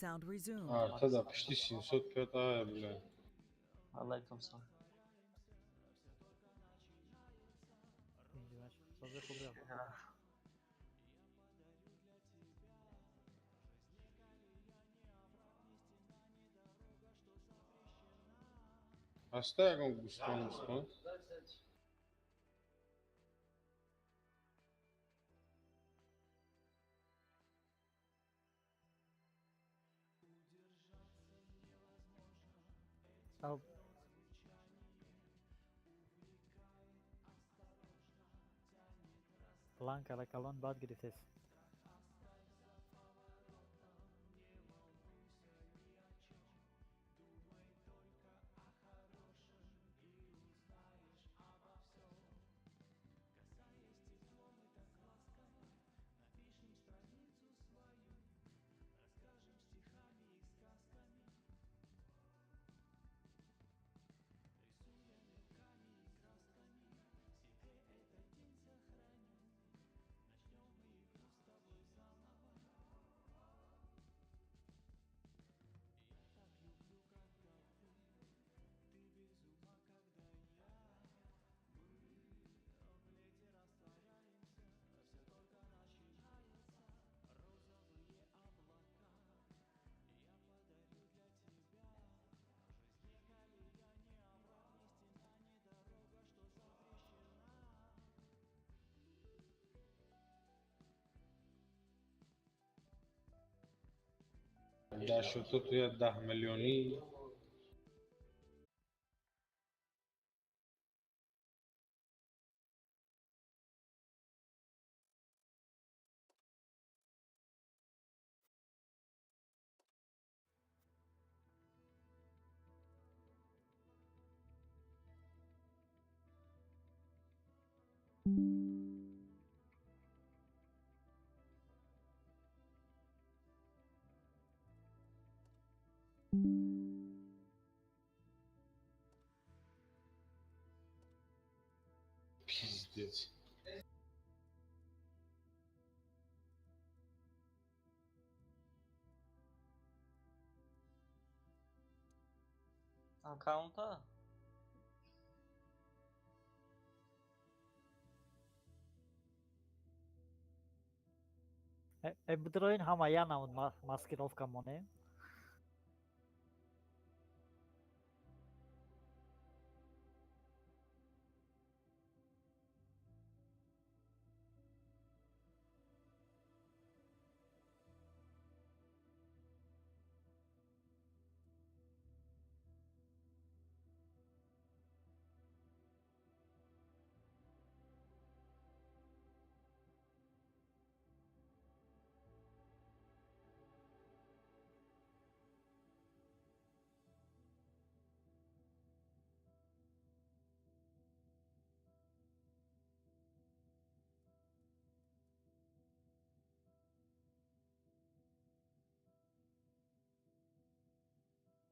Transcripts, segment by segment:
Sound resumed. Арта да пишти 705 ая, бля. Алайкум салом. Созы хуб. Ҳаста ягон гӯспан муспан? План кара калон бад гирифтест. Да шуто туя 10 миллионӣ. Пиздец. Аккаунта? Э бидроин ҳама я намуд маскировка монем.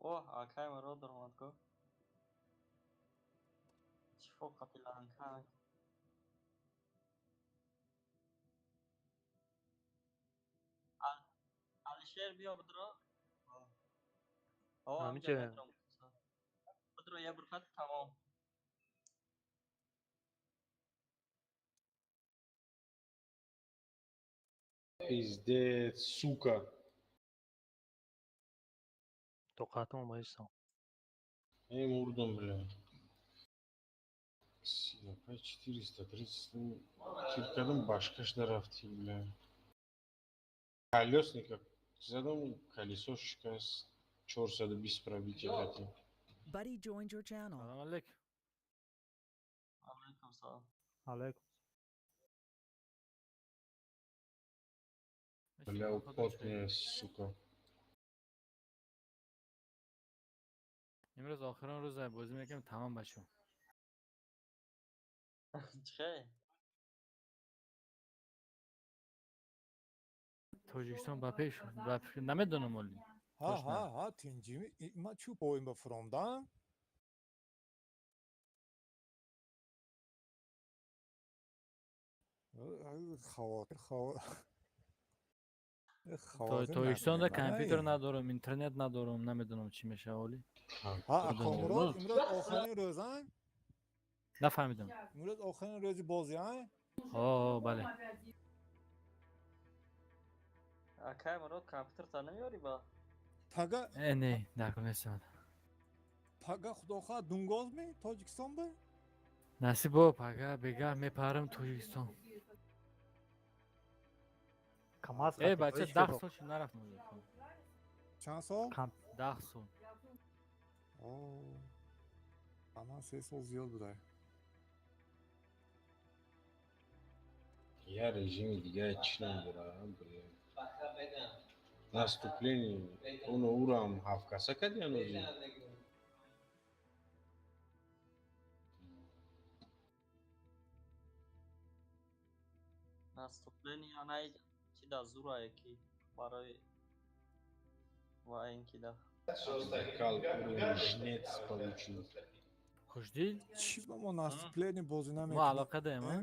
О, акай маро даромад ко. Чифо қапиланка. Алишер биё бидро. О, Ҳамиҷа. Бидро я бурхат тамом. Пиздец, сука. Тоқатам омаистам. Эй, мурдам, бля. 430. Тир кардам, башкаш нарафти, бля. Колесника задам, колесо шикаст. 420 пробитие хати. Buddy joined your channel. Салом алейкум. Алейкум салом. Алейкум. Бля, употная, сука. Имрӯз охирон рӯза бозӣ мекунем, тамом бачо. Чӣ? Тоҷикистон ба пеш ба намедонам оли. Ҳа. Точно. Ҳа ҳа, тинҷи, ман чӯ поин ба фуромдам. Хавотир. Тоҷикистонда компютер надорам, интернет надорам, намедонам чӣ мешава оли. Ҳа, Комурод, имрӯз охирин рӯз, а? Нафаҳмидам. Имрӯз охирин рӯзи бозӣ, а? Ҳо, бале. Акай Мурод, компютерта намеёрӣ ба? Пага Э, не, дар нестам. Пага худо хоҳад дунгоз ме Тоҷикистон ба? Насиб бо, пага бегаҳ мепарам Тоҷикистон. КамАЗ Э, қати бача, тоҷик 10 шудо. сол шуд нарафтам. Чанд сол? 10 сол. О, ба ман 3 сол зиёд буда. Я режими дига чӣ надора, бля. Наступление, оно урам ҳафткаса кардиан ози. Наступление анаи чи да зурае ки барои ва ин ки да. Кал уровень жнец получил. Хушдил? Чӣ ба мо наступление бозӣ Мо намекунем? алоқа даем, а?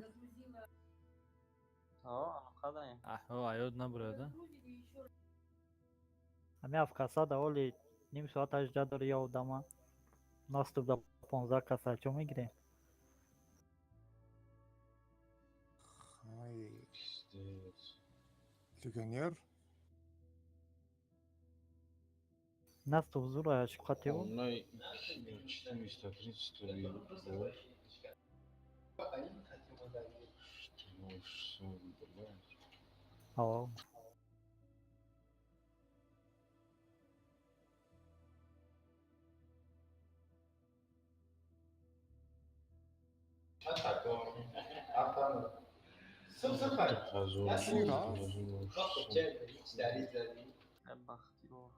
Ҳо, алоқа даем. Аҳо, аёд набурад, а? Ҳами ҳафткаса да оли ним соат ҳажда дори я одама. Наступ да 15 каса чо мегирем? Ай, Пиздец. легионер. Наступ зура шуқати ӯ. Онай 430 бо. Что, блядь. Ҳо. Ҳазор Чӣ рафт? Э, бахтиёр.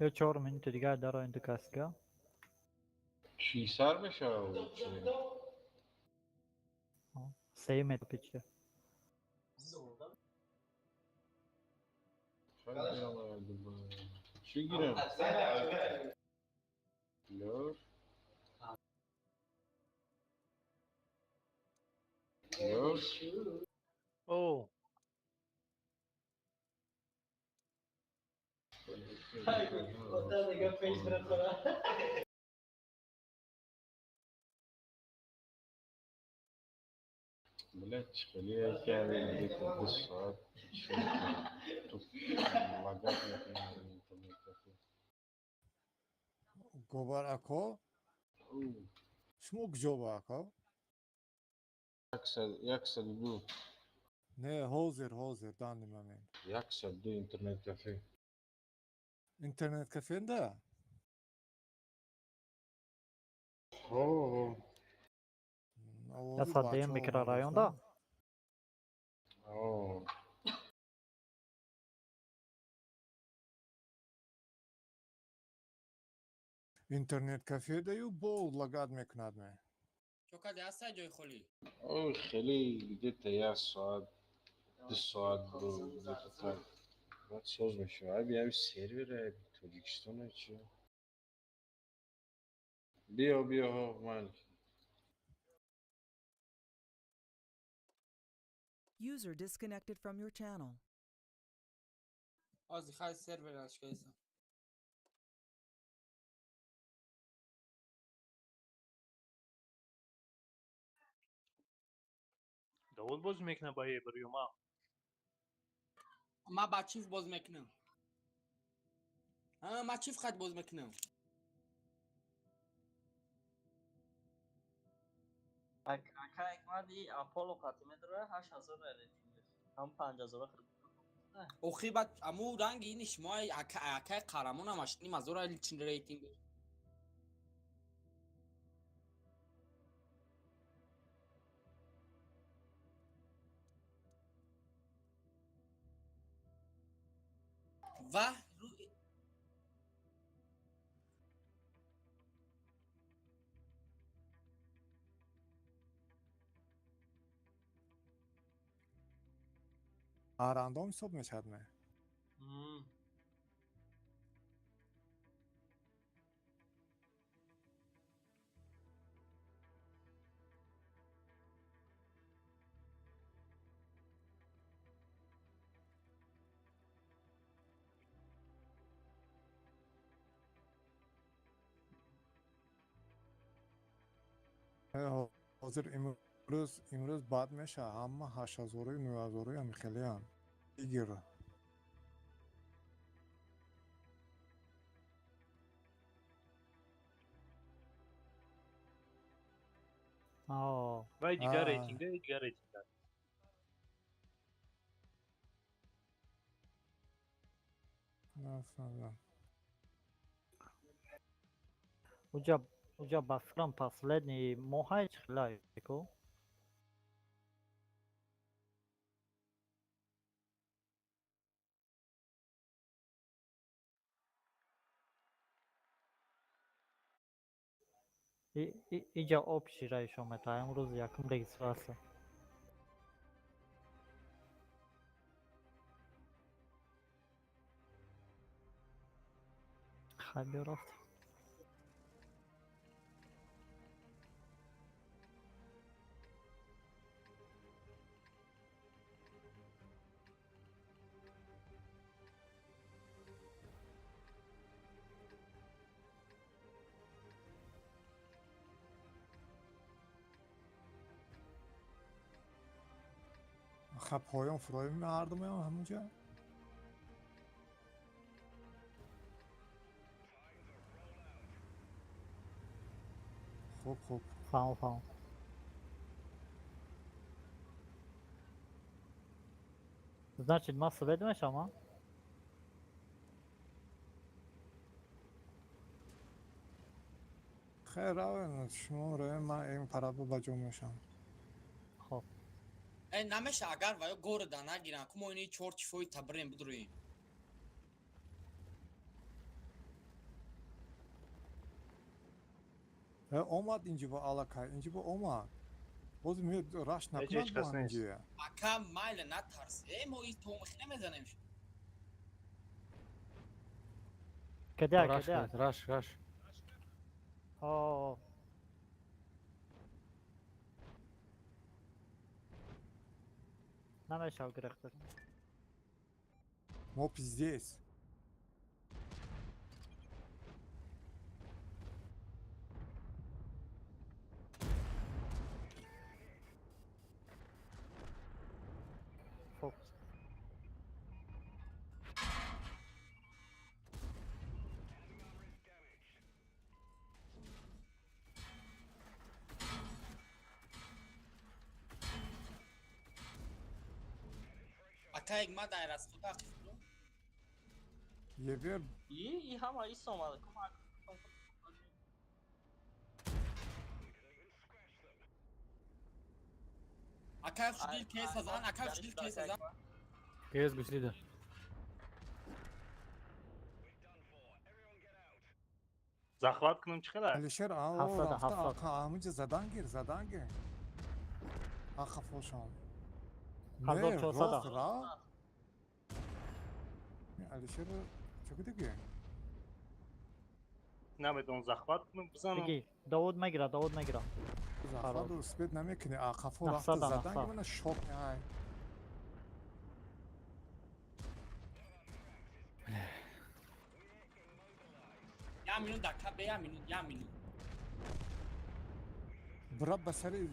Ё 4 минути дигар дароем ду касга. Чӣ сар мешавад? Чӣ? Сеюм этапи. Чӣ гирам? Лёр. Лёр. О, Блять, хеле яке где-то 2 соат тут лагать мекунад интернет кафе. Гобар ако, шумо куҷо ба ако? 102. Не, ҳозир, данный момент. 102 интернет кафе. Интернет кафенда? Ҳо. Овози 102-юм бачаҳо микрорайонда? омад. Ҳо. Интернет кафедаю бо лагать мекунад ме. Чо каде ҳастай ҷои холӣ? Ой, хеле где-то як соат, 2 соат бо где-то так. Баъд соз мешавад. Аби аби сервер аби Тоҷикистон чи? Биё, биё, ҳо, ман. User disconnected from your channel. Ози хай сервер ашкайсам. Давуд бозӣ мекунад ба ебр ё ма? Ма ба чиф боз мекунам. А, ма чиф хат боз мекунам. Ака Ҳикмат, и Аполло қати медароя 8000 рейтинг. Ҳам 5000 хирд. Охи бад аму ранги ини шумо акай қаҳрамон ҳамаш ним ҳазора чин рейтинг. Ва Рандом ҳисоб мешавад ме? Ҳозир имрӯз бад мешавад, ҳама 8000-у 9000-у ҳамихелиам. Бигир. Вай дигар рейтинга, дигар рейтинга. Нафаҳмидам. Уҷа ба фикрам последний моҳай чихлай ку? Иҷа общий раишо мета, имрӯз якум регистрация. Хай, биё, рафт. Хаб, поён фуроем мардумаям ҳамунҷа. Хуб, хуб. Фаҳм, фаҳм. Значит, ман свет мешавам, а? Хайр, равен, шумо равем, ман ин параба ба ҷо мешавам. Хоб. Э, намеша, агар ваё города нагиран, ку мо ини чор чифои табрем бидроем. Э, омад инҷи бо аллакай, инҷи бо омад. Боз меояд раш Ҳеҷ накунад бо кас нест. ҳаминҷия. Ака, майла, натарс. Э, мо ин томихи намезанем. Кадя, Раш кадя. кунед, раш, раш. О, намешав гирехта. Мо пиздец. Фокус. Ака, як ма дар расхуда қифлу. Ебер. И ҳама ис омада ку ма. Ака, худил кес азан, ака, худил кес азан. Кес гуслида. Захват кунам чӣ қадар? Алишер, а 700, рафта 700. ақа ҳамунҷа задан гир, задан гир. Ақа фошон. Не, 1400. рост ра. Алишер, чӣ куди? Намедонам, захват кунам, бизанам. Бигӣ, Довуд мегира, Довуд мегира. Захват успеть намекунӣ. Ақафо рафта 900, задан 900. гир, мана шок ай. Я минут, ака, бе я минут, я минут. Бра ба сари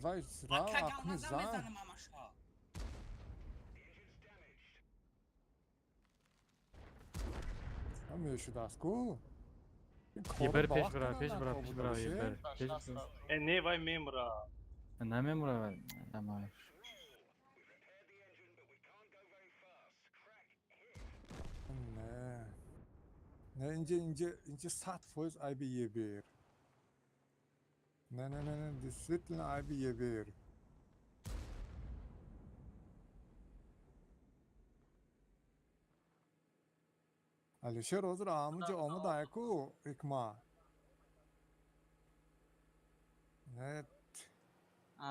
вай ра Ака, акуни гам зан. намезанам амаша. Мешудааст ку. Ин Ебер корро ба пеш вақт бира, пеш кардан бира, кор пеш буд, бира, Алишер. ебер. Пеш бира. Э, не, вай мемра. Намемура, намай. Не. Не, инҷа 100% айби ебер. Не, не, не, не, действительно айби ебер. Алишер ҳозир ҳамунҷа омада ку ҳикма. Не,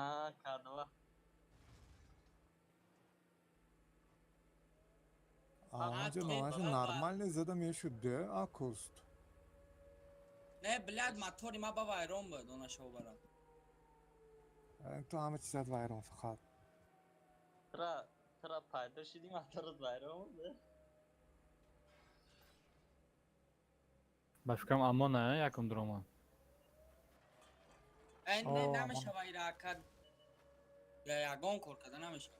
А, кадва. ҳамунҷа А, номаша баба. нормально зада мешуд, де, акуст. Не, блядь, мотори ма ба вайрон буд, она шобара. Ту ҳама чизат вайрон фақат. Тра пайдо шуди, моторот вайрон буд. Ба фикрам амона, якум дрома. Не, намешава ира ака. Ягон кор карда намешава.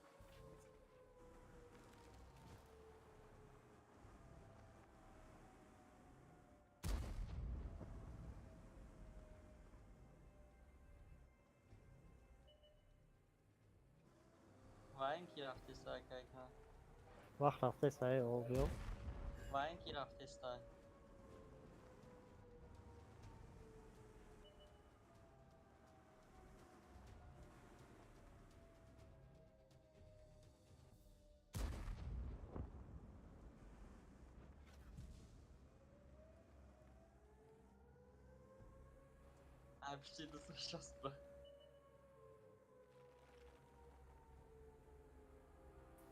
Вайн ки рафтеста ака? Вақт рафтеста э обиё. Вайн ки рафтеста? Почти до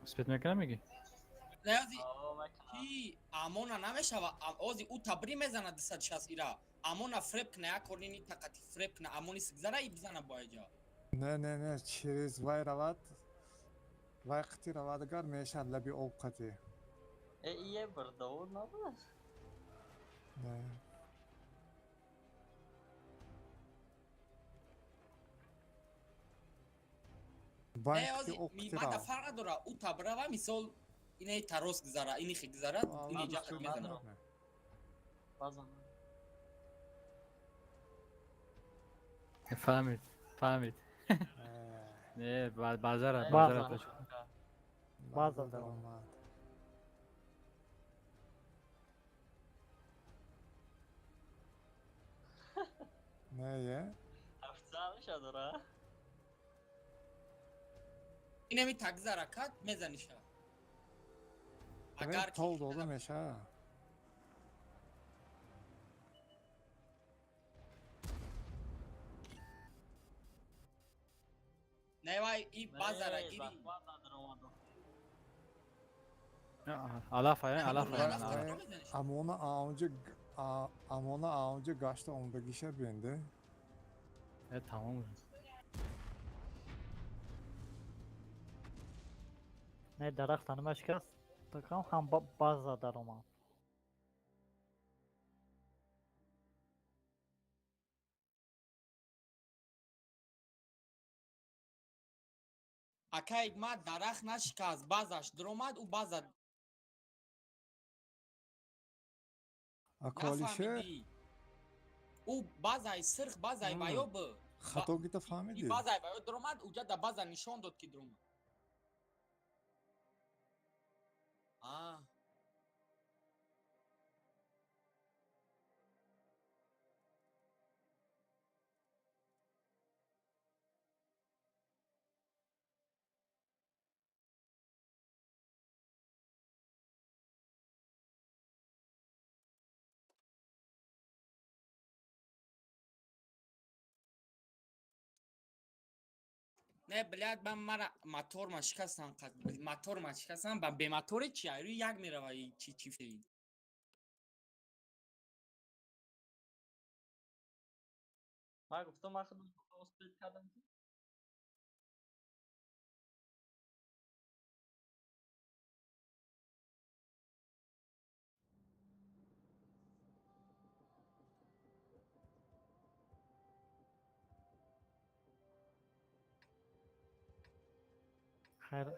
Успеть мекунам меги? Не, ози ки амона намешава, ози ӯ табри мезана 260 ира. Амона фреб кна, як корнини тақати фреб кна, амони сигзара и бизана бо айҷа. Не, не, не, через вай равад, вай қити равад агар мешад лаби об қати. Э, ие бирдовуд набуд? Не. Не, ози мада фарқ надора, ӯ табрава, мисол инаи тарос гузара, ини хи гузара, ини ҷа мезана. Базан. Фаҳмид, фаҳмид. Не, базара, базара. База даромад. Не, е? Афзал мешадора? Инами тагзара кат мезаниша. Агар тол дода меша. Не, вай и базара гири. Алаф, алаф. Амона аунҷа, амона аунҷа гашта омдагиша бенде. Э, тамом. Не, дарахт ҳанӯма шикаст, такам ҳам база даромад. Акай ма дарахт нашикаст, базаш даромад, ӯ база. Аколише? Ӯ базаи сирх, базаи ваё б. Хато гита фаҳмидӣ? Базаи ваё даромад, уҷа да база нишон дод ки даромад. Не, блядь, ман мара мотор ма шикастам, мотор ма шикастам, ба бемотори чи айрӯи як мерава чи чифтеи. Ман гуфтам, ман худам успеть кардам ки. Хайр.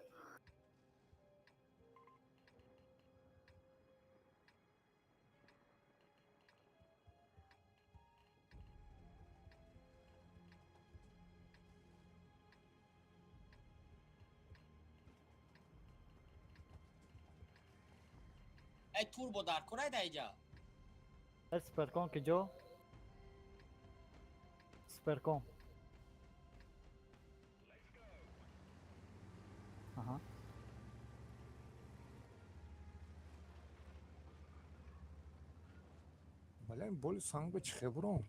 Эй, турбо дар кор айда иҷа? Суперкон ки ҷо? Суперкон. Аҳа. Бале, боли санг ба чӣ хебуром?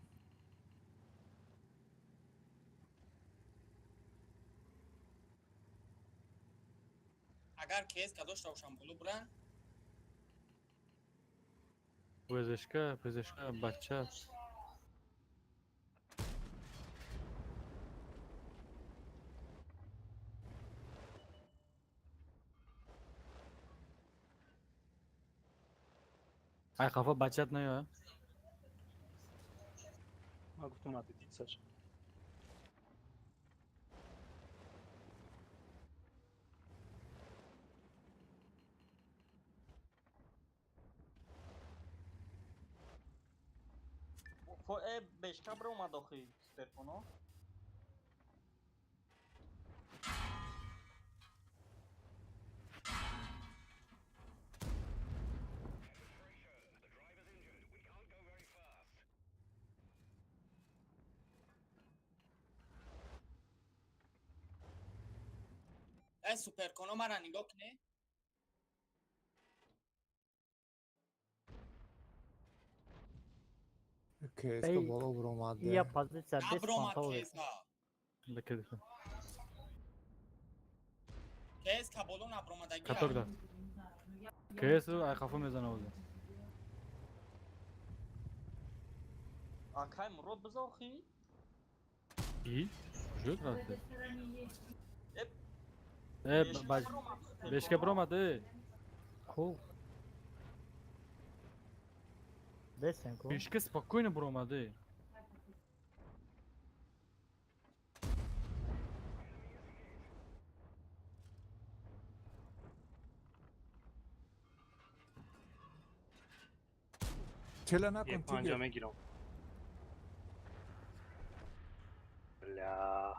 Агар кес кадошта бошам боло буран. Пезишка, пезишка, бача. Ай хафа бачат наё. Ма гуфтам атетит саш. По бешка бромад охи суперконо. Суперконо мара нигоҳ кне. КСК боло бромад. Я позиция без Набромад понтовый. КСК. Бекеди. КСК боло набромадаги. Каток да. КС ай хафу мезана ози. Акай Мурод бизохи? И? Жуд рафт. Э, баш. Бешка бромад, э. Ку. Десен ку. Бешка спокойно бромад, э. Чела накун Е панҷа тигр. мегирам. Бля.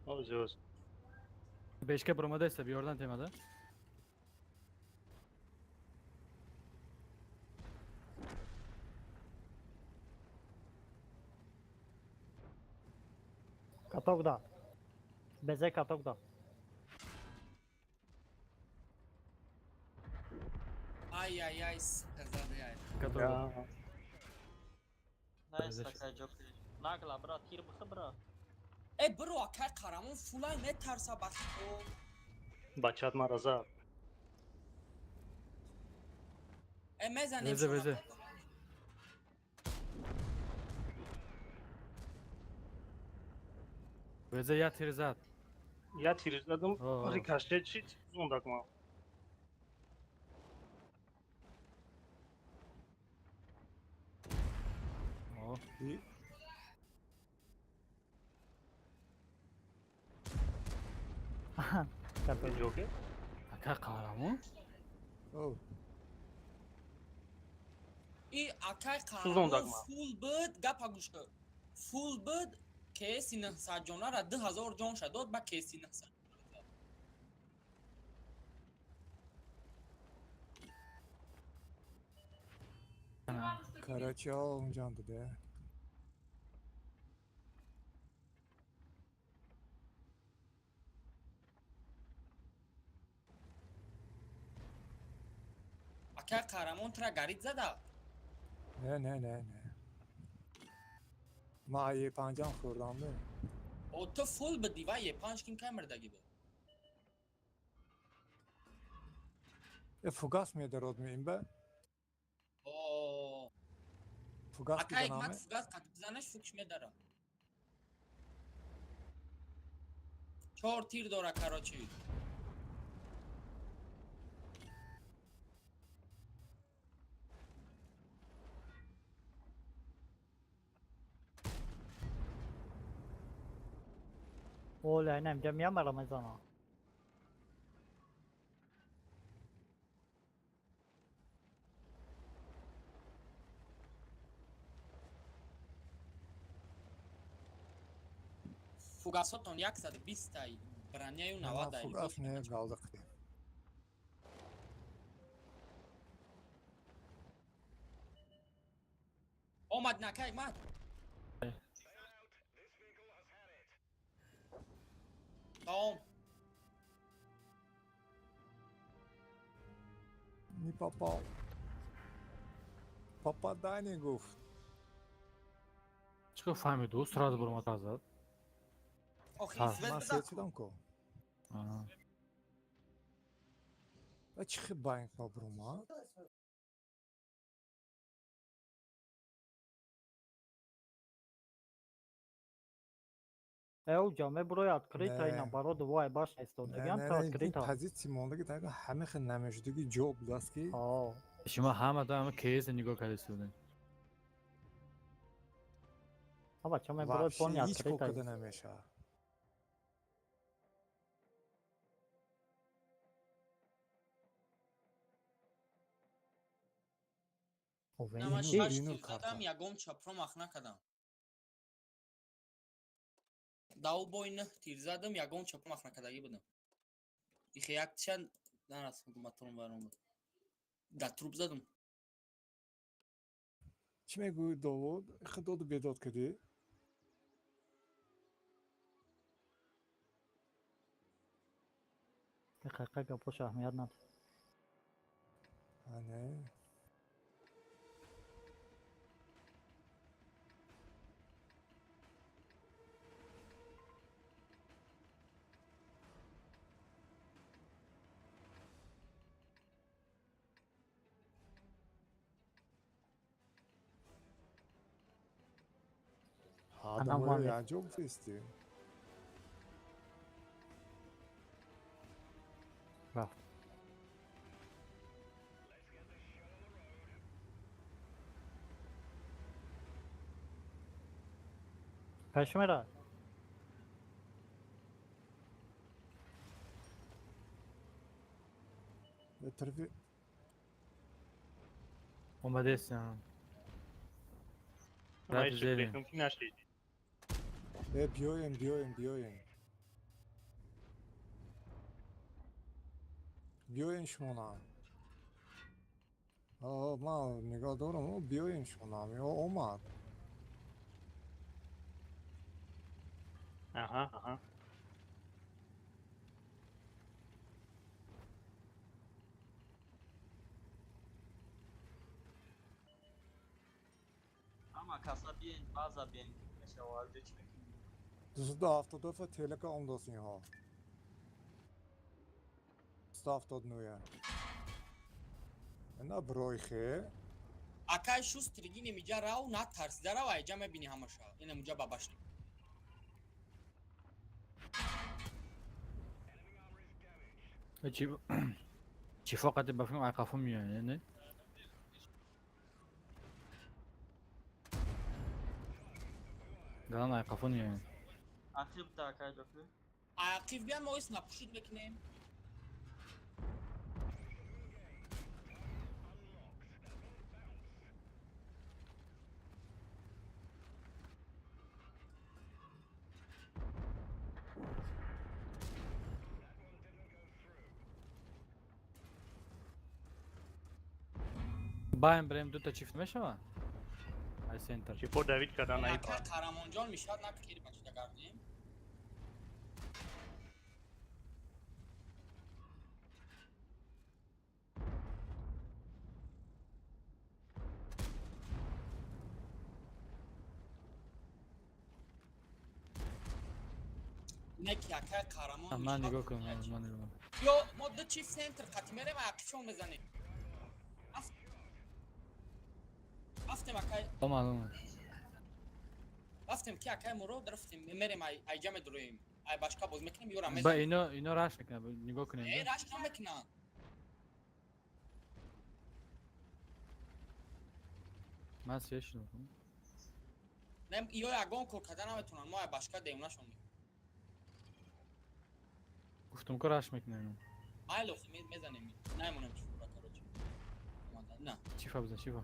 Оз оз. Бешка бромада иста, биёрдан темада. Каток да. Безе каток да. Ай ай ай, сука, зады ай. Каток да. Найс акай ҷокер. Нагла бра тир бихи бра. Э, бро, акай Қарамон фулай метарса ба хито. Бачат мара зад. Э, мезанем. Везе, везе. Везе я тир зад. Я тир задам, О. рикошет шид, зондак ма. О, И? Каток. Ҷокер. ака Қарамон? О, И акай Қарамон Сӯзондак ма. фул буд, гапа гӯш кун. Фул буд, КС 900 ҷонара 2000 ҷонша дод ба КС 900. короче, унҷан буде. Акай Қарамон тура гарид зада. Не, не, не, не. Ма е панҷам хӯрдам бе. О, ту фул буди ва е панҷ ким кай мирдаги буд. Э, фугас медарод ми имбе. О, Фугас акай бизанаме. Ҳикмат фугас қад бизанаш фукш медара. Чор тир дора, короче. Оля, инам ҷа меамара мезана. Фугасотон 120 тай, броняю Ма 90 ай. фугас не галдақи. Омад на акай Ҳикмат. Тамом. Не попал. Попадание гуфт. Чӣ фаҳмиду? Сразу бромад зад. Охи, Ҳа. свет Ман бизад. свет шудам ко. Аҳа. Ва чӣ хел байнг ба бромад? Э, уҷа меброи открыто Не. ина бароду вай баш Не, истодагиам не, то не, ин открыто. позитсия мондаги тага ҳама хел намешудиги ҷо будаст ки О, Шумо ҳама да ҳама КС нигоҳ карда истодем. а бача меброи вообще пони ҳеҷ кор открыто. карда намешавад. На ман Венур, шаш Венур тир карта. задам, ягон чапром ах накардам. Да ӯ бой нӯҳ тир задам, ягон чапром ах накардагӣ будам. Ихе як чанд нарасондум, моторам вайрон буд. Да труп задам. Чӣ мегӯӣ, Довуд? Ихе доду бедод кардӣ? Қақа гапош аҳамият надорад. А, не. Анам Адаморо ван якҷо гуфтистӣ. Рафт. Пеш мера. Тарафи Омадестам. Ман Рафт зерин. мумкин нашид. Э, биёем, биёем, биёем. Биёем шумона. О, ман нигоҳ дорам, о, биёем шумона. Ё омад. Аҳа. Ама каса биен, база биен, мешава, ҷо чӣ мекунӣ? 272 телека омдост инҳо. 279. Ина бройхе. Акай шустригӣ немиҷа рав, натарсида рав, айҷа мебинӣ ҳамаша. Ина муҷа бабашни. Чи чи фақат ба филм айқафо меояд, не? Галан айқафо меояд. Ақиб та акай ҷоки. Ақиб биям, мо ис напушид мекунем. Баем брем дута чифт мешава? Ай центр. Чипо давид кардан ай. Акай Қаҳрамонҷон мешавад, накери бачида гардем. Не ки акай Қаҳрамон Ман мешавад, нигоҳ кунам, ман нигоҳ. Ё мо ду чифт центр қати мерем, ақишон мезанем. Рафтем акай, Омад, омад. рафтем ки акай Мурод рафтем, мерем ай айҷа медуроем. Ай башка боз мекунем, ёра Ба мезанем. ино раш мекунад, нигоҳ кунем. Э, раш намекунанд. Ман се шудам. Не, ё ягон кор карда наметавонанд, мо ай башка девонашон мекунем. Гуфтум ко раш мекунад ино. Айло мезанем. Намонем чифура, короче. Омада. На. Чифа бизан, чифа.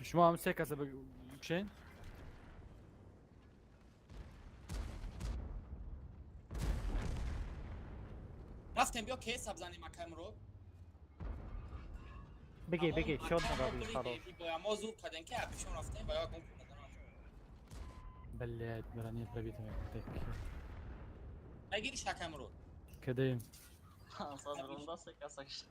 Шумо ҳам се каса бикушен? Рафтем биё ке сабзанем акай Мурод. Бигир, бигир, шот Акай мо нагаби хароб. буридем, боя мо зур кардем ки ақишон рафтем ва ягон кор карда наметавонанд. Блядь, броня пробита. Так. Нагириш акай Мурод. Кадаем. Сазронда се каса кишт.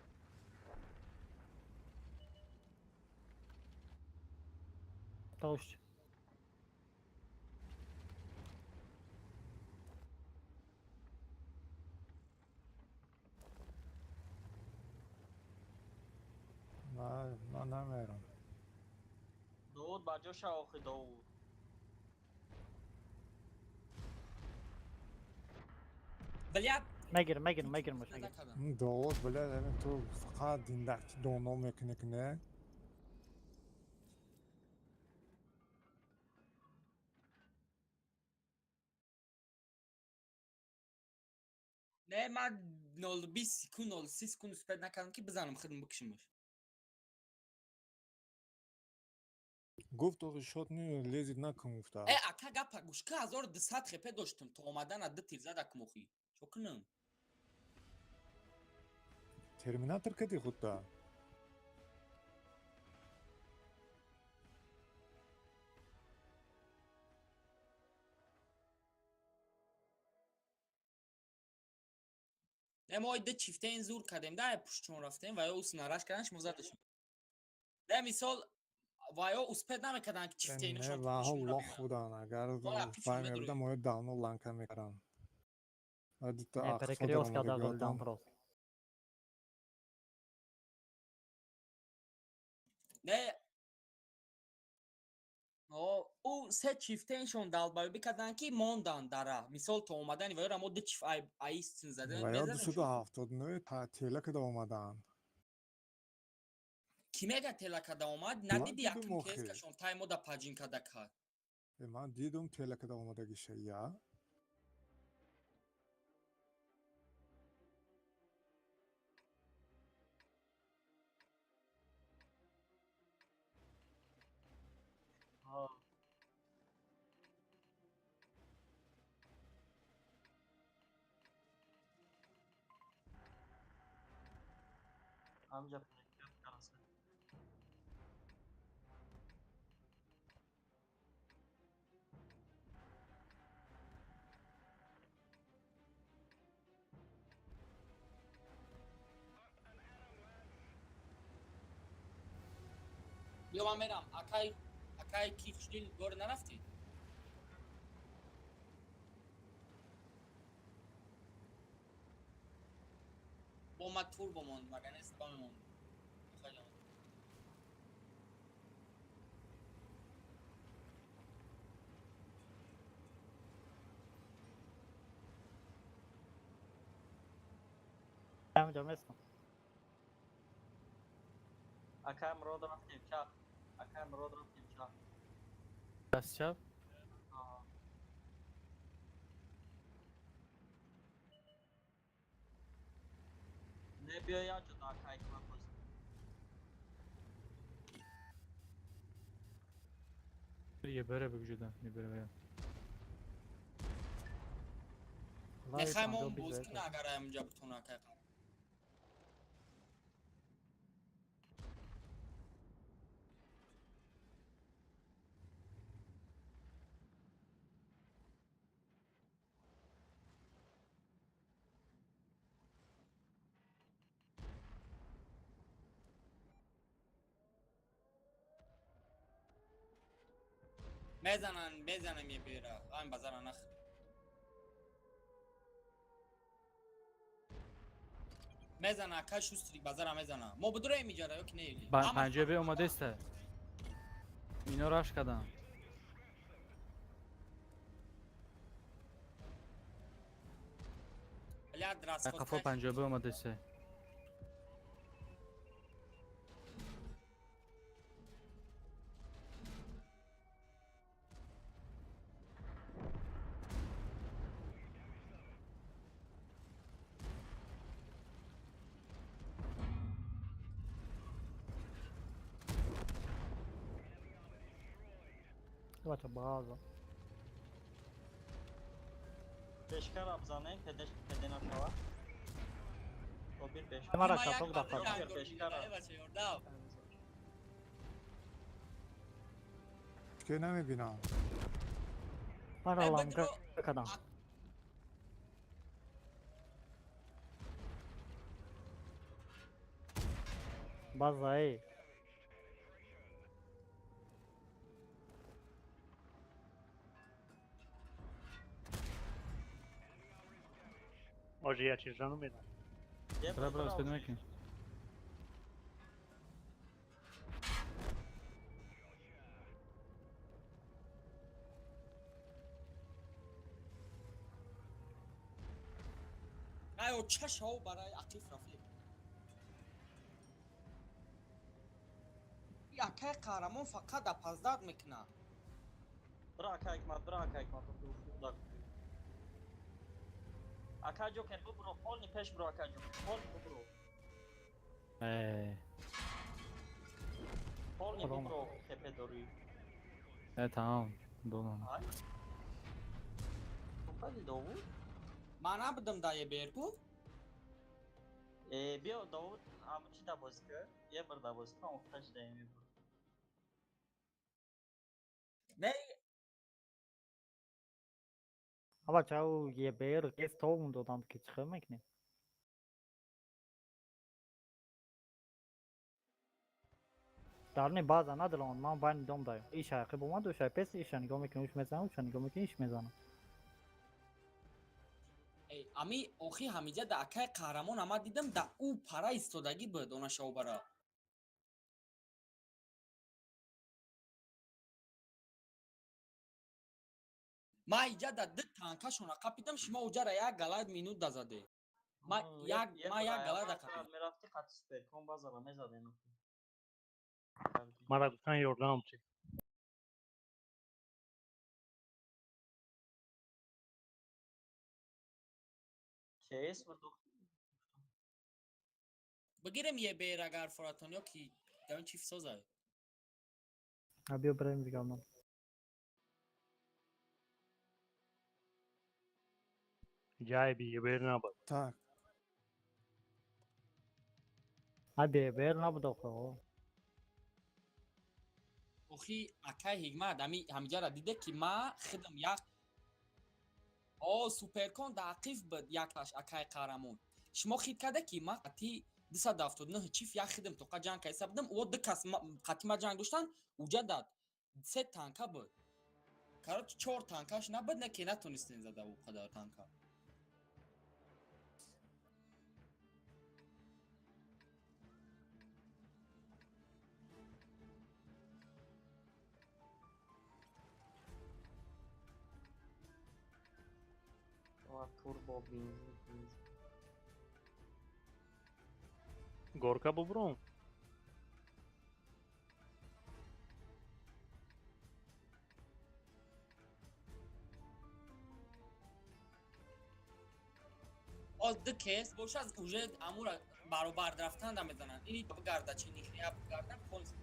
Тошт. Ман намерам. Довуд ба ҷоша охи Довуд. Блядь, Мегирам, мегирам, мегирам, мегирам. накардам. Довуд, блядь, ҳамин ту фақат диндак доно мекунӣ ки не? Не, ман 0,20 секунд, 0,30 секунд успеть накардам, ки бизанам, худам бикушимаш. Гуфт охи шот не лезет накун гуфта. Э, ака, гапа гӯш ка, 1200 хп доштам, то омадана ду тир зада кумохӣ. Чо кунам? Терминатор кади худта. Не, мо ду чифтаин зур кардем, да, пуштчон рафтем ва ё ус нараш кардан, шумо задашон. Не, мисол, ва ё успеть намекарданд, ки Не, чифтаинашон ваҳо шуморо лох бинанд. будан. Агар Ора, пичон вай медурӣ. мебудам, оё давно ланка мекардам. Ва дута Не, ақфо перекрёст када даромада ғулдан гиётам. просто. Не, о, ӯ се чифтаиншон далбаёбӣ карданд, ки монданд дара. Мисол, то омадани ва ёра мо ду чифт аистин зада Ва ё мезадем. 279 тела када омадаанд. Кӣ мега тела када омад? Ман Надиди дидум якум охи. кескашон тай мо да паҷин када кард. Э, ман дидум тела када омадагиша, я. Ҳо. Ҳамҷа перекрёст караса. Ё ман мерам, акай, акай ки хушдил гор нарафтӣ? Бо ма турбо монд, магар нест ба мемонд. Хеле. Ҳамҷа местам. Акай Мурод рафтем чап. Акай Мурод рафтем чап. Даст чап. Аҳа. Не, биё як ҷо да акай ки ман пурсам. Е бере бигжуда, не бере бере. Лави Нехай мо 50 боз 21. кина, агар ҳаминҷа бутона, акай қар. Мезанан, мезанам е бера. Айн базара нах. Мезана, акай шустрик базара мезана. Мо бидураем иҷара ё ки не или? Ҳама Панҷои бе омадеста. Ино раш кадан. Ляд расход. Қафо панҷои бе омадеста. Бача база. Пешкара бизанем, педеш педе нашава. Обир пешкара. Мара каток да пешкара. Пешкара. Ке намебинам. Мара Э, ламка бадро- кадам. База эй. Оҷи я чиза намедам. Бра бра успед мекунӣ. Ай, о чашао барои ақиф рафиқ. И акай қаҳрамон фақат опоздать мекунад. Бра акай Ҳикмат, бра акай Ҳикмат. Ака Ҷокер бубро, полни пеш бро, ака Ҷокер, полни бубро. Полни бубро, тепе дорӣ. Тамом, донам. Ай. Тупади Довуд? Ман набудам да ЕБР ку? Биё Довуд, аму чи да бозӣ кар? Ебр да бозӣ кар, омӯхта шидаем ебр. Не. Аба чау ЕБР кес тобун додам ки чӣ хел мекунем? Дарни база надорам, ман байни дом даем. Иш ҳақи бо ман ду шай пес иша нигоҳ мекунем, уш мезанам, уша нигоҳ мекунем, иш мезанам. Ами охи ҳамиҷа да акай қаҳрамон ама дидам да ӯ пара истодагӣ буд она шавбара. Ма иҷа да ду танкашона қапидам, шумо уҷара як галат минут да заде. Ма як галат да қапидам. Мерафти қати суперкон базара мезадем. Мара гуфтан ёрдам ти. Чес буд. Бигирем ЕБР агар форатон ё ки дар чиф созай. А биё бирем дигармон. Ҷай би ЕБР набуд. Так. А би ЕБР набуд охо. Охи акай ҳикмат ами ҳамиҷара диде ки ма хидам як о суперкон да ақиф буд якташ акай қаҳрамон. Шумо хид карда ки ма қати 279 чиф як хидам тоқа ҷанг кайса будам, о ду кас қати ма ҷанг доштан, уҷа дад се танка буд. Короче, чор танкаш набуд, не ки натонистен зада ӯ қадар танка. Турбо бензин. Горка бубром. Оз ду кес бошад уже амура баробар рафтан да мезананд. Ини бигарда чи нихия бигарда полис.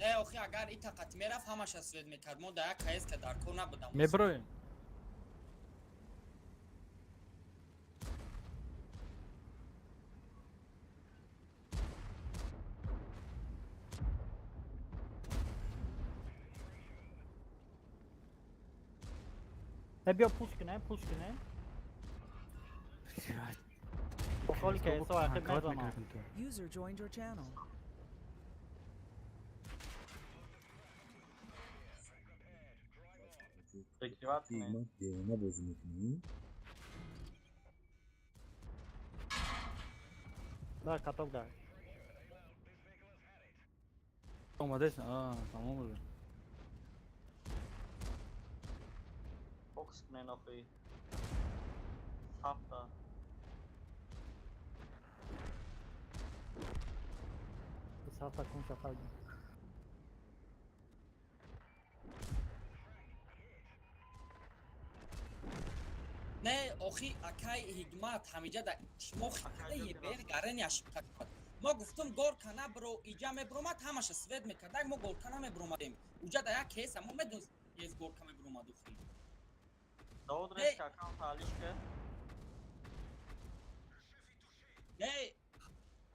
Не, охи агар и тақат мерафт ҳамаша свет мекард. Мо да як кс ка дар кор набудам. Меброем. Биё пуш кунем, пуш кунем. Холи ки эсо ақиб мезанам. User joined your channel. Прикриват кунем. Девона бозӣ мекунӣ? Да, каток да. Омадес, тамом уже. Фокус кунем охи. Сафта. Сафта кун шафар. Не, охи акай ҳикмат ҳамиҷа да шумо хида ЕБР гарени ошибка кард. Мо гуфтум горка набро, иҷа мебромад, ҳамаша свет мекард. Мо горка намебромадем. Уҷа да як кеса мо медонст ез горка мебромад охи. Довуд резко аккаунт алиш кард. Не,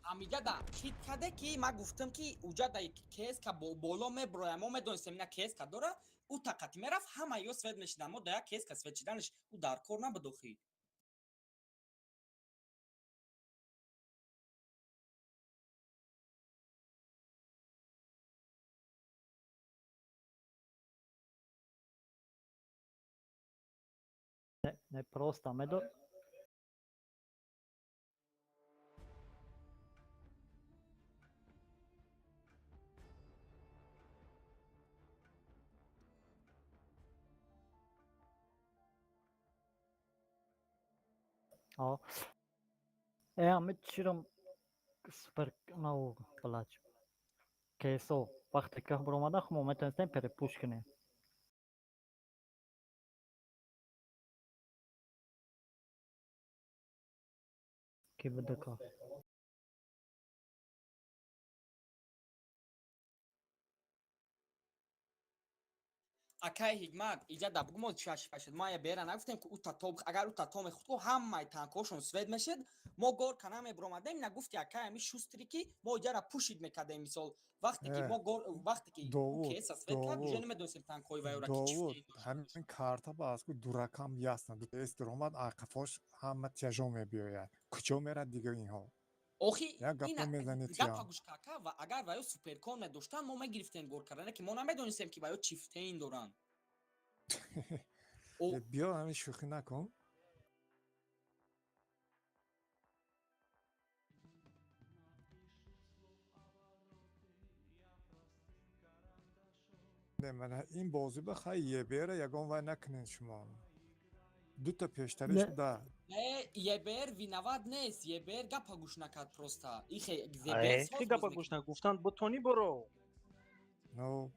ҳамиҷа да хит карде ки ма гуфтам ки уҷа да кеска боло меброя, мо медонистем ина кеска дора, ӯ тақати мерафт, ҳама ё свет мешидан. Мо да як кеска свет шиданаш ӯ дар кор набуд охи. Не просто медо. О. Э, ами чирам супер нау блач. КСО вақте ки баромада мо метавонистем перепуш кунем. Ки буда кор. Акай Ҳикмат, иҷа да бугмо чашпа шуд. Ма я бера нагуфтем ки ута тоб, агар ута то мехӯрд, ку ҳамаи танкҳошон свет мешед, мо гор ка намебуромадем, на гуфти акай ами шустри ки мо иҷара пушид мекардем мисол. Вақте ки Э, мо гор вақте ки Довуд, кеса свет кард, уже Довуд. намедонистем танкҳои вайора ки чӣ Довуд, фикр дошт. ҳамин карта ба аз ку дуракам ясно. Ду эс дуромад, қафош ҳама тяжо мебиёяд. Куҷо мерад дига инҳо? Охи Як гапо ина мезанед гапа тиям. гӯш кака ва агар ваё суперкон медоштанд, мо мегирифтем гор карда, не ки мо намедонистем ки ваё чифтейн доранд. О, Э, биё ҳамин шӯхӣ накун. Не, мана ин бозӣ ба хай ебера ягон вай накунед шумо. Дута пештариш Не. буда. Не, ЕБР виноват нест. ЕБР гапа гӯш накард просто. Ихе Э, ЕБР ки соз гапа боз гӯш мекунад. на гуфтанд бутони боро. Ну,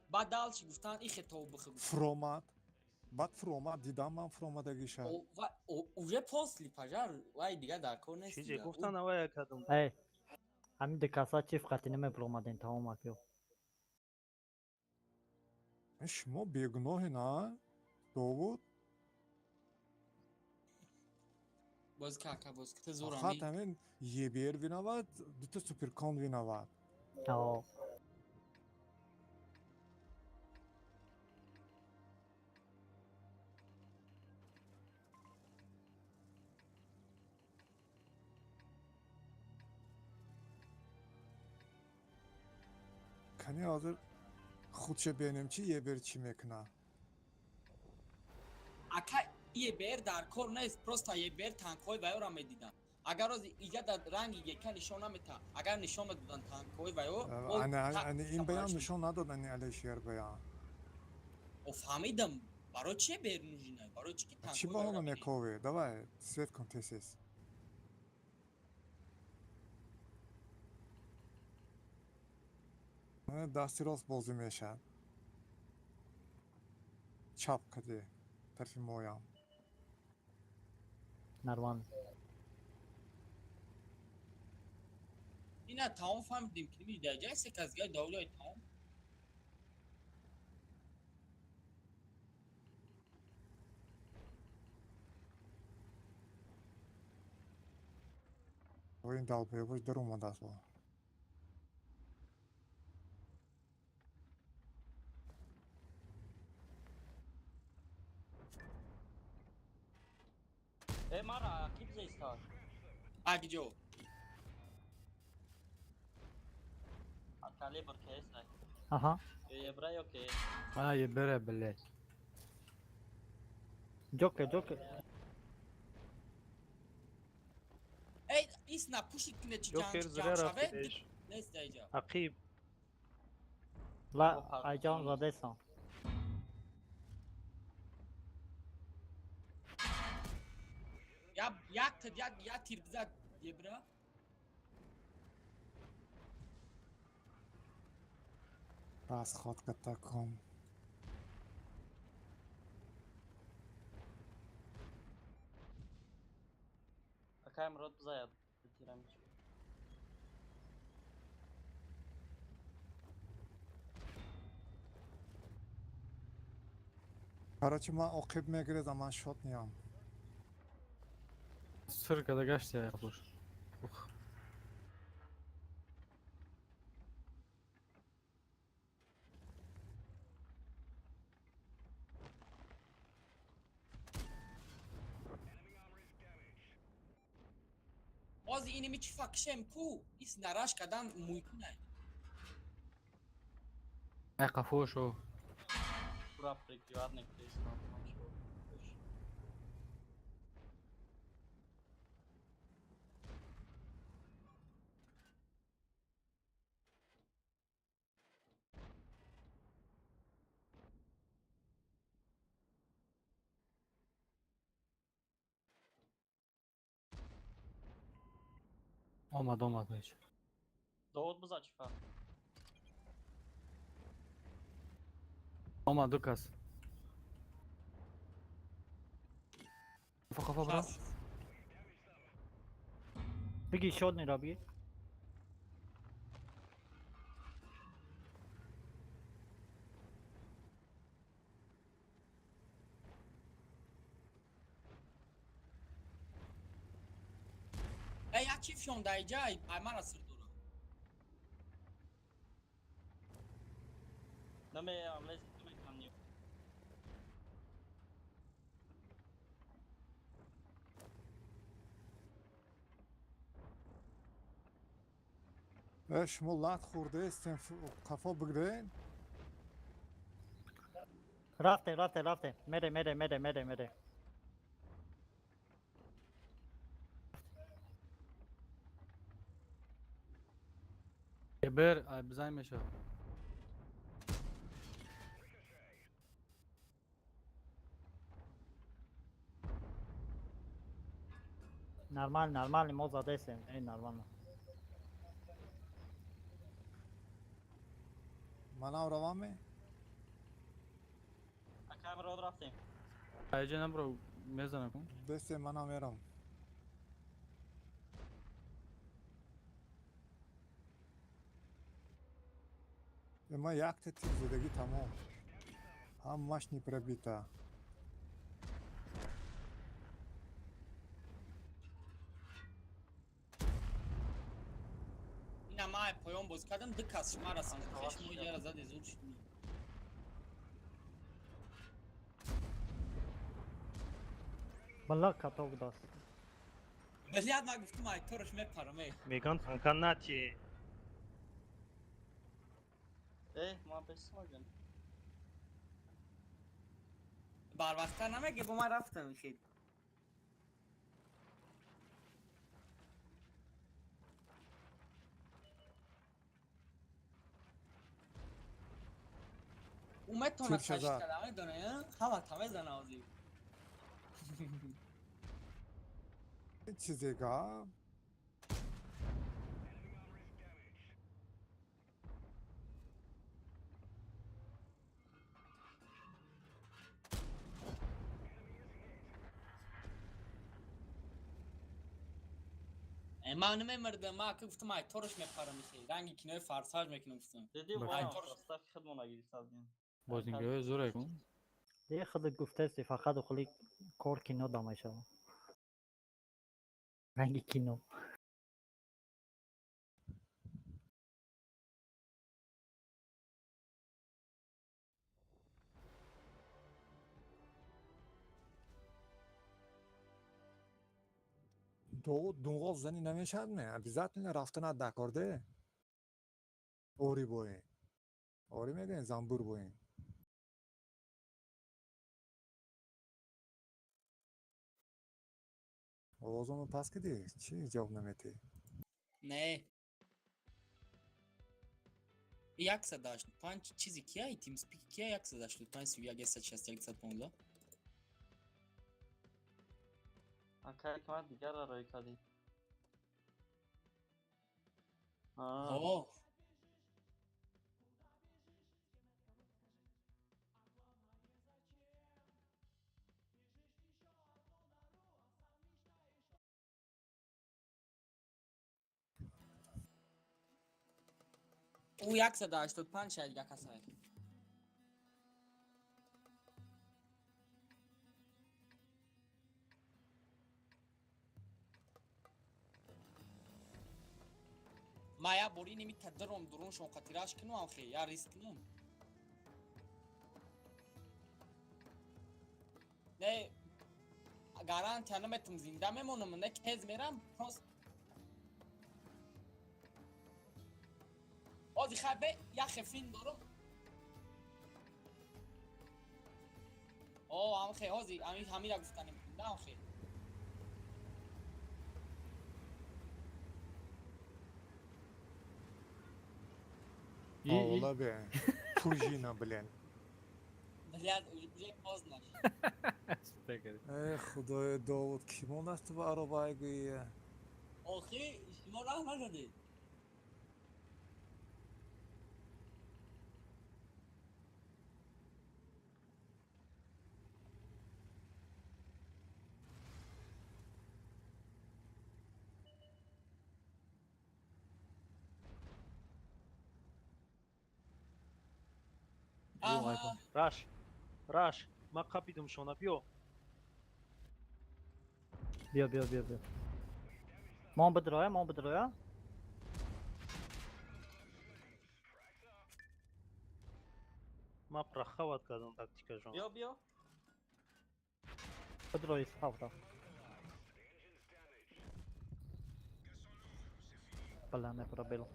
Баъд дал чӣ гуфтанд, ихе то бихе гуфтанд. фуромад. Баъд фуромад, дидам ман фуромадагиша. О, уже после пожар, вай дига дар кор нест Чизе дига. гуфтанд авая кадом. Э, ҳамин ду каса чиф қати намебуромадем тамом акё. Э, шумо бегуноҳе на? Довуд? Боз кака, боз ки ту Фақат зӯрами. ҳамин ЕБР виноват, дута суперкон виноват. О, Кани ҳозир худша бинем чи ЕБР чӣ мекунад. Ака ЕБР дар кор нест, просто ЕБР танкҳои вайора медиданд. Агар рози иҷа дар ранги гека нишон намета, агар нишон медоданд танкҳои вайо, мо Ана ана ин баян бараш нишон надод ани Алишер баян. О, фаҳмидам, барои чи ЕБР нужина? Барои чи ки Чӣ танкҳои баҳона вайора мебинӣ? мековӣ? Давай, свет кун тез-тез. Ана дасти рост бозӣ мешавад. Чап кади тарафи моям. нормально. Ина тамом фаҳмидем ки ними даҷа се кас гай давлаи тамом. О, ин долбоёбош дар омадааст бо. Э, мара ақиб зестад. Акҷо. Калибр кес. Аҳа. Ебра ё ке? А, ебере, блядь. Ҷокер, ҷокер. Эй, ис напушид кине чи ҷанг Ҷокер ҷамъ зря шаве, рафтидеш. нест даиҷа. Ақиб. Ла, айҷон задесан. Я як як як тир бизад ебра. Расход катаком. Акай Мурод бизаяд. Тирамич. Короче, ман оқиб мегирезам, ман шот ниям. Сир када гашти аяқ бош. Ух. Ози иними чи факшем ку? Ис нараш кадан мумкин. Ай қафошо. Тура прикриват некрес. Омад, омад ҳеч. Довуд, биза чифа. Омад ду кас. Қафо, қафо бро. Биги, шотниро биги. Э, як чиф шон даиҷа, ай мара сир дорам. Намеям, лез мекунам. Э, шумо лат хӯрдаестем, қафо бигирен. Рафтем, рафтем, рафтем. Мере, мере, мере, мере, мере. Бер, ай бизан меша. Нормал, нормально, мо задесем. Эй, нормально. Манам раваме? Акай брод, рафтем. Айҷа набро, мезанам кун. Десте, манам мерам. Э, ма якта тир задагӣ, тамом. Ҳамаш не пробита. Ина ма ай поён боз кардам, ду кас шума расанд. Шумо иҷара заде, зуд шуд. Бала каток даст. Блядь, ма гуфтум, ай торш мепарам, эй. Меган танка нати. Э, ма бесмаган. Барвақттар намеге, бо ман рафтам хел. Ӯ метавонад Тир шазад. ташкил карда, медонӣ, ҳама та мезана ҳозир. Чизе гап. Э, ман намемардам, ма ка гуфтам, ай торш мепарам хел. Ранги кинои фарсаж мекунам, гуфтам. Диди. Ба- Ай, мо торш. состави худмона гирифтадем. Бозингиҳои зӯре кун. Дигар худат гуфтасти, фақат хули кор кино да мешавад. Ранги кино. Дунгол занӣ намешавад ме? Обязательно рафтанат дакорде. Ори боин. Ори мегӯем, замбур боин. Овозоно пас кидӣ? Чӣ ҷавоб наметиҳӣ? Не. 185 чизи кия, TeamSpeak кия, 185 31 161 115. Акай ҳикмат, дигарро рӯй кардӣ. Ҳо. Ӯ 185 шаид гакасай. Ма як бори ними тадаром дуруншон қатираш кунам хе, я риск кунам. Не, гарантия наметум, зинда мемонам, не тез мерам, просто. Ози хай бе, як хефин дорам. О, ам хе, ози, ами ҳамира гуфтанем, да ам хе. Ола бе. Пружина, блин. Блядь, уже поздно. Э, худоё, Довуд, кӣ мондааст ту ба аробаи гӯӣ? Охи, Шумо раҳ надодед. Раш, раш, ма қапидум шона, биё. Биё, биё, биё, биё. Мон бидроя, мон бидроя. Ма прахават кардам тактикашон. Биё, биё. Бидрои савда. Бля, не пробил.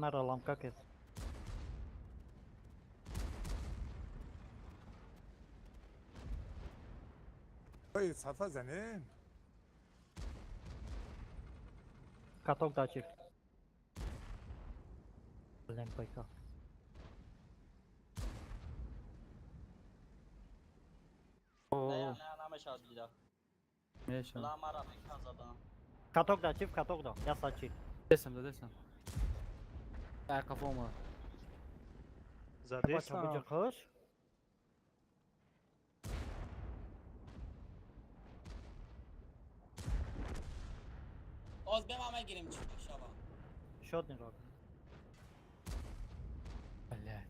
Маро ламка кес. Ой, сафа занем. Каток дачик. Блин, байка. Не, не, намешад дида. Мешам. Ла мара бека задан. Каток да, чип каток да. Я сачи. Десам, да десам. Ай қафо омад. Задесам. Қош. Оз бема мегирем чӣ шава. Шод нигоҳ. Блядь.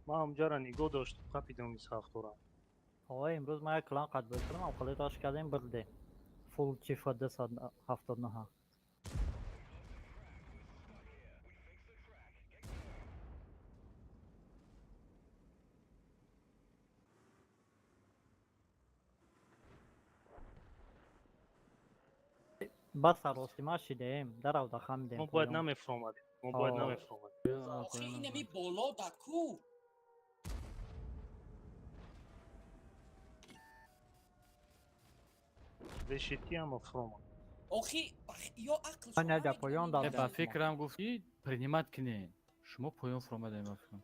Ман ҳамҷара нигоҳ доштам, қапидам исҳафтора. Ой, имрӯз ман як клан қад бикунам, амқали рош кардем бурде. Фул чифа 279. Бас саросима шидаем, дарав дахамидем. Мо бояд намефаҳмадем. Мо бояд намефаҳмадем. Охи инами боло да ку. Решити ама фрома. Охи, ё ақл Ана да поён да. Ба фикрам гуфт ки принимат кинен. Шумо поён фромадаем ба фикрам.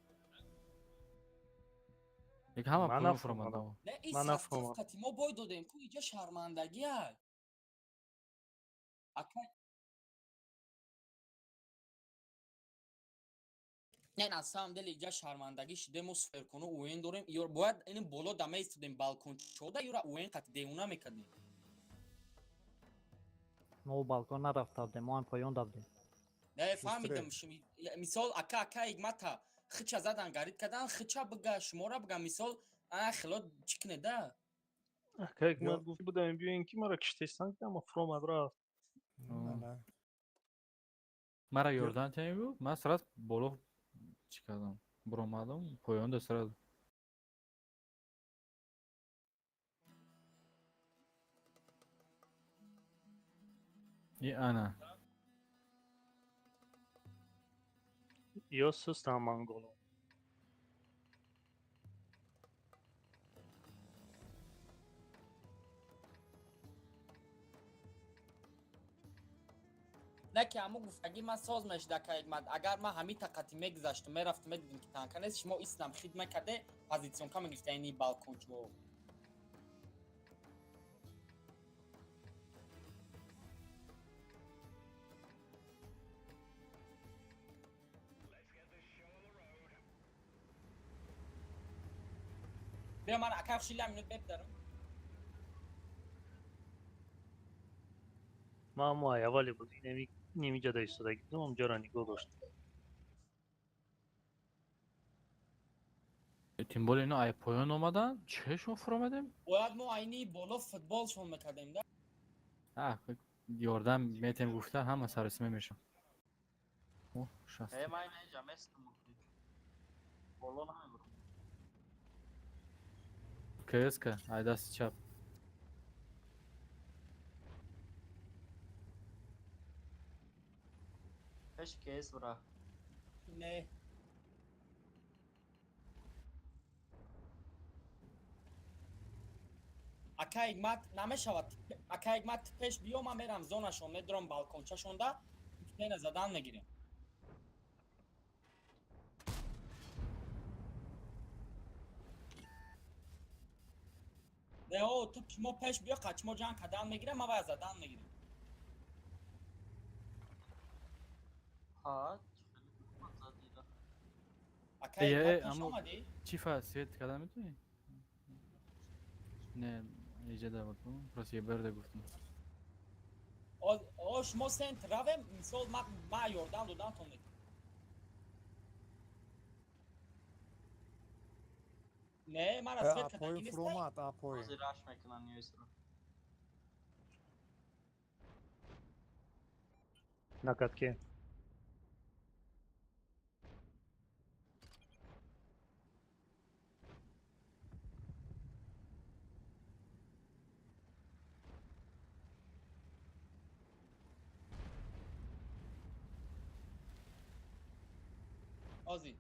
Як ҳама поён фромада. Не, ин састифкати мо бой додем ку иҷа шармандагия. Ака Не, на самом деле иҷа шармандагӣ шиде мо суперконо уен дорем. Ё бояд ин боло да меистодем балкончода юра уен қати девона мекардем. Мо балкон нарафта будем, мо ҳам поён да будем. Не, фаҳмидам. Мисол ака ака ҳикмата хича задан гарид кардан, хича бига шумора бига мисол ана хело чӣ кунед да? Ака ҳикмат гуфт будам биёен ки мара киштестан ама фромад рафт. Мара ёрдан тем гуфт, ман сразу боло чӣ кардам? Буромадам, поён да сразу. И ана. Ё сустам монголо. Не ки ҳамун гуфтагӣ ман соз мешуда ка ҳикмат. Агар ман ҳамин тақати мегузаштум, мерафтум, медидим ки танка нест, шумо ислам хид мекарде, позитсионка мегирифта ини балкончо. Биё ман ака хуши лям минут бепдарам. Ман мо аввале буд, инеми ҷада истода будам, ҳамҷара нигоҳ доштам. Тем более ино ай поён омадан, чӣ шумо фуромадем? Бояд мо айни боло футболшон мекардем да? А, ёрдам метем гуфта ҳама саросима мешам. О, шаст. Э, ман инҷа местам. Боло намебурам. КСК, ай дасти чап. Пеш КС бура. Не. Ака Ҳикмат, намешавад. Ака Ҳикмат, пеш биё, ман мерам зонашон, медурам балкончашонда, пена задан мегирем. Не, о, ту шумо пеш биё, қачмо ҷанг кадан мегирем, ман вая задан мегирем. Ҳа, задира. Ака Э, Ҳикмат, э, пеш аммо- омадӣ? Чӣ фа свет карда метавонӣ? Не, иҷада буд. Просто я берда гуфтам. О, шумо центр равем, мисол, ма ёрдам додамтон мекунам. Не, мара свет Апоин кадаги нестай. фуромад, апоин. Ҳозир раш мекунанд ниёсро. На катке. Ози.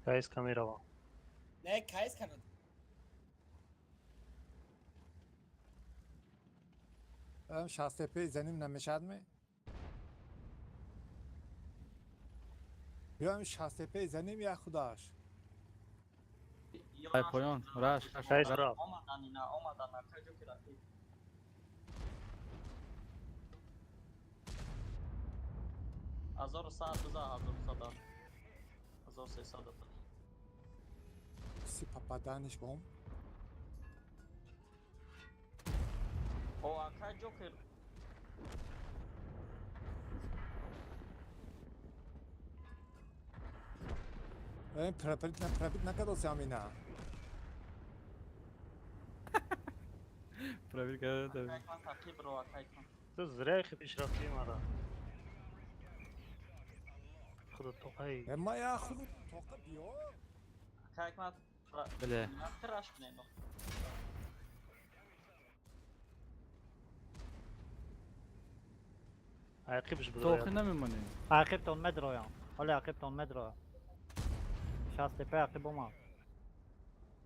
Кайс камерава. Не, кайс кардад. Шастепе заним намешад ме? Биём шастепе заним як худаш. Ай поён, раш, раш. Кайс рафт. Омадан ина, омадан, ака ҷо ки рафтӣ. 1100 биза, 1100, 1300. Си попаданиш бом. О, ака ҷокер. Пробить на пробить накардоси амина. Пробить карда. Ака Ҳикмат, тақиб ро, ака Ҳикмат. Ту зря пеш рафтӣ мара. Худо тоқай. Ма я худ тоқа биё. Ака Ҳикмат, Бале. раш кунед. Айқибш То охир бидрояд. намемонӣ. Ақибтон медроям. Ҳоле ақибтон медроям. Шастепе ақиб омад.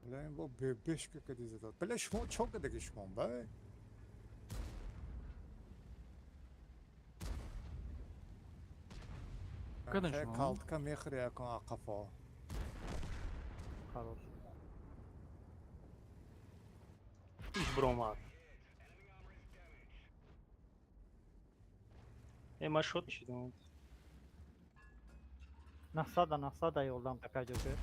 Бля, бо бебешка кади задад. Бля, шумо чо кадаги шумо, ба? Кадан шумо? Калтка мехӯри якон ақафо. Хорош. Иш биромад. Э, ма шот шидам. 900, 900 ёлдам, ака ҷокер.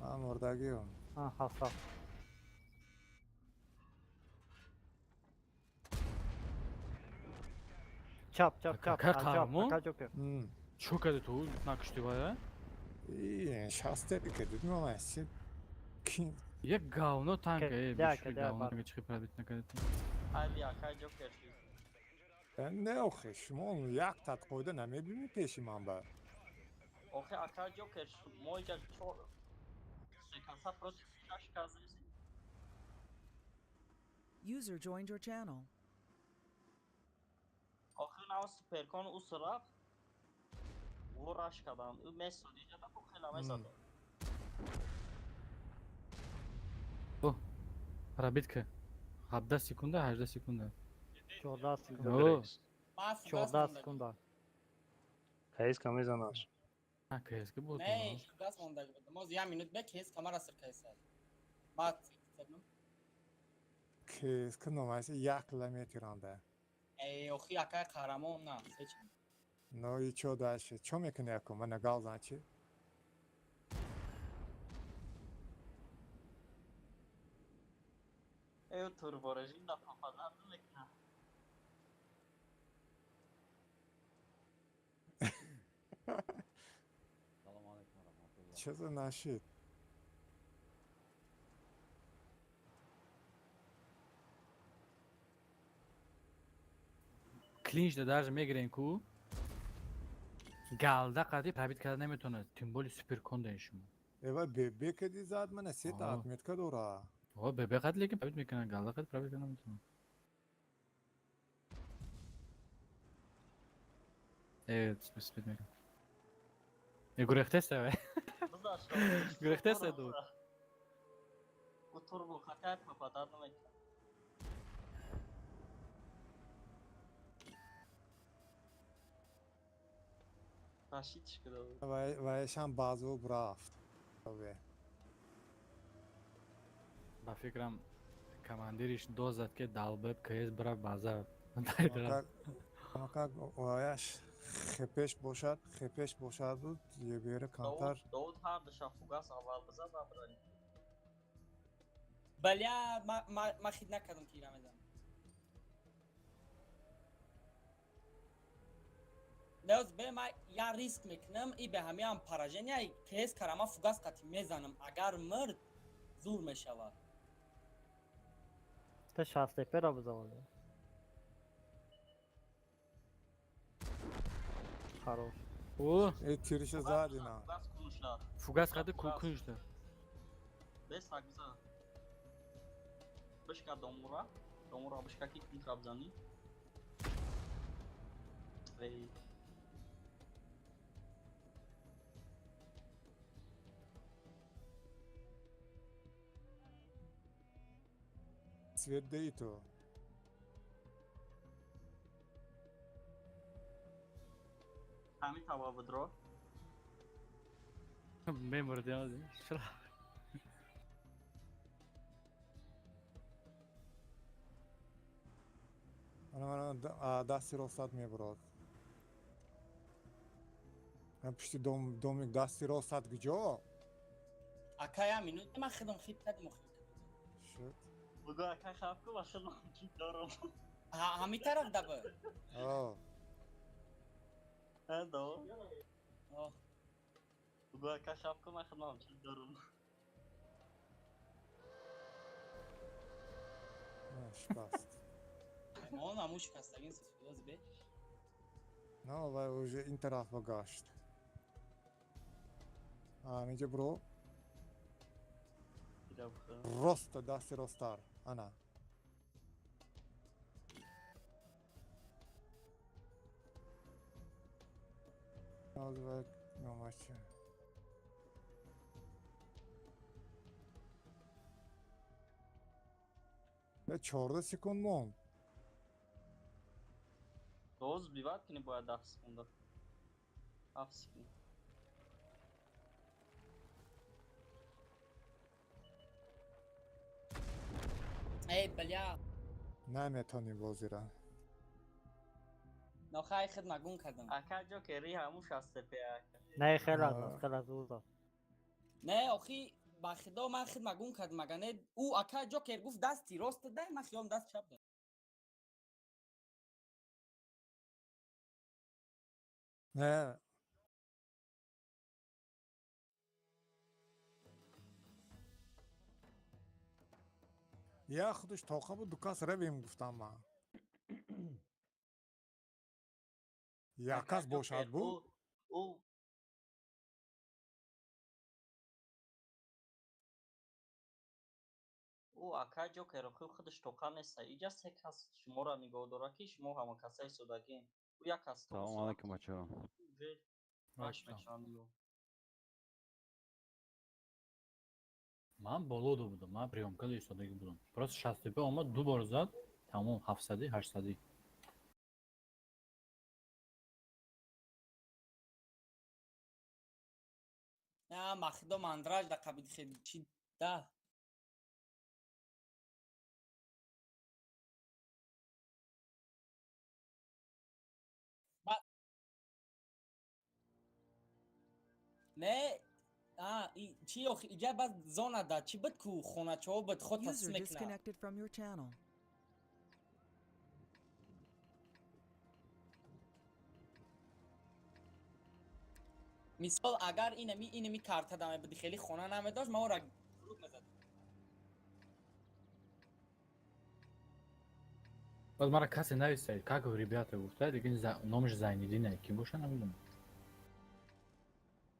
Ман мурдагиам. А, 700. Чап, чап, чап, Ака а, чап, қаҳрамон? ака ҷокер. Чо карди ту? Накушти вая? И шастепе кади мама си ки Як говно танка, э, да, бишури да, говно бар. танка чихи пробить накарди ту. Ай, ака ҷокер шид. Не, охе, шумо як тат қоида намебини пеши ман ба. Охе, ака ҷокер, мо иҷа чор се каса против шаш каса. User joined your channel. Охир нав суперкон ус рафт. Во раш кардам. Ӯ месод иҷа да бо хела мезад. Пробить ка. 17 секунда, 18 секунда. 14 секунда. О, Ма фугас 14 мондаги. секунда. Кайс камезанаш. А, КСК буд. Не, фугас мондаги будам. Оз як минут бе кес камара сир кайса. Ма цепнам. Кес куномаси як километранда. Эй, охи, акай қаҳрамон, на, сечи. Ну и чо дальше? Чо мекуни якум? Мана гал значи? Э, турборежим да попадан мекунад. Чо за нашид? Клинч да даже мегирен ку. Галда қади пробить карда наметавонад. Тем более суперкон даин шумо. Эва бебе кади зад мана сета Аа. отметка дора. О, бебе қад лекин пробить мекунад, галда қад пробить карда наметавонад. Спид мекунам. Гурехтеста вай. Гурехтеста ду. У турбо хатар попадад намекунад. Рашидш куда. Вайшам базуб рафт. Ба фикрам командириш до зад ки далбеб кс бира база. Как ваяш хепеш бошад, хепеш бошад буд, ебере камтар. Довуд ҳар душа фугас аввал бизад ва бирани. Бля, ма хид накардам ки ира мезанам. Леоз бе ма я риск мекунам и бе ҳамиам поражения кс карама фугас қати мезанам. Агар мирд зур мешавад. Та шаст пера бизавали. Хорош. О, тириша задина. Фугас қади кунжда. Бес агза. Бишка домура, домура бишка ки кунжа бизани. Вей. Цвет дейту. Ҳамин таба будро. Мемурдем. Чаро? Ана дасти ростат мебурад. Пишти дом домик дасти ростат куҷо? Акай ҳамин ман худам хит кардам охир. Шуд. Бугу акай хаф ку ва худам хит дорам. Ҳамин тараф даба. О. Ҳа до. Бугу акай хаф ку ман худам хит дорам. Шикаст. Он ҳамун шикастагин сифоз бе. На, вай уже ин тараф ба гашт. Ҳаминҷо бро. Роста дасти ростар. Ана. 14 секунд монд. Доз бивад кунӣ бояд 10 секунда. 7 секунд. Эй, бля. Наметонӣ бозира. Нохай худ магун кардам. Ака ҷокери ҳамуш аст пе ака. Не, хеле аз, хеле аз уза. Не, охи ба худо ман худ магун кардам, ага не ӯ ака ҷокер гуфт дасти рост дай, ман хиёлам даст чап дай. Не. Я худаш тоқа буд, ду кас равем гуфтам ман. Як кас бошад буд? Ӯ ака ҷокер худаш тоқа неста. Иҷа се кас шуморо нигоҳ дорад ки шумо ҳама касаи содагин. Ӯ як кас. Салом алайкум бачаҳо. Ман боло ду будам, ман приёмкада истодагӣ будам. Просто 65 омад, ду бор зад, тамом 700, 800. На, махидо мандраж да қабид хед чи да. Не, чи охи иҷа баз зона да чи буд ку хоначаҳо буд худ User тасмекна. disconnected from your channel. Мисол агар инами карта да мебуди хеле хона намедошт, ман ора рук мезадам. Баъд мара касе нависад, как вы, ребята, гуфта, лекин номаш Зайниддин ки боша намедонам.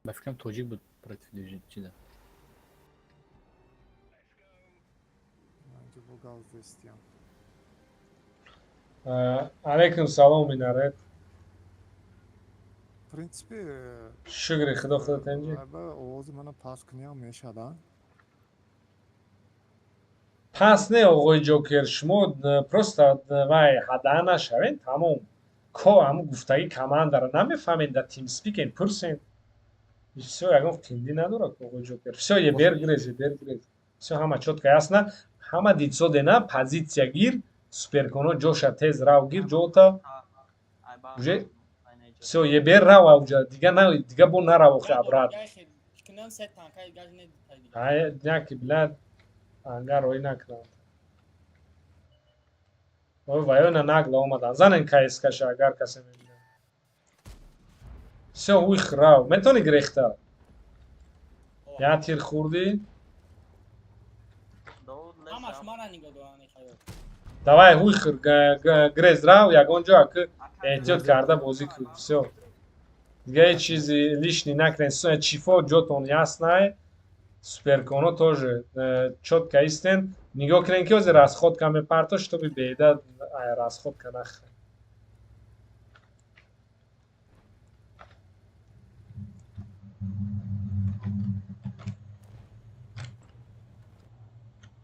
Ба фикрам тоҷик буд против чиза. Манҷо бо газ дестиям. Алейкум салом, Минарет. Принципе. Шукри худо, худо тенҷи. Овози мана паст куниам мешад, а? Пас не, оғои Ҷокер, шумо просто вай ҳада нашавен, тамом. Ко ҳамун гуфтагӣ командаро намефаҳмед, дар тимспикен пурсен. И всё, ягон қиндӣ надорад, оғои Ҷокер. Всё, ебер гирез, ебер гирез. Всё, ҳама чётко ясно. Ҳама дидсодена позитсия гир, суперконо ҷоша тез рав гир, ҷота. Уже всё, ебер рав ауҷа, дига на, дига бо нарав охи обратно. Кунам се танка гаж не дига. Ай, няки блядь, ангар рой накунанд. Ой, вайона нагло омадан. Занен каскаша агар касе мебинад. Всё, уих рав. Метони грехта. Я тир хӯрдӣ? Ҳамаш мара нигоҳ доранд хаёл. Давай, уих грез рав, ягон ҷо аки эҳтиёт карда бозӣ кун. Всё. Дига ҳеҷ чизи лишний накунед. Чифо ҷотон яснай. Суперконо тоже чётко истен. Нигоҳ кунед ки ҳозир расходка мепарто, чтобы беда расходка нахӯред.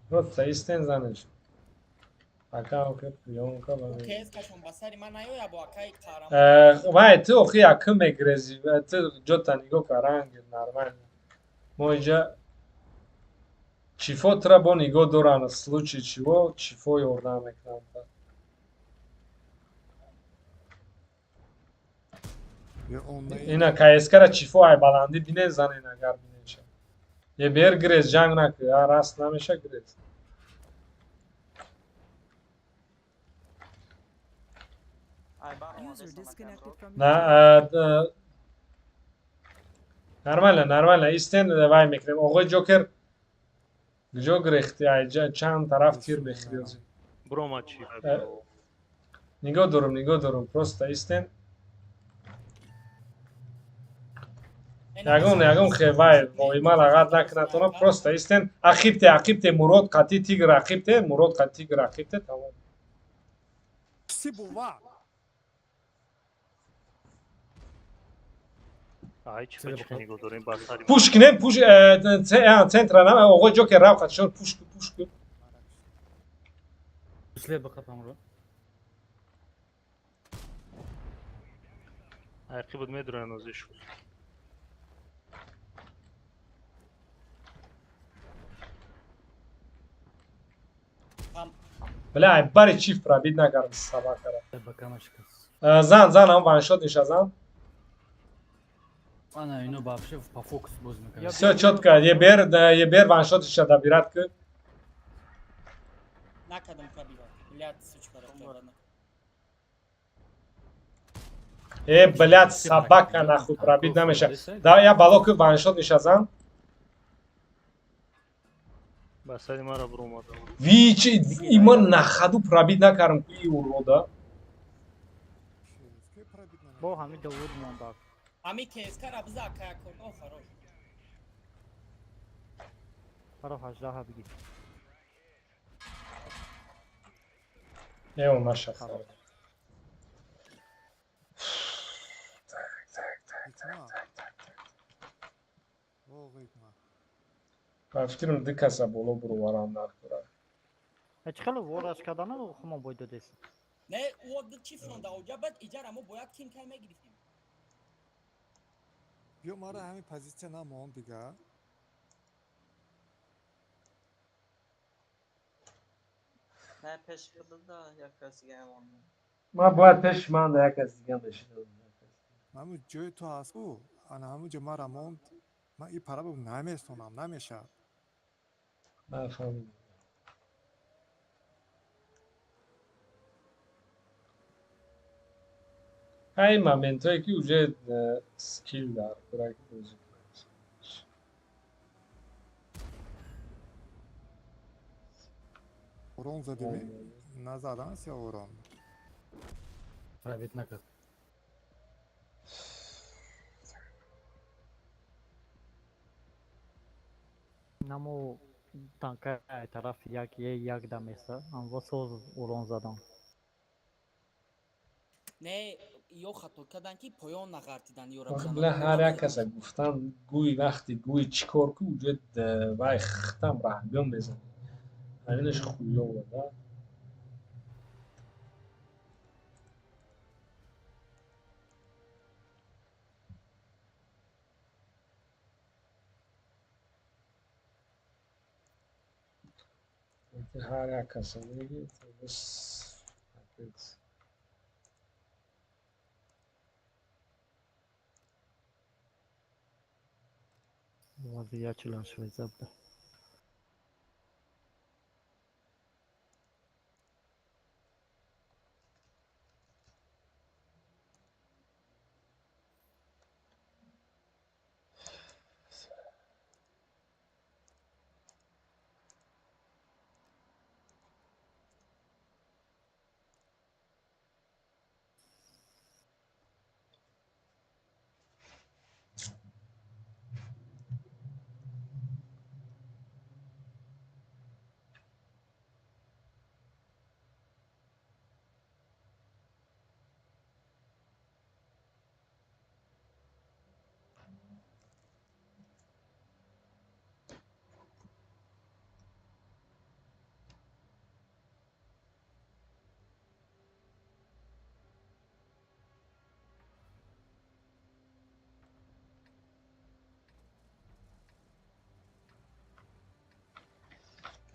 Просто истен занеш. Ака охи приёмка ба. Кескашон ба сари ман наёя бо акаи қаҳрамон. Вай ту охи якум мегрези, ту ҷота нигоҳ кар, ранг нормально. Мо иҷа чифо тура бо нигоҳ доранд, в случае чего чифо ёрдам мекунанд. Ина КСК-ра чифо ай баландӣ бинен, занен агар бинеша. Ебер гирез, ҷанг накӯ, а раст намеша гирез. User disconnected from your На, channel. Нормально, нормально. Истен вай мекунем. Оғои Ҷокер куҷо гирехти? Ай чанд тараф тир мехӯри ҳозир? Брома чи? Нигоҳ дорум, нигоҳ дорум. Просто истен. Ягон, ягон хе вай воима лағат накунатона, просто истен. Ақибте, ақибте, Мурод қати тигр ақибте, Мурод қати тигр ақибте, тамом. Си бува. Ай чи чи нигоҳ дорем ба сари Пуш кунем, пуш центра на, оғои Ҷокер рав қатишон, пуш ку, пуш ку. След бақапам ро. Ай қибуд медроян озиш. Бля, ай бари чиф пробить накардам собакара. Бакамашка. Зан, зан, ам ваншот ниша зан. Ана ино вообще по фокус боз мекунад. Всё чётко, ебер, ебер ваншот ниша добират ку. Накардам пробивать. Блядь, сучка, пробивать. Э, блядь, собака нахуй пробить намеша. Да, я бало ку ваншот ниша зан. Ба сари мара бромадам. Ви чи има на ходу пробить накардам ку и урода. Бо ҳамин Довуд монда. Ҳами КСК-ра биза акая кун. О, хорош. Баро 18 бигир. Эо наша хар. Ҳикмат. Воғ ҳикмат. Ба фикрам ду каса боло бироварам накура. Чӣ хеле вораш кардана хумон бой додест. Не, о ду чи фронда оҷа бад иҷара мо бояд ким кай мегирифтем. Биё мара ҳамин позитсия намон дига. Не, пеш да як кас дига монда. Ман бояд пеши ман да як кас дига мешидам. Ҳамун ҷои ту ҳаст ку, ана ҳамун ҷо мара монд. Ман и пара наместонам, намешавад. Нафаҳмидам. Ай моментое ки уже скилл дар кора ки бозӣ кунад. Урон задими? Назадан ся урон. Пробить накард. Намо танка тараф як е як дамеса. Амво соз урон задан. Не, ё хато кардан, ки поён нағартидан ёра. Била, ҳар як каса гуфтан, гӯй вақти гӯй чӣ кор ку, уҷа вай хитам раҳгум мезанӣ. Ҳаминаш хуёва да. Ҳар як каса мегӣ, бас. Вазъият 46 забда.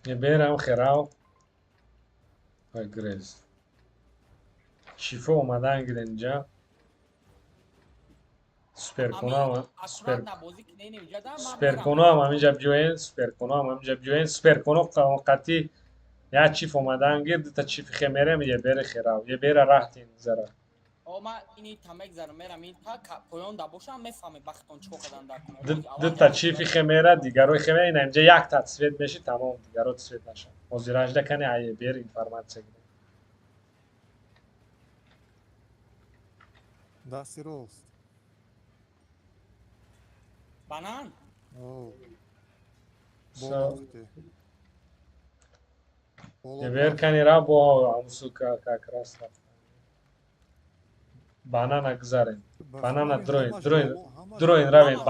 Берам херав ва грез. Шифо омадан гирен инҷа. Суперконоам, суперконоам ҳаминҷа биёен, суперконоам ҳаминҷа биёен, суперконо қатӣ як чиф омадан гир, дута чифи хе мерем, ебери херав, ебера раҳтин зара. Ма ини тамек зарам мерам, ин та поён да бошам, мефаҳме бахтон чико кардан дар. Дута чифи хе мера, дигарои хе мера, ина инҷа якта цвет меши, тамом, дигаро цвет наша. Ҳозиражда кани ебер информатсия гирем. Дасти рост. Банан? Ебер кани ра бо амсу как раз рафт. Банана гузарем. Банана дроин, дроин, дроин равем.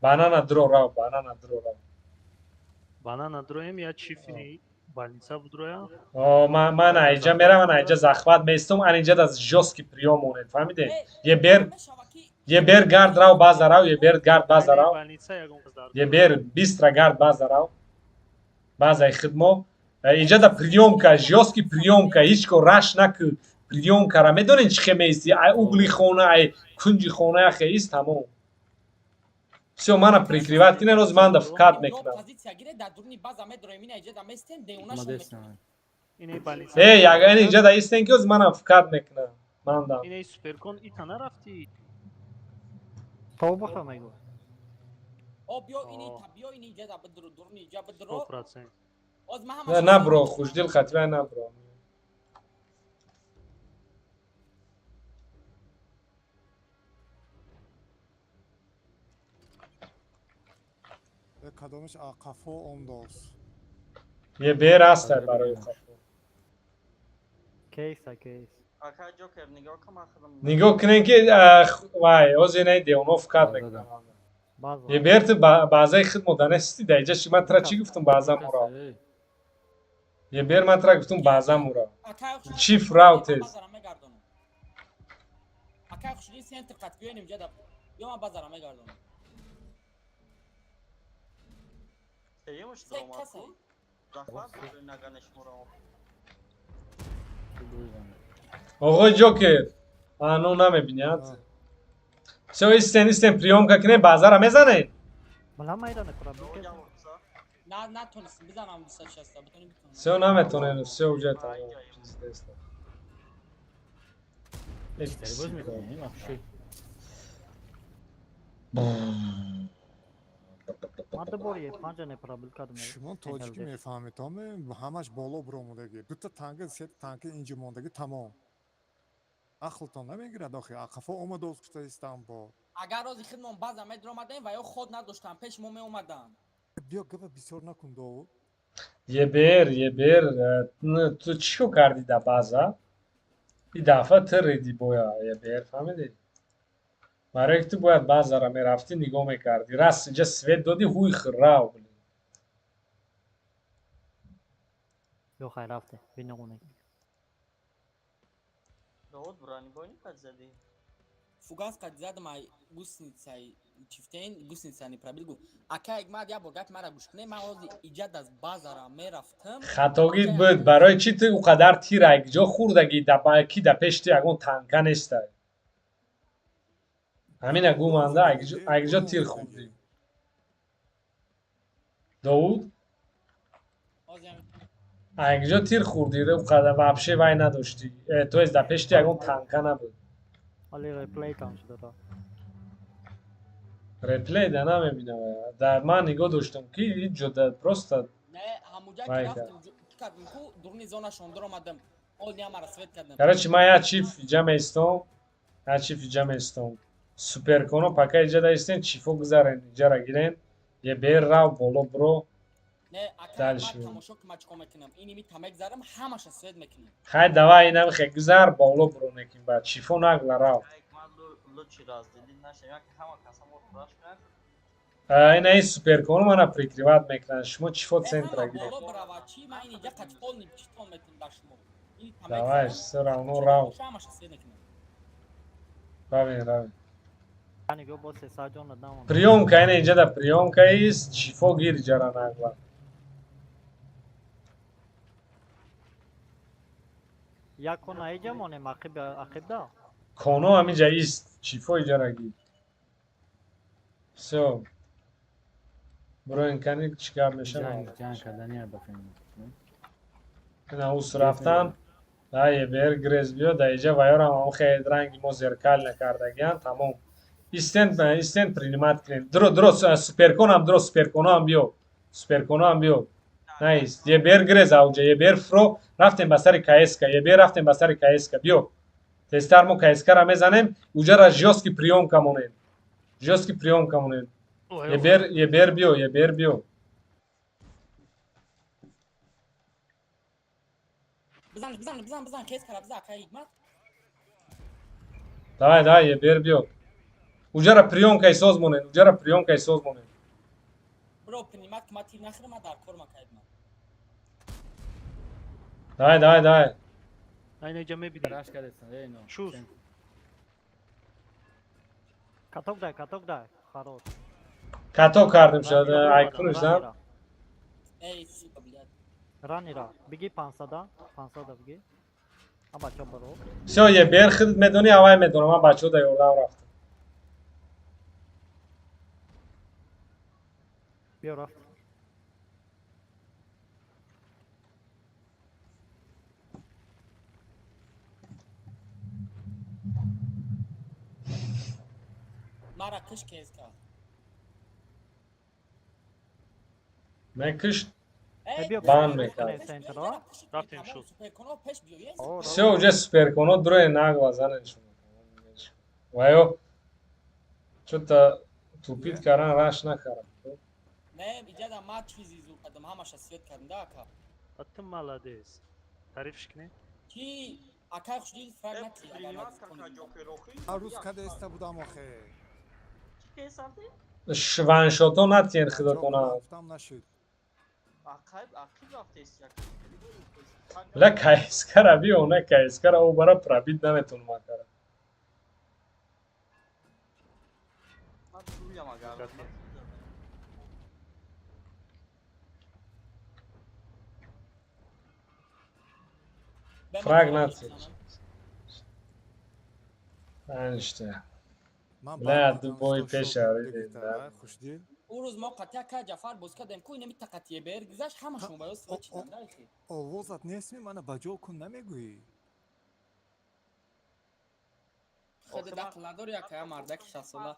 Банана дро рав, банана дро рав. Банана дроем, я чифи больница будроя. О, ман айҷа мерам, ман айҷа захват меистум, ан инҷа да жёсткий приём монед, фаҳмиде? Ебер гард рав, база рав, ебер гард база рав. Ебер бистро гард база рав. Базаи хидмо. Инҷа да приёмка, жёсткий приёмка, ҳеҷ ко раш наку. Приёмкара медонед чӣ хе меисти? Ай угли хона, ай кунҷи хона яхе ист, тамом. Всё, мана прикриват кине, роз ман да вкат мекунам. Э, яган инҷа да истен ки оз манам вкат мекунам. Ман дам. Ине суперкон ита нарафти. Тавба мегӯ. О, биё ини та, биё ини инҷа да бидро, дурни инҷа бидро. 100%. На, набро, хушдил хатва набро. Кадомиш қафо омдост? Ебер аст барои қафо. Кейса, кейс. Ака Ҷокер, нигоҳ кун, ман худам. Нигоҳ кунен ки вай, оз инаи девоно вкат мекунам. Ебер ту баъзаи худ моданести да инҷа ши ман тра чӣ гуфтум баъза мура. Ебер ман тра гуфтум баъза мура. Чиф рав тез. Ака хушди центр қат биёнем инҷа да. Ё ман базара мегардонам. Сеюмш даромад ку? Захват наганеш мура. Оғои Ҷокер, ану намебинят. Всё, истен, истен, приёмка кунем, баъзара мезанед? На, натонистем, бизанам 260, битонем битонем. Всё, наметонем, всё, уже тамом. Пиздец. Боз мекунем, вообще. Шумо тоҷикӣ мефаҳмед, ҳамаш боло биромадагӣ. Дута танка, сета танка инҷо мондагӣ, тамом. Ақлтон намегирад охи, қафо омадост гуфта истам бо. Агар рози хидмон база медромадем ва ё ход надоштам, пеш мо меомаданд. Биё гапа бисёр накун, Довуд. Ебер, ебер, ту чӣ кор кардӣ да база? И дафъа ту реди боя ебер, фаҳмидӣ? Барое ки ту бояд баъзара мерафтӣ, нигоҳ мекардӣ. Раст инҷа свет додӣ, ҳуй хиррав, блин. Ё хай, рафте биногуне. Довуд, бронебойни кад задӣ? Фугас қад задам ай гусеницаи чифтен, гусеница не пробил. Гуфт ака Ҳикмат, як бор гапи мара гӯш кунед. Ман ҳозир иҷад аз базара мерафтам. Хатогит буд. Барои чӣ ту ӯ қадар тир айкҷо хӯрдагӣ, ки да пеши ту ягон танка нестай? Ҳамина гуманда, айкҷо тир хӯрдӣ, Довуд? Айкҷо тир хӯрдӣ, ӯ қадар вообще вай надоштӣ. То есть да пеши ту ягон танка набуд. Ҳоли реплей там шуда. Реплей да намебинам. Дар ман нигоҳ доштам, ки ҳеҷ ҷо да просто Не, ҳамуҷа ки вай рафтам, кардем ку дуруни зонашон дуромадам, ол мара свет кардам. Короче, ман як чиф иҷа меистом, як чиф иҷа меистом. Суперконо пока иҷа даистен, чифо гузарен, иҷара гирен, е бер рав боло бро. Не, ака. Дальше. Ман тамошо ки, ман чикор мекунам? Иними тамек зарам, ҳамаша свет мекунем. Хай, давай, инам хе гузар, боло бро мекунем, ба чифо нагла, рав. Ман лучи раздели нашам, яке ҳама каса мо раш кунад. Ина ин суперконо мана прикрывать мекунанд, шумо чифо центра гиред. Боло брава чи, ман ин иҷа қати полный читон метунем ба шумо. Давай, всё равно рав. Ҳамаша свет мекунем. Равем, равем. Нигоҳ бо сесаҷон надам. Приёмка ина инҷа да приёмка ист, чифо гир иҷара нагла. Як кона иҷа монем, ақиб ақиб да. Коно ҳаминҷа ист, чифо иҷара гир. Всё. Броин кани чӣ гап мешавад? Ҷанг кардани ба филм. Ина ус рафтан. Да ебер грез биё, да иҷа ваёрам ҳам хел ранги мо зеркал накардагиян, тамом. Истен, истен, принимать кунед. Дро, дро, суперконам, дро, суперконоам биё. Суперконоам биё. Наист. Ебер грез ауҷа, ебер фро, рафтем ба сари КСК, ебер рафтем ба сари КСК, биё. Тезтар мо КСК-ра мезанем, уҷара жёсткий приёмка монем. Жёсткий приёмка монем. Ебер, ебер биё, ебер биё. Бизан, бизан, бизан, бизан, кес кара, бизан, ака Ҳикмат. Давай, давай, ебер биё. Уҷара приёмкаи соз монем, уҷара приёмкаи соз монем. Бро, принимать ки, ма тир нахӯрам, ма дар кор, ма кайдма. Давай, давай, давай. Айна иҷа мебинӣ. Раш кардесан, эй но. Шуз. Каток дай, каток дай. Хорош. Каток кардем шуд, айкунаш да. Эй, сука, блядь. Ранира, биги 500, 500 биги. А бача баро. Всё, ебер худат медонӣ, авай медонам, ман бачаҳо да ёрдам рафтам. Биё, рафт. Мара киш, кеска. Мекишт. Биё. Бан мекард. Центра. Рафтем, шуд. Суперконо пеш биё, ес. Всё, уже суперконо дуре нагла занен шумо. Ваё чё-то тупить каран, раш накарам. Не, иҷада ма чизи зур кардам, ҳамаша свет кардам, да, ака. А ты молодец. Тарифш кунӣ? Ки акай хушдил фраг накӣ, агар ма. Рӯз када иста будам охе. Чӣ кесанти? Ваншото натиен худатона. Гуфтам нашуд. Ақиб ақиб рафтест як. Бля, КСК-ра биё, не КСК-ра о бара пробить наметонам акара. Ман туям агар. Фраг натиен. Панҷта. Ман Бля, баромадам, ду бои что пеша шод ридем, дигита, да. Хушдил. Ӯ рӯз мо қатъи ака Ҷафар боз кардем ку, инами тақатие бер гузашт, ҳамашон ба ё свет чидан, да, ихи. Овозат нестми, мана ба ҷо кун намегӯӣ. Хеле дақл надори, ака, мардаки 60-сола.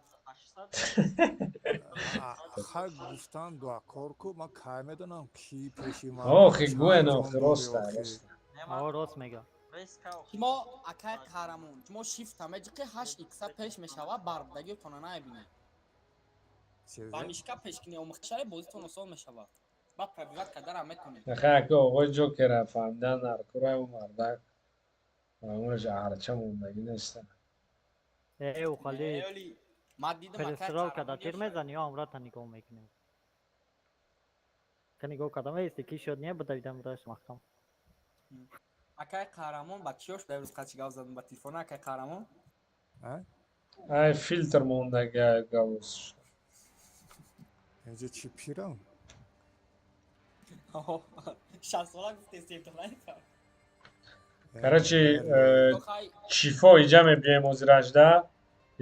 Хай, гуфтан дуакор ку, ман кай медонам, ки пеши ман. Охи чанд гӯен, ҷон охи дорӣ, роста, охи. роста. О, рост мега. Шумо акай қаҳрамон, шумо шифта меҷиқи ҳашт икса пеш мешава, барбдагиотона намебинед. Ба мишка пеш кини омӯхташаве, бозитон осон мешава. Баъд пробивать карданам метонед. Нахай, ака оғои Ҷокера фаҳмидан наркура ӯ мардак. Амонаш арча мондагӣ неста. Э, ухали Оли, ма дидам, акай перестрелка да қаҳрамон тир ёш. мезани, ё амрата нигоҳ мекунем. Ка нигоҳ кардам, эсти ки шуд, не будавидам раш маҳкам. Акай қаҳрамон ба чиёш дар рӯз қачи гап задам ба телефона, акай қаҳрамон. А? Ай филтр мондагӣ галус. Инҷа чӣ пирам? 60 сола гуфтестем то наифам. Короче, чифо иҷа мебием ҳозиражда.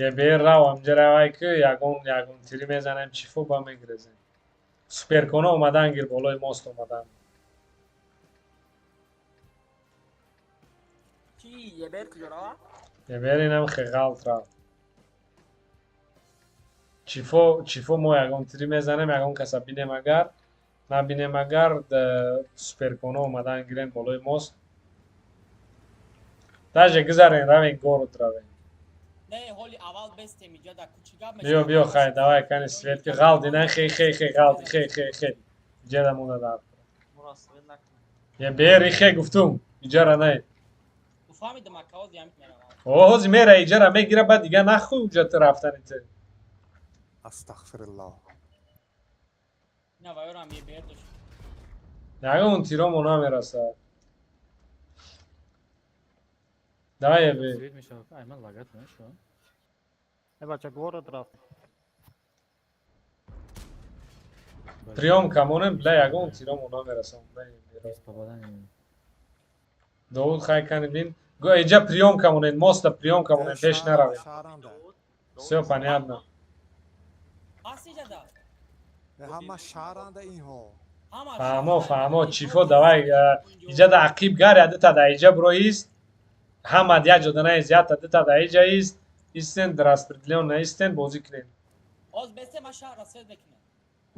Ебе рав амҷа равай ки ягон ягон тири мезанем чифо ба мегирезем. Суперконо омадан гир болои мост омадан. Чи ебер куҷо рава? Ебер инам хе ғалт рафт. Чифо чифо мо ягон тири мезанем, ягон каса бинем агар, набинем агар суперконо омадан гирем болои мост. Даже гузарен равен город равен. Не, ҳоли аввал бестем иҷа да кучи гап. Биё, биё, хай, давай, кани свет ки ғалт ина хе хе хе ғалт хе хе хе. Иҷара монда дар. Муро свет накун. Е бери хе гуфтум, иҷара най. Фаҳмидам, ака, ҳози ҳамин меравам. О, ҳози мера иҷара мегира, баъд дига нахуй уҷа ту рафтани ту. Астағфируллоҳ. Ина ваёрам ебер дошт. Ягон тиромо намерасад. Давай ебе. Свет мешавад. Ай ман лагат нашуд. Э, бача, город рафт. Приём камонем, бля, ягон тиромо намерасад. Бля, ебе. Без попадания. Довуд хай кани бин. Го иҷа приём камонем, моста приём камонем, пеш наравем. Шаҳранда. Всё понятно. Ҳаст иҷа да? Ҳама шаҳранда инҳо. Ҳама. Фаҳмо, фаҳмо, чифо давай, иҷа да ақиб гар, я дута да иҷа броист. Ҳама як ҷода наист, якта дута да иҷа ист. Истен, распределённо истен, бозӣ кунем. Ҳоз бесте ма шаҳрра свет мекунам.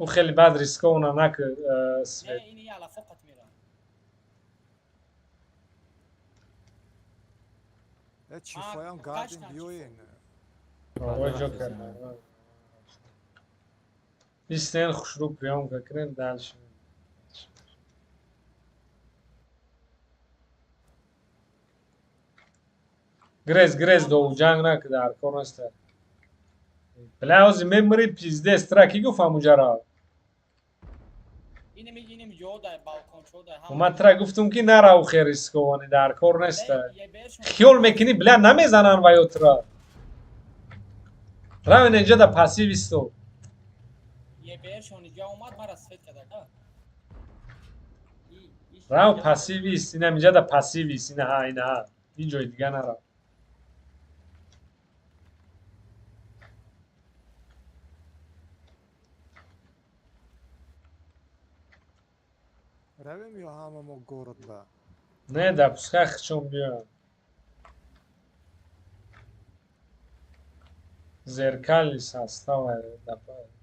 Ӯ хеле бад рисковано наки Не, свет. ини алафо қат мерам. Э, чифоям А, гардем гаштан. биёен. Ой, ҷокер. Истен хушрӯ приёмка кунем дальше. Грез, грез, дову ҷанг наки дар кор неста. Бля, ҳози мемири пиздец, тра ки гуфт ҳамуҷара? Инеми инеми ҷо дай балкон чо дай. Ман тра гуфтум ки нарав хе рисковани дар кор неста. Хиёл мекунӣ, бля, намезананд ва ё тра. Равен инҷа да пассив исто. Ебершон иҷа омад мара свет кадага. Рав пассив ист, инам инҷа да пассив ист, ина ҳа, ина ҳа. Ин ҷои дига нарав. Равем ё ҳама мо город ба? Не, да пускай хичон биёянд. Зеркальный состав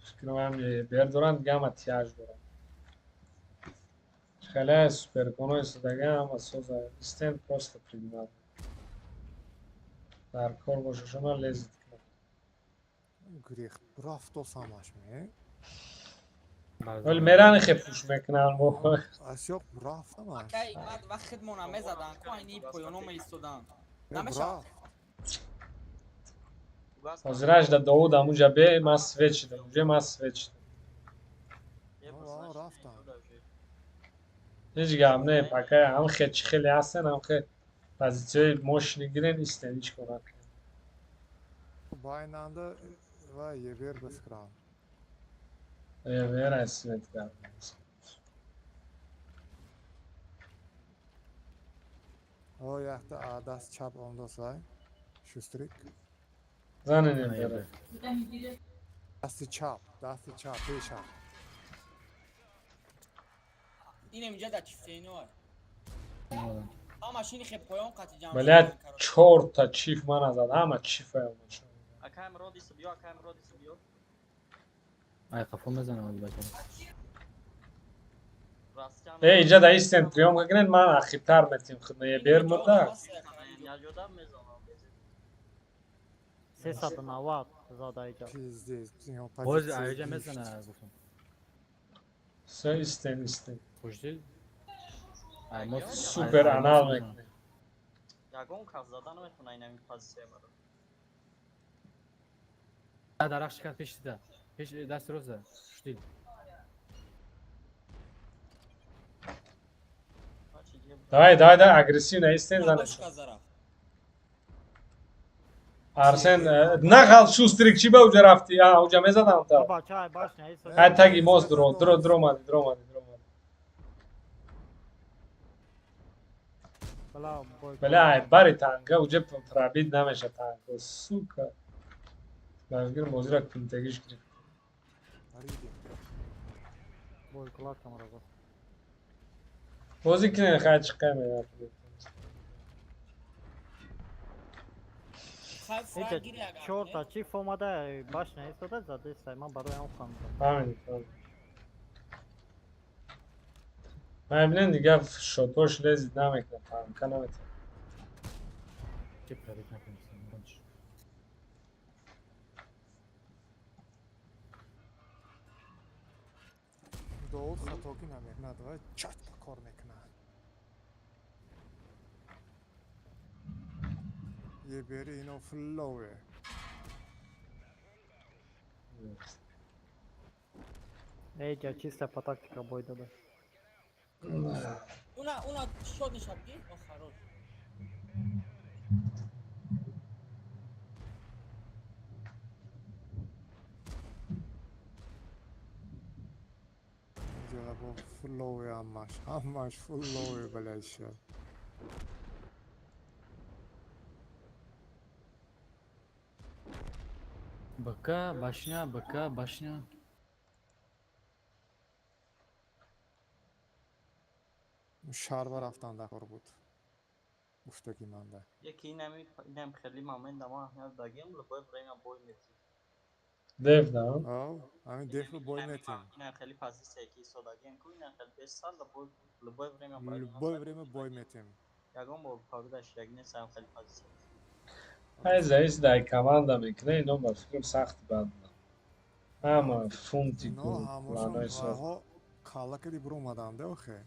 фикрам бер доранд, дига ҳама тяж доранд. Хеле суперконо истодага ҳама соза истен просто пригнал. Дар кор боша шума лезет кунад. Гурехт рафтос ҳамаш ме? Вале меран хе пуш мекунанд бо. Асёқ рафт ҳамаш. Акай баъд вақт хидмона мезадан ку айни поёно меистодан. Э, Намешавад. рафт. Ҳозираш да Довуд ҳамуҷа бе ман свет шидам, уже ман свет шидам. Рафтам. Ҳеҷ гап не, пока ҳам хе чӣ хеле ҳастен, ҳам хе позитсияи мощный гирен, истен, ҳеҷ кор накунед. Байнанда ва ебер бификрам. Вера свет кард. О, якта а даст чап омдос вай. Шустрик. Занен ебера. Дасти чап, дасти чап, пешам. Инем иҷа да чифтейно. Ҳамаш ини хе поён қати ҷамъ. Блядь, чорта чиф мана зад, ҳама чифа омад. Акаем родису биё, акаем родису биё. Ай қафо мезанам ози бача. Растян. Э, иҷа да истен приёмка кунед, ман ақибтар метим хидма ебер мурда. Яҷода мезанам. 390 зада иҷа. Пиздец, инҳо Боз позитсия аёҷа гирифт. мезана гуфтам. Всё, истен, истен. Пушти. Ай мост Супер ай анал мост мезанам. мекунем. Ягон кас зада наметавона инами позитсияи маро. Дарахт шикаст пеши да. Пеш дасти рост да. Шудил. Давай, давай, давай, агрессивно истен занеша. Арсен, нағал шустрик чӣ ба уҷа рафтӣ? А, уҷа мезадам та. Ҳай таги мост дро, дро, дро омадӣ, дро омадӣ, дро омадӣ. Бля, ай бари танка, уҷа пробит намеша танка, сука. Базгир бозира кунтагиш гирифт. Бозӣ кинен хай чиқай мерафт. Чорта чиф омада башня истода задеста, ман барои он хандам. Фаҳмидем, фаҳмидем. Ман бинем дигар шотош лезид намекунад, танка наметавонад. Чӣ пробит накунистам? Довуд хатогӣ намекунад ва чётко кор мекунад. Ебери ино флове. Эй, чисто по тактика бой дада. Уна шот нишаб ки? О, хорош. Бо флове ҳамаш, ҳамаш флове балаша. БК, башня, БК, башня. Шарва рафтан дар кор буд. Гуфтаги манда. Яки инам хеле момент ама аҳамият дагем, любое время бой метим. Деф, да? Ав, ҳамин деф бой метим. Инам хеле позитсия ки истодагем ку, инам хеле беш сал любое время любое время бой метим. Ягон бор победа шидаг нест ҳам хеле позитсия. Ай зависит ай команда мекунад, ино ба фикрам сахт бад. Ҳама фунтику планои соф. Калла кади буромаданд охе.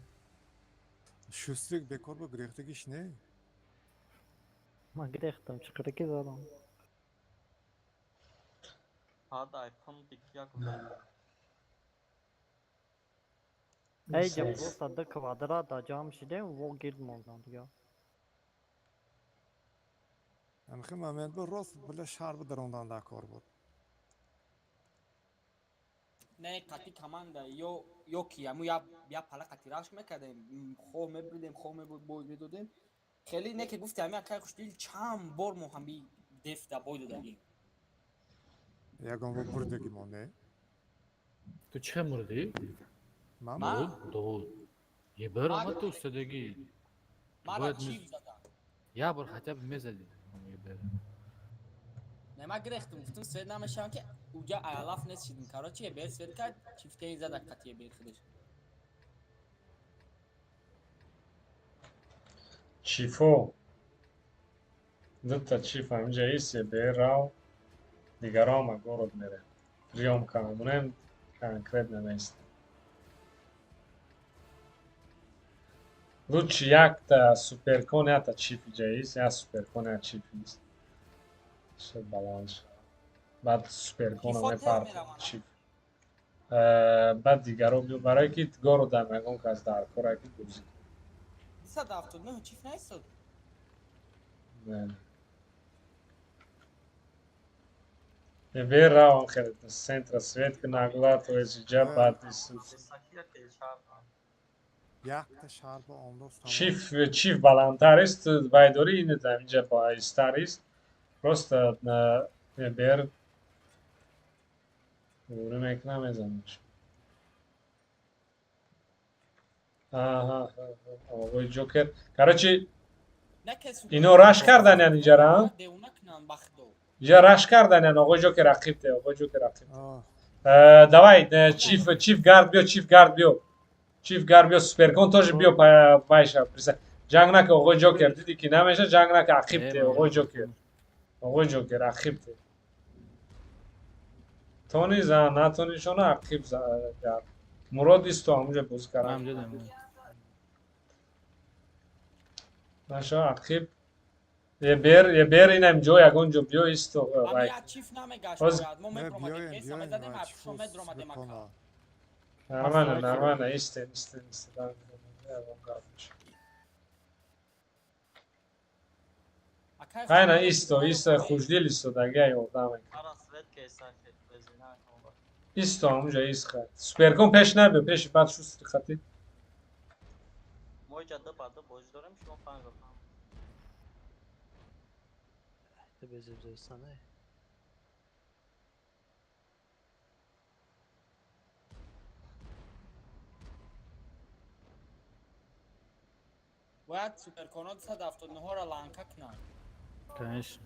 Шустрик бекор ба гирехтагиш не? Ман гирехтам, чиқираки задам. Ҳад ай фунтик як. Эй, ҷа просто ду квадрат да ҷамъ шидем, во гирд мондам дигар. Ҳамхи момент бо рост била шарба дарондан дар кор буд. Не, қати команда ё ки ҳаму я пала қати рашк мекардем, хо мебридем, хо бой медодем. Хеле не ки гуфти ҳами акай хушдил чанд бор мо ҳами деф да бой додагем. Ягон бор бурдагӣ мо не? Ту чӣ хел мурдӣ? Ман? Довуд. Ебер омад ту устодагӣ. Мара чип задам. Як бор хотя бы мезадӣ. Не, ман гирехтам, гуфтам свет намешавам ки уҷа аялаф нест шидим. Короче, ебер свет кард, чифтаи зада қати ебер худаш. Чифо. Дута чиф ҳаминҷа ист, ебер рав, дигаро ҳама город мерем. Приём камонем, конкретно нест. Лучше якта суперкон, якта чиф иҷа ист, як суперкон, як чиф ист. Всё баланс. Баъд суперкона мепартам чиф. Баъд дигаро биё, барое ки городам ягон кас дар кора ки бозӣ кунад. 279 чиф наистод? Не. Ебер равам хеле центра свет ки нагла, то есть иҷа баъд Якта шарба ондост. Чиф, чиф баландтар ист, вайдори ин инҷа баистар ист. Просто ебер гурӣ мекунам, мезанаш. Аҳа, оғои Ҷокер. Короче, ино раш кардан ян иҷара? Иҷа раш кардан ян, оғои Ҷокер рақиб те, оғои Ҷокер рақиб. Давай, чиф, чиф гард биё, чиф гард биё. Чиф гард биё, суперкон тоже биё пайша. Ҷанг нака, оғои Ҷокер, диди ки намеша, ҷанг нака, ақиб те, оғои Ҷокер. Оғои Ҷокер, ақиб те. Тони за, натони шона ақиб за гард. Мурод исто ҳамунҷа бозӣ кард. Наша ақиб. Ебер инам ҷо ягон ҷо биё исто. Ами як чиф намегашт бояд. Мо мебромадем, кеса мезадем, апшо медромадем ака. Нормально, нормально, истен, истен, истен. Хайна исто, исто, хушдил исто, дага ёрдам мекунад. Исто, ҳамунҷа ист хай. Суперкон пеш набиё, пеши баъд шустри хати. Мо иҷа ду ба ду бозӣ дорем, шумо панҷ ба панҷ. Бояд суперконо 279-ро ланка кунанд. Конечно.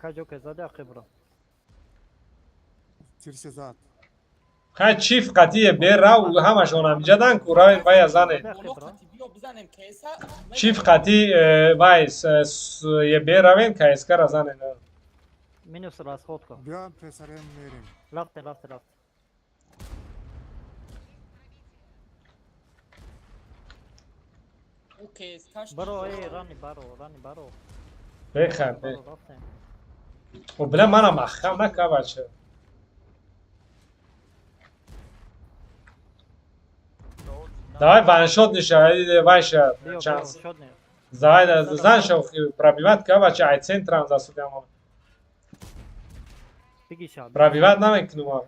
Каҷо ке зади ақибро. Тирсе зад. Хай чиф қатие берав ҳамашон ҳамиҷадан ку равем вая занем. Чиф қати вай беравем КСК-ра занем. Минус расходка. Биём песарем мерем. Рафте, рафте, рафте. Баро, эй, рани баро, рани баро. Бехар, бе. О, бля, мана маҳкам нака, бача. Давай ваншот ниша, вай ша, шанс. Давай, зан ша, пробиват ка, бача, ай центрам засудям. Пробиват намекунум.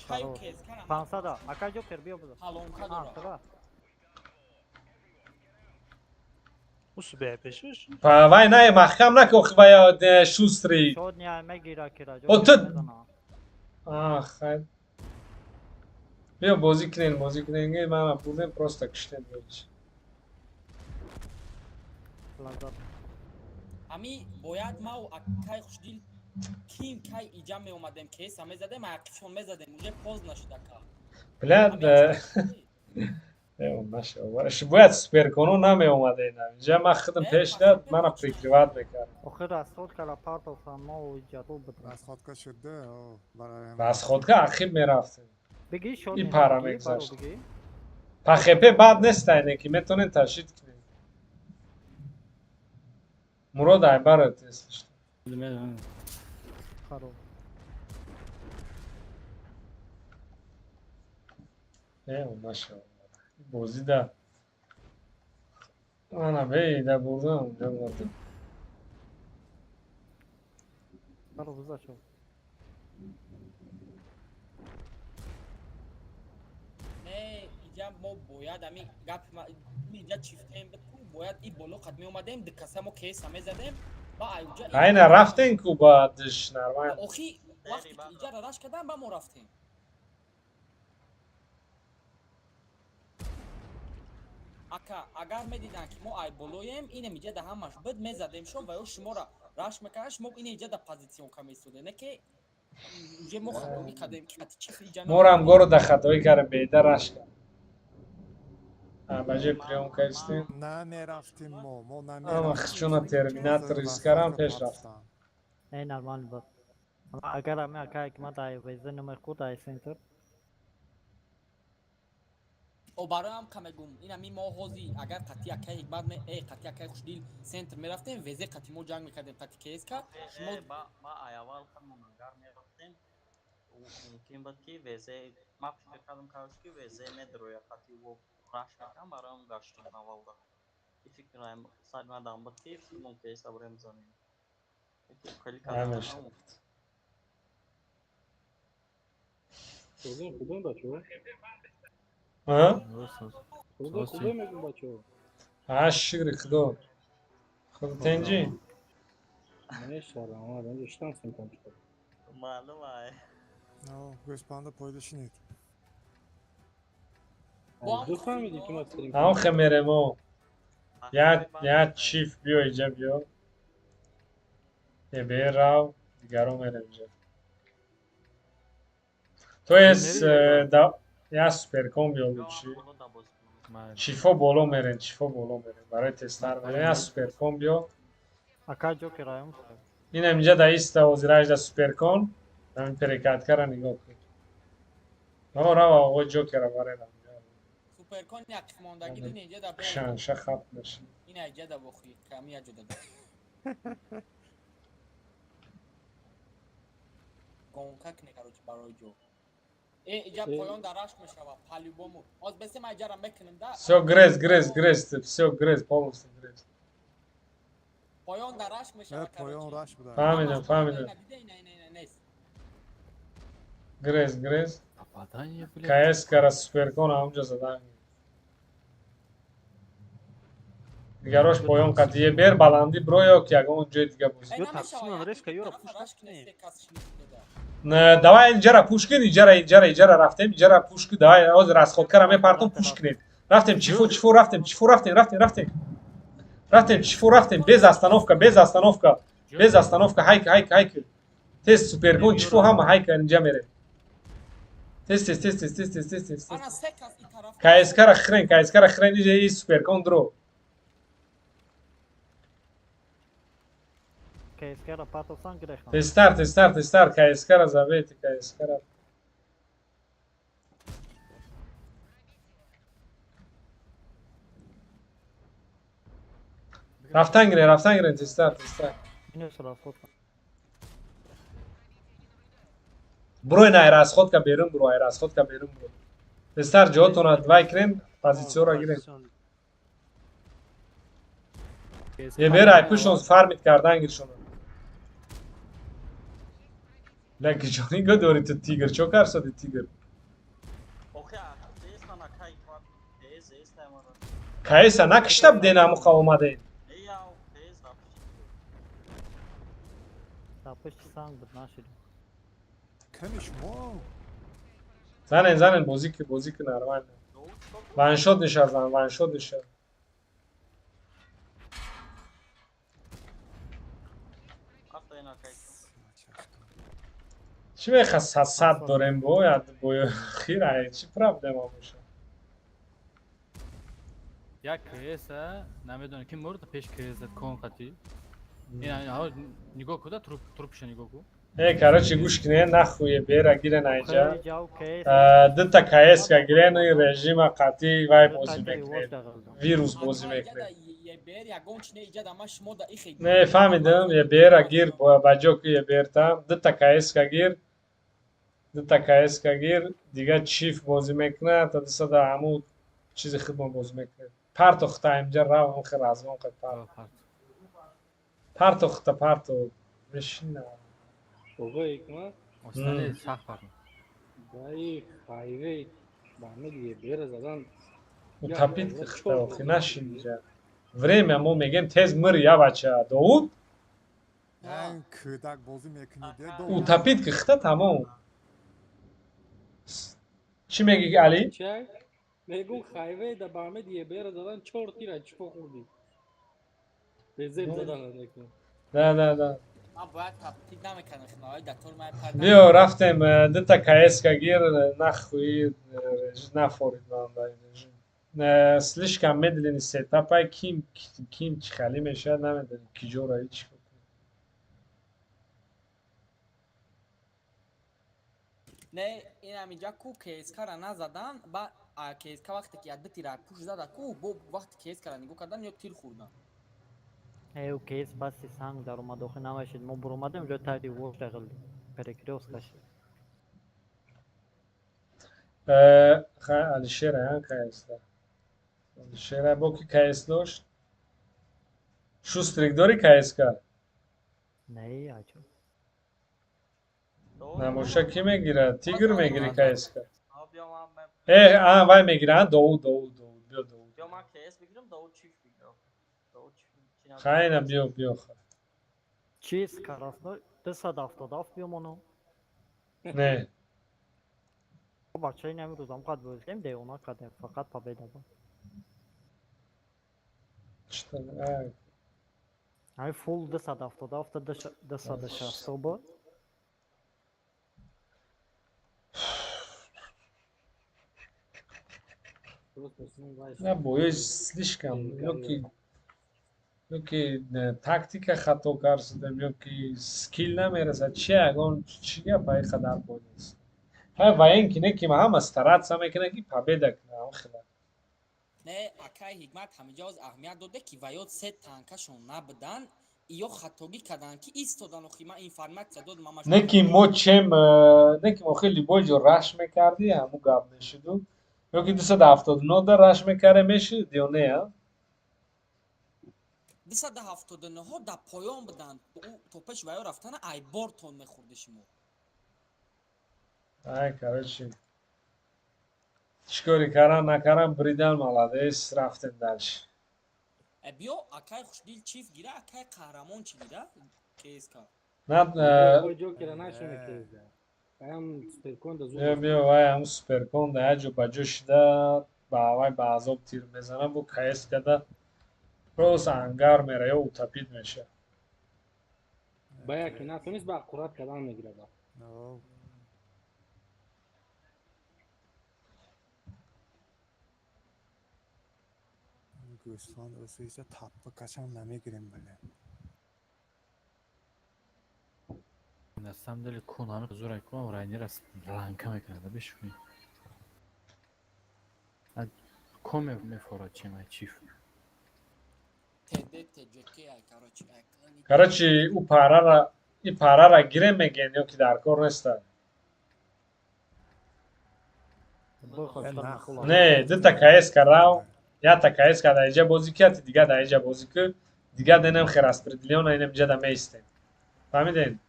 500, ака ҷокер биё бизан. Вай не, маҳкам нака, охи вай шустри. О, ту. Ах, хай. Биё бозӣ кунем, бозӣ кунем, мана бурдем, просто киштем. Ами бояд мау акай хушдил ким кай иҷа меомадем, кеса мезадем, ақифшон мезадем, уже поздно шуд ака. Бля, бояд суперконо намеомадем. Инҷа ман худам пеш дад, мана прикриват мекардам. Охир расходкара партофтан мо иҷа буд. Расходка шуда, расходка ақиб мерафтем. И пара мегзашт. ПХП бад нест, айне ки метонем ташид кунем. Мурод айбарат, если что. Не, машаллах. Бозӣ да. Ана бей да бурдам, ҷамъат. Баро бизашо. Не, иҷа мо бояд ами гап иҷа чифтем битку, бояд и боло қад меомадем, ду каса мо кеса мезадем, ба айҷа. Айна рафтем ку ба диш нормально. Охи вақте ки иҷа раш кардам, ба мо рафтем. Ака, агар медиданд ки мо ай болоем, инем иҷа да ҳамаш бид мезадем шо ва ё шуморо раш мекард, шумо ин иҷа да позитсионка месудед, не ки уже мо хатоӣ кардем, ки чиф иҷа. Морам гору да хатоӣ кардем, беда раш кард. Ба ҷои приёмка истем. Намерафтим мо, мо намерафтим. Ама хчуна терминатор искарам пеш рафтам. Не, нормально буд. Агар ами ака ки ма дай везе намехӯрд ай центр. О, бароям ка мегум, ин ами мо ҳози агар қати акай ҳикмат ме, э, қати акай хушдил центр мерафтем, везе қати мо ҷанг мекардем, қати КСК, шумо ма аввал хамон агар мерафтем, мумкин буд ки везе, ма фикр кардам каш ки везе медроя қати во раш мекардам, бароям гаштам аввалда. И фикр сар мадам буд ки мо КСК бурем занем. Хеле кардам. Худо бачо. А? Худо худо мегум бачо. А, шукри худо. Худо тенҷи? Не шарам, омадам, ҷо шитам сим компютер. Маълум ай. Гӯспанда пойда шинед. Ду фаҳмидӣ ки ма стрим. Ам хемеремо. Я чиф биё иҷа биё. Е рав, дигаро мерем иҷа. То есть да я суперком биё лучи. Чифо боло мерен, чифо боло мерен. Барои тестар мерен. Я суперком биё. Ака ҷокер аем. Инам инҷа да иста ҳозираш да суперкон. Ҳамин перекаткара нигоҳ кун. Раво, раво, оғои ҷокера баренам. Суперкон як мондагӣ дин инҷа да. Шанша хат меши. Ина инҷа да бохи, ками я ҷода. Гонка кне, короче, барои ҷо. Э, иҷа поён дар рашк мешава, по-любому. Оз бесе ма иҷара мекунем да. Всё, грез, грез, грез, всё, грез, полностью грез. Поён дар рашк мешава, Поён рашк буда. Фаҳмидам, фаҳмидам. Ина, ина, ина, нест. Грез, грез. Попадание, блядь. КС кара суперкон ҳамҷо задан. Дигарош поён қатие бер баландӣ бро ё ки ягон ҷои дига бозӣ. Ё тақсиман резко ёра пуш. Не, давай инҷара пуш кун, иҷара, иҷара, иҷара рафтем, иҷара пуш кун, давай, ҳозир расходкара мепартом, пуш кунед. Рафтем, чифу, чифу, рафтем, чифу, рафтем, рафтем, рафтем. Рафтем, чифу, рафтем, без остановка, без остановка, без остановка, ҳайка, ҳайка, ҳайка. Тез суперкон, чифу ҳама ҳайка инҷа мерем. Тез, тез, тез, тез, тез, тез, тез, тез. Ана се кас и тараф. КСК-ра хрен, КСК-ра хрен, иҷа и суперкон дро. КСК-ра патосан гирехтан. Тезтар, тезтар, тезтар, КСК-ра забейте, КСК-ра. Рафтан гирен, рафтан гирен, тезтар, тезтар. Минус расход. Брой на расходка берун бро, ай расходка берун бро. Тезтар ҷоотонро вай кунен, позитсияро гирен. Е бер ай пушон фармит кардан гиршона. Ля киҷони го дори ту тигр, чо карсоди тигр? Охи, КС на кай КС СТ мара. КС-а накишта буден амуқа омаден. Э, яу, КС да. Дар пушти санг буд нашидем. Кани шумо. Занен, занен, бозӣ ки, бозӣ ки нормально. Ваншот нишаст, зан, ваншот нишаст. Афта ина кай. Чӣ мехоҳад сад дорем бояд бо хир ай чӣ проблема боша? Як КС намедонам ки мурд пеш КС кон қати. Ин ҳа нигоҳ куда труп трупша нигоҳ ку. Э, короче, гӯш кунед, нахуе бера гирен айҷа. Хеле ҷав КС. Дута КС-ка гирен и режима қатъи вай бозӣ мекунед. Вирус бозӣ мекунед. Ебер ягон чи не иҷа да ма шумо да ихе. Не, фаҳмидам, ебера гир ба ҷо ки еберта, дута КС-ка гир, дута КС-ка гир, дига чиф бозӣ мекунад, та дусада ҳамун чизи худмон бозӣ мекунед. Парто хута инҷа рав, ҳам хел размон қад парто. Парто хута парто мешина. Оға ҳикмат. Остане сахт парто. Даи хайвей ба ҳамин ебера задан. Утопит хта охи нашин инҷа. Время мо мегем тез мир я бача Довуд. Кӯдак бозӣ мекунид. Утопит ки хта тамом. Чӣ мегӣ Али? Мегум хайвей да ба ҳамин ебера задан чор тира чифо хӯрдӣ. Безеб задан некун. Да, да, да. Ман бояд таптик намекардам хинаҳои датор ман пар. Биё рафтем дута КС-ка гир нахуи нафорид ман ба ин режим. Слишком медленный сетапай ким ким чӣ хали мешавад намедонем киҷо раи чӣ кор кунем. Не, инам инҷа ку КСК-ра назадан, ба КСК вақте ки як ду тира пуш зада ку, бо вақте КСК-ра нигоҳ кардан ё тир хӯрдан. Э, КС паси санг даромад охи намешид. Мо буромадем ҷо тари вош дағил. Перекрёстка шид. Хай Алишер аян КС-да. Алишер бо ки КС дошт? Шустрик дори КСК? Не, ачо. Набоша ки мегирад? Тигр мегири КСК? Э, а, вай мегира, Довуд, Довуд, Довуд, биё Довуд. Биё ман КС бигирам, Довуд чиф бигирам. Довуд чиф. Хайна биё, биё хай. Чиз карасно 277 биёмону. Не. Бачаи ин рӯзам қад бозӣ кардем, девона кардем, фақат победа буд. Чита, ай. Ҳамин фул 277 260 буд. На боё слишком ёки тактика хато кард шудем, ёки скилл намерасад, чи ягон чӣ гап ай қадар бой нест. Ҳай военки не ки ҳама стараться мекунад ки победа кунад, ҳам хела. Не, акай Ҳикмат, ҳамиҷоз аҳамият доде, ки ваёд се танкашон набудан, ё хатогӣ карданд, ки истодан. Охи ман информатсия додам ҳамаш. Не ки мо чем, не ки мо хеле бой ҷо раш мекардӣ, ҳаму гап мешуду. Ё ки 279 да раш мекарде мешуд ё не, а? 279-ҳо дар поён буданд. Ӯ то пеш ваё рафтана айбортон мехӯрди шумо. Ай, короче. Чӣ кори каран накаран, бридан молодец, рафтем дальше. Биё, акай Хушдил чиф гира, акай Қаҳрамон чӣ гира? КСК. На, Ой, Ҷокера нашуне кезда. Аям суперконда зуд. Биё, биё, вай ҳамун суперкон да як ҷо ба ҷо шида, ба вай ба азоб тир мезана, бо КС када просто ангар мера ё утопид меша. Ба яке натонист, ба аккурат кардан мегирад. Гӯсфанд осиса таппа кашам намегирем, бале. На самом деле кун ҳами зура кун райнира ранка мекунад, бишуни. Кон мефорад чемай чиф. ТД ТJK ай, короче, ай клани. Короче, ӯ парара, и парара гирем мегӯен ё ки дар кор неста? Не, дута КС карав, якта КС ка дар иҷа бозӣ ки, яти дига дар иҷа бозӣ ки, дига денем хе распределённо инам иҷа да меистем. Фаҳмидем?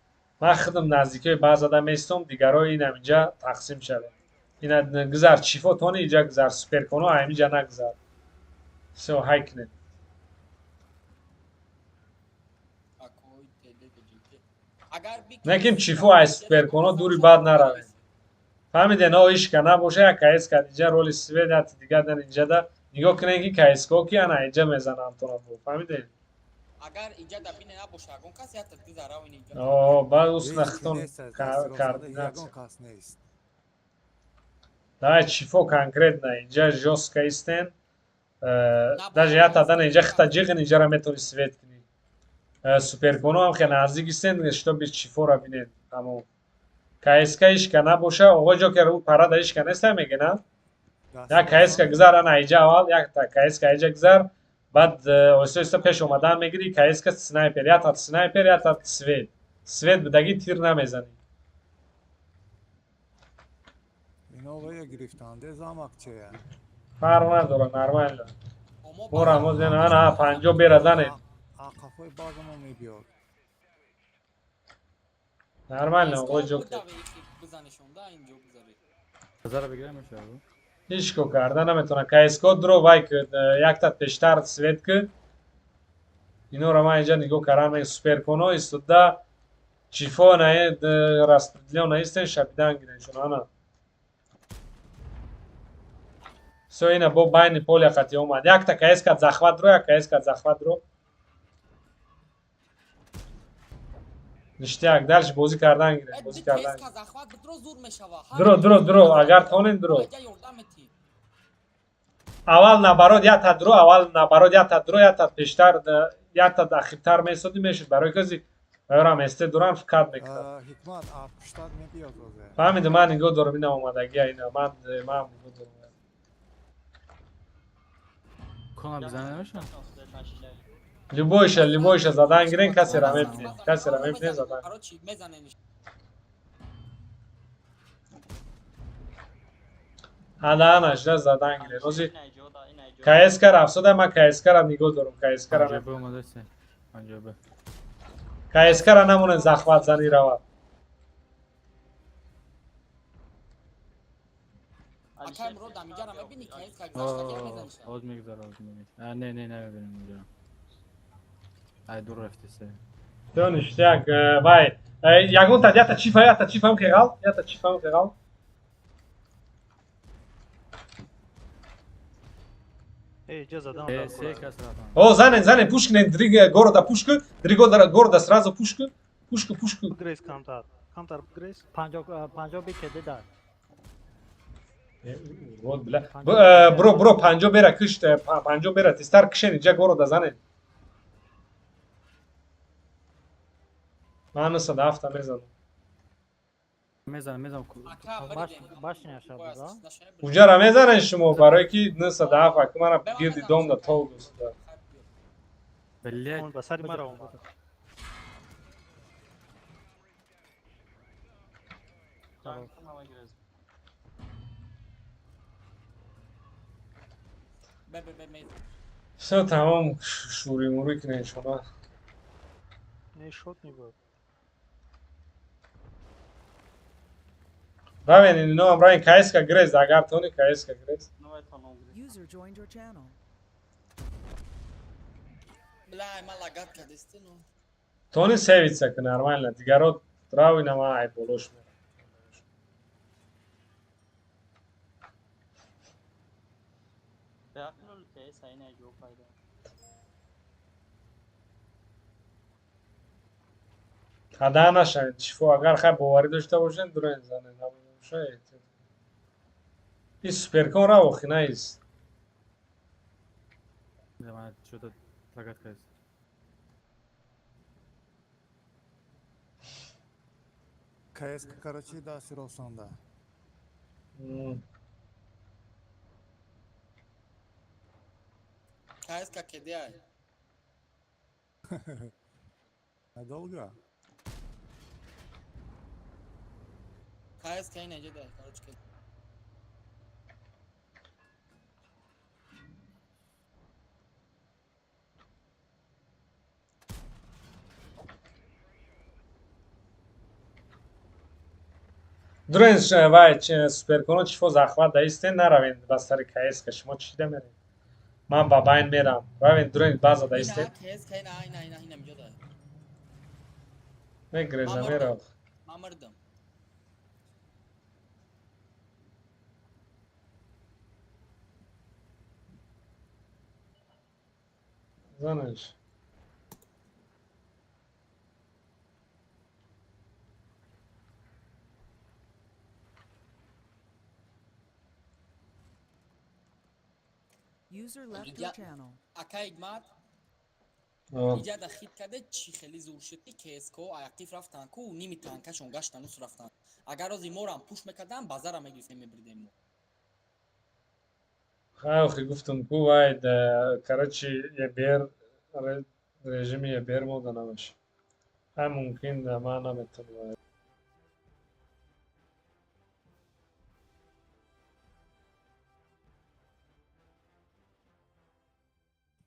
Ман худам наздикиҳои баъза да меистом, дигаро инам иҷа тақсим шавем. Ина гузар чифо тони иҷа гузар, суперконо ҳам иҷа нагузар. Всё, ҳай кунем. Акой ТД ТJK. Агар Неким чифо ай суперконо дури бад наравем. Фаҳмиден, о ишка набоша, як КС ка иҷа роли свет, яти дига дар инҷа да нигоҳ кунем ки КСК ки ана иҷа мезананд тона бо. Фаҳмиден? Агар иҷа да бине набоша ягон кас, якта гузарав ин иҷа. О, баъд уснахтон Ягон координатсия. кас нест. Давай чифо конкретно инҷа жёстко истен. Даже якта дан инҷа хита ҷиғин инҷара метавони свет кунӣ. Суперконо ҳам хеле наздик истен, чтобы чифора бинед. Тамом. КСК ишка набоша, оғои Ҷокер ӯ парада ишка неста мегӯ, на? Як КСК гузар ана иҷа аввал, якта КСК иҷа гузар, баъд оҳиста оҳиста пеш омадан мегирӣ, КСК снайпер, якта снайпер, якта свет. Свет будагӣ тир намезанӣ. Ино вая гирифтанде замакчая. Фарқ надора, нормально. Мора мо зена ана 50 бера занед. Ақафои базамо мебиёд. Нормально, оғои Ҷокер. Бизанешонда инҷо гузаре. Зара бигирем мешава. Ҳеҷ ко карда наметавона. КСК дро вай ки якта пештар свет ки инора ман инҷа нигоҳ кардам, суперконо истода чифо на распределённо истен шабидан гиреншон ана. Всё, ина бо байни поля қати омад. Якта КСК захват дро, як КСК захват дро. Ништяк, дальше бозӣ кардан гирен, бозӣ кардан. КСК захват дро зур мешава. Дро, дро, дро, агар тонен дро. Иҷа ёрдам метӣ. Аввал наоборот якта дро, аввал наоборот якта дро, якта пештар, якта ахиртар месодӣ мешуд. Барои кази барам эсте дурам фикат мекунад. Ҳикмат, а пуштат мебиёд озе. Фаҳмидам, ман нигоҳ дорам ина омадагия ина, ман нигоҳ дорам. Кона бизана намешава? Любойша, любойша задан гирен, касера мебинед. Касера мебинед задан. Короче, мезанем. Ана, ана, шда задан гирен. Ози КСК рафсода, ман КСК ра нигоҳ дорам, КСК ра. Панҷоба омадасе. Панҷоба. КСК ра намонед захват зани равад. Акай Мурод, амиҷара мебинӣ КСК гузашта гир мезаниш. Оз мегузара, оз мегузара. Не, не, намебинам онҷо. Ай дур рафтесе. То ништяк, вай. Ягон та ята чифа, ята чифам хегал, ята чифам хегал. Се кас рафтан. О, занен, занен, пушкнен, дрига города пушка, дри города сразу пушка, пушка, пушка. Грейс камтар. Камтар Грейс. 50 би кеди дар. Вот, бля. Бро, бро, 50 бера кишт, 50 бера тестар кишен, иҷа города занен. Ман 97 мезанам. Мезанам, мезанам. Башня шабуда. Уҷара мезанен шумо, барое ки 907 аку мана гирди дом да тол дӯста. Блядь. Ба сари мара омад. Всё, тамом, шӯримурӣ кунед шумо. Не, шот небуд. Равен, ино равен КСК грез, агар тони КСК грез. User joined your channel. Бля, ма лагат кадесте, но. Тони севица ки нормально, дигаро рави нама ай болош мера. Хада нашавед, шифо агар хай боварӣ дошта бошед, дурен занед, набошад эҳтиёт. И суперкон рав охи наист. Ман чё-то лагат кардест. КСК, короче, дасти росонда. КСК кеде? Надолго? КСК ина ҷеда, короче. Дурен вай суперконо чифо захват даистен, наравен ба сари КСК, шумо чӣ да мерен? Ман ба байн мерам. Равен дурен база даистен. КСК ина ина ина ина ҷеда. Мегреза мерав. Ман мурдам. Занеш. User left your channel. Ака Ҳикмат, иҷада хит карде, чӣ хеле зур шуд ки КСК аяқиф рафтан ку ними танкашон гаштан ус рафтан. Агар рози морам пуш мекардан, базара мегирифтем, мебирдем мо. Хай, охи гуфтум ку вай, короче, ебер режими ебер мода намеш. Хай, мумкин ман наметонам.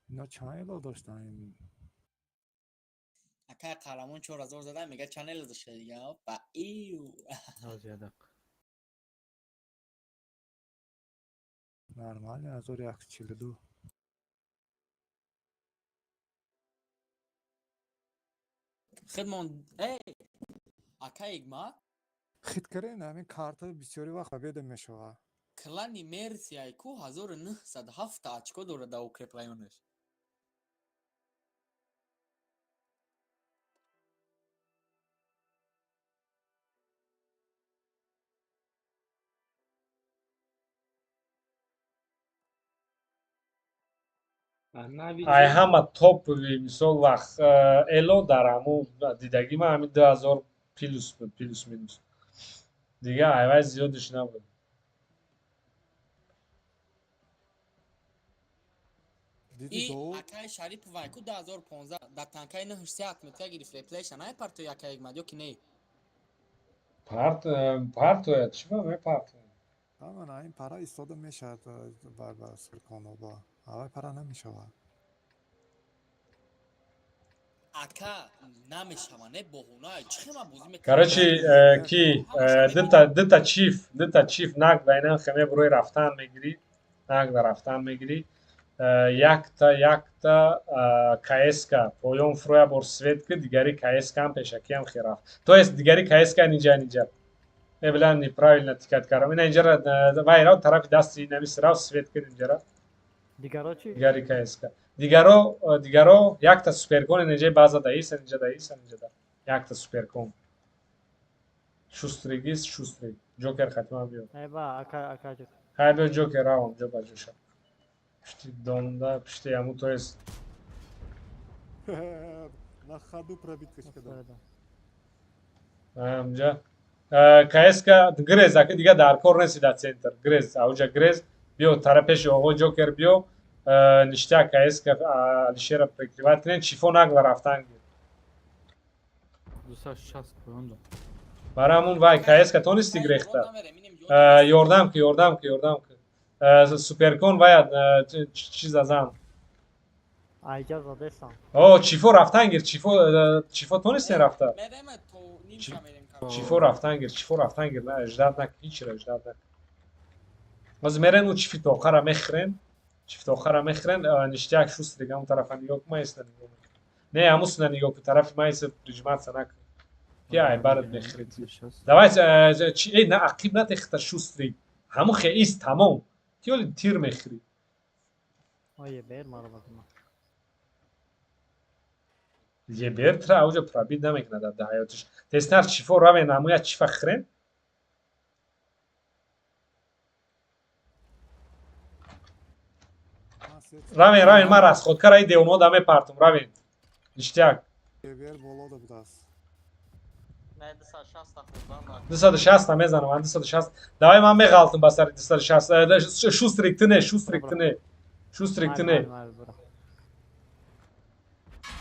Ино чанд эло доштан ин? Акай Қаҳрамон 4000 зада, мега чанд эло дошта дига? Ба ию. Нормально, 1142. Хидмон, эй, акай Ҳикмат. Хит карен, ҳамин карта бисёри вақт победа мешавад. Клани Мерсияй ку 1907 очко дорад дар укрепрайонаш. Ай ҳама топови мисол вақт эло дар ҳамун дидагӣ ман ҳамин 2000 плюс буд, плюс минус. Дига айвай зиёдиш набуд. И акай Шарипов ку 2015 дар танкаи 93 отметка гирифт, реплейша най партои акай Ҳикмат ё ки не? Парт партоя, чӣ ба мепартоя? Ҳамана ин пара истода мешавад ба сирконоба. Авай пара намешавад. Ака намешава, не боҳуна, чӣ хема бозӣ мекунӣ? Короче, ки дута чиф наг ба инам хеме барои рафтан мегирӣ, наг да рафтан мегирӣ. Якта КСК поён фуроя бор свет ки дигари КСК ҳам пешакиам херафт. То есть дигари КСК ниҷа. Э, бля, неправильно тикат кардам. Ина инҷара вай рав тарафи дасти намис рав свет ки инҷара. Дигаро чӣ? Дигари КСК. Дигаро якта суперкон инҷа база даис, инҷа даис, инҷа да. Якта суперкон. Шустрый гис, шустрый. Ҷокер хатима биё. Э ба, ака ака ҷо. Хай биё Ҷокер равам ҷо ба ҷоша. Пишти домда, пишти ҳаму, то есть На ходу пробитка кардам. Ҳамҷа. КСК грез, аки дига дар кор неси дар центр. Грез, ауҷа грез, биё тара пеши оғои Ҷокер биё, ништяк КСК Алишера прикрывать кунен, чифо нагла рафтан гир. 260 поён. Барои ҳамун вай КСК тонисти грехта. Ёрдам ки, ёрдам ки, ёрдам ки. Суперкон вай чиз азан. Айҷа задесан. О, чифо рафтан гир, чифо, чифо тонистен рафта. Чифо рафтан гир, чифо рафтан гир, на ждать нак, ҳичра ждать нак. Боз мерен у чифи тоқара мехӯрен, чифи тоқара мехӯрен, ништяк шустрик ҳамун тарафа нигоҳ кун, ман истна нигоҳ мекунам. Не, ҳамун нигоҳ кун, тарафи ман иста прижиматься накун. Ки ай барат мехӯред. Давай, эй, на ақиб натехта шустрик. Ҳамун хе ист тамом. Ки оли тир мехӯрӣ. Ое, бер маро базма. Ебер тра ауҷа пробит намекунад дар ҳаётиш. Тезтар чифо равен, ҳамун як чифа хӯрен. Равен, равен, ман расходкара и девонаҳо да мепартум, равен. Ништяк. Ебер болода будааст. 260 мезанам, ман 260. Давай ман меғалтам ба сари 260. Шустрик ту не, шустрик ту не. Шустрик ту не.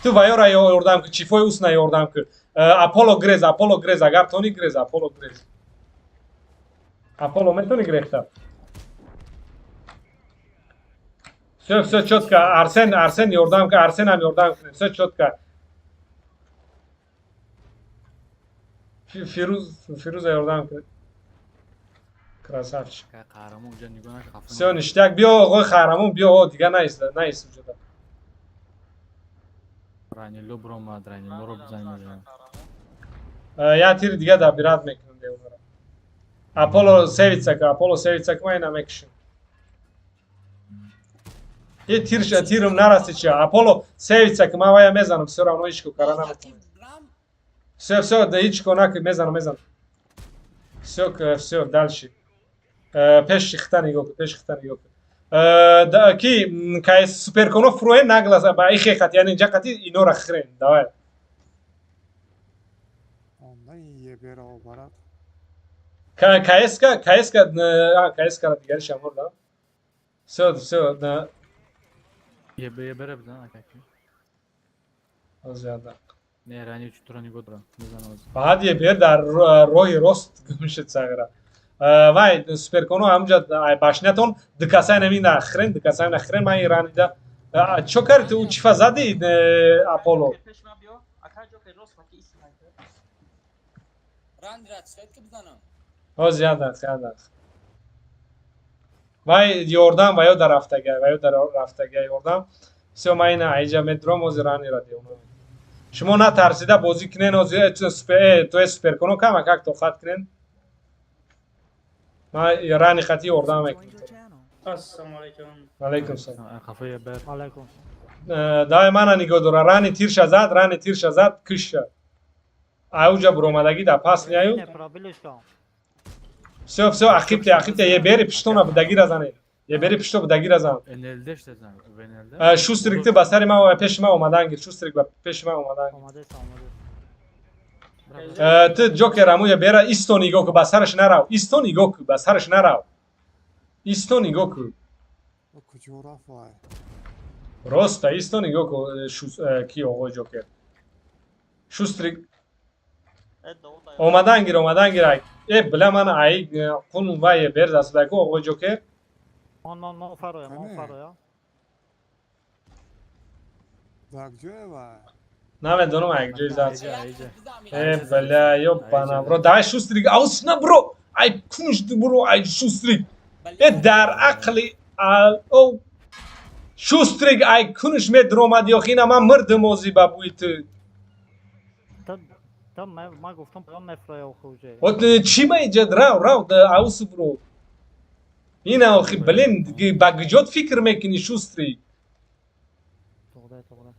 Ту ваёра ёрдам ки, чифои усна ёрдам ки. Аполло грез, Аполло грез, агар тони грез, Аполло грез. Аполло метони грехта. Всё, всё чётко. Арсен, Арсен ёрдам ки, Арсенам ёрдам кунем. Всё чётко. Фирӯз, Фирӯза ёрдам кунем. Красавчик. Қаҳрамон уҷа нигоҳ накун. Всё, ништяк. Биё, оғои Қаҳрамон, биё, дига наист, наист уҷада. Ранило биромад, Ранилоро бизанем. Я тири дига добирать мекунам девонара. Аполло севица ка, Аполло севица ка, ман ина мекушам. Е тирш, тирм нараси чи. Аполло севица ка, ман вая мезанам, всё равно ҳеҷ ко кара наметавонам. Всё, всё, да ҳеҷ ко накун, мезанам, мезанам. Всё, всё, дальше. Пеши хита нигоҳ кун, пеши хита нигоҳ кун. Ки кай суперконо фурӯе нагласа ба ихе хат, яъне инҷа қати инора хӯрен. Давай. КСК, КСК, КСК-ра дигари шамор да. Всё, всё, да. Ебере бизан акаки. Зиёда. Не, рани чутура нигоҳ дорам. Мезанам. Баъд ебер дар роҳи рост гум шуд сағира. Вай суперконо ҳамунҷа башнятон дукасай намина хӯрен, дукасай нахӯрен, ман иранида. Чо карди ту чифа зади Аполло? Ҳоз яд ах, яд ах. Вай ёрдам ва ё дар рафтагай, ва ё дар рафтагай ёрдам. Всё, ман ина айҷа медурам, ҳозир ранира девона. Шумо натарсида бозӣ кунен, ҳозир то суперконо кама как тоқат кунен. Ман рани хати ёрдам мекунам. Ассалому алайкум. Алайкум салом. Қафоя бер. Алайкум. Давай мана нигоҳ дора. Рани тирша зад, рани тирша зад, кишша. Ауҷа буромадагӣ да пас няю. Всё, всё, ақибте, ақибте, ебери пиштона будагира зане. Ебери пишто будагира зан. НЛД зан, НЛД. Шустрик ту ба сари ман пеши ман омадан гир, шустрик ба пеши ман омадан гир. Ту Ҷокер аму ебера исто нигоҳ ку, ба сараш нарав. Исто нигоҳ ку, ба сараш нарав. Исто нигоҳ ку. Куҷо рафт вай? Роста, исто нигоҳ ку, ки оғои Ҷокер. Шустрик омадан гир, омадан гир. Э, била ман ай қун вай бер засудаку оғои Ҷокер. Мон, мон, мон фароя, мон фароя. Дар ҷое вай? Намедонам ай ҷои зад. Э, била, ёбана бро. Давай шустрик, аусна бро. Ай кунш бро, ай шустрик. Э, дар ақли о шустрик ай кунш медромад ё хина ман мирдим ози ба бӯи ту. Та ман гуфтам паём мефроя охи. Вот чӣ ма иҷад рав, рав, аус бро. Ина охи, блин, ба гиҷот фикр мекунӣ шустрик. Тоғда, тоғда.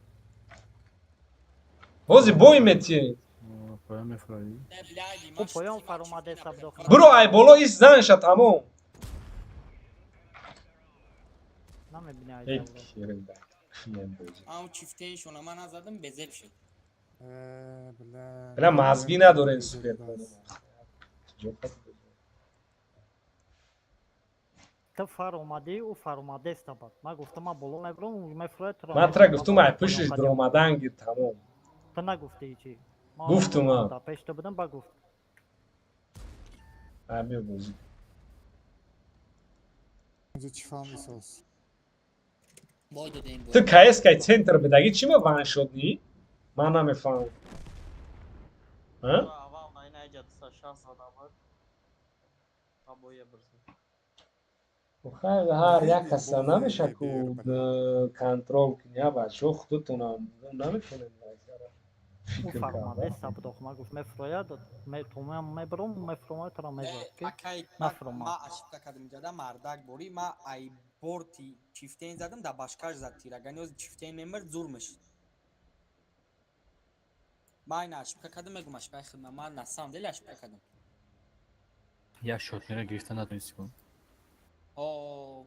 Ҳози бой метиҳ. Поён мефроӣ. Ӯ поён фаромаде сабдо. Бро, ай боло ис занша тамом. Намебинӣ ай. Ам чифтеишона ман назадам, безеб шуд. Бля, мазги надорен суперконо. Ҷо хати бозӣ. Ту фар омадӣ, ӯ фар омадеста бад. Ман гуфтам, ман боло мебурам, ӯ мефурояд, туро Ман тра мезанам, гуфтум, ман ай боло пуштиш поён қадим. дуромадан гир, тамом. Ту нагуфтӣ ҳичи. Ман Гуфтум, а. дар пеш ту будам, ба гуфт. Ай биё бозӣ. Инҷо чӣ фаҳми соз? Бой додем. Ту КС кай центр бидагӣ, чӣ ма ваншот нӣ? Ман намефаҳмам. А? Аввал на ина иҷа 260 зада буд. Та боя бирзад. Хайр, ҳар як каса намеша ку контрол кунӣ, а бачаҳо худатонам наметонем Ӯ фикр фар карда. омадеста буд, охи ман гуфт мефурояд, тумам мебурам, мефуромад, туро мезад ки Акай нафуромад. ма ошибка кардам иҷада, мардак борӣ ма ай борти чифтен задам, да башкаш зад тир. Агар ниёз чифтен мемирд, зур мешуд. Ма ина ошибка кардам, мегум ошибкаи хидма, ма на самом деле ошибка кардам. Як шот мера гирифта натонисти кун. О,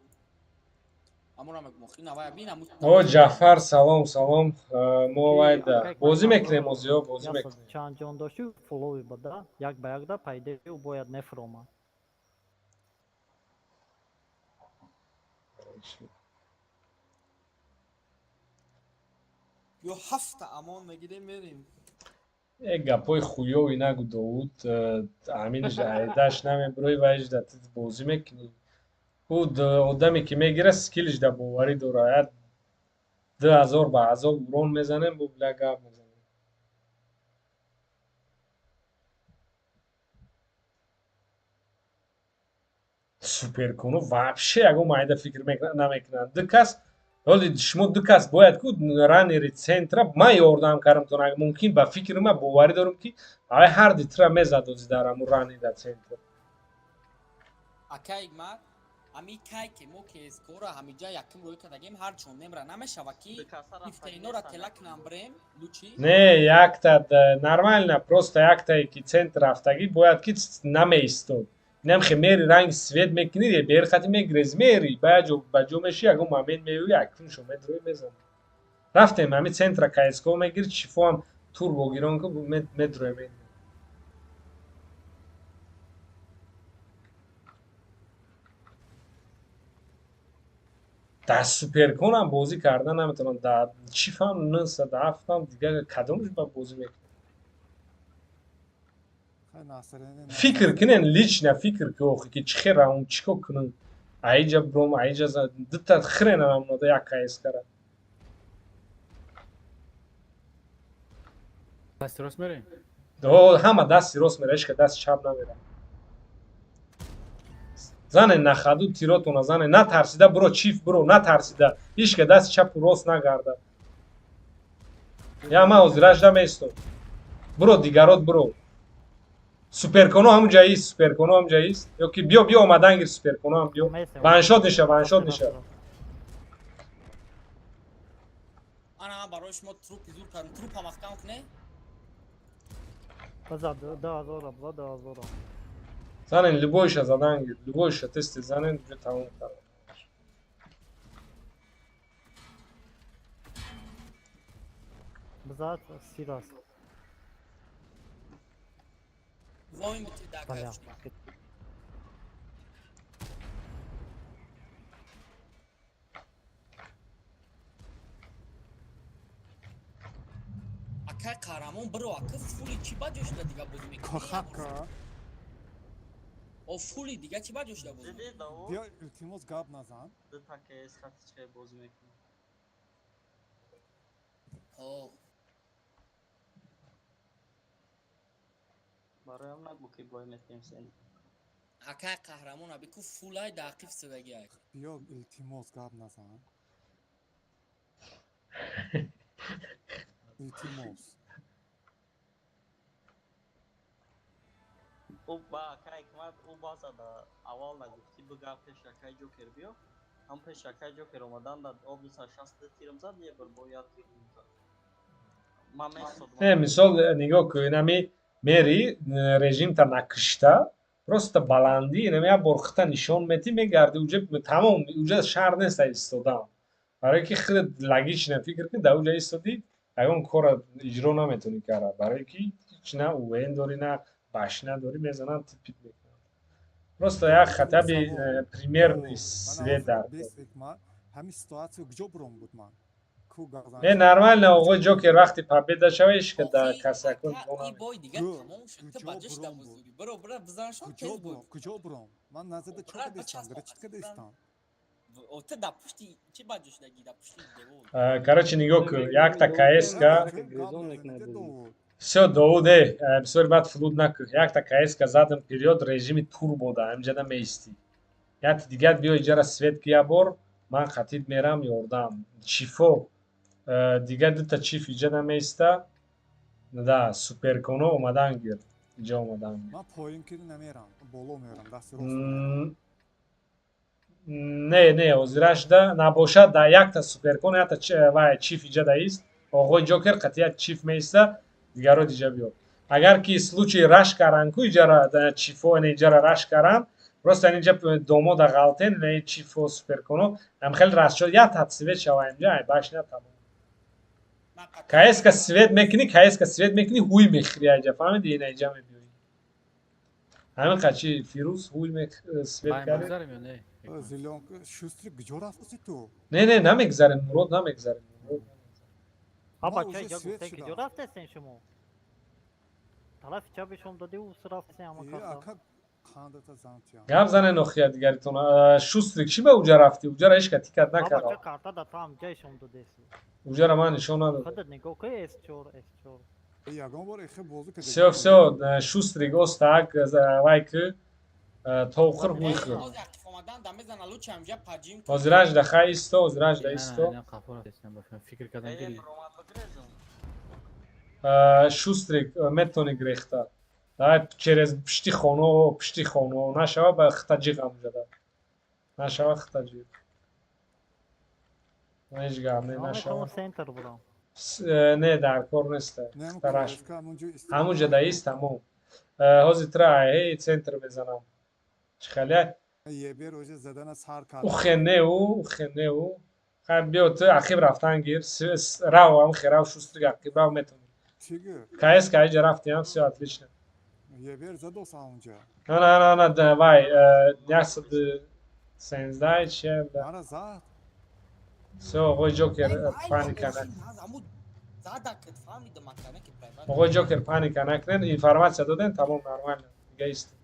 амура мегум, охи навая бин аму. О, Ҷафар, салом, салом. Мо вайда бозӣ мекунем, озиё бозӣ мекунем. Чанд ҷон дошти, фулови буда, як ба як да пайдаи ӯ бояд мефуромад. Ё ҳафта амон мегирем, мерем. Э, гапҳои хуёви нагу, Довуд, аминш айдаш намебирои, вайжда ту бозӣ мекунӣ. Ӯ одаме ки мегира, скиллиш да боварӣ дора. Я 2000 ба азоб урон мезанем, бо бля гап мезанем. Суперкону вообще ягон майда фикр намекунанд. Ду кас ҳоли шумо ду кас бояд ку раннери центра ман ёрдам кардам, мумкин ба фикри ман боварӣ дорам ки авай ҳар ди тра мезад ози дар ҳамун ранни дар центр. Акай мар ами кай ки мо кескора ҳамиҷа якум рӯй кардагем, ҳар чон немра намешава ки ифтаинора тела кунам, брем лучи. Не, якта нормально, просто яктае ки центр рафтагӣ бояд ки намеистод. Инам хе мери, ранги свет мекунӣ, берхати мегрез, мери ба ҷо ба ҷо меши, ягон момент меои, акуншо медрои, мезанӣ. Рафтем, ҳами центра кско мегир, чифоам турбо гирон ку, медроем. Дар суперконам бозӣ карда наметавонам, дар чифам 907-ам, дигар кадомш ба бозӣ мекунам? Фикр кунен, лично фикр ки охи ки чӣ хел равм, чӣ кор кунам, аиҷа бром, аиҷа дута хрена намода, як кс кара. Дасти рост мерем? Ҳама дасти рост мера, ҳеч ка дасти чап намера. Зане, нахаду тиротона зане, натарсида буро, чиф буро, натарсида, ҳеч ка дасти чапу рост нагарда. Я ман ҳозирашда местом. Буро, дигарот буро. Суперконо ҳамун ҷаист, суперконо ҳамун ҷаист. Ё ки биё, биё, омадан гир, суперконо ҳам биё. Ваншот ниша, ваншот ниша. Ана барои шумо трупи зур кардам, трупа маҳкам куне. База 2000, база 2000. Занен, любойша задан гир, любойша тести занен, уже тамом кардам. База сирас. Воин бити да. Бля. Акай қаҳрамон, биро, ака, фули чӣ ба ҷо шуда дига бозӣ мекунӣ? Кохака. О, фули дига чӣ ба ҷо шуда бозӣ? Диди Давуд. Биё, илтимос, гап назан. Ду та КС хати чӣ бозӣ мекунӣ? О. Бароям нагӯ ки бой метем сен. Акай қаҳрамон, аби ку фулай дақиф сидагиай. Биё, илтимос, гап назан. Илтимос. Ӯ ба акай ҳикмат, ӯ база да аввал нагуфт ки бига пеш акай Ҷокер биё. Ҳам пеш акай Ҷокер омадан да об 260 тирм зад, не бир бояд тирм зад. Ман месодам. Не, мисол нигоҳ кун, ами мери режимта накушта, просто баландӣ инами як бор хита нишон метӣ, мегарди, уҷа тамом, уҷа шаҳр нест истодан. Барое ки худат логично фикр кун, дар уҷа истодӣ, ягон кора иҷро наметавонӣ кард. Барое ки ҳеч на УВН дорӣ, на Башня дорӣ, мезананд, типит мекунанд. Просто як хотя бы примерный свет дар. Ҳамин ситуация куҷо буром буд ман? Не, нормально, оғои Ҷокер, вақти победа шава, ишка да касакун. Бой дига тамом шуд, ту ба ҷош дамузури. Биро, бира, бизаншон, тез буд. Куҷо буром? Ман назарда чо кадистам, грачит кадистам. Ту да пушти чи ба ҷош даги, да пушти девор. Короче, нигоҳ кун, якта КСка. Всё, Довуд, э, бисёри баъд флуд накун. Якта КСка задам период режими турбо да, ҳамҷада меистӣ. Якти дигар биё иҷара свет ки як бор, ман қатид мерам ёрдам. Чифо, дигар дута чиф иҷада меиста. Да, суперконо омадан гир. Иҷа омадан гир. Ман поин ки намерам, боло мерам, дасти рост. Не, не, ҳозирашда набошад, да якта суперкон, якта вай чиф иҷада ист. Оғои Ҷокер қатъият чиф меиста, дигаро диҷа биё. Агар ки случай раш каран ку иҷара чифо, ина иҷара раш каран, просто инҷа домо да ғалтен, ина чифо суперконо, ам хеле расчод, як тат свет шава инҷа, ай башня тамом. КСка свет мекунӣ, КСка свет мекунӣ, ҳуй мехӯри айҷа, фаҳмиди? Ина иҷа мебиёӣ. Ҳамин қачи Фирӯз ҳуй свет кард. Зелёнка, Шустрик, куҷо рафтаси ту? Не, не, намегзарем, Мурод, намегзарем. А бача, иҷа гуфте, куҷо рафтесен шумо? Тарафи чапи шом додиву рафтесен ҳама каса. Қандата зантиям. Гап занен охия дигаритон. Шустрик, чӣ ба уҷа рафтӣ? Уҷара ҳеч тикат накард. Бача, карта да там ҷайшон додеси. Уҷара ман нишон надодам. Худат нигоҳ кун, S4, S4. Ягон бор эхе бозӣ кардем. Всё, всё, Шустрик, остак, вай ки товхир ҳуй хӯр. Ҳозираш да хай исто, ҳозираш да исто. Фикр кардам ки Шустрик, метони грехта. Давай через пишти хоно, пишти хоно, нашава ба хита ҷиғ ҳамҷада. Нашава хита ҷиғ. Ҳеҷ гап не, нашава. Центр бурам. Не, дар кор нест. Хитараш. Ҳамуҷа да ист, тамом. Ҳозир тра эй центр мезанам. Чӣ хеле? Ебер оҷа задана сар кард. Ухе не ӯ, ухе не ӯ. Хай биё ту ақиб рафтан гир. Рав, ам херав Шустрик ақиб рав метонӣ. КС каиҷа рафтиам, всё отлично. Ебер задос аунҷа. На, на, на, на, давай, 113 че. Мара зад. Всё, оғои Ҷокер, паника накун. Оғои Ҷокер, паника накунед, информация додем, тамом, нормально. Дига истем.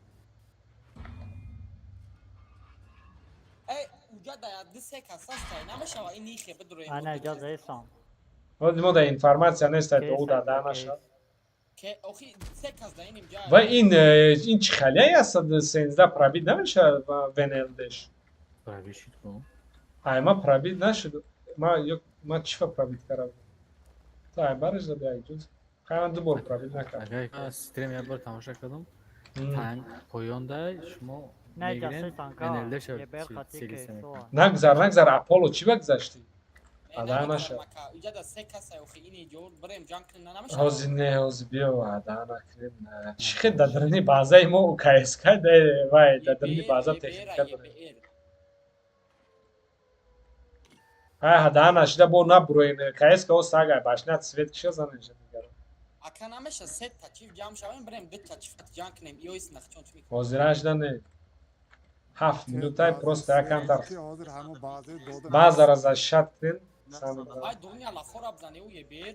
Ана иҷоза эсам. Ҳозир мо да информация нест, ай да да наша. Ва ин чӣ халияй аст, 13 пробит намешавад ВНЛДш? Пробит шуд ку? Ай, ма пробит нашуд. Ма ё ма чифа пробит кардам? Ту ай бараш зади ай ҷуз. Хай ман ду бор пробит накардам. Агар стрим як бор тамошо кардам, танк поёнда шумо На иҷоза мегирен танка. НЛД Ебер хати селиса КСО. мекунад. Нагзар, нагзар, Аполло чӣ ба гузаштӣ? Ада наша. Ҳозир не, ҳозир биё, ада накунем. Чӣ хел дар даруни базаи мо УКСК вай дар даруни база техника дорем. Ай ҳада нашида бо набуроем. КСК ост агар башнат свет киша занеша дигар. Ака, намеша се та чиф ҷамъ шавем, бирем ду та чиф ҷанг кунем, иёис нахчон чӣ мекунем? Ҳозираш да не. 7 минутай просто якамтар. Ҳозир ҳамо баъзе дода. Баъзара защищать кунем. Ай дуня лафора бзане ӯ ебер.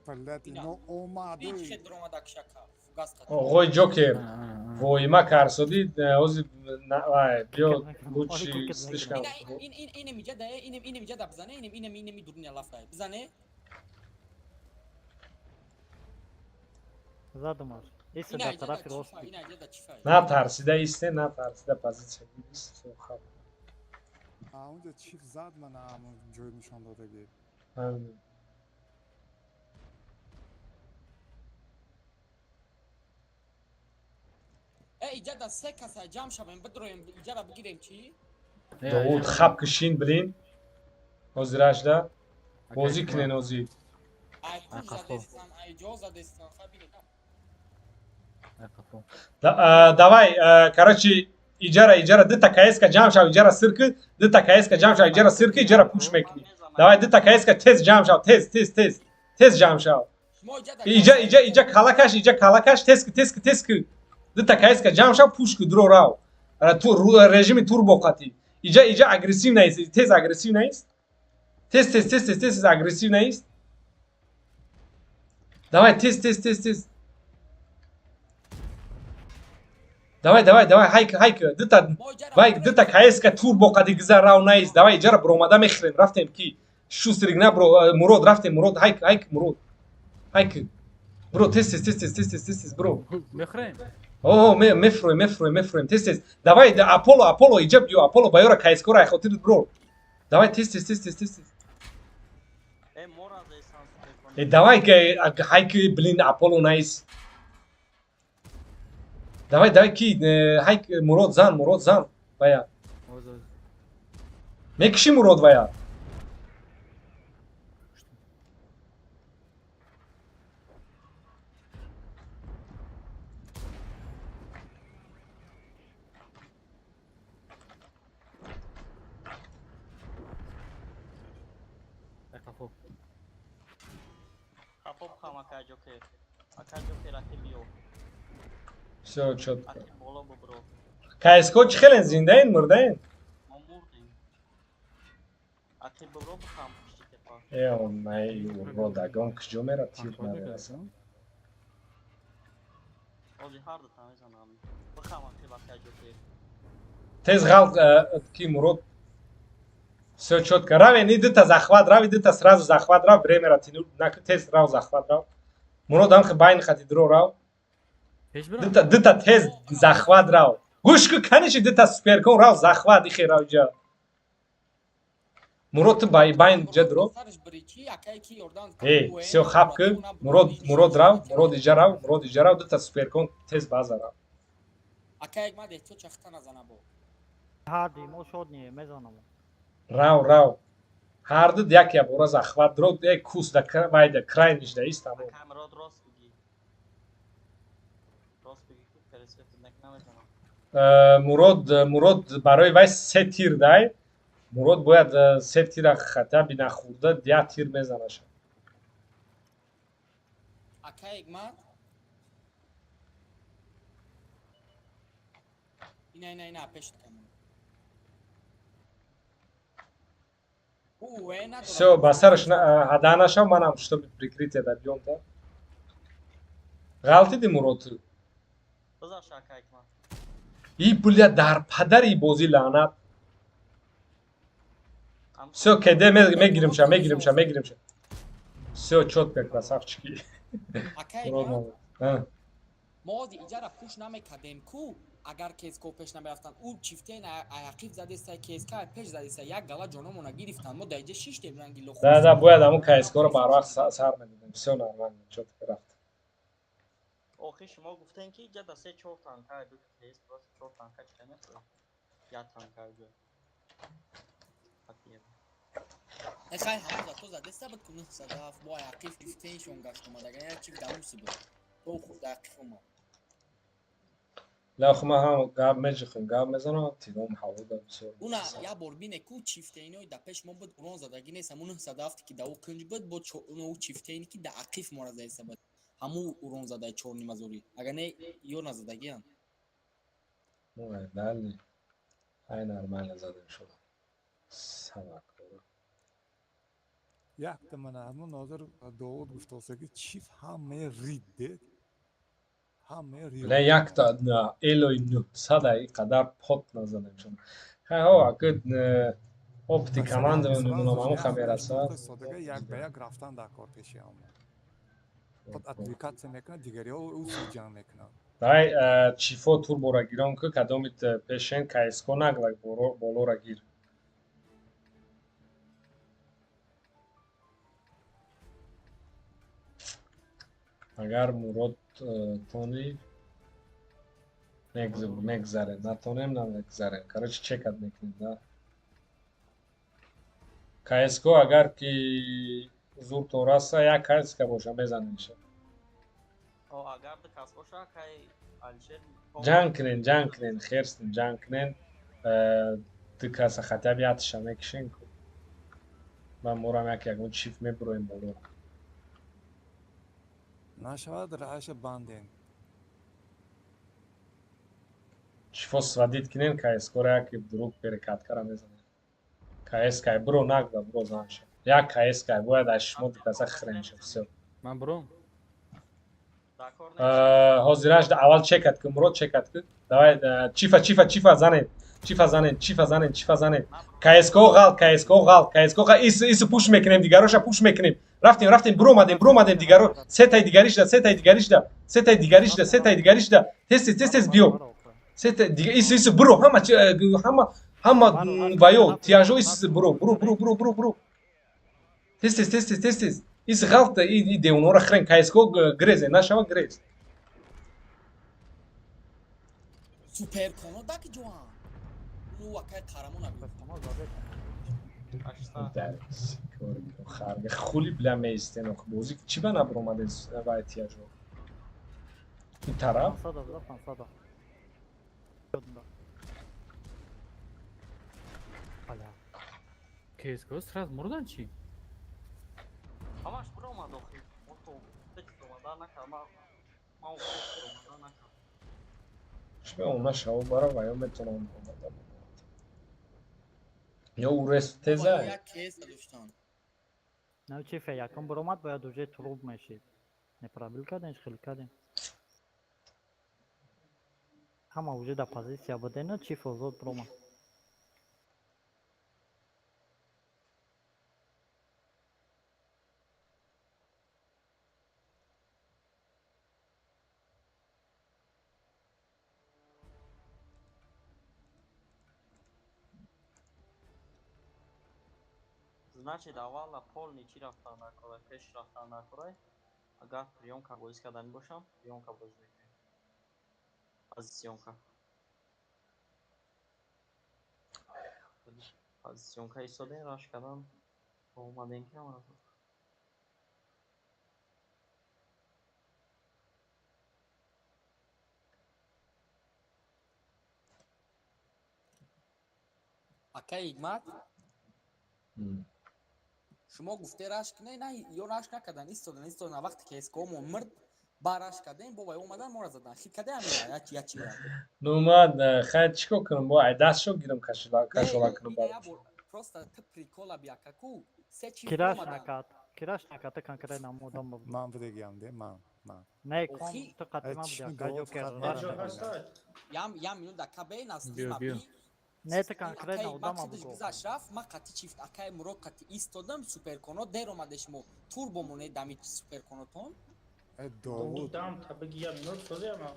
Блядь, ино омаду. Ҳеҷ хел дуромада кишака фугас қат. Оғои Ҷокер, воима карсодӣ, ҳозир вай биё лучше слишком. Ин ин инем иҷа да инем инем иҷа да бзане, инем инем инем дуруня лафа бзане. Задумаш. Иста дар тарафи рост. Ина иҷа да чифа. Натарсида исте, натарсида позиция гир, ист, хаб. Аунҷа чиф зад мана ҳамон ҷой нишон додагӣ. Ҳамин. Э, иҷа да се каса ҷамъ шавем, бидроем, иҷара бигирем чӣ? Довуд, хаб кишин, блин. Ҳозирашда бозӣ кунен ҳозир. Ай пул задестан, ай ҷо задестан, хай бинем. Давай, короче, иҷара, иҷара дута КСка ҷамъ шав, иҷара сир ки, дута КСка ҷамъ шав, иҷара сир ки, иҷара пуш мекунӣ. Давай, дута КСка тез ҷамъ шав, тез, тез, тез, тез ҷамъ шав. Иҷа, иҷа, иҷа калакаш, иҷа калакаш, тез ки, тез ки, тез ки. Дута КСК ҷамъ шав, пуш ки, дуро рав. Режими турбо қатӣ. Иҷа, иҷа агрессив наист, тез агрессив наист. Тез, тез, тез, тез, тез агрессив наист. Давай, тез, тез, тез, тез. Давай, давай, давай, ҳайк, ҳайк, дута, вай, дута КСК турбо қади гизар рав наист. Давай, иҷара биромада мехӯрем, рафтем ки. Шустрик на бро, Мурод, рафтем, Мурод, ҳайк, ҳайк, Мурод. Ҳайк. Бро, тез, тез, тез, тез, тез, тез, тез, тез, бро. Мехӯрем. О, мефроем, мефроем, мефроем, тез, тез. Давай, Аполло, Аполло, иҷа биё, Аполло, ба ёра КСК-ро ай хотирит бро. Давай, тез, тез, тез, тез, тез, тез. Э, давай, ҳайк, блин, Аполло наист. Давай, давай, ки, ҳайк, Мурод зан, Мурод зан. Вая. Мекиши Мурод вая. Всё чётко. КСК чӣ хелен зиндаен, мурдаен? Э, най, уродагон куҷо мера тир намераса? Тез ғалт ки Мурод. Всё чётко. Равен, и дута захват, рави дута сразу захват рав, время тянуть, тез рав захват рав. Мурод ҳам байна хати дро рав. Дута, дута тез захват рав. Гӯш ку, каниши дута суперкон рав захват ихе рав ҷа. Мурод ту байн ҷа дро. Эй, всё хап ку, Мурод, Мурод рав, Мурод иҷа рав, Мурод иҷа рав, дута суперкон тез база рав. Акай ма деҳто чахта назана бо. Ҳарди мо шод не, мезанам. Рав, рав. Ҳарду як я бора захват дро, э кус да вайда крайниш да ист тамом. Мурод, Мурод барои вай се тир дай. Мурод бояд се тира хата бинахӯрда як тир мезанаша. Акай ма ина ина ина пеш камон. Всё, ба сараш ҳада нашав, манам чтобы прикрытие да биём та. Ғалтиди Мурод. И бля дар падари бозӣ лаънат. Всё, кеде мегиримша, мегиримша, мегиримша. Всё чётко, красавчики. Акай мо ози иҷара пуш намекардем ку, агар КСК пеш намерафтанд, ӯ чифтен аяқиб задеста, КСК пеш задеста, як гала ҷономона гирифтанд, мо дар иҷа шиштем ранги лоху. Да, да, бояд ҳамун КСК-ро барвақт сар медодем. Всё нормально, чётко рафт. Охи шумо гуфтем ки иҷа да се чор танка, ду КС просто чор танка чӣ мехӯрад? Як танка ҷо. Хай ҳамон зато задеста буд ку 907 бо аяқиб чифтеншон гашт омад, агар як чифт дамуси буд. То худ ақиф омад. Ла хма ҳам гап меҷихм, гап мезанам, тиром ҳаво да бисёр. Уна я бор бине ку чифтейнои да пеш мо буд, урон задаги нест, ҳамун 907 ки да ӯ кунҷ буд, бо ӯ чифтейни ки да ақиф мора заеста буд. Ҳамун урон задаи чор нимазорӣ. Агар не ё назадагианд. Ой, дали. Ай нормально задем шуд. Савак. Якта мана ҳамун ҳозир Довуд гуфтоса ки чиф ҳамаи рид дед. Не якта элои 900 и қадар пот назадем шуд. Ҳа, аки опти команда намедонам ҳамун хамераса. Содага як ба як рафтан дар кор пеши омад. Худ отвлекаться мекунад, дигариҳо ӯ ҷанг мекунанд. Давай чифо турбора гирон ку, кадомит пешен КСК наглак болора гир. Агар Мурод тони мегзарем, натонем намегзарем. Короче, чекат мекунем, да. КСК агар ки зур раса, як КСК боша мезанемша. Ҷанг кунен, ҷанг кунен, херстен, ҷанг кунен. Ду каса хотя бы ятиша мекишен ку. Ман морам як ягон чиф мебуроем боло. Нашавад раша банден. Чифо сводить кинен КСК-ро яке друг перекаткара мезанем. КСК бро нагда бро занша. Як КСК бояд аз шумо дукаса хрен шав всё. Ман бром. Ҳозираш аввал чекат ку мурод чекат ку. Давай чифа чифа чифа занен. Чифа занен, чифа занен, чифа занен. КСК ғал, КСК ғал, КСК ғал. Ис ис пуш мекунем дигароша пуш мекунем. Рафтем, рафтем, бромадем, бромадем дигаро. Сетай дигаришда, сетай дигаришда, сетай дигаришда, сетай дигаришда. Тез тез тез тез биё. Сета дига ис ис бро ҳама ҳама ҳама ваё тиажо ис бро бро бро бро бро бро. Тез тез тез тез тез тез. Ис ғалта и деунора хрен КСК грезе, нашава грез. Суперконо даки ҷоан. Ну акай қарамона харга хули бля меистен ох бози чӣ ба набромадес вай тиажо. Ин тараф 500 500. КСК сразу мурдан чӣ? Ҳамаш биромад охи. Ото текст омада накард. Ман омада накард. Чӣ ба она шаво бара ваё метавонам омада. Ё урес теза. Як КС доштан. На чифе якум биромад бояд уже труп мешид. Неправил карден, хел карден. Ҳама уже дар позитсия будена, чиф озод биромад. Значит, аввала полни чӣ рафтан накорай, пеш рафтан накорай. Агар приёмка бозӣ кардани бошам, приёмка бозӣ мекунем. Позиционка. Позиционка истодем, раш кардан, омадем ки ҳамара. Акай Ҳикмат, шумо гуфте рашк не, на ё рашк накардан, истодан, истодан, вақте ки СКО-мон мурд, ба рашк кардем, бо вай омадан моро задан. Хит кардем ҳамина, я чи я. Ну ман хай чӣ кор кунам, бо ай дастшо гирам кашола кунам бар. Просто ты прикола бия каку, се чи Кираш накард. Кираш накард, ты конкретно модам буд. Ман будагиам де, ман, ман. Не, кон ту қатима будия, ка Ҷокер. Ям минут да кабе на стрима би. Не, ты конкретно одама бугу. Гузашт рафт, ман қатъи чифт акай Мурод қатъи истодам, суперконо дер омадеш мо турбо моне дами суперконотон. Довуд. Дам та бигӣ я минут созиама.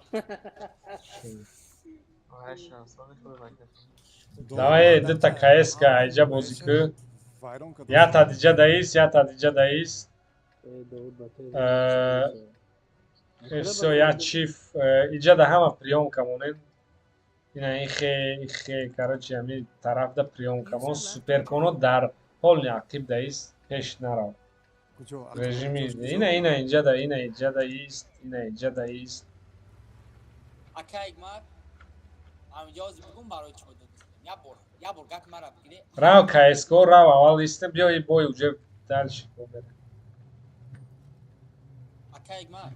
Давай дута КСК айҷа бозӣ ку. Я тадиҷа даис, я тадиҷа даис. Всё, я чиф иҷа да ҳама приёмка монем. Ина ихе ихе короче ами тараф да приёмкамо суперконо дар полни ақиб даист пеш нарав. Режими ина ина инҷа да ина инҷа да ист ина инҷа да ист. Акай Ҳикмат, ҳаминҷо бигум барои чӣ буд? Я бор гап мара бигире. Рав КСК рав аввал истем биё и бой уже дальше победа. Акай Ҳикмат,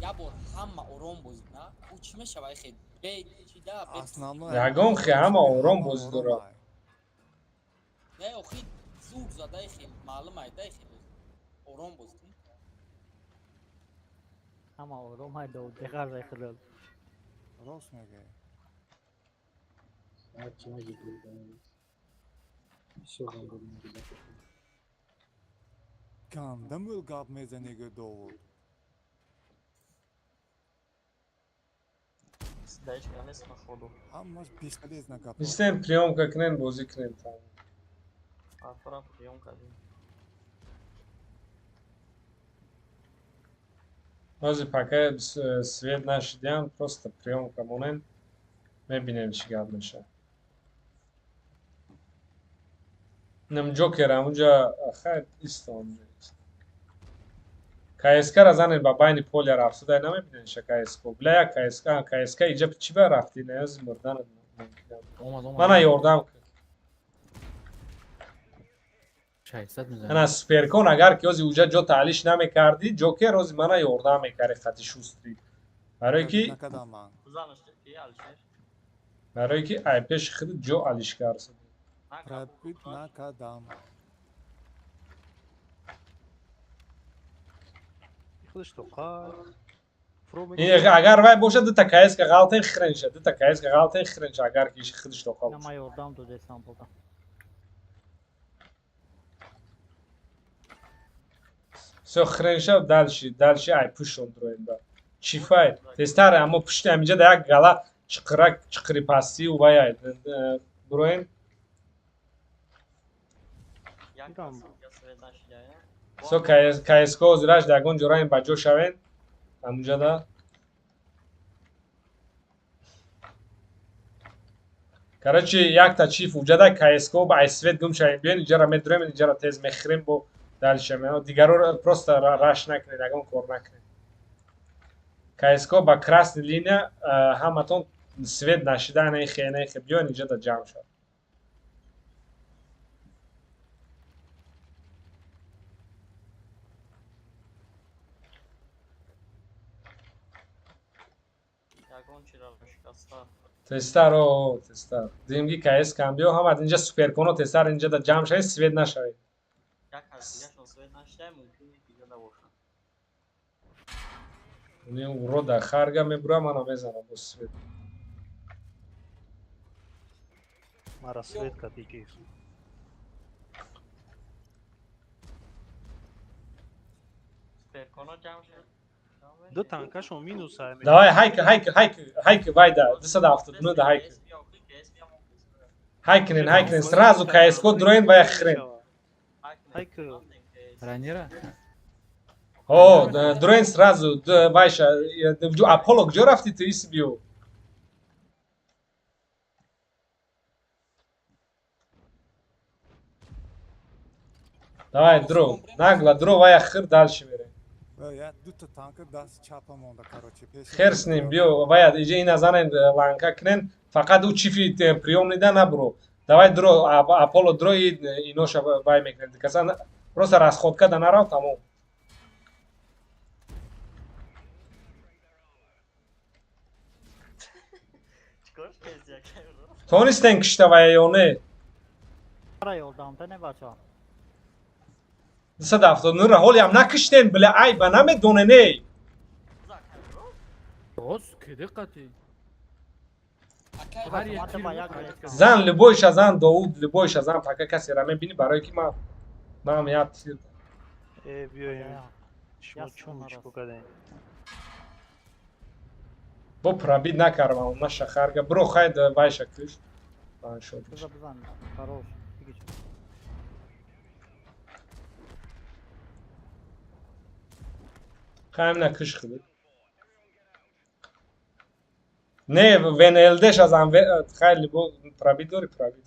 я бор ҳама ором бозид на? Ӯ чӣ мешава ихе? Ягон хе ҳама ором бозӣ дорад. Не, охи зур зада ихе, маълум айда ихе. Ором бозӣ. Ҳама ором айда, деғар ихе. Рост мегӯӣ. Ганда мӯл гап мезанӣ гӯ Довуд. Ҳамаш бесполезно гап. Истем приёмка кунем, бозӣ кунем там. Ҳозир пока свет нашидиам, просто приёмка монем, мебинем чӣ гап мешавад. Нам Ҷокер ҳамунҷа хайр ист онҷа. КСК-ра занед ба байни поля рафтудай намебинедша КСК. Бля як КСК, КСК иҷа чӣ ба рафтӣ? Наёзи мурданат мумкин. Мана ёрдам кун. 600 мезанад. Ана суперкон агар ки ози уҷа ҷо таълиш намекардӣ, Ҷокер ози мана ёрдам мекарди хати шустри. Барое ки Накардам ман. Занаш ки Алишер. Барое ки ай пеши худ ҷо алиш кард. Пробит накардам. Худаш тоқа. Ин агар вай бошад, дута КС-ка ғалтен хиренша, дута КС-ка ғалтен хиренша, агар ки худаш тоқа На бошад. ма ёрдам додесам буда. Всё хиренша, дальше, дальше ай пушон дроем ба. Чифай, тезтар, аммо пушти ҳаминҷа да як гала чиқирак, чиқири пастию вай ай буроем. Як кас свет нашидая. Всё КСК озираш да ягон ҷо раем ба ҷо шавен. Ҳамунҷа да. Короче, якта чиф уҷа да КСК ба ай свет гум шавем. Биён инҷара медурем, инҷара тез мехӯрем бо дальше. Дигаро просто раш накунед, ягон кор накунед. КСК ба красный линия ҳаматон свет нашида, нехе, нехе, биён инҷа да ҷамъ шав. Ягон чиро шикаста. Тезтар, о, тезтар. Димги КС кам биё, ҳама инҷа суперконо тезтар инҷа да ҷамъ шавед, свет нашавед. Як кас дигашон свет нашида, мумкин ки ҷода бошад. Уни урода харга мебура, мана мезанам бо свет. Мара свет кати кис. Суперконо ҷамъ шуд. Ду танкашон минус ай. Давай, хайк, хайк, хайк, хайк, вайда, 279 да хайк. Хайкнен, хайкнен, сразу КСК дроен вая хрен. Хайк. Ранира? О, дроен сразу, вайша, Аполло, куҷо рафти ту иси биё? Давай, дро, нагло, дро, вая хир, дальше мерем. Я дута танка даст чапа монда, короче. Хер с ним, биё, вая, иҷа ина занен ланка кунен, фақат ӯ чифи приём нида набро. Давай дро, Аполло дро и иноша вай мекунем. Каса просто расходка да нарав, тамом. Тонистен кишта вая ё не? Ара ёрдам та не бача. 279 ра ҳолиам накиштен, била айба намедонен эй. Боз киди қати. Зан любойша зан Довуд, любойша зан пока касера мебини, барое ки ман як тир. Э, биёем. Шумо чун чико кардем? Бо пробит накардам, наша харга. Бро хайд вайша киш. Бан шод. Бизан, хорош. Хайм накиш худит. Не, ВНЛД-ш аз ам хайли бо пробит дори пробит.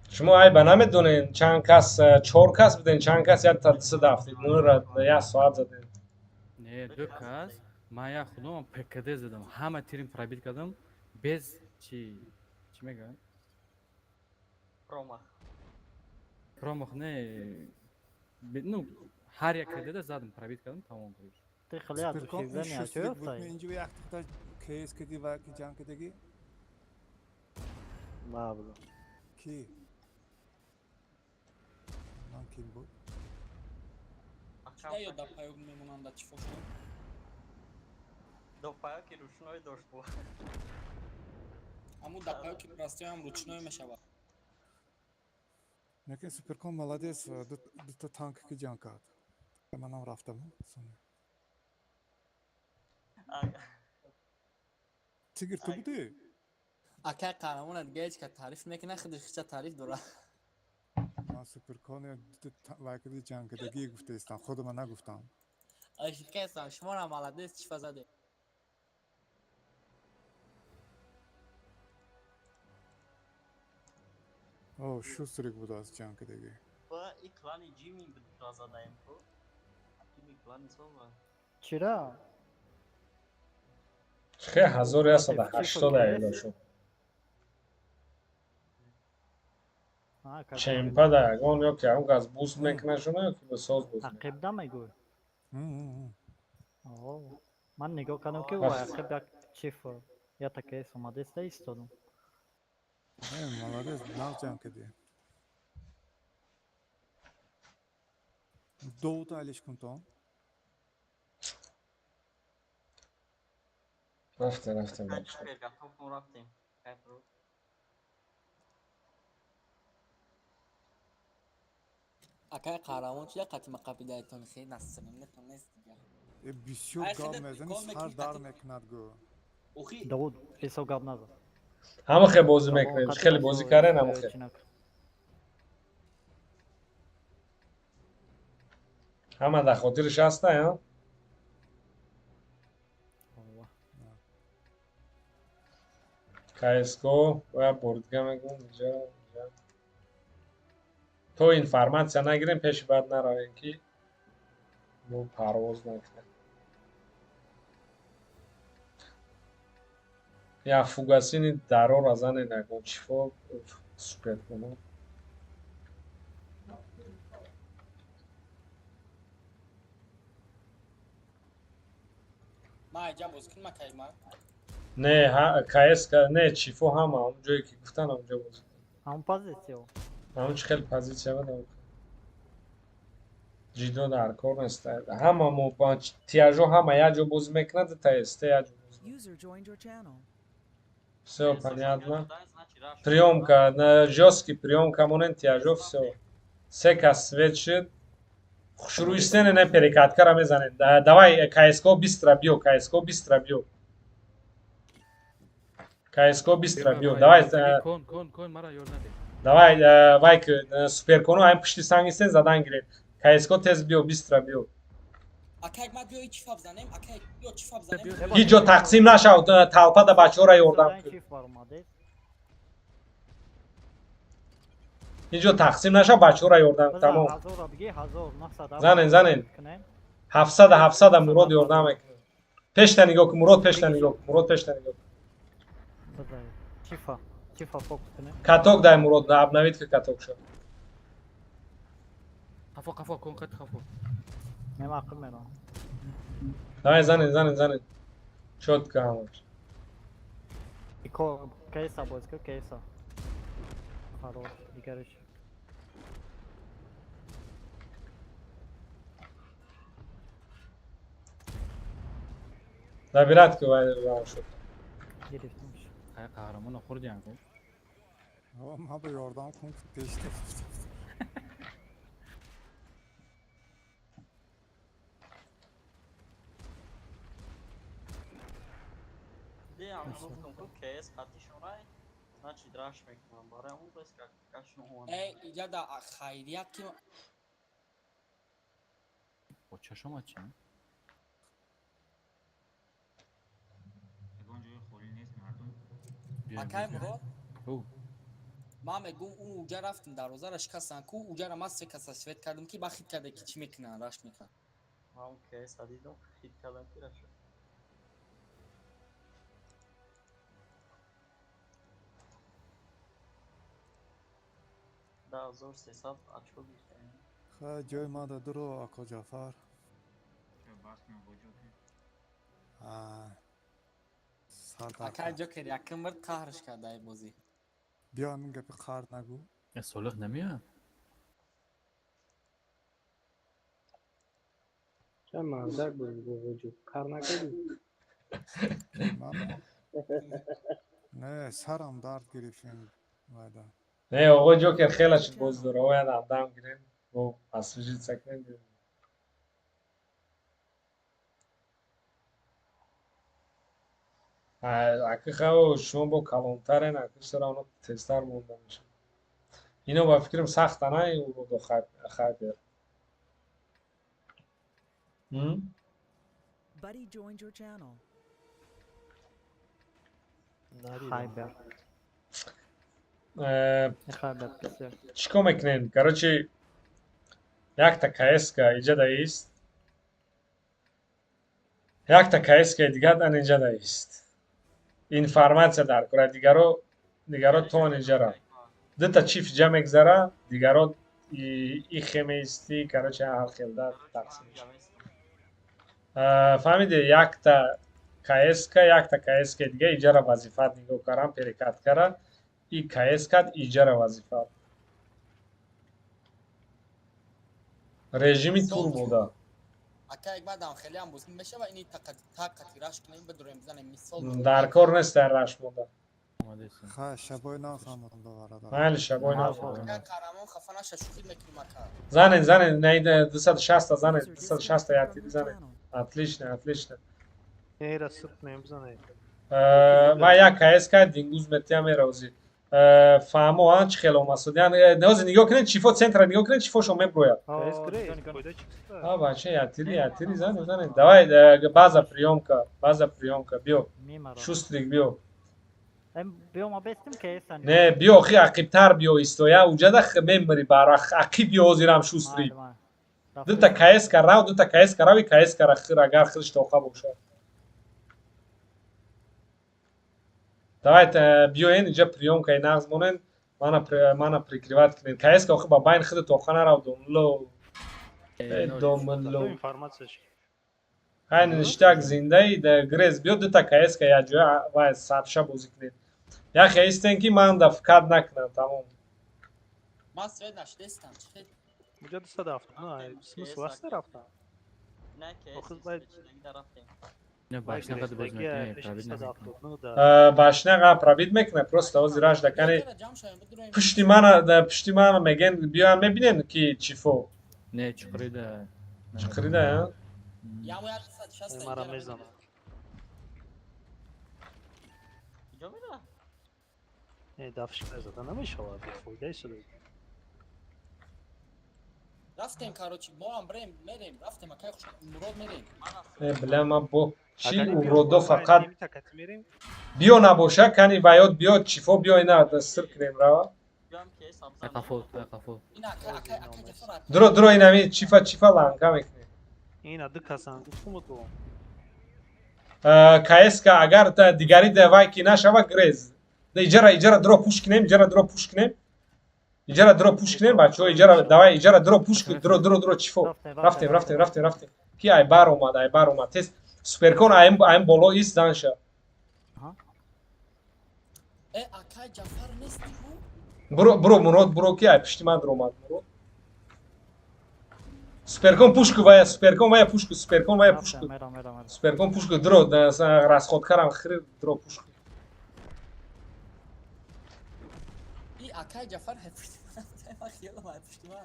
Шумо айба намедонен чанд кас, чор кас буден, чанд кас як та 279 ра як соат заден. Не, ду кас, ман як худам ПКД задам, ҳама тирим пробит кардам, без чи чӣ мегӯянд? Промах. Промах не, ну, ҳар як КД задам, пробит кардам, тамом короче. Ты хлеб души не Инҷо як та КС кади ва ки ҷанг кадаги? Ма будам. Ки? Ман ким буд? Кида ё да паёк мемонанда чифо шуд? До паёки ручной дошт бо. Аму да паёки простой ручной мешавад. Лекин Суперкон молодец, дута танк ки ҷанг кард. Манам рафтам. Тигр ту будӣ? Акай қаҳрамона дига ҳеҷ ка таъриф мекунад, худаш хича таъриф дорад. Ман Суперконе вайкади ҷангкардагӣ гуфтаистам, худама нагуфтам. Ошиқаестам, шуморо молодец, чифа заде. О, шустрик будааст ҷангкардагӣ. Ба и клани Ҷими ра задаем ку. Ҷими клани сова. Чира? Хе 1180 айло шуд. Чемпа да ягон ё ки ягон кас буст мекунашона ё ки ба соз боз Ақибда мегӯй? Ман нигоҳ кардам ки ақиб як чиф ята КС омадеста истодам. Молодец, нав ҷамъ кардӣ. Довуд алиш кун то. Рафтем, рафтем. Рафтем. Акай қаҳрамон чи қати мақабидаятон хел насримнетон нест дига. Бисёр гап мезани, сар дар мекунад гӯ. Давуд, ҳисоб гап назан. Ҳама хел бозӣ мекунем, хеле бозӣ кардем, ҳама хел. Ҳама дар хотириш ҳаста, я? КСКО бояд бордига мегӯм, инҷа, инҷа. То информатсия нагирем, пеши баъд наравем ки мо парвоз накунем. Я фугасини дарора занен ягон чифо супер кунам. Ма айҷа бозӣ кунам, акай ма? Не, КС, не, чифо ҳама он ҷое ки гуфтан онҷо бозӣ кун. Ҳамон позитсия. Ҳамон чи хеле позитсия буд. Ҷидо дар кор нест. Ҳама мо тиажо ҳама як ҷо бозӣ мекунад, та СТ як ҷо бозӣ. Всё понятно. Приёмка, жёсткий приёмка монен тиажо всё. Се кас свет шуд. Хушрӯи стене не перекаткара мезанем. Давай КСКО быстро биё, КСКО быстро биё. КСКО быстро биё. Давай. Кон, кон, кон, мара ёр наде. Давай, вай ки суперкону ҳамин пушти санг истен задан гирем. КСКО тез биё, быстро биё. Акай ма биё чифа бизанем, акай биё чифа бизанем. Ҳеҷ ҷо тақсим нашав, талпа да бачаҳоро ёрдам кун. Ҳеҷ ҷо тақсим нашав, бачаҳоро ёрдам кун, тамом. Занен, занен. 700 700 Мурод ёрдам мекунад. Пешта нигоҳ кун, Мурод пешта нигоҳ кун, Мурод пешта нигоҳ кун. Чифа, чифа фокус кунем. Каток дай Мурод, обновит ки каток шуд. Қафо, қафо, кон қат қафо. Мем ақл мерам. Давай занен, занен, занен. Чётко ҳамаш. Ико кейса боз ку кейса. Хорош, дигариш. Забират ку вай шуд. Гирифтимш. Ай қаҳрамонро хӯрдиам ку. Ма ба ёрдам кун пешта. Бо чашома чи? Акай Мурод? Ман мегӯм ӯ уҷа рафтим дарвозаро шикастан ку уҷаро ман се каса свет кардам ки ба хит карда ки чӣ мекунанд раш мекунанд. Ман КС дидам, хит кардам ки раш. Да 1300 очко гирифтем. Ха ҷои ма да дуро ако Ҷафар. Акай Ҷокер якум бир қаҳрш карда ай бозӣ. Биё ҳамин гапи қаҳр нагӯ. Солиҳ намеяд? Ча мардак буд бо вуҷуд. Қаҳр накардӣ? Не, сарам дард гирифтем вайда. Не, оғои Ҷокер хеле шуд боз дора. Ояд ҳамдам гирем, бо освежиться кунем. Аки хао шумо бо калонтарен, аки сара оно тезтар монда мешавад. Ино ба фикрам сахта на уродо хайбер. Buddy joined your channel. Хайбер. Хайбер бисёр. Чӣ кор мекунем? Короче, якта КСК иҷа даист. Якта КСК дигар дан инҷа даист. Информатсия дар кора дигаро дигаро то инҷа рафт. Дута чиф ҷа мегзара, дигаро ихе меисти, короче, ҳар хелда тақсим мешавад. Фаҳмиде, якта КСК, якта КСК дига иҷара вазифат нигоҳ карам, перекат кара, и КСК иҷара вазифат. Режими турбода. Ака як баъдам хеле ҳам бозӣ мешава, ини тақати раш кунем, бидурем, бизанем мисол. Дар кор нест дар раш мода. Ха, шабои нафаҳмадам доварада. Майли, шабои нафаҳмадам. Ака қаҳрамон хафа наша, шӯхӣ мекунем ака. Занен, занен, на 260 занен, 260 як занен. Отлично, отлично. Нера сирт нем бизанед. Ва як КСК дингуз метия меравзи. Фаҳмо, а чӣ хеле омасуд. Яъне ҳозир нигоҳ кунед, чифо центра нигоҳ кунед, чифошо меброяд. А бача, ятири, ятири занен, занен. Давай, база приёмка, база приёмка, биё. Шустрик биё. Биё ма бестим КС. Не, биё, хи ақибтар биё истоя, уҷада мемри бар ақиб биё ҳозирам шустрик. Дута КСК рав, дута КСК рави, КСК ра хир, агар хирш тоқа бошад. Давайте биёен инҷа приёмкаи нағз монен, мана прикриват кунед. КСК охи ба байн хиди тоқа нарав, домло. Домло. Хай ништак зиндаи, грез биё дута КСК як ҷоя вай сабша бозӣ кунед. Яхе истен ки ман да фкат накунам, тамом. Ман свет нашдестам, чӣ хел? Муҷа 279, смысл аст рафтан? Не, КС рафтем. Башняга пробит мекунад, просто ҳозир раш дакани пушти мана меген, биёям мебинем ки чифо. Не, чуқрида. Чуқрида, а? Мара мезанам. Не, дафш зада намешавад, фоидаи шуда. Рафтем, короче, мо ҳам брем, мерем, рафтем, акай хуш Мурод мерем. Э, бля, ма бо чи уродо фақат биё набоша, кани ваёд биё, чифо биё, ина сир кунем рава. Дро, дро, инами чифа, чифа ланка мекунем. Ина ду касан гуфтум ту. КСК агар дигари давай ки нашава грез. Иҷара, иҷара дро пуш кунем, иҷара дро пуш кунем. Иҷара дро пуш кунем, бачаҳо, иҷара давай, иҷара дро пуш кун, дро, дро, дро, чифо. Рафтем, рафтем, рафтем, рафтем. Ки ай бар омад, ай бар омад. Тез суперкон аим боло ист занша. Э, акай Ҷафар нести ку? Буро, буро, Мурод, буро ки ай пишти ман омад, Мурод. Суперкон пуш ку вая, суперкон вая пуш ку, суперкон вая пуш ку. Суперкон пуш ку, дро, расход карам хир, дро пуш ку. И акай Ҷафар ай пушти ман, ман хиёлам ай пушти ман.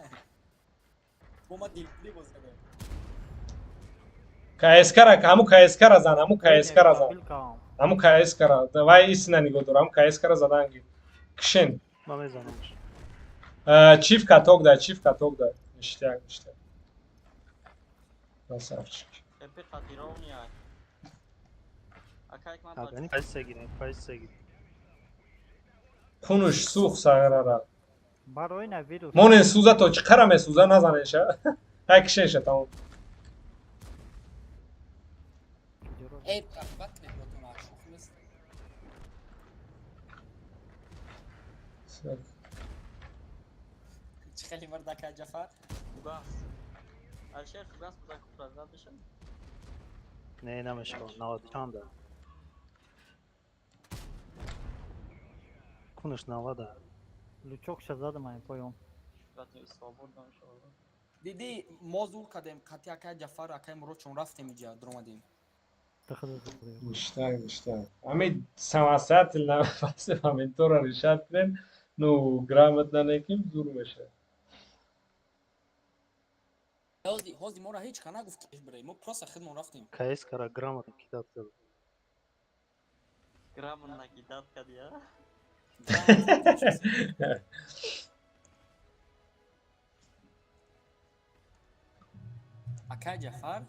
Бо ма дилпулӣ боз кардем. КСК-ра, ҳаму КСК-ра зан, ҳаму КСК-ра зан. Ҳаму КСК-ра, вай истина нигоҳ дор, ҳаму КСК-ра задан гир. Кишен. Ман мезанам. Чиф каток дай, чиф каток дай. Ништяк, ништяк. Красавчик. Хунуш сӯх сағирара. Монен сӯза то чӣ қара месӯза назанеша. Ҳай кишенша тамом. Чӣ хеле мард акай Ҷафар? Не, намешавад, 90 чанда. Кунаш 90. Лучок задам ай поён. Диди мо зур кардем, қати акай Ҷафар, акай Мурод чун рафтем иҷа, дуромадем. Ништак, ништак. Ами самостоятельно моментора решать кунем, ну грамотно неким зур мешавад. Ҳози моро ҳеҷ ка нагуфт ки бирем, мо просто худмон рафтем. КСК-ра грамотно кидат кард. Грамотно кидат кард, я? Акай Ҷафар?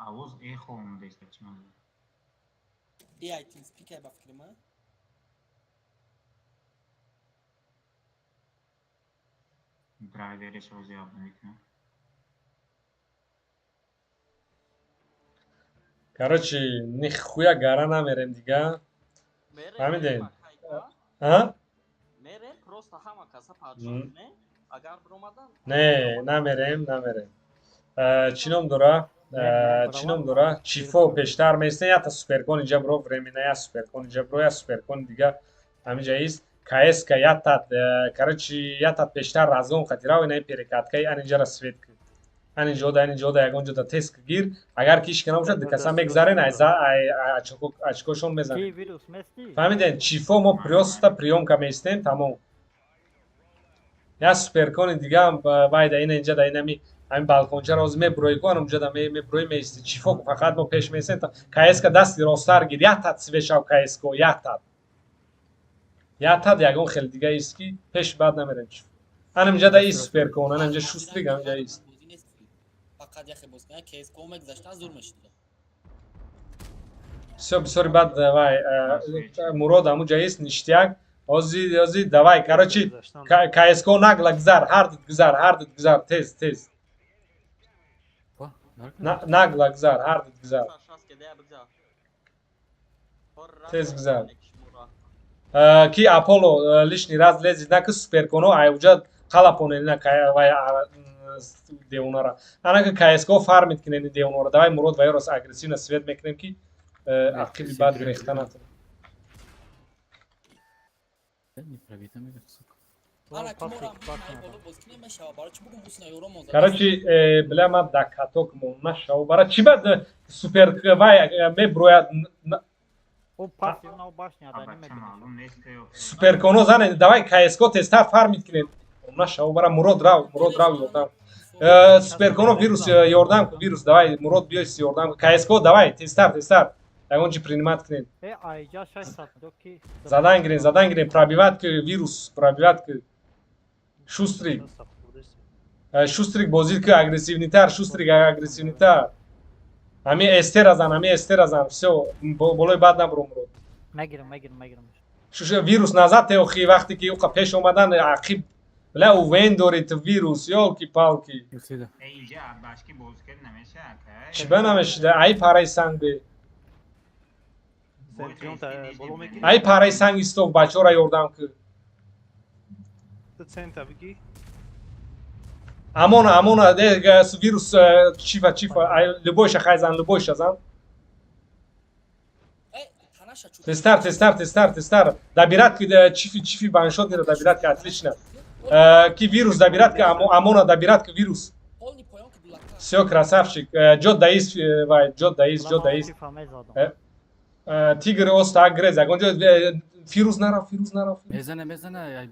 Авоз эхо омадааст чӣ маза? И ай TeamSpeak ба фикри ман. Драйвереш ҳозир обновить кунам. Короче, нихуя гара намерем дига. Фаҳмидем? А? Мерем, просто ҳама каса падшоҳ не? Агар биромадан Не, намерем, намерем. Чӣ ном дора? Чӣ ном дора? Чифо пештар местен, ята суперкон инҷа бро, времена я суперкон инҷа бро, я суперкон дига ҳаминҷа ист. КСК ятат, короче, ятат пештар разгон хатирав инаи перекаткаи ан инҷара свет ки. Ан инҷода, ан инҷода, ягон ҷода тест гир. Агар ки ишка набошад, ду каса мегзарен, айза ай очко очкошон мезанем. Фаҳмидем? Чифо мо просто приёмка меистем, тамом. Я суперкони дигаам вайда ина инҷа да инами ҳамин балкончаро ҳозир мебурои ку, анам ҷода мебурои меисти. Чифо фақат мо пеш меистем. КСК дасти росттар гир, ятат свешав КСК, ятат. Ятат ягон хеле дига ист ки пеш баъд намерем чифо. Анам инҷа да ист суперкон, анам инҷа шустрик ҳаминҷа ист. Фақат яхе боз кунад, КСК мегузаштан зур мешуд. Всё, бисёри бад вай Мурод ҳамунҷа ист ништяк. Ҳози ҳози давай, короче, КСК нагла гузар, ҳар дуд гузар, ҳар дуд гузар, тез, тез. Нагла гузар, ҳар дуд гузар. Тез гузар. Ки Аполло лишний раз лезет наки суперконо ай уҷа қалапонен вай девонара. Анака КСК фармит кинени девонара. Давай Мурод вай рос агрессивно свет мекунем ки ақиби бад гирехта натавонад. Короче, бля, ма да каток мон нашав. Бара чи бад супер вай меброяд. Суперконо зане, давай КСК тезтар фармит кинем. Нашав, бара Мурод рав, Мурод рав ёрдам. Суперконо вирус ёрдам ку, вирус давай Мурод биёй ёрдам ку. КСК давай тезтар, тезтар. Ягон чи принимать кунед. Задан гирен, задан гирен, пробивать ку вирус, пробивать ку. Шустрик. Шустрик бозид ку агрессивнитар, Шустрик агрессивнитар. Ҳами эстера зан, ҳами эстера зан. Всё, болои бад набуро Мурод. Мегирам, мегирам, мегирам. Шуша вирус назад теохи вақте ки уқа пеш омадан ақиб бля увен доред вирус, ёлки-палки. Чӣ ба намешида? Ай параи санг бе. Ай параи санг истов бачаҳоро ёрдам ку. Амона, амона, вирус чифа, чифа, любойша хай зан, любойша зан. Тезтар, тезтар, тезтар, тезтар. Добирать ки чифи, чифи ваншот мера добирать ки, отлично. Ки вирус добирать ки, амона добирать ки вирус. Всё, красавчик. Ҷод даис, вай, ҷод даис, ҷод даис. Тигр оста грез, ягон ҷо Фирӯз нарав, Фирӯз нарав. Мезана, мезана,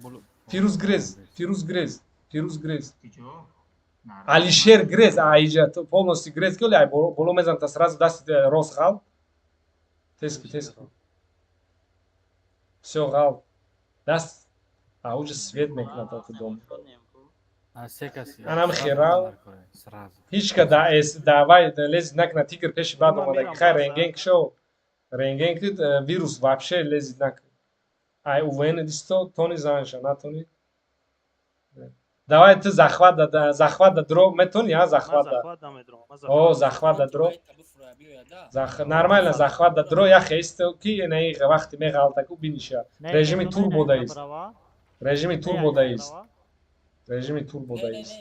Фирӯз грез, Фирӯз грез, Фирӯз грез. Алишер грез, аиҷа полностью грез ки ай боло мезан та сразу дасти рост ғал. Тез ки, тез ки. Всё ғал. Даст ауҷа свет мекунад охи дом. Анам херав. Ҳеч ка да эс да вай лезит накунад тигр пеши бад омадаги. Хай рентген кишо. Рентген ки вирус вообще лезит накунад. Ай УВН дисто тони занша натони. Давай ты захват да захват да дро метони а захват да. О захват да дро. Зах нормально захват да дро я хест ки инаи вақти меғалтаку биниша. Режими турбо да ист. Режими турбо да ист. Режими турбо да ист.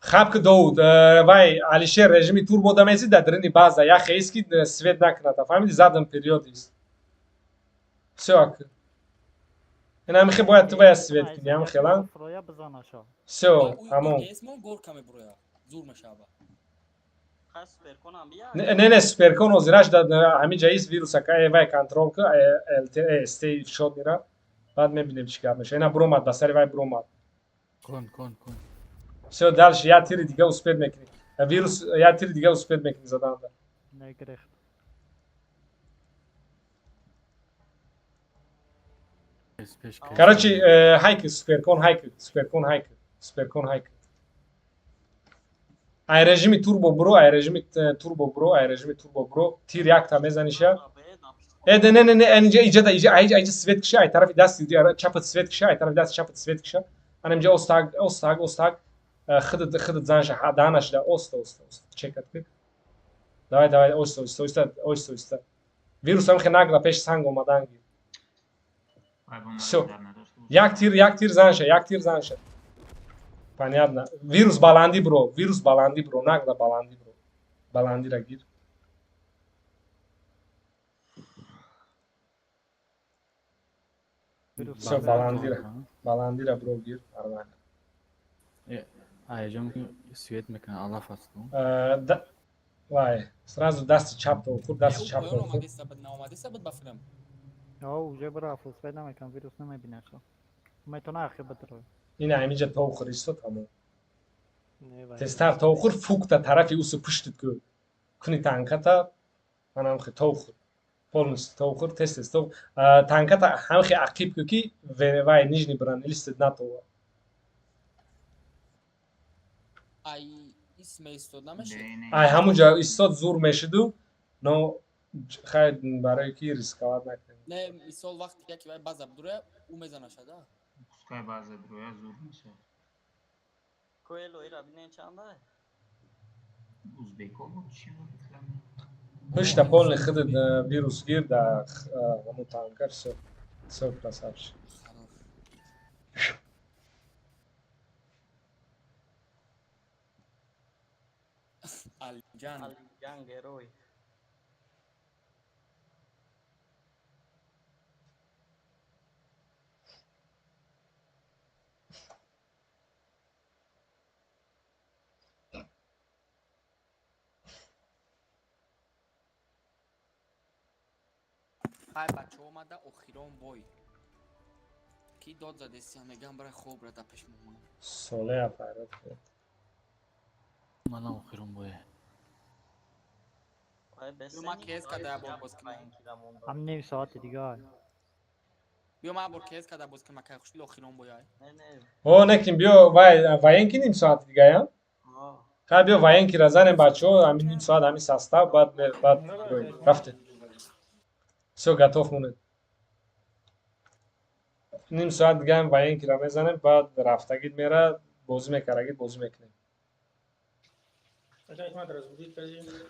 Хаб ки доуд вай Алишер режими турбо да мези да дрини база я хест ки свет накунад. Фаҳмиди задам период ист. Всё ак. Ина михе бояд ту бояд свет кунӣ, ам хела? Всё, тамом. Не, не, суперкон ҳозираш да ҳамин ҷа ист вируса ка вай контрол ку ЛТ СТ шот мера. Баъд мебинем чӣ гап меша. Ина буромад, ба сари вай буромад. Кун, кун, кун. Всё, дальше я тири дига успеть мекунӣ. Вирус я тири дига успеть мекунӣ заданда. Нагирехт. Короче, хайки, суперкон хайки, суперкон хайки, суперкон хайки. Ай режими турбо бро, ай режими турбо бро, ай режими турбо бро, тир якта мезаниша. Э, не, не, не, инҷа, инҷа, инҷа, ай, инҷа свет киша, ай тарафи даст, чапат свет киша, ай тарафи даст чапат свет киша. Ана инҷа остаг, остаг, остаг, худат, худат занша, даҳанашда, оста, оста, оста, чекат ки. Давай, давай, оҳиста, оҳиста, оҳиста, оҳиста, оҳиста. Вирус ҳам хе нагла пеши санг омадан гир. Всё. Як тир занша, як тир занша. Понятно. Вирус баландӣ бро, вирус баландӣ бро, нагла баландӣ бро. Баландира гир. Всё, баландира. Баландира бро гир, нормально. Айҷон свет мекунад, алаф аст. Вай, сразу дасти чапто хӯр, дасти чапто хӯр. Наомадеса буд ба филм. О, уже брафт, свет намекунад, вирус намебинад. Метавона ахи битро. Ина ҳаминҷа тов хӯр исто тамом. Тезтар тов хӯр, фукта тарафи усу пуштит ку. Куни танката манам хе тов хӯр. Полностью тов хӯр, тез тез тов. Танката ҳам хе ақиб ку ки вай нижний бронелистит натова. Ай ис меистод намешид? Ай ҳамунҷа истод зур мешиду, но хайр барои ки рисковать накунем. Не, мисол вақте яке вай база бидура, ӯ мезанашада. Пускай база бироя зур мешавад. Коэло ира бинен чанда? Узбеко буд чи буд? Пушта полный худат вирус гир да ҳамун танка, всё. Всё, красавчик. Алиҷан. Алиҷан герой. Ай бача омада охирон бой. Ки дод задеси мегам барай хоб рада пеш момонам. Соле апарат. Манам охирон бой. Биё ма кез када бор боз кунам. Ҳам ним соати дигар. Биё ма бор кез када боз кунам, акай хушдил охирон бой ай. О, некин биё вай военки ним соати дигаям? Хай биё военки ра занем бачаҳо, ҳамин ним соат ҳамин состав, баъд баъд рафтем. Всё, готов монед. Ним соат дигаам военки ра мезанем, баъд рафтагид мера, бозӣ мекарагид, бозӣ мекунем.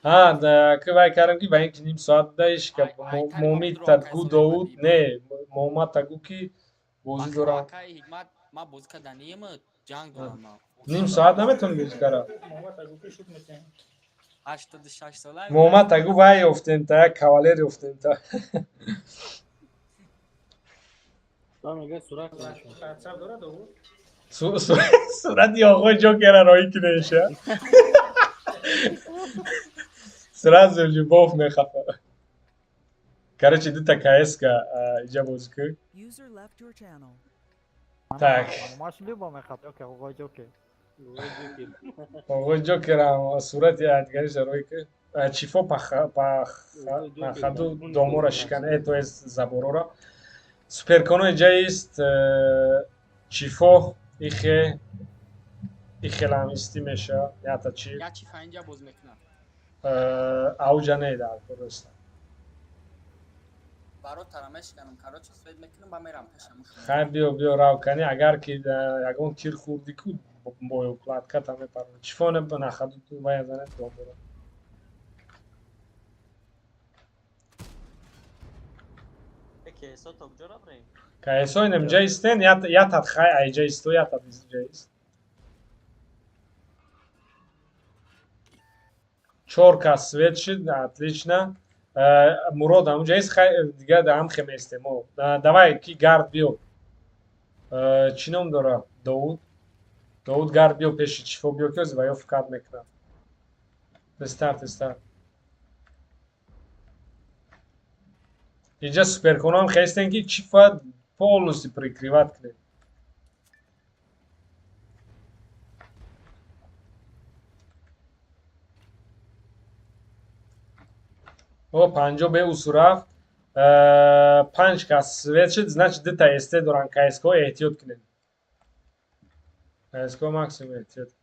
Ҳа, ки вай кардем ки военки ним соат даиш, ка момид та гу Довуд, не, Момад та гу ки бозӣ дорам. Ма бозӣ карданием, ҷанг дорам ма. Ним соат наметавонӣ бозӣ кара? 86 сола. Момад та гу вай ёфтем та, як кавалер ёфтем та. Сурати оғои Ҷокера роҳӣ кинеша. Сразу любовь мехафа. Короче, дута КС-ка иҷа бозӣ кун. Так. Оғои Ҷокерам сурати дигариша роҳӣ кун. Чифо пахаду домора шикан, то есть заборора. Суперконо иҷаист, чифо ихе ихелам исти меша, ята чи. Я чифа инҷа боз мекунам. Ауҷа не дар просто. Баротара мешиканам, короче, свет мекунам, ба мерам пешам. Хай биё, биё рав кани, агар ки ягон тир хӯрдӣ ку боёплатка та мепарад. Чифо не нахаду вая занед домора. КСО то куҷо рафтем? КСО инам ҷа истен, ятат хай айҷа исто, ятат ҷа ист. Чор кас свет шид, отлично. Мурод ҳамунҷа ист, хай дига ҳам хе местем. Давай ки гард биё. Чӣ ном дора? Довуд. Довуд гард биё пеши чифо биё ки ва ё фикат мекунам. Тезтар, тезтар. Инҷа суперконоам хестем ки чифа полностью прикрывать кунем. О, 50 бе усу рафт. 5 кас свет шид, значит дута СТ доран КСК, эҳтиёт кунем. КСК максимум эҳтиёт кунем.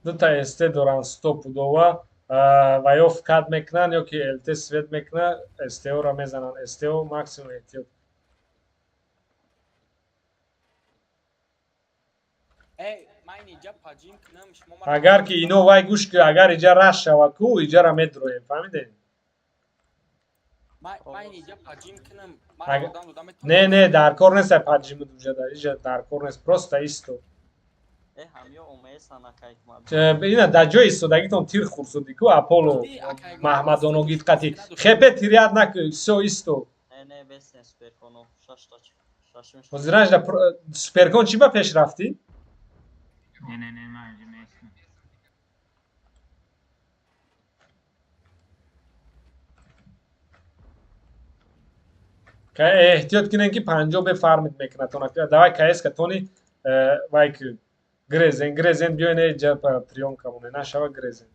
Дута СТ доран стопудова, ва ё фкат мекунанд ё ки ЛТ свет мекунад, СТО-ро мезананд. СТО максимум эҳтиёт. Агар ки ино вай гӯш ки агар иҷа раш шава ку иҷара медроем, фаҳмидем? Не, не, дар кор нест паджимуд уҷада, иҷа дар кор нест, просто исто. Ина дар ҷои истодагитон тир хурсудӣ ку Аполло Маҳмадоногит қати. Хепе тиряд наку, всё исто. Ҳозиранҷда суперкон чӣ ба пеш рафтӣ? Не, не, не, ман инҷа меистам. Эҳтиёт кунем ки 50 бефармид мекунад тона. Давай КС-ка тони вай ки грезен, грезен биёен иҷа приёмка моне, нашава грезен.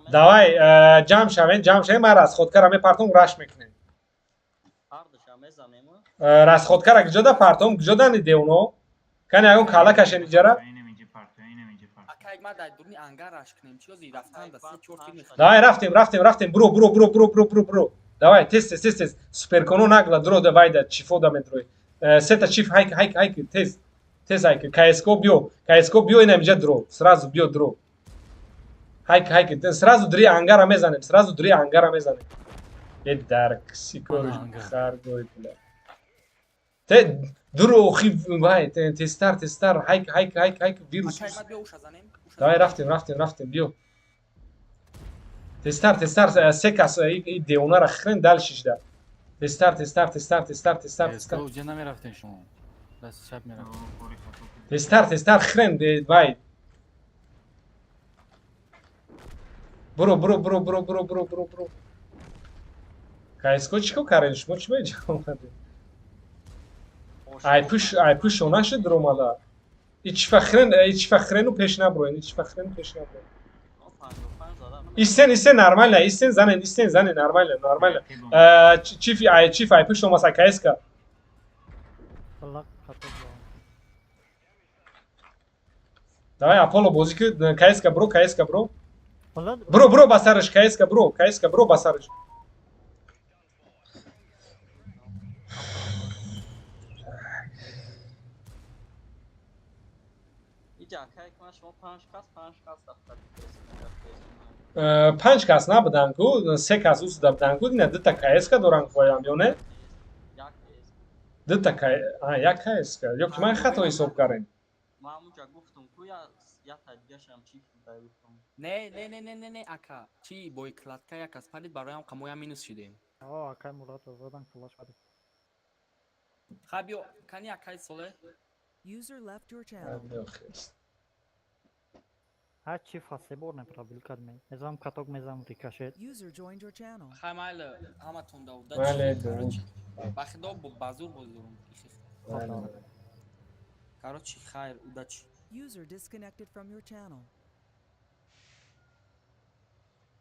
Давай ҷамъ шавен, ҷамъ шавен, ман расходкара мепартом, раш мекунем. Расходкара куҷо да партом, куҷо дани деуно? Кани ягон калла кашен иҷара? Давай рафтем, рафтем, рафтем, буро, буро, буро, буро, буро, буро, буро. Давай, тез, тез, тез, тез. Суперконо нагла, дуро, давай да чифо да медрои. Сета чиф, хайк, хайк, хайк, тез, тез хайк. КСКО биё, КСКО биё, инам иҷа дро, сразу биё дро. Хайк, хайк, сразу дри ангара мезанем, сразу дри ангара мезанем. Е дарк, сикор, харгой, бля. Те дуро, охи, вай, тезтар, тезтар, хайк, хайк, хайк, хайк, вирус. Давай рафтем, рафтем, рафтем, биё. Тезтар, тезтар, се кас и деонара хрен дал шишда. Тезтар, тезтар, тезтар, тезтар, тезтар, тезтар. Уҷа намерафтем шумо. Даст чап мерафтем. Тезтар, тезтар, хрен, вай. Буро, буро, буро, буро, буро, буро, буро, буро. КСКО чӣ кор кардем? Шумо чӣ ба иҷа омадед? Ай пуш она шуд ромада. Ичфа хрен, ичфа хрену пеш наброен, ичфа хрену пеш наброен. Истен, истен, нормально, истен, занен, истен, занен, нормально, нормально. Чиф, ай, чиф, ай, пуш омаса КСК. Давай, Аполло бозӣ ки, КСК бро, КСК бро. Бро, бро, ба сараш, КСК бро, КСК бро ба сараш. Панҷ кас набуданд ку, се кас усуда буданд ку, ина дута КСК доранд хоям ё не? Дута як КСК. Ё ки ман хато ҳисоб кардем? Не, не, не, не, не, не, ака. Чи бо кладка як кас парид, бароям қамоя минус шудем. О, акай Мурод задан калаш парид. Ха биё, кани акай соле? User left your channel. Ҳар чи фасе бор непробил кардем. Мезанам каток, мезанам рикошет. User joined your channel. Хай майли, ҳаматон да. Майли, дуруд. Ба худо ба зур бозурум. Короче, хайр, удачи. User disconnected from your channel.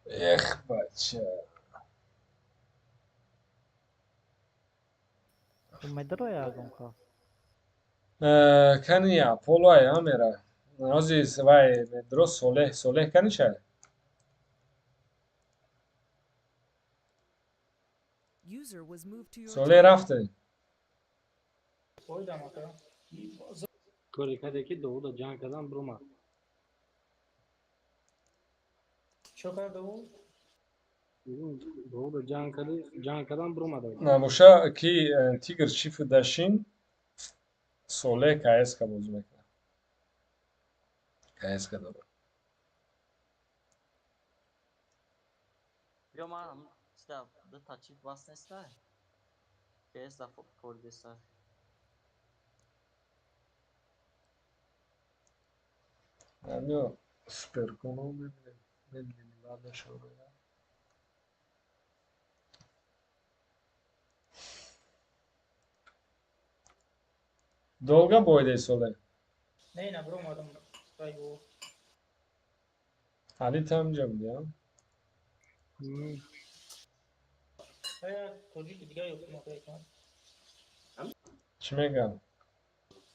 Эх, бача. Медроя ягон кас. Кани Аполло ай ҳамера. Ҳозир вай медро Солеҳ, Солеҳ кани шай? User was moved to your Солеҳ channel. рафте. Кори карде ки Довуда ҷанг кардан биромад. Чо карда ӯ? Довуда ҷанг карди, ҷанг кардан биромада. Набоша ки Тигр чиф дашин Солеҳ КСК бозӣ мекунад. КСК дорад. Биё ман дута чип бас неста. КС да пордеса. Ҳамё суперконо мебинем, мебинем баъд нашава. Долго бойдей Солеҳ? Не, на биромадам. Вай ӯ. Али ту ҳаминҷа будӣ, а? Як тоҷики дигар ёфтем акай. Чӣ мегӯям?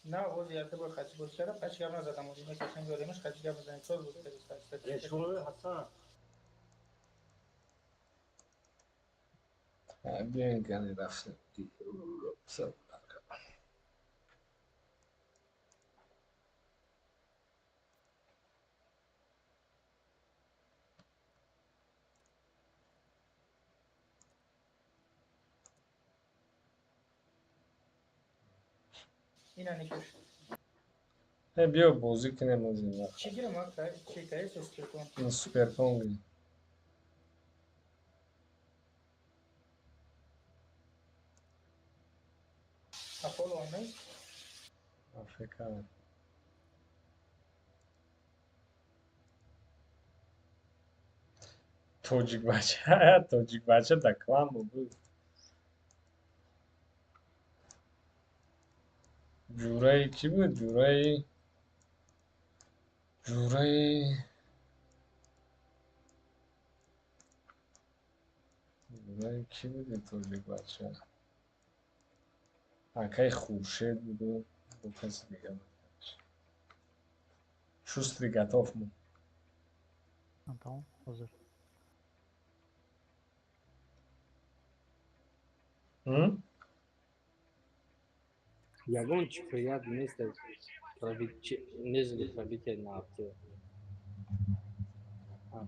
На, ози як бор хачи бозӣ кардам, хачи гап назадам, ози мекашем ёремаш хачи гап назанем, соз бозӣ кардем. Ҳасан. Биёин кани рафтем. Ина никаш. Э, биё бозӣ кунем аз ин вақт. Чӣ гирам, а? Чӣ КС ё суперкон? Ин суперкон гирем. Аполло ҳам нест? Африка. Тоҷикбача, тоҷикбача дар клан буд. Ҷураи кӣ буд? Ҷураи кӣ буд ин тоҷикбача? Акаи Хуршед буду бо каси дига буд. Шустрый, готов му. Тамом, ҳозир. М? Ягон чи прият нест, нежели пробитие на авто.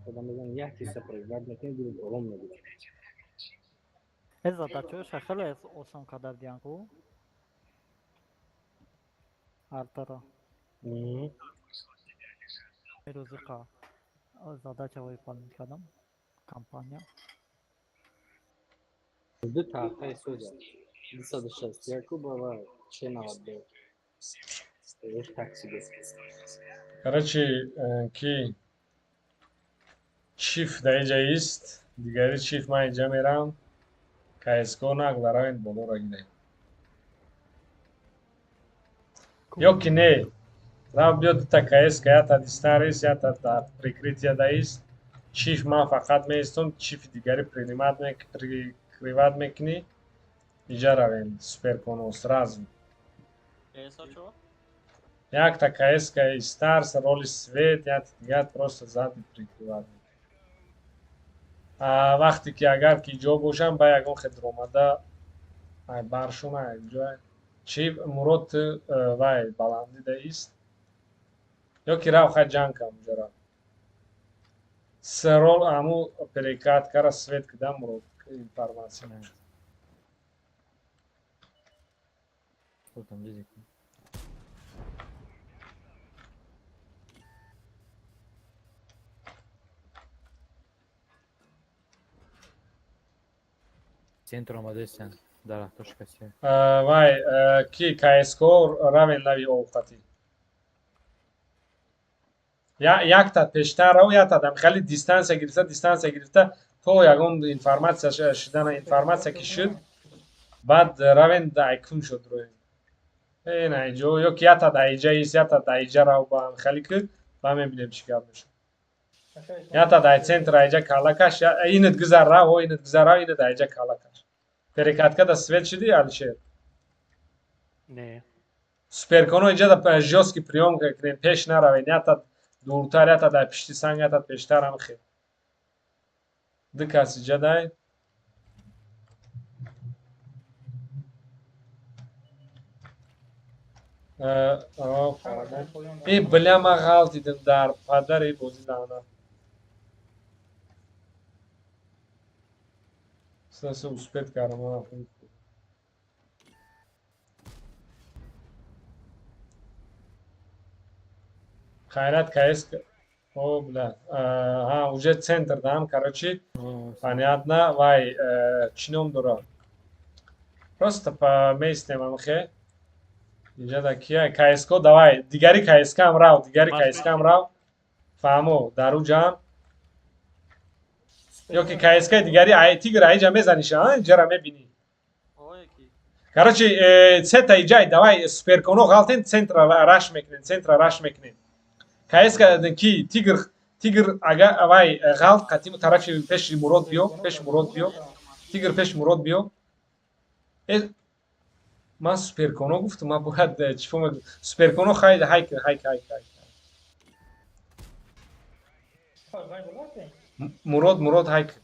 Худо мезан як чиза пробивать мекунӣ, дилат ором мегирад. Э, задачаҳоша хеле осон карда будиян ку. Артара. Рӯзиқа задача выполнить кардам. Компания. Ду тарафаи соза. 261 бава че 92. Такси. Короче, ки чиф дар инҷа ист, дигари чиф ман инҷа мерам. КСК нақла равен болоро гирем. Ё ки не, рав биё дута КСК, ята дистарис, ята дар прикрытия да ист. Чиф ман фақат меистом, чифи дигари принимать прикрывать мекунӣ. Инҷа равем, суперконо сразу. КС чо? Якта КСК и Старс, роли свет, якта дигар просто сзади прикрывать. А вақте ки агар ки ҷо бошам, ба ягон хел омада ай баршон ай ҷой. Чи Мурод ту вай баландӣ да ист? Ё ки рав хай ҷанг кам уҷа рав. Срол аму перекаткара свет кида Мурод информация бошад. Худам дидик. Центр омадесян. Дар точка се. Вай, ки КСК равен лави овқатӣ. Якта пештар рав, якта дам хеле дистанция гирифта, дистанция гирифта, то ягон информация шидана, информация ки шуд, баъд равен да айкун шуд рӯи. Э, на иҷо, ё ки якта да иҷа ист, якта да иҷа рав ба ҳам хеле ки, ба мебинем чӣ гап мешавад. Якта дар центр айҷа калакаш, инат гузар рав, о инат гузар рав, инат айҷа калакаш. Перекатка да свет шуди, Алишер? Не. Суперконо инҷа да жёсткий приём кунем, пеш наравен, якта дуртар, якта дар пишти санг, якта пештар ҳам хел. Ду кас иҷа дай. Э, бля, ман ғалтидим дар падари бозӣ лаънат. Саса успеть кардам, ман. Хайрат КС. О, бля. А, уже центр дам, короче. Понятно. Вай, чӣ ном дорад? Просто по местнем амхе. Инҷа да кия? КСК, давай. Дигари КСК ҳам рав, дигари КСК ҳам рав. Фаҳмо, дар уҷам. Ё ки КСК дигари ай тигр айҷа мезаниша, а? Инҷара мебинӣ. Короче, сета иҷай, давай суперконо ғалтен, центра раш мекунем, центра раш мекунем. КСК ки тигр, тигр ага вай ғалт қатиму тарафи пеши Мурод биё, пеши Мурод биё. Тигр пеши Мурод биё. Э, ман суперконо гуфтам, ман бояд чӣ фома суперконо хай хайк хайк хайк хайк. Мурод, Мурод хайк.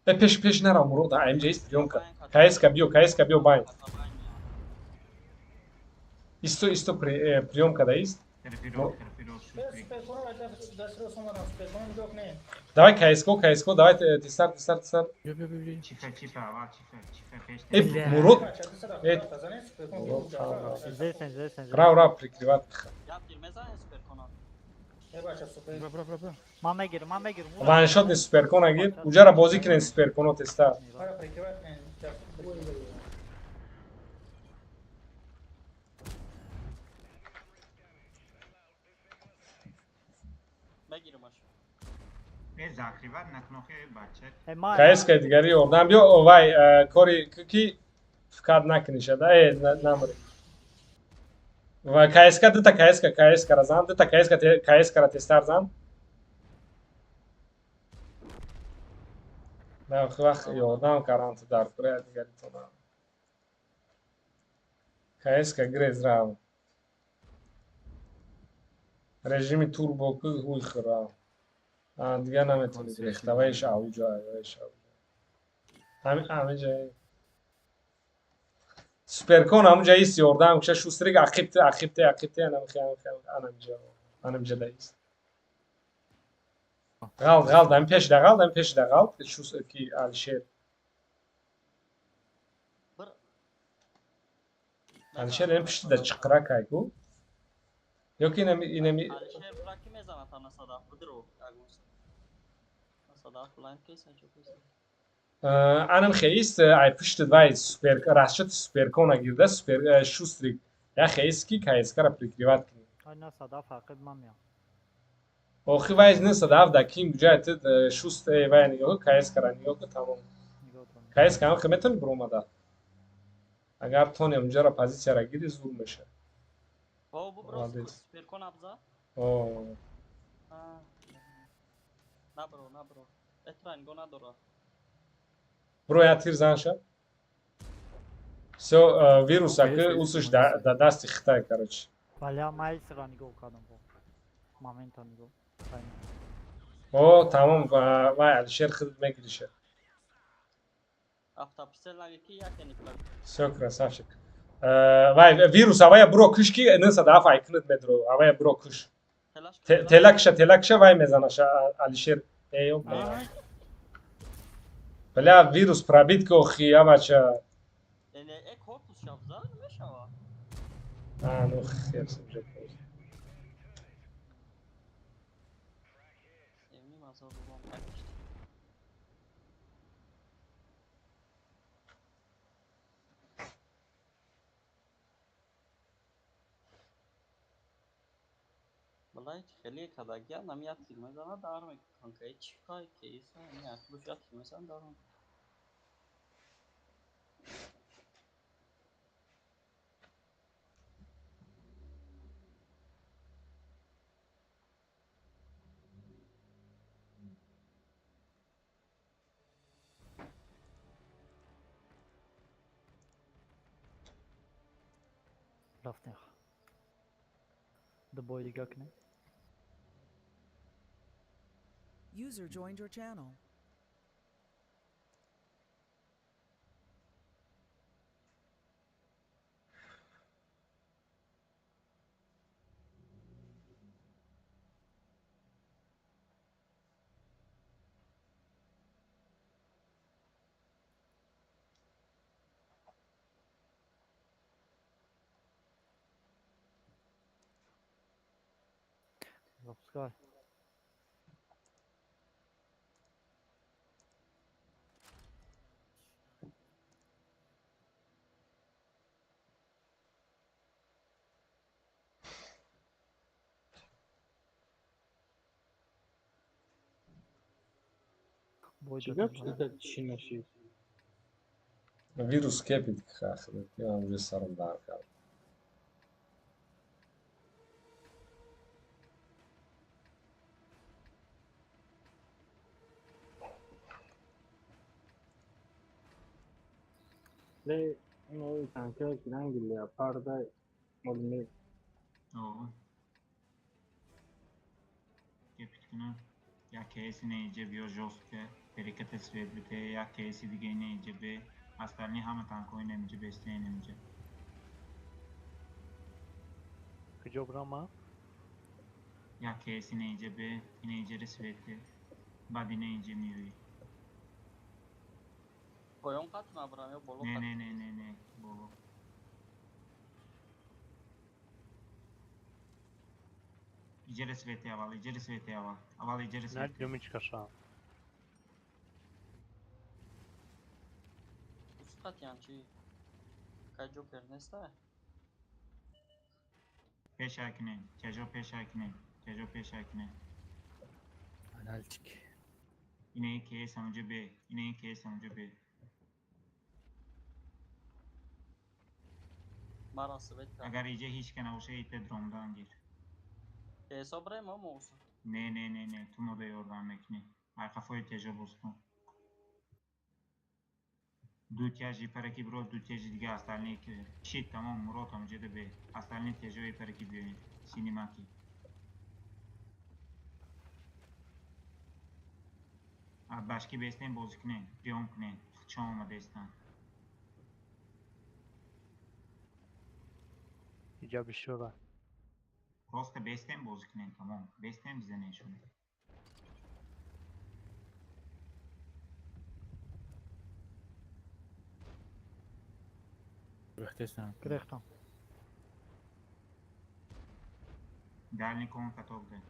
Э, пеш пеш нарав Мурод, а инҷа ист приёмка. КСК биё, КСК биё байн. Исто, исто приёмка да ист. Давай КСКО, КСКО, давай тестар, тестар, тестар. Э, Мурод. Э, рав, рав, прикрывать. Ваншот не суперкон агир. Уҷара бозӣ кунен суперконо тестар. КСК дигари ёрдам биё, вай кори ки фикат накунишада, э намри. Ва КСК дута КСК, КСК ра зан, дута КСК, КСК ра тестар зан. На вақт ёрдам кардан ту дар кура дигари тона. КСК грез рав. Режими турбо ку хуй хӯрав. Дигар наметавонӣ гирехта, вайш ауҷа, вайш ауҷа. Ҳамин ҷа. Суперкон ҳамунҷа ист ёрдам куша шустрик ақибте, ақибте, ақибте, анамхи, анамхи, анамҷа, анамҷа да ист. Ғалт, ғалт, ҳамин пеш да ғалт, ҳамин пеш да ғалт, шус ки Алишер. Алишер ин пишти да чиқра кай ку? Ёки инами инами Алишер бра ки мезанад та насада будро ягон. Насада лайн кейсан чо кейсан. Анам хеист ай пишти вай супер расчет суперкона гирда супер шустрик. Я хеист ки КСК-ра прикрывать кунӣ. Ай насада фақат ман меям. Охи вай нисада ав да ким ҷай ту шуст вай нигоҳ ку КСК-ра нигоҳ ку тамом. КСК ҳам хе метавонӣ биромада. Агар тони онҷара позитсияра гири зур мешавад. О, бубро суперкон абза? О. Набро, набро. Этра нигоҳ надора. Бро я тир зан ша. Всё, вирус аки усуш да дасти Хитай, короче. Баля майлсра нигоҳ кардам бо. Момента нигоҳ. О, тамом, вай Алишер худат мегириша. Автопистел наги ки яке никла. Всё, красавчик. Вай вирус авая бро куш ки нисада аф айкунат медро, авая бро куш. Телакша, телакша вай мезанаша Алишер. Эй, о, бля, вирус пробит ки охи, авача. Эне э корпус шабза мешава. А, ну хер с ним. Балай хеле кадагия нам як тир мезанад дар мекунад ки чӣ кай кейса не акбуш як тир мезанад дар мекунад. Рафтем. Ду бой дига кунем. User joined your channel. Запускай. Чӣ гап шуда чӣ нашид? Вирус кепид хахлет, я уже сарам дар кард. Ле инои танкиҳое ки ранги леопарда молме. О. Кепид кунам. Як кейси неиҷа биё жёстко, перекате свет бите, як кейси диге неиҷа бе, остальные ҳама танкҳои немиҷа бестаи немиҷа. Куҷо бирам ман? Як КС ина инҷа бе, ина инҷа свете. Баъд ина инҷа миёӣ. Поён қатъ мабарам ё боло? Не, не, не, не, не, боло. Иҷара свете аввал, иҷара свете аввал. Аввал иҷара свете. На дюмичка ша. Қатъян чи? Кай ҷокер неста? Пеша кунем, тяжо пеша кунем, тяжо пеша кунем. Аналитик. Инаи КС ҳамунҷо бе, инаи КС ҳамунҷо бе. Мара свет кард. Агар иҷа ҳеҷ ка набоша, ита дромдан гир. КС бирем мо мӯса. Не, не, не, не, ту мода ёрдам мекунӣ. Ай қафои тяжо боз кун. Ду тяжи параки биро, ду тяжи дига остальные чит тамом мурод ҳамунҷода бе. Остальные тяжои параки биёед. Синемаки. Башки бестем бозӣ кунем, приём кунем. Хчон омадаистанд. Иҷа бисёра. Просто бестем бозӣ кунем, тамом. Бестем бизанешон. Гирехтесам. Гирехтам. Дальний кон каток да.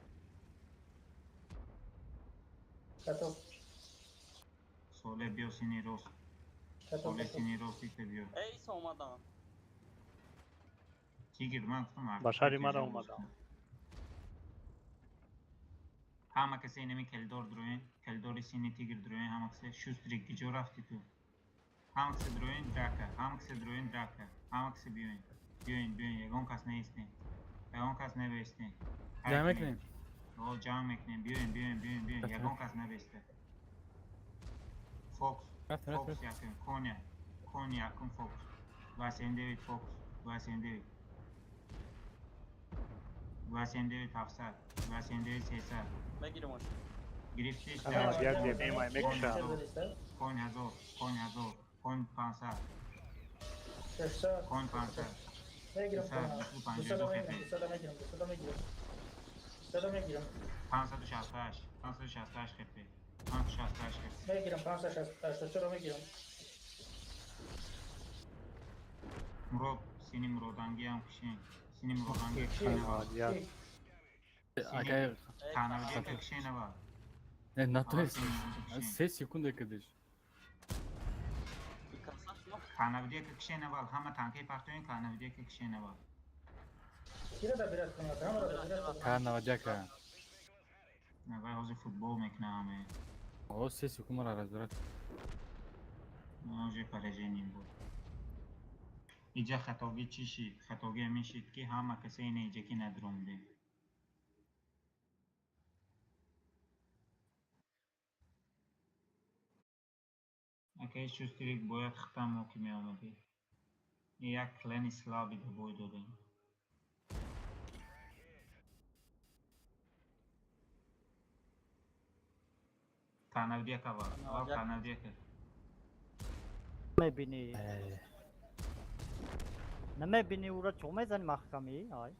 Каток. Соле биё сини рост. Соле сини рост ита биё. Эй, исо омадан. Тигр ман гуфтам. Ба шаҳри мара омадан. Ҳама касе инами калидор дроен, калидори сини тигр дроен, ҳама касе шустрик киҷо рафти ту? Ҳама касе дроен драка, ҳама касе дроен драка, ҳама касе биёен. Биёен, биёен, ягон кас неистем. Ягон кас набестем. Ҷамъ мекунем. О, ҷамъ мекунем. Биёен, биёен, биёен, биёен. Ягон кас набеста. Фокс, фокс якум, коня, кон якум фокс. 29 фокс, 29. 29 700, 29 300. Мегирем. Гирифтиш. Як мемай мекушам. Кон 1000, кон 1000, кон 500. 600. Кон 500. Мегирам. 252 мегирам, 200 мегирам, 200 мегирам. 200 мегирам. 568, 568 хп. 568 хп. Мегирам 568 мегирам. Мурод, сини муродангиам кушен. Сини муроданги кушен. Акай Канавдека кушенава. Не, натоест. 3 секунда кадиш. Канавдека кушенава, ҳама танкаи партоин канавдека кушенава. Кира да бират кунад, ҳамаро да бират кунад. Канавдека. На вай ҳозир футбол мекунам. О, 3 секунд мара разбират. Уже поражением буд. Иҷа хатогӣ чӣ шид? Хатогӣ ҳамин шид, ки ҳама касе ина иҷа ки надромдем. Акаи шустрик бояд хитамо ки меомадӣ. Як клани слаби да бой додем. Канавдека аввал, аввал канавдека. Мебинӣ. Намебинӣ ура чо мезанӣ маҳкамӣ? Ай.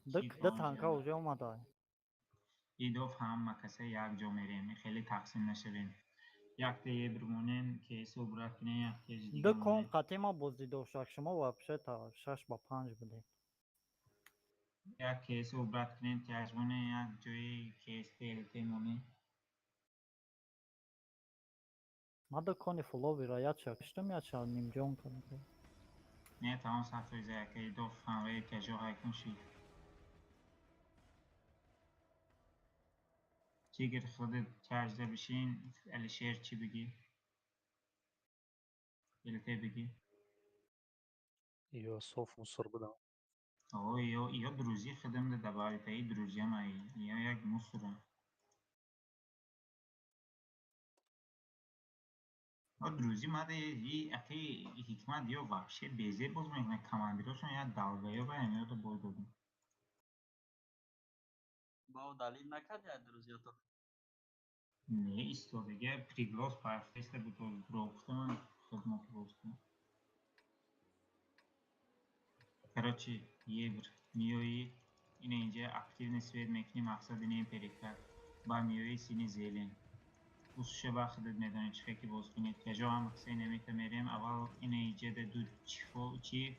Ду танка уже омада. Идоф ҳама каса як ҷо мерем, хеле тақсим нашавем. Якта ебр монем, КСО брат кунем, якта дига. Ду кон қатъи ма бозӣ дошт, шумо вообще та 6-5 будем. Як КСО брат кунем, тяж монем, як ҷои КС ТЛТ монем. Ма ду кони фуловира яча киштам, яча нимҷон кардам. Не, тамом сафтои заяка идоф ҳамраи тяжо ҳайкун шид. Тигр худат тяжда бишин, Алишер чӣ бигӣ? ЛТ бигӣ? Ё соф мусор будам. О, ё друзья худам да добавить, и друзья мои. Ё як мусора. О, друзья мада и аки ҳикмат ё вообще безе боз мекунад командирошон я долбоёба ё да бой додем. Бао далил накарди аз друзьято? Не, истодага приглас пафтеста буд дурӯғ гуфтам хидмат боз кунам. Короче, евр миёӣ Ина инҷа активный свет мекунӣ, мақсад инаи перекат. Ба миёи сини зелен. Усуша ба худат медонӣ чӣ хел ки боз кунед. Каҷо ҳам қисса инамита мерем. Аввал ина иҷада ду чифо чиф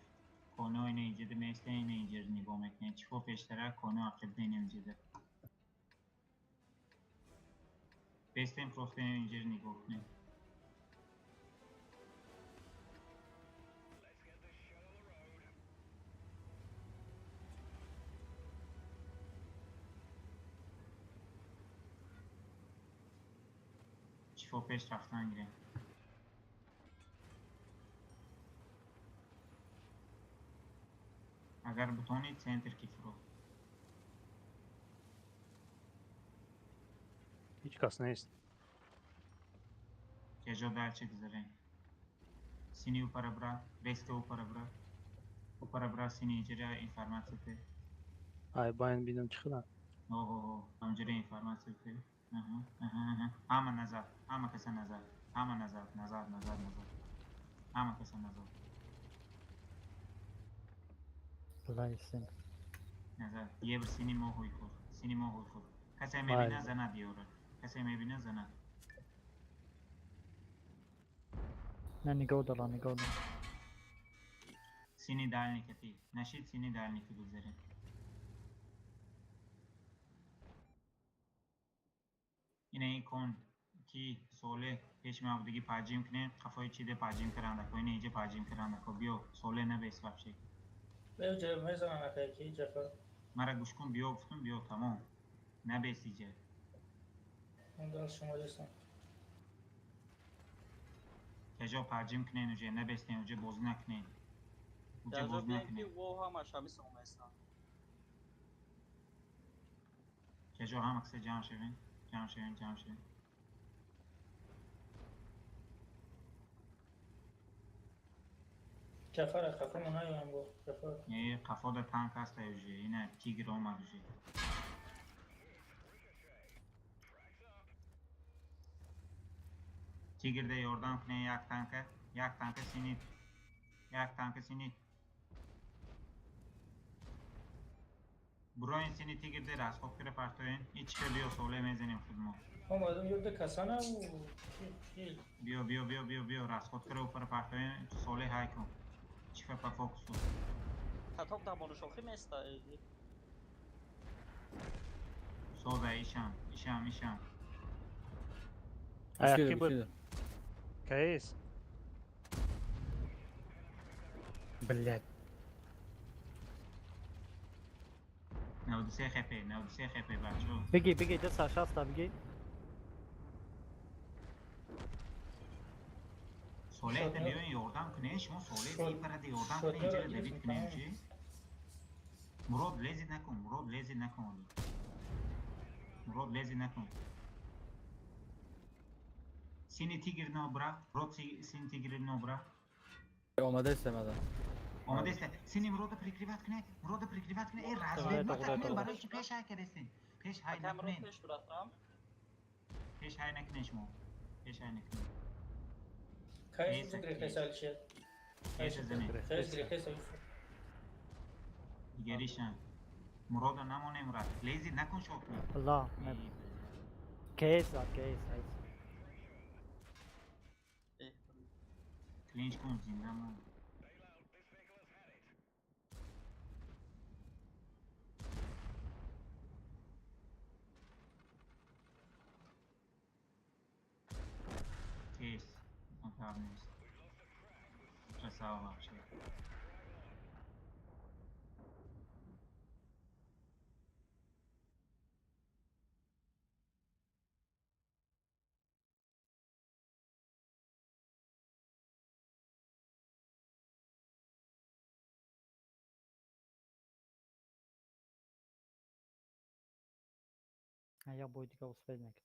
коно ина иҷада меиста, ина иҷаро нигоҳ мекунед. Чифо пештара, коно ақибда ина иҷада. Бестем просто ина иҷаро нигоҳ кунед. Чифо пеш рафтан гирем. Агар бутонӣ центр ки фуро. Ҳеҷ кас нест. Каҷо дальше гузарем. Сини упара бра, резко упара бра. Упара бра сини иҷара информация те. Ай байн бинам чӣ хела. Оҳо, ҳамҷара информация те. Аҳа, аҳа, аҳа. Ҳама назар, ҳама каса назар, ҳама назар, назар, назар, назар. Ҳама каса назар. Блайсен. Назар. Ебр сини мо ҳои худ, сини мо ҳои худ. Касе мебина занад ёра. Касе мебина занад. Не нигоҳ дора, нигоҳ дора. Сини дальникати. Нашид сини дальники бигзарем. Ина ин кон ки соле пеш меабудагӣ паҷим кунем, қафои чиде паҷим карандако, ина инҷа паҷим карандако. Биё, соле набес вообще. Мара гӯш кун, биё гуфтум, биё, тамом. Набес иҷа. Каҷо паҷим кунен уҷа, набестен уҷа, бозӣ накунен. Уҷа бозӣ накунен. Каҷо ҳама киса ҷамъ шавем, ҷамъ шавем, ҷамъ шавем. Ҷафар, қафо наёям бо Ҷафар. Не, қафода танк ҳаста уже, ина тигр омад уже. Тигрда ёрдам кунен як танка, як танка синит. Як танка синит. Буроин сини тигрда расход кира партоен, ичка биё соле мезанем худмо. Омадам ёрда касана у. Биё, биё, биё, биё, биё, расход кира упара партоен, соле ҳай кун. Чифа по фокусу. Каток дар болошохӣ места. Соза ишам, ишам, ишам. Аяқи буд. Каес. Блядь. 93 хп, 93 хп бачо. Беги, беги, 260 беги. Соле та биёин ёрдам кунед, шумо соле ипарада ёрдам кунед, инҷара давид кунед чи? Мурод лези накун, Мурод лези накун. Мурод лези накун. Сини тигр нобра, Мурод сини тигр нобра. Омадаст омада. Омадаст. Сини Мурода прикриват кунед, Мурода прикриват кунед. Э, развед накунед, барои чи пеш ҳай кардестин? Пеш ҳай накунед. Пеш ҳай накунед шумо. Пеш ҳай накунед. Кайс грехеса Алишер. Кайс грехеса Юсуф. Дигаришам. Мурода намонем рафт. Лези накун шокни. Аллоҳ. Кейс, кейс, кейс. Клинч кун зинда мон. Кейс. Нест. Красава вообще. Я бой дига успел накард.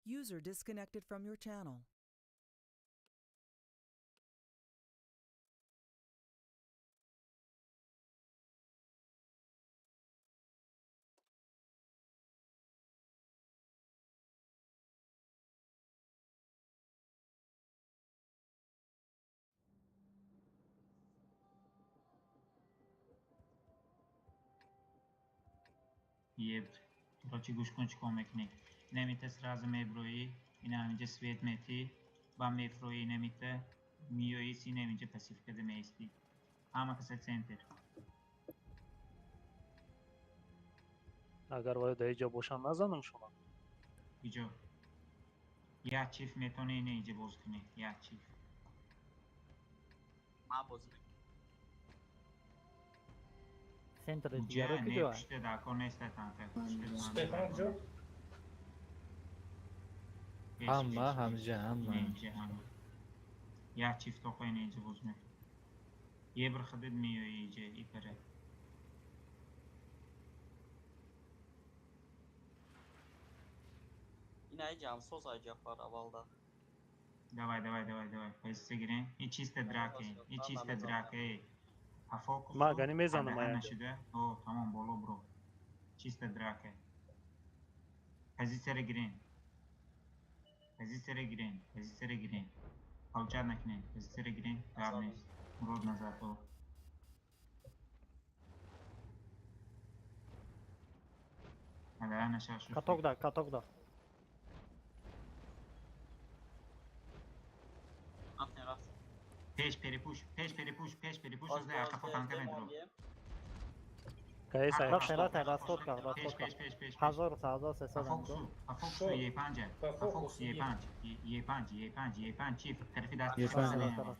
User disconnected from your channel. Еб. Короче, гӯш кун, чӣ кор мекунӣ. Инамита сразу меброӣ, ина ҳаминҷа свет метӣ, ба мефроӣ инамита, миёӣ, синаминҷа пассивкада меистӣ. Ҳама каса центр. Агар вай дар иҷо бошам, назанам шумо. Иҷо. Як чиф метавонӣ ина иҷа боз кунӣ, як чиф. Ман бозӣ мекунам. Центри Ҷа дигаро не куҷоа? пушта дар кор неста танка. Пушта танка Суперкон дар кор. куҷо? Пеш, Ҳама пеш, пеш. ҳамҷа ҳама. Ина иҷа ҳама. Як чиф тоқа ина иҷа боз мекунӣ. Ебр худат меоӣ иҷа, ипара. Ина иҷа ҳамсоз ай Ҷафар аввалда. Давай, давай, давай, давай. Позиция гирем. И чисто драка, и чисто драка, эй. По фокусу. Ма гани мезанам Адаха аяҷа. нашуда. О, тамом, боло бро. Чисто драка. Позицияро гирем. Позицияро гирем. Позицияро гирем. Получать накунем. Позицияро гирем. Гап нест. Мурод назад. О. Адаха наша шуд. Каток да, каток да. Рафтем, рафтем. Пеш перепуш, пеш перепуш, пеш перепуш. Боз, Узда боз, ақафо боз, танка бемон медро. бием. Каес ай Рафтем, рафтем, Пеш, расходка, расходка. пеш, пеш, пеш, пеш. 1300 По фокусу, по фокусу Е5, По по фокусу фокусу Е5, Е5, Е5, Е5, чиф, тарафи даст. Е5.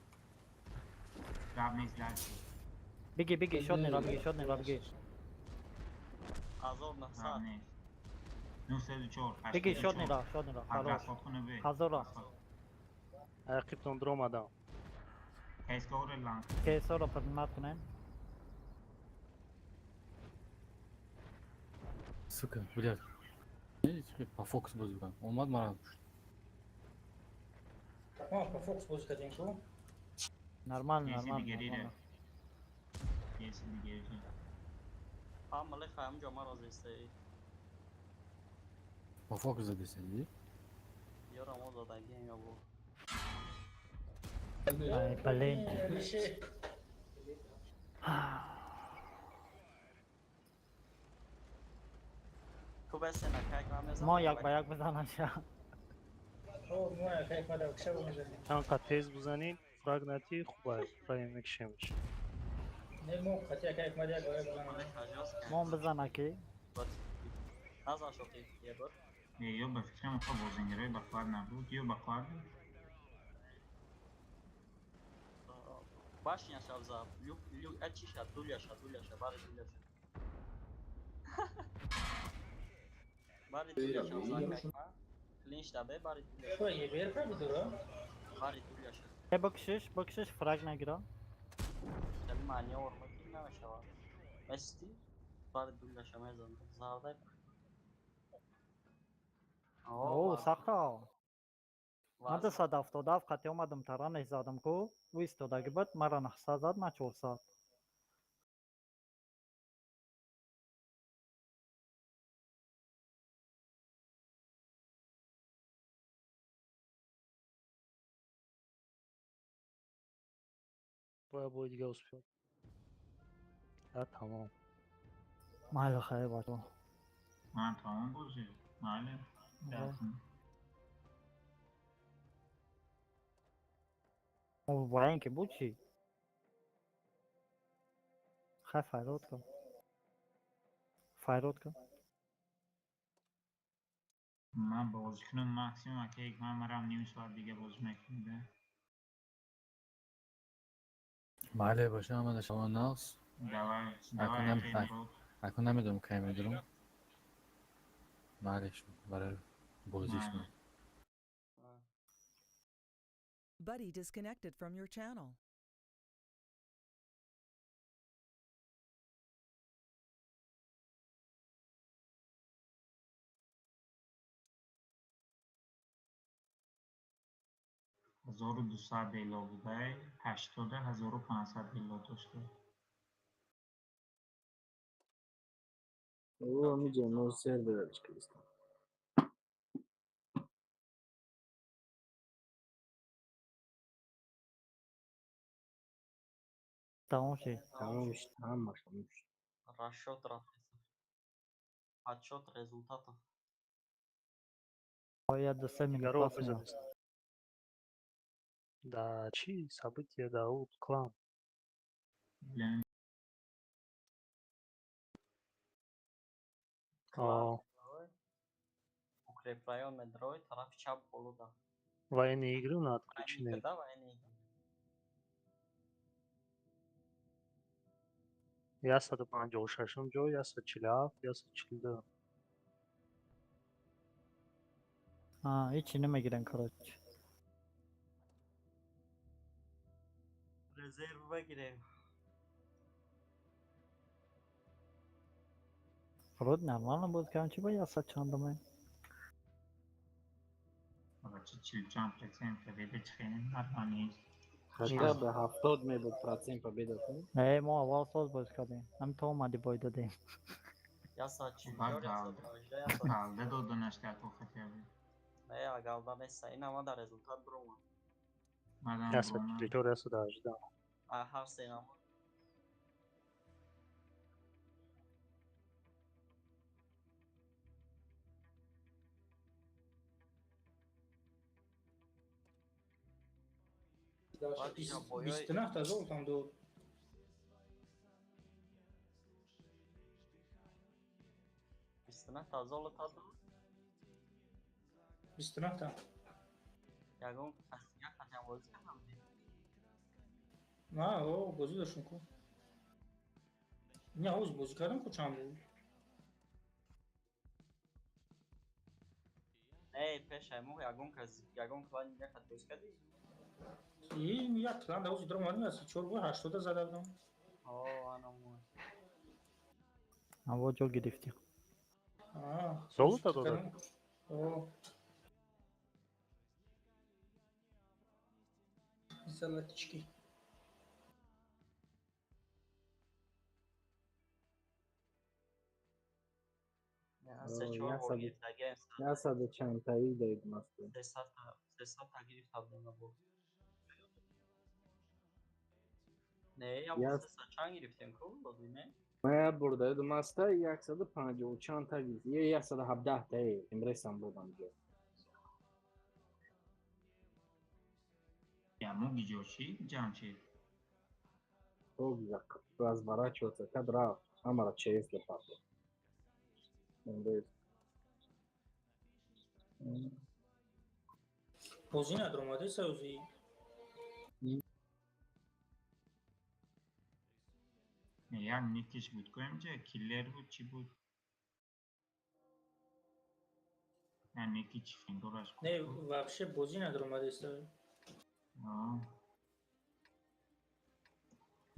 Гап нест дальше. Биги, биги, шот нера, биги, шот нера, биги. Ҳазор Гап наҳсад. нест. 904, Биги, шот нера, шот нера. Хорош. Расход куну бе. Ҳазора. Ақибтон дуромадам. Кайскоре ланг. КСО-ро принимать кунем. Сука, блядь. По фокус бозӣ кунам. Омад мара. Мо по фокус бозӣ кардем ку. Нормально, Если нормально, дигариро. нормально. Если дигариро. Ҳа малеха ҳамҷо маро зистаи. По фокус задесен, Ёра мо додагием ё бо. Ай, блин. Алишер. Ту бесена как ман мезанам. Мо як ба як бизанаша. О, мо як мада кшава мезанем. Чанд тез бизанӣ, фраг натӣ, хуб ай. Фраг мекишемш. Не мо қати як мада як ба як бизанем. Малеха жёстко. Мон бизана ки. Назан шоқи ебр. Не, ё ба фикрам хо бозингерой ба қувват набуд, ё ба қувват буд. Башня шав за. Люк люк а чиша дуляша дуляша бари дуляша. Бари дуляша за как ма. Клинч да бе бари дуляша. Шо ебер пробидура? Бари дуляша. Э, бикшиш, бикшиш, фраг нагира. Хеле манёвр мекунӣ намешавад. Мести бари дуляша мезанам. Зардай. О, сахта. Ман 277 қати омадам, таранеш задам ку. Ӯ истодаги буд, мара 900 зад, ман 400. Бояд бори дига успел. А тамом. Майли, хайр, бачо. Ман тамом бозӣ. Майли. Дастм. О, военки буд чӣ? Хай, файрод кун. Файрод кун. Ман бозӣ кунам максимум ака як ман марам ним соат дига бозӣ мекунам да. Майли боша, ҳама да шумо нақс. Давай, давай, Акун акай Мурод. Акун намедонам кай медурам. Майли шуд барои бозиш Майли. ман. Buddy disconnected from your channel. 1200 эло будай, 80 1500 эло дошта. О, миҷа но сервер кристам. Тамом шид. Тамом шид, ҳамаш тамом шид. Расчёт рафт. Подсчет результатов. Бояд ду се минут Дигаро пас меояд. бизанед. Да чӣ событие да ӯ клан. Клан О, медрой, укрепрайон медрой, тарафи чап боло да. Военные игры на Военные отключены. игры, да, военные игры. 156-м ҷой, 147, 142. А, ҳечи намегирен, короче. Резерв бигирем. Вроде нормально буд, кам чи ба 100 чандуме? Бача чил чанд процент победа чихеле нормал нест. Хотя бы 70 мебуд процент победатон. Не, мо аввал соз боз кардем. Ҳам то омади бой додем. 144, Баъд 118, галда доданаш дар ко хотя бы. Не, галда неста. Ин ама дар результат биромад. Баъдан 144, 118. А ҳар се нама. Баъд ина боёи 29 та золотам дод. 29 та золота дод. 29 та. Ягон касига қатъан бозӣ кардам. На, о, бозӣ доштем ку. Не, ҳоз бозӣ кардам ку чанд буд? Не, пешай мо ягон кас ягон клани дига қат бозӣ кардӣ? Ин як клан да ҳози дорам омадем, аз 4 бор 80 зада будам. О, ана мо. Аво ҷо гирифтем. А, Золото дода? кардам. О. Золотички. Се чор бор гирифтагием. 100 чандтаи даид маста. 300 та, 300 та гирифта будем на бор. Не, я бор 300 чанд гирифтем ку, бозӣ не? Ман як бор даиду маста 150 чанд та гирифт. Е 117 таи имресам будам ҷо. Яму гиҷо чӣ Ҷамшед? Тог разворачиваться кад рафт. Ҳамара ЧС лепапо. Имрес. Бозӣ надромаде савзи. Як никиш буд ку инҷа киллер буд чӣ буд? Я ники чӣ финдораш буд. Не, вообще бозӣ надромаде савзи.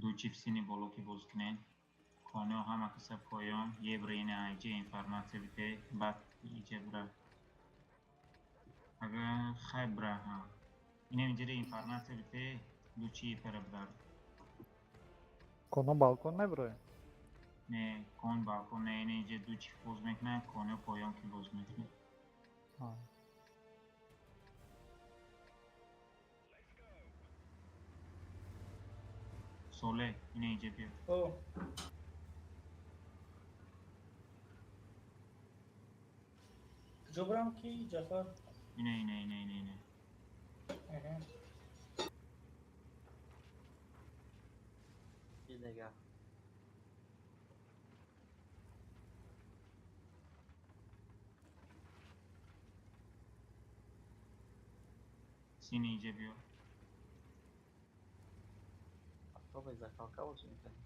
Ду чипсини боло ки боз кунед. Кониҳо ҳама каса поён, евро ина иҷа информатсия бите, баъд иҷа бира. Агар хай бира ҳа. Ина инҷа информатсия бите, ду чи пара бирар. Коно балкон меброем? Не, кон балкон не, ина иҷа ду чип боз мекунад, кониҳо поён ки боз мекунад. Соле, ина иҷа биё. О. Куҷо бурам ки Ҷафар? Ина, ина, ина, ина, ина. Аҳа. Дига. Сини иҷа биё. Автобус закалка бозӣ мекардем.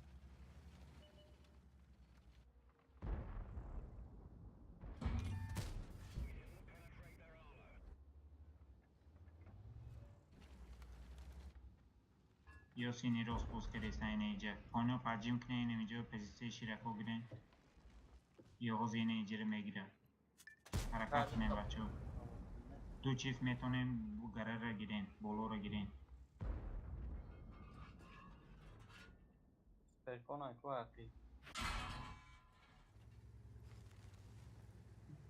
Ё сини рост боз кардеста ина иҷа. Кониҳо паджим кунед ина иҷа позитсияи ширако гирен. Ё ҳозир ина иҷаро мегирад. Ҳаракат кунем бачаҳо. Ду чиф метавонем гараро гирен, болоро гирен. Суперкон ай ку ҳақӣ.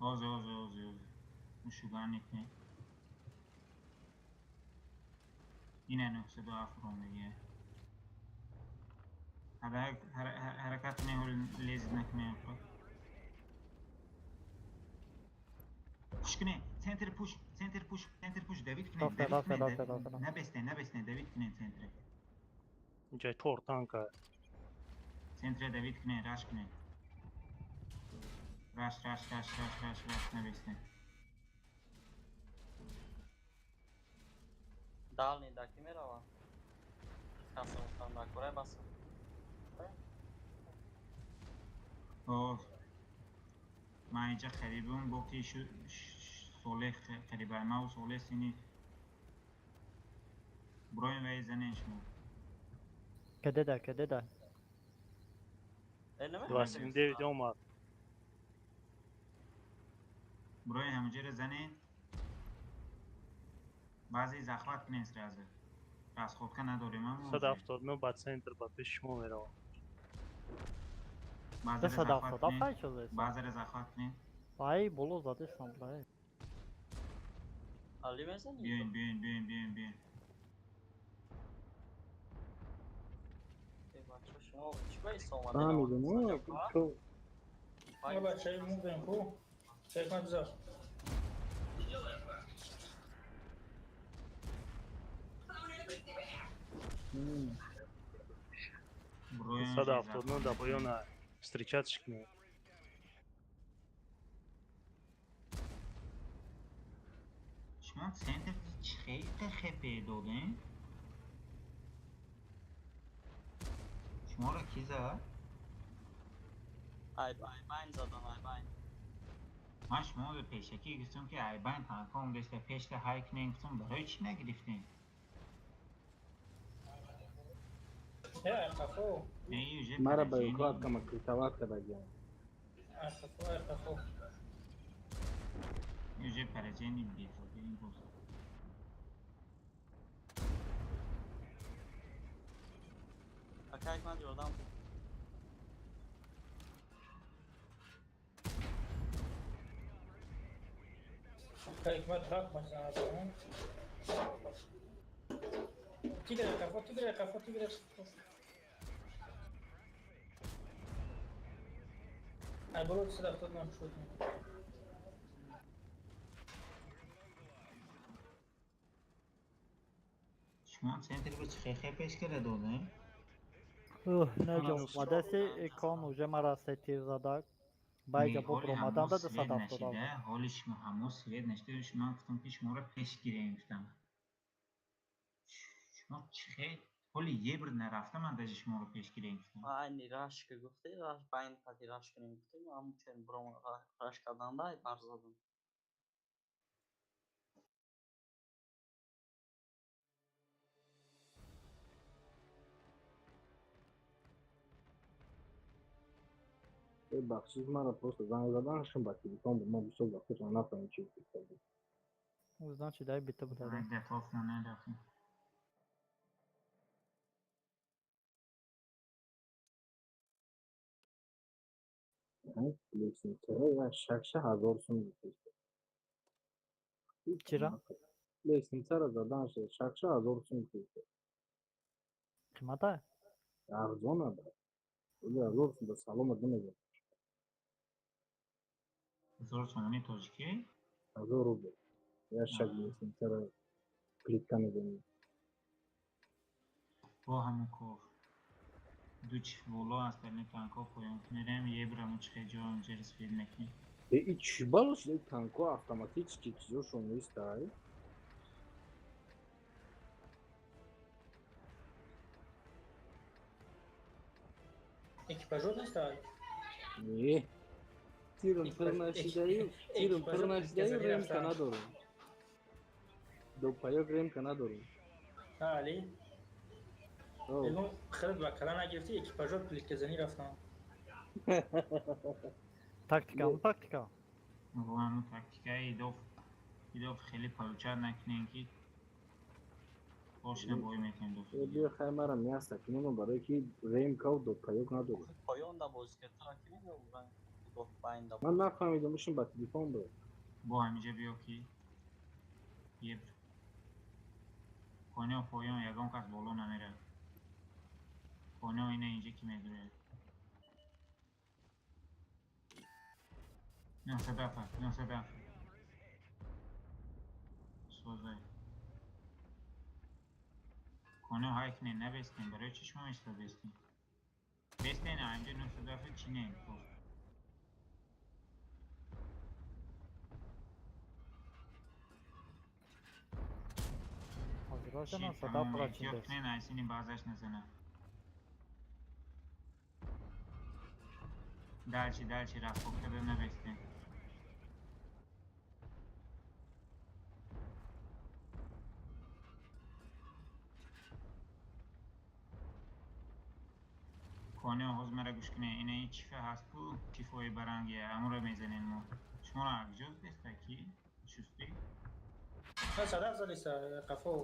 Ҳозир, ҳозир, ҳозир, ҳозир. Мушуган никунед. Ина 907 рондагия. Ҳаракат кунед, ҳоли лезид накунед. Пуш кунед, центр пуш, центр пуш, центр пуш, давид кунед, Рафта, давид рафта, кунед, рафта, рафта. Набестен, набестен, давид кунед центре. Инҷа чор танка. Центре давид кунед, раш кунед. Раш, раш, раш, раш, раш, раш, набестен. Дальний да ки мерава? Касам да курай басам. О, ман инҷа харибум, бо ки солеҳ харибай, ман солеҳ сини. Броем вай занен шумо. Кадеда, кадеда. 29 омад. Броем ҳамаҷоро занен. Баъзе захват кунен сразу. Расходка надорем ама. 179 ба центр ба пеши шумо меравам. Баъзеро захват 277 кунен. ҳай шудааст. Баъзеро захват кунен. Ай, боло задестам, бля. Али мезани? Биёин, биёин, биёин, биёин, биёин. Э, бача, шумо чӣ ба ис омадед? Фаҳмидем, о, Мо бачаи мурдем ку. Ҳикмат бизор. Броем 179 да поёна встречаться кунед. Шумо центр чӣ хепе додем? Шуморо ки зад? Ай, ай, байн задан, ай, байн. Ман шумо ба пешакӣ гуфтам ки айбайн танка омдаста пешта ҳай кунем, гуфтам барои чӣ нагирифтем? Э, ай қафо. Не, уже Мара ба поражение. укладка ма критоват кардагиам. Ай қафо, ай қафо. Уже поражение бефоида ин боз. Ака Ҳикмат ёрдам. Ҳикмат ҳақ мазанад. Тигр қафо, тигр қафо, тигр қафо. Ай боло 279 шуд. Шумо центр ба чӣ хе пеш кара додем? Ух, наҷон, омадаси кон уже мара се тир задак. Байҷа бо омадан да 277. Ҳоли шумо ҳамо свет нашида, шумо гуфтам ки шуморо пеш гирем гуфтам. Шумо чӣ хе ҳоли ебр нарафта ман даже шуморо пеш гирем гуфтам. Айни раш ки гуфтӣ, раш байн қати раш кунем гуфтӣ, ҳамун чен бром раш карданда ай бар задам. Э, бахшиш, мара просто занг задан шум ба телефон буд, ман бисёр вақташон нафаҳмидам чӣ гуфта буд. Значит, дай бита буда. Дай хона рафтем. Лестницаро я шакша ҳазор сум гуфтест. Чира? Лестницаро задан шуда шакша ҳазор сум гуфтест. Қимата? Арзона да. Оли ҳазор сум да салома намезанад. Ҳазор сомони тоҷикӣ? Ҳазор рубл. Я шак лестницаро плитка мезанӣ. Бо ҳамун кор. Ду чиф боло аст, али танко поён мерем, ебраму чихе ҷо онҷо свет мекунем. Э, и чӣ бало шуда танко автоматически чизошон нест ай? Экипажот нест ай? Не. Тирам пир нашидаю, тирам пир нашидаю, ремка надорам. До паёк ремка надорам. Али? Мегум хирд ба кала нагирифтӣ, экипажот плитказанӣ рафтан. Тактика, он тактика. Ҳамун тактика идоф идоф хеле получат накунем ки бошна бой метем доф. Э, биё хай мара мяса кунем, барои ки ремкау до паёк надорам. Поён да бозӣ кард, тара ки мегӯям до байн да. Ман нафаҳмидам, ушин ба телефон буд. Бо ҳамиҷа биё ки ебр. Поён поён ягон кас боло намерад. Поён ина инҷа ки медурад. 907, 907. созай. Коно ҳайкне набестем, барои чӣ шумо истодестем? Бестен, инҷо 907 чинем просто. Ҳозирошана садав прочиндес. Не, айсини базаш назана. Дальше, дальше, рафтофтада набестем. Коне ҳоз мара гӯш кунед, ина ин чифа ҳаст ку, чифои баранги, амуро мезанем мо. Шуморо акҷо деста ки? Шустӣ? На садав задиса қафо.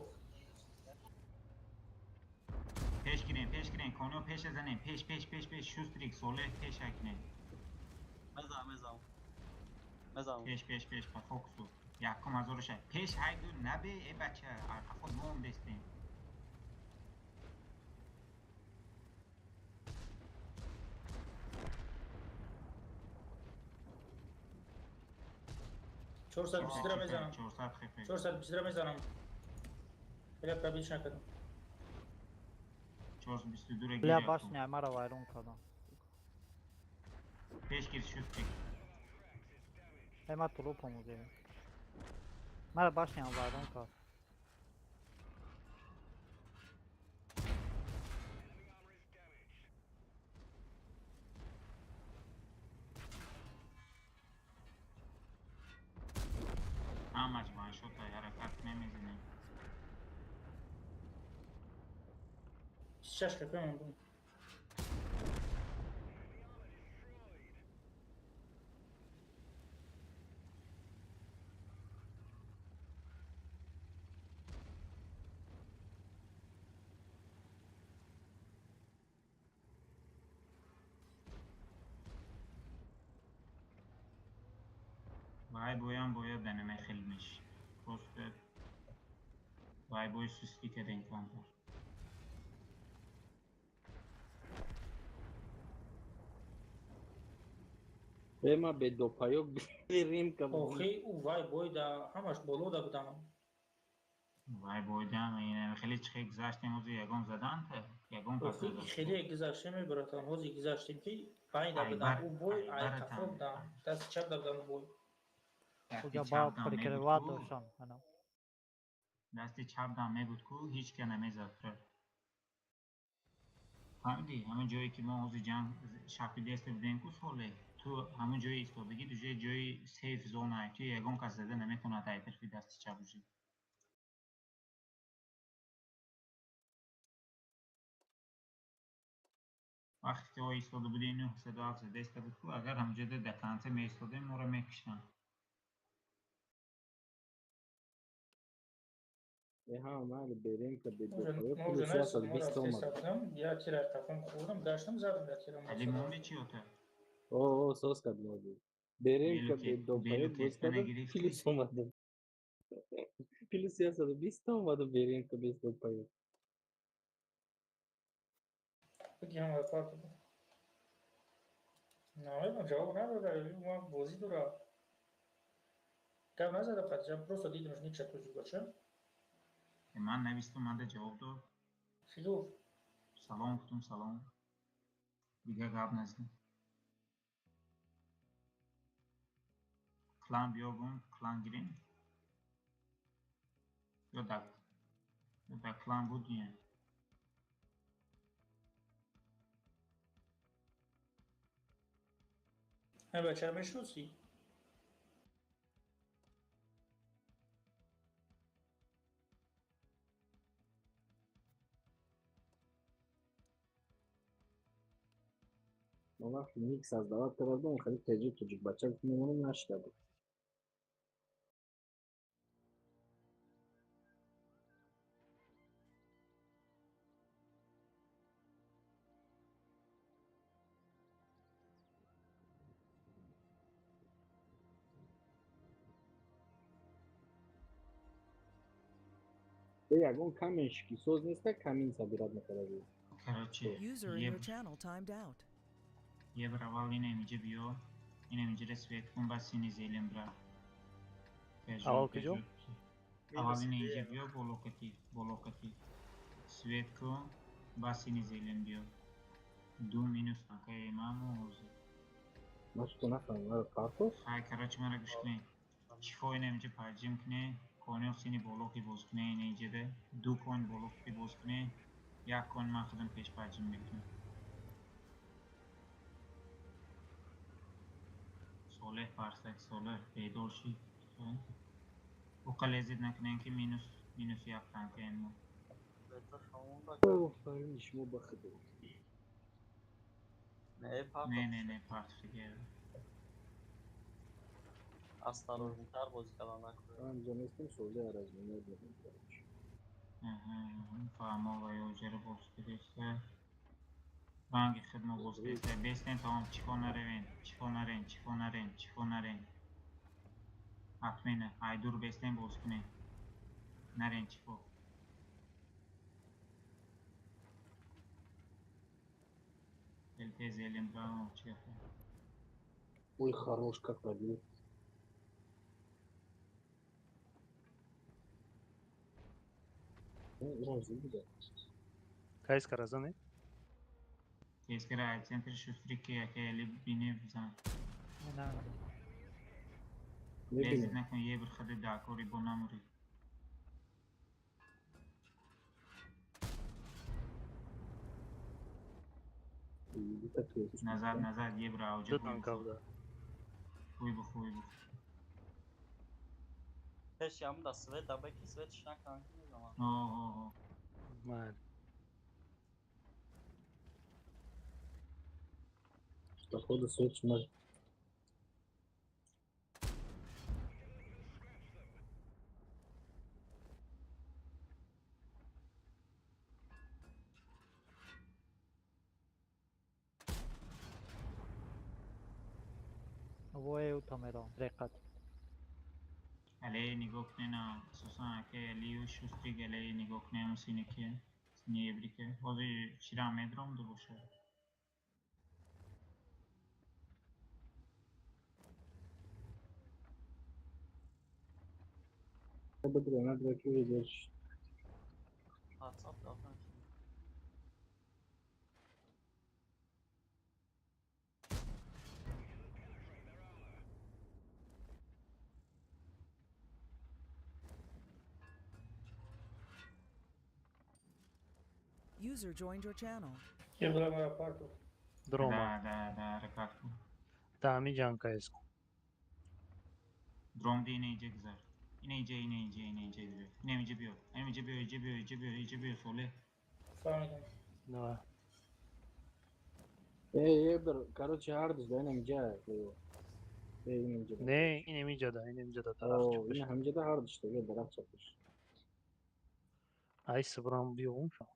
Пеш гирем, пеш гирем, коно пеш занем, пеш, пеш, пеш, пеш, шустрик, солеҳ пеш акнем. Мезанам, мезанам. Мезанам. Пеш, пеш, пеш, па фокусу. Якум ҳазору шаш. Пеш ҳайду набе, э бача, қафо мом дестем. Чорсад бистра мезанам. 400 хп. 423 мезанам. Бля, пробич накардам. 422 ра Бля, гир. башня мара вайрон кардам. Пеш гир шустрик. Э, ма трупом удем. Мара башня вайрон кард. Ҳамаш ваншота ҳаракат мемезанем. 26 хп ман. Вай боям бояд данаме хелмеш. Просто вай бой сустӣ кардем камтар. Э, ма бе допаёк берем ка. Охи, ӯ вай бой да ҳамаш боло да будам. Вай бойдам, ина хеле чихе гузаштем, ҳозир ягон задан та, ягон кас Охи, назад. хеле гузаштем, братан, ҳозир гузаштем ки пайн да Ай, будам. бар- Ӯ бой ай, ай баратан. қафо будам. Дасти чап да будам ӯ бой. Дасти Уҷа чап ба дам мебуд прикрывать ку, доштан. Ана. дасти чап дам мебуд ку, ҳеҷ ка намезад тра. Фаҳмидӣ? Ҳамон ҷое ки мо ҳозир ҷанг шапидеста будем ку соле, ту ҳамон ҷои истодагӣ уже ҷои сейф зона, ту ягон кас зада наметавонад ай тарафи дасти чап уже. Вақте ки о истода будем 907 задаиста буд ку, агар ҳамонҷода до конца меистодем, моро мекуштанд. Э, ҳа, майли берем ка бе Мо допаёк уже плюс наистодем, мо 120 рафта омад. истода будам. Я тира қафом хӯрдам, гаштам, задам я тира. Али монди чи ота? О, о, соз кард мози. Берем ка бе Белу допаёк боз теста кардам, нагирифтӣ? плюс омадам. Плюс 120 омадам берем ка без допаёк. Бигӣ ҳама парт. Намедонам, ҷавоб надода, ма бозӣ дора. Гап назадам қатиҷам, просто дидамш никша тоҷик бача. Ман навистум, манда ҷавоб дод. Чӣ гуфт? Салом гуфтум, салом. Дига гап назадем. Клан биё гум, клан гирем. Ё дар клан буд не? Ҳай бача мешиносӣ? Ман вақте ник создавать карда будам, хеле теҷи тоҷик бача гуфт мемонам нашида буд. Э, ягон каменщики соз неста, камин собирать мекарда. Короче, User in your channel timed out. Ебр аввал инам иҷа биё, инам иҷара свет кун, баъд сини зелен бира. Аввал куҷо? Аввал ина инҷа биё, болокати, болокати. Свет кун, ба сини зелен биё. Ду минус танкаи мамо ҳозир. Ман что нафаҳмидам, мара партофт? Хай, короче, мара гӯш кунед. Чифо ина инҷа поджим кунед, конё сини болоки боз кунед ина инҷада. Ду кон болоки боз кунед, як кон ман худам пеш поджим мекунам. Солеҳ парсак, Солеҳ, бедор ши. Уқа лезид накунем ки минус минус як танкаем мо. Офарин шумо ба худо. Не, партофт. Не, не, не, партофтига. Осторожнетар бозӣ кардан накунед. Ман инҷа нестем, Солеҳ разменёр медем, короче. Фаҳмо ва ё ҷаро боз киреста. Ранги хидмо боз киреста. Бестен тамом, чифо наравен, чифо нарен, чифо нарен, чифо нарен. Отмена, айдур бестен боз кунед. Нарен чифо. Хеле тез элем браво, чи гапа. Ой, хорош, как пробил. Кайскара зане? Кайскара ай центр шустрик ки яке эли бине бизан. Лезид накун, ебр хаде дакори бо намури. Назад, назад, ебр ауҷа. Ду танка буда. Хуй бу, хуй бу. Пеши ҳам да свет да беки светш накунам ки мезанам. О, о, о. Ман. Походу свет шмар. Вое утамеро, рекат. Алее нигоҳ кунед, асосан аке Алию Шустрик алее нигоҳ кунед, сине ки сини ебрике. Ҳозир чира медром ду бошад. Бадре, надо ки видишь. WhatsApp додам. User joined your channel. Ебра мара партофт. Дрома. Да, да, да, рекатку. Да, ҳамин ҷанг кайску. Дром ди ина иҷа гузар. Ина иҷа, ина иҷа, ина иҷа биё. Ина иҷа биё. Ина иҷа биё, иҷа биё, иҷа биё, иҷа биё, Солеҳ. Салом алейкум. Да. Эй, ебр, короче, ҳардуш да ина инҷа. Эй, ина инҷа. Не, ин ҳаминҷа да, ин ҳаминҷа да дарахт О, чапаш. ина ҳаминҷа да ҳардуш да, дарахт чапаш. Ай сибрам биём шо.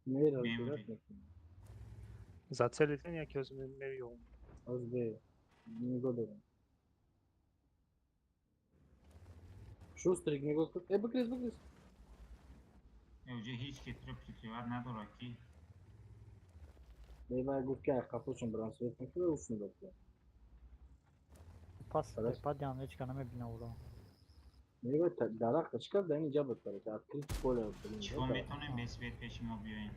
Мера Мемори. разбирать мекунем. Зацелитен яке ҳозир меём. Аз бе. Нигоҳ дорем. Шустрик нигоҳ кун. Э, бикрез, бикрез. Э, уҷа ҳеҷ ки туро прикрывать надорад ки. Эй, вай гуфт ки ай қафошон барам свет мекунад, ушун дод. Пас падян ҳеҷ ка намебина уро. Мегӯяд дарахт чӣ кард, дар инҷа буд, короче, открыть поле. Чифо метавонем без свет пеши мо биёем?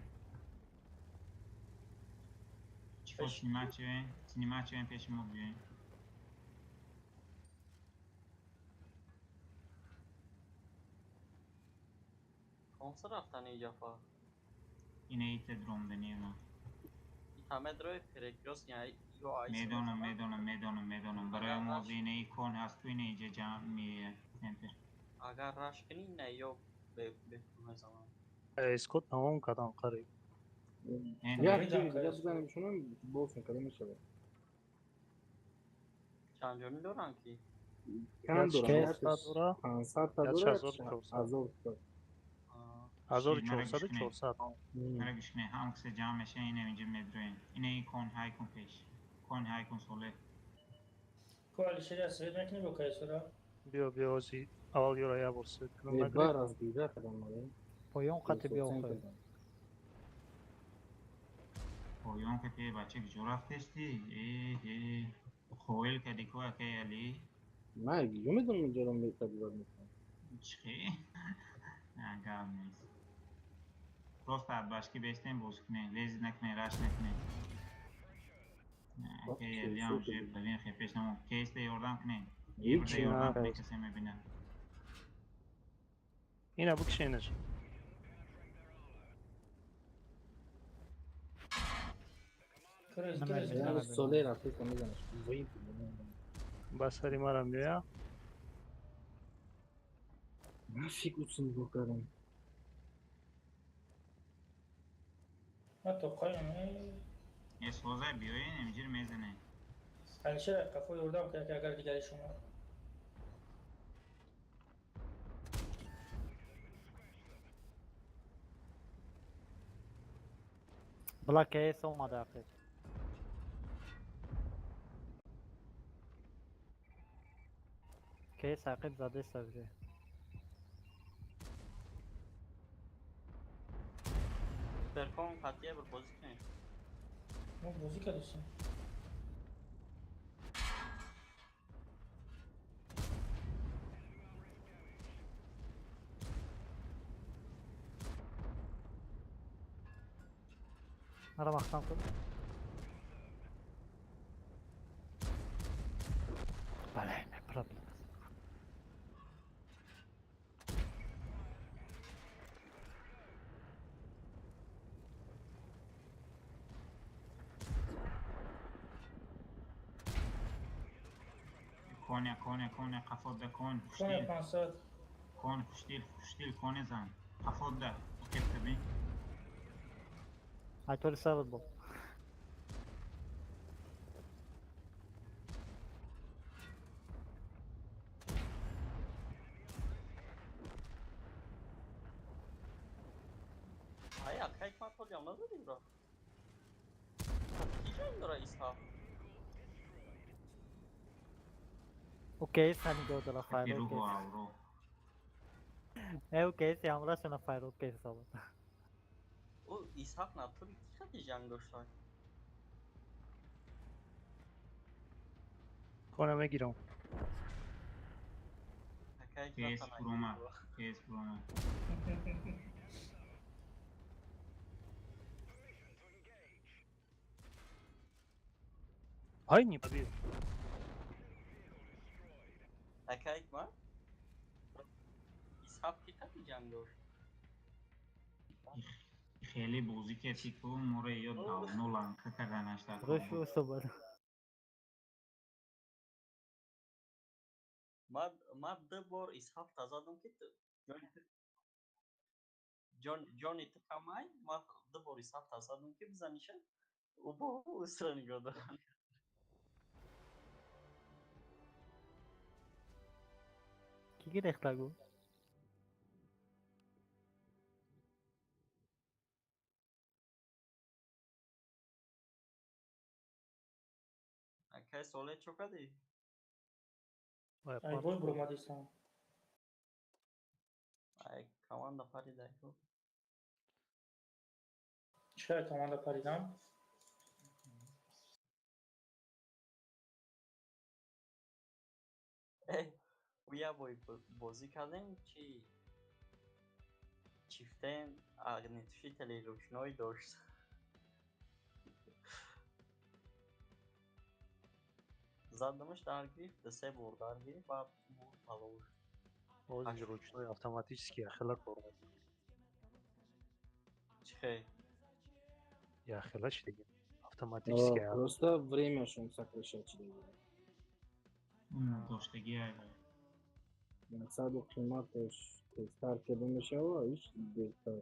Чифо снимать шавем, снимать шавем пеши мо биёем. Конса рафтани иҷафа? Ина ита дромдании ма. Итамедрои перекрёстни ё айс. Медонам, медонам, медонам, медонам. Барои мо ина и кон ҳаст, ту ина иҷа ҷамъ меояд центр. Агар раш кунӣ, ина ё бепул мезанам. Эскот тамом кардам қариб. Як чизи дига бизанем шунам, босун када мешавад. Чанд ҷони доранд ки? Чанд доранд? 500 500 та дорад, 1000 та. 1400 400. Мара гӯш кунед, ҳам киса ҷамъ мешавем, ина инҷа медроем. Ина и кон ҳай кун пеш. Кон ҳай кун Солеҳ. Ко Алишери свет мекунӣ бо кайсура? Биё, биё, ҳозир аввал ёра як бор свет кунам. Э, бар аз дида кадам мара. Поён қати биё охир. Поён қати бача куҷо рафтести? Э, э. Хоил кади ку акай Али? Ман гиҷо медонам инҷоро метабдилат мекунам. Чӣ? Гап нест. Просто от башки бестем бозӣ кунем, лезить накунем, раш накунем. Акай Алиам уже блин хепеш намон. Кейсда ёрдам кунем. Ебрда ёрдам кунем касе мебинад. Ина бикшенаш. Соле рафиқо мезанаш. Вой. Ба сари мара меоя. Нафиг уцин нигоҳ кардам. Ма то қоям. Е соза биёен инҷир мезанем. Алишер қафо ёрдам кунад ки агар дигари шумо. Бла КС омада ақиб. КС ақиб задеста уже. Перкон қатъия бир бозӣ кунем. Мо бозӣ кардастем. Мара махтам кун. Бале, проблема. Коня, коня, коня, қафода кон, Коня хуштил. 500. Кон, хуштил, хуштил, коне зан. Қафода, кепта бин. Ай тори сарат бо. Ай, акай ма толям назадим ро. Ки ҷой дора Исҳоқ? О КС нигоҳ дора файро Руҳу КС. авро. Э о КС ҳамрашона файро КС обад. Ӯ Исҳоқ натури ки хати ҷанг дошта? Кона мегирам. Акай Кейс буромад, кейс буромад. Ҳай не побил. Акай ма? Исҳоқ ки хати ҷанг дошт? Хеле бозӣ кардӣ ку моро ё давно ланка карданаш дар Рӯш усобад. Ма ду бор Исҳоқ тазадам ки ҷони ту камай, ма ду бор Исҳоқ тазадам ки бизаниша. Ӯ бо усра нигоҳ дорад. Ки гирехта гу? Акай соле чо кардӣ? Ай бой буромадистам. Ай команда парида ку. Чикар команда паридам? Э, ӯ як бой бозӣ кардем чи чифтен огнетушители ручной дошт. Задамаш дар гирифт, ду се бор дар гирифт, баъд мурд балош. Ҳозир ручной автоматически яхела кор мекунад. Чӣ хел? Яхела чи дига? Автоматически. Просто времяшон сокращать шуда. Доштагӣ ай. Мақсаду қиматаш тезтар карда мешава, ҳеч беҳтар.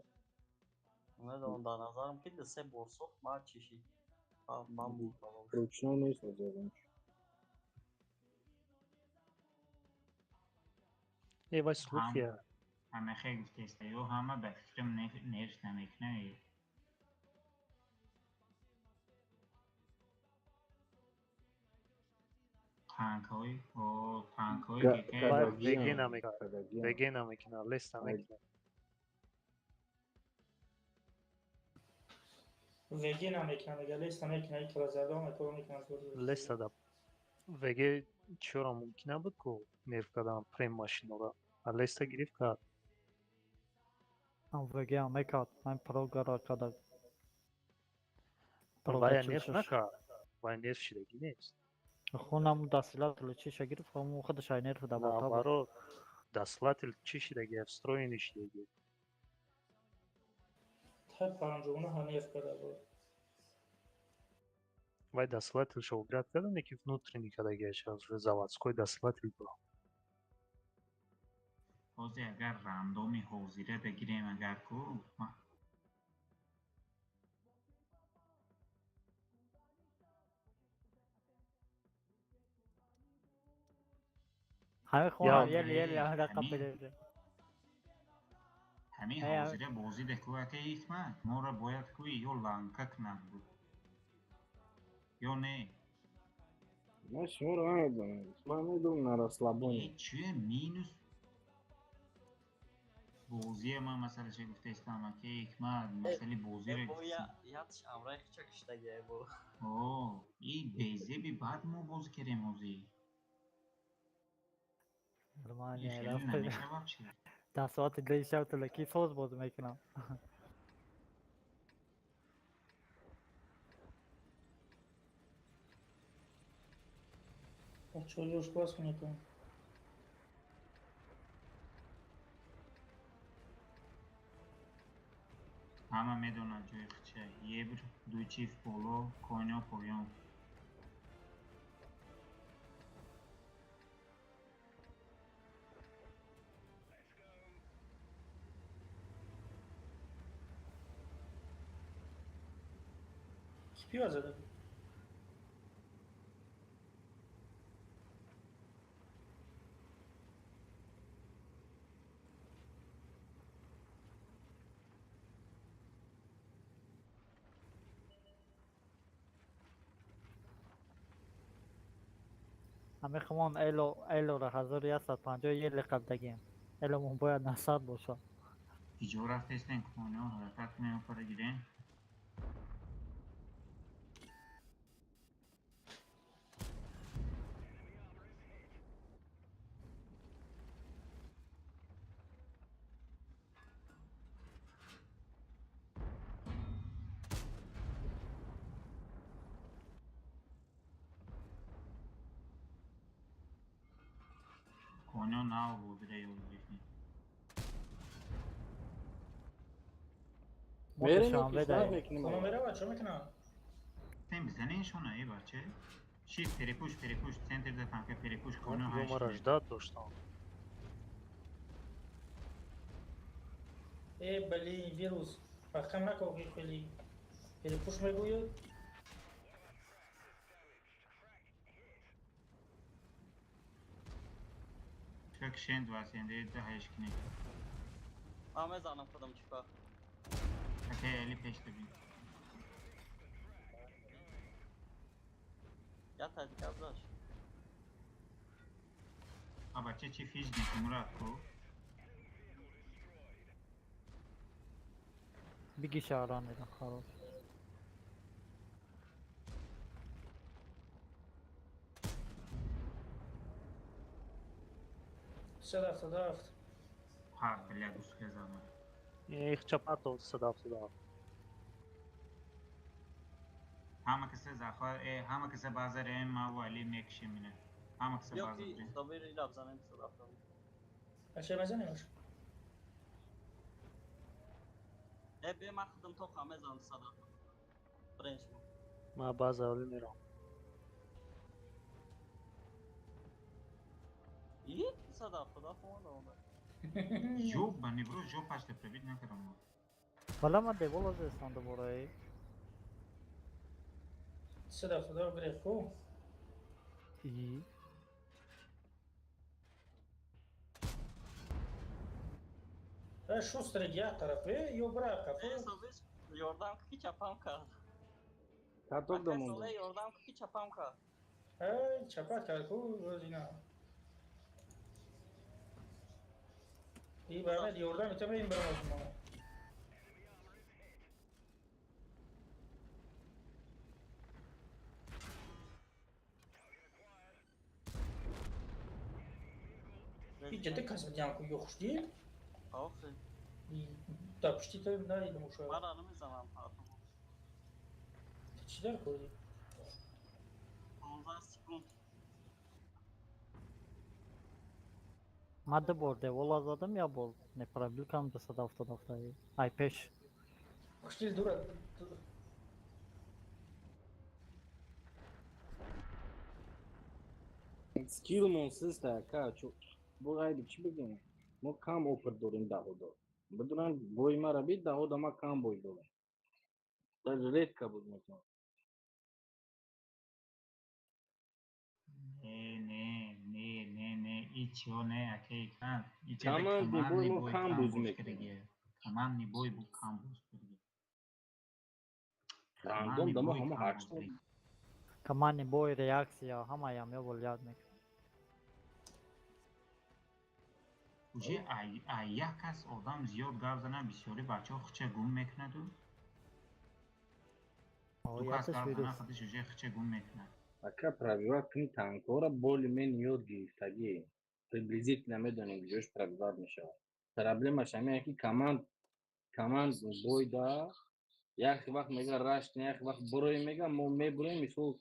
Намедонам, дар назарам ки ду се бор сохт, ман чишид. Ман мурд балош. Ручной нест ҳозир. Э вай слухия. Ҳама хел гуфтеста ё ҳама ба фикрам нерш намекунад. Танкҳои о танкҳои ВГ намекунад. ВГ намекунад, лес намекунад. ВГ намекунад, мега лес намекунад, икала задам, икала мекунад. Лес дада. ВГ чора мумкин набуд ку нерв кардан прем машинора. Алеста гирифт кард. Ам ВГ ам мекард, ман прогара карда. Вая нерв накард. Вая нерв шидагӣ нест. Хонам дастилател чиша гирифт, ҳамон худаш ай нерв да бота. Наоборот, дастилател чӣ шидагӣ, встроенный шидагӣ. Та 59 нерв карда буд. Вай дастилател шогирд карда, не ки внутренний кардагиаш, уже заводской дастилател буд. Ҳозир агар рандоми ҳозира бигирем агар ку ҳамин хонам ел ел рақам бедем. Ҳамин ҳозира бозӣ даку акаи Ҳикмат, моро бояд ку ё ланка кунад буд ё не? Ман шуморо намедонам. Ман медонам на расслабоне. Чӣ минус бозие ман масъалаша гуфтаистам акаи Ҳикмат, масъали бозиро ятш амраи хича киштагиай бо. О, и безеби баъд мо бозӣ кардем ҳозир. Нормально, рафт. Дар соати 2 шаб тӯлакӣ соз бозӣ мекунам. Чо ҷош боз кунед? Ҳама медонад ҷои хича. Ебр, ду чиф боло, коино поён. Пиво зада буд. Ҳамин хумон эло элора 1150 ел қабдагем. Эломон бояд 900 бошад. Иҷо рафтестен коино ҳаракат кунем опара гирем. Коино нав бозира ёд гирифтем. Коно меравад, чо мекунад? Тем бизанешона э бача. Шифт перепуш перепуш центр да танка перепуш коино Ё мара ждать доштам. Э, блин, вирус. Маҳкам накоқи хеле. Перепуш мегӯяд? Кшен 21 да ҳеш кунед. Ман мезанам худам чипа. Акаи Али пеш дабин. Я тадика дошт. А бача чи фиж неки Мурад ку? Биги шаҳран медам хароб. Сад ҳафтоду ҳафт. Ҳар бля гуска зама. Ихча партов 177. Ҳама каса захва, ҳама каса база рем ма ва Али мекшем ина. Ҳама каса база рем. Собир ила бзанем 170. Бача мезанемаш? Э, бе ман худам тоқа мезанам 170. Бренш. Ма база Али мерам. И 177 омада. Ёбаный в рот, жопашта пробить накардам. Вала ма девола зестам дубора. 177 гирифт ку? И Шустрик як тараф, ё бра кафо. Ёрдам ки чапам кард. Каток да монда. Ёрдам ки чапам кард. Эй, чапат кард ку, ина. И баъд ёрдам итам ин барам мо. Иҷа кас бидиам ку ё хушдил? Охи. Да пушти то надидам уша. Мара намезанам пату. Ту чӣ дар кори? 15 секунд. Ман ду бор девола задам, як бор непробил кардам 277 ай пеш. Хушдил дура. Скилмон систа ака, чу бо айби чӣ бигем? Мо кам опыт дорем даҳодо. Бидунам бои мара бид даҳода ма кам бой дорам. Даже редко буд мекунам. Не, не, не, не, не, ичо не, акей кам. Ичо Командный бой мо кам боз мекунем. Командный бой бу кам боз кардиги. Рандом да мо ҳама ҳашт. Командный бой, реаксия, ҳамаям ё бол ёд мекунам. Уже ай як кас одам зиёд гап занад, бисёри бачаҳо хича гум мекунаду. Ду кас гап занад, худаш уже хича гум мекунад. Ака пробивать кунӣ танкҳоро боли мен ёд гирифтагӣ. Приблизительно медонем куҷош пробивать мешавад. Проблемаш ҳамин ки команд бойда як вақт мега раш, як вақт буроем мега, мо мебуроем, мисол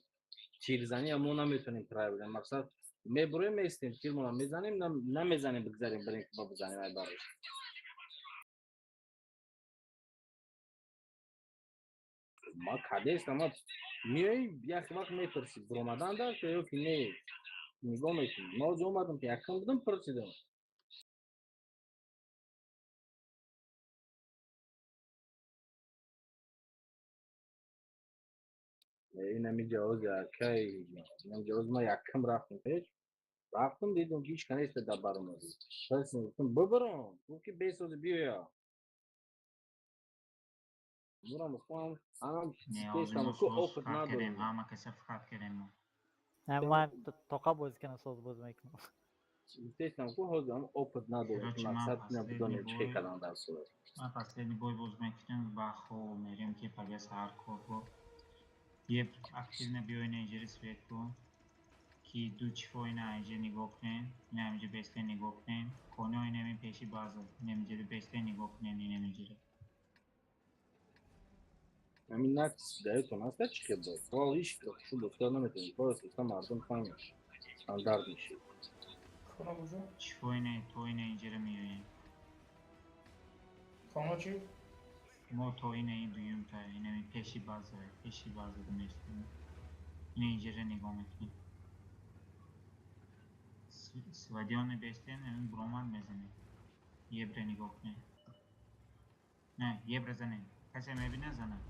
тирзания мо наметонем правильно. Мақсад мебуроем, меистем, тирмона мезанем, намезанем, бигзарем, барем ки бизанем ай барош. Ма кадестам, ма миёи як вақт мепурсӣ, буромадан дар ё ки не, нигоҳ мекунӣ. Ма ози омадам ки якам будам, пурсидам. Инами ҷавози акай, инами ҷавоз ма якам рафтам пеш. Рафтам дидам ки ҳеч ка нест дар баромадӣ. Пурсидам, гуфтам бибаром, гуфт ки бесози биёя. Мурам гуфтам, анам тестам ку опыт надорем. Ҳама каса фақат кардем мо. Не, ман тоқа бозӣ кунам, соз боз мекунам. Тестам ку ҳозир ам опыт надорем, мақсад набудонем чӣ кардан дар сурат. Ман последний бой боз мекунем ва хоб мерем ки пага саҳар кор бо. Еп активно биёен инҷири свет ку ки ду чифо ина инҷа нигоҳ кунем, ина инҷа бесте нигоҳ кунем, коно инами пеши база, инам инҷа бесте нигоҳ кунем, инам инҷа. Ҳамин нақс даётон аст чӣ хел буд? Ҳол ҳеч шу гуфта наметавонем, просто мардум фаҳмед. Стандарт мешид. Хона куҷо? Чифо ина то ина инҷара меоем. Хона чӣ? Мо то ина ин дуюм та инами пеши база, пеши база меистем. Ина инҷара нигоҳ мекунем. Свадионе бестем, ин буромад мезанем. Ебре нигоҳ кунем. Не, ебре занем. Касе мебинад занад.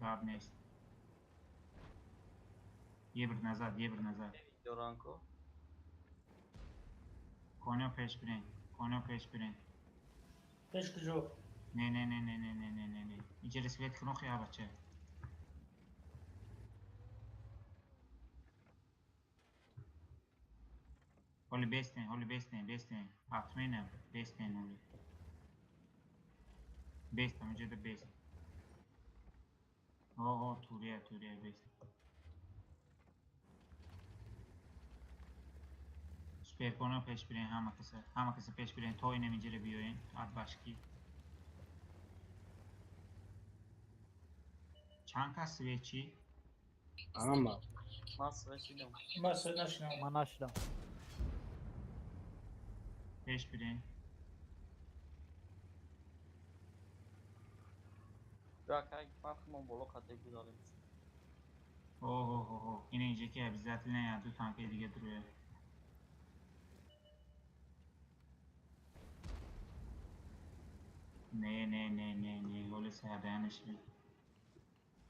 Гап нест. Ебр назад, ебр назад. Доран ку? Коно пеш бирен, коно пеш бирен. Пеш куҷо? Не, не, не, не, не, не, не, не, не. Инҷа свет кун охи бача. Ҳоли бестен, ҳоли бестен, бестен. Ҳатменам, бестен ҳоли. Бест, ҳаминҷода бест. О, турия, турия, бест. Суперкона пеш бирен ҳама каса, ҳама каса пеш бирен, то инам инҷара биёен, адбашки. Чанд кас свечи? Ҳама. Ман свет шидам. Ман свет нашидам. Ман нашидам. Пеш бирен. Акай, ман худмон боло қате гузарем. Оҳ, ина инҷа ки обязательно як ду танкаи дига дуроя. Не, не, не, не, не, ҳоли саҳадая нашавед.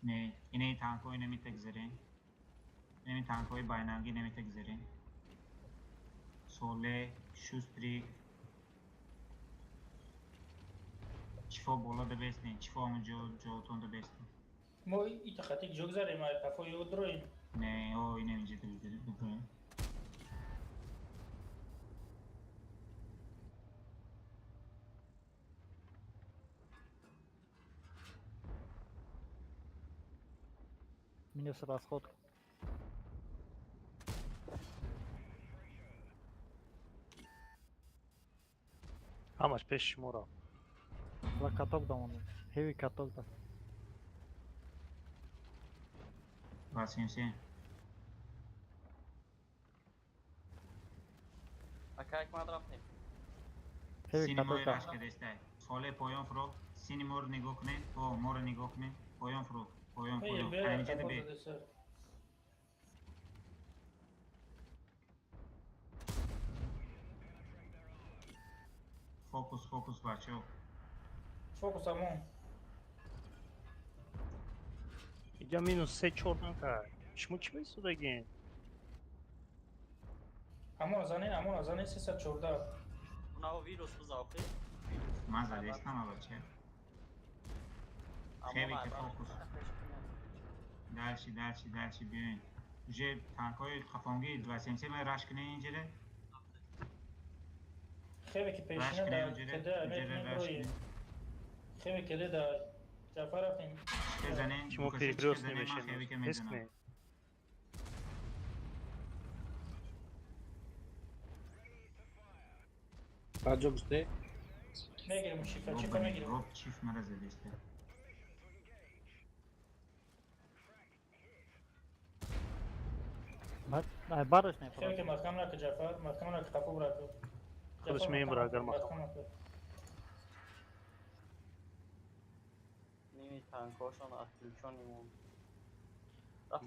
Не, инаи танкҳои намитагзарен. Инами танкҳои байнангӣ намитагзарен. Соле, Шустрик. Чифо боло да бестен, чифо ҳамон ҷоотон да бестен. Мо ита хати ҷо гузарем, ай қафо ё дуроем. Не, о, инам инҷа дуроем. Минус расход. Ҳамаш пеши шумо рафт. Ла каток дамонем. Хеви каток да. 277. Ака Ҳикмат рафтем. Хеви Сини мои каток да. раш кардестай. Холе поён фуро. Сини моро нигоҳ кунед. О, моро нигоҳ кунед. Поён фуро. Поён, поён. Ҳаминҷа бе. Фокус, фокус, бачаҳо. Фокус амон. Иҷа минус се чор танка. Шумо чӣ месудагин? Амон занен, амон занен 314. Унаво вирус биза охи. Ман задестам, бача. Хеви ки фокус. Дальше, дальше, дальше биёен. Уже танкҳои қафонгӣ 277 май раш кунед инҷаре. Хеве ки пешина да кеде амир. Хеве кеде да Ҷафар рафтем. Шумо перекрёст намешед. Ҳис кунед. Баҷо гуфте? Мегирем чифа, чифа мегирем. Роб чиф мара задесте. Бад, бараш не. Хеве ки маҳкам нака Ҷафар, маҳкам нака қафо бирака. Худаш мебара агар маҳкам. Ними танкошон отключённый монд.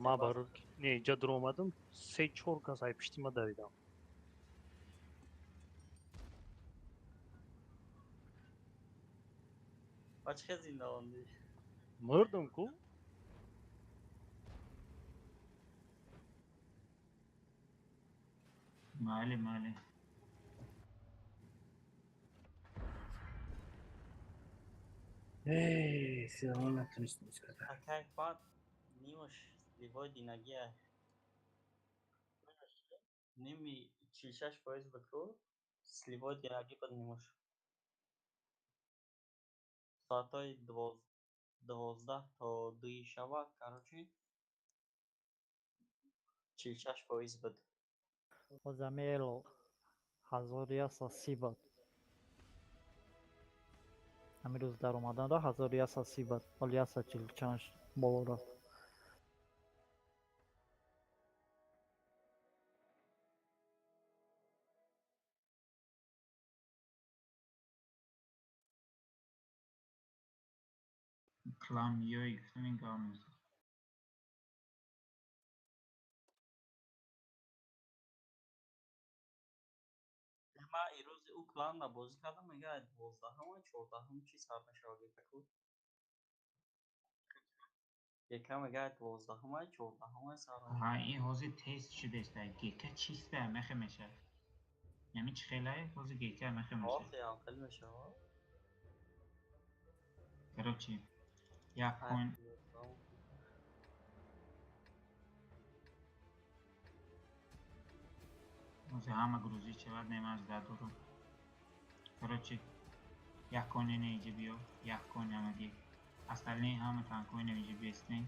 Ма барор не иҷа дуромадам, се чор кас ай пишти ма давидам. Ба чӣ хел зинда мондӣ? Мурдам ку? Майли, майли. Эй, силамо натонистем искада. Ака Ҳикмат нимаш ливои динагия. Ними 46% буд ку, сливои динагӣ буд нимаш. Соатҳои 12 то 2 шаба, короче, 46% буд. Озамело 1130 буд. Ҳамин рӯз дар омаданро 1130 буд. Ҳол 140 чанд боло рафт. Клан ёй гуфтам ин гап мезад. Ман ирӯзи ӯ кланна бозӣ кардам, мега 12-ҳам 14-ҳам чи сар мешавад гекаку. Гека мега 12-ҳам 14-ҳам сар мешавад. Ҳа, ин ҳозир тест шудеста. Гека чиста мехе мешавад. Яъне чӣ хелае ҳозир гека мехе мешавад. Охи, ам хеле мешавад. Короче, як коин ҳозир ҳама грузӣ шавад, не ман жда дорам. Короче, як коин ине иҷа биё, як коин ҳамагӣ. Остальные ҳама танкҳои ине иҷа биестен.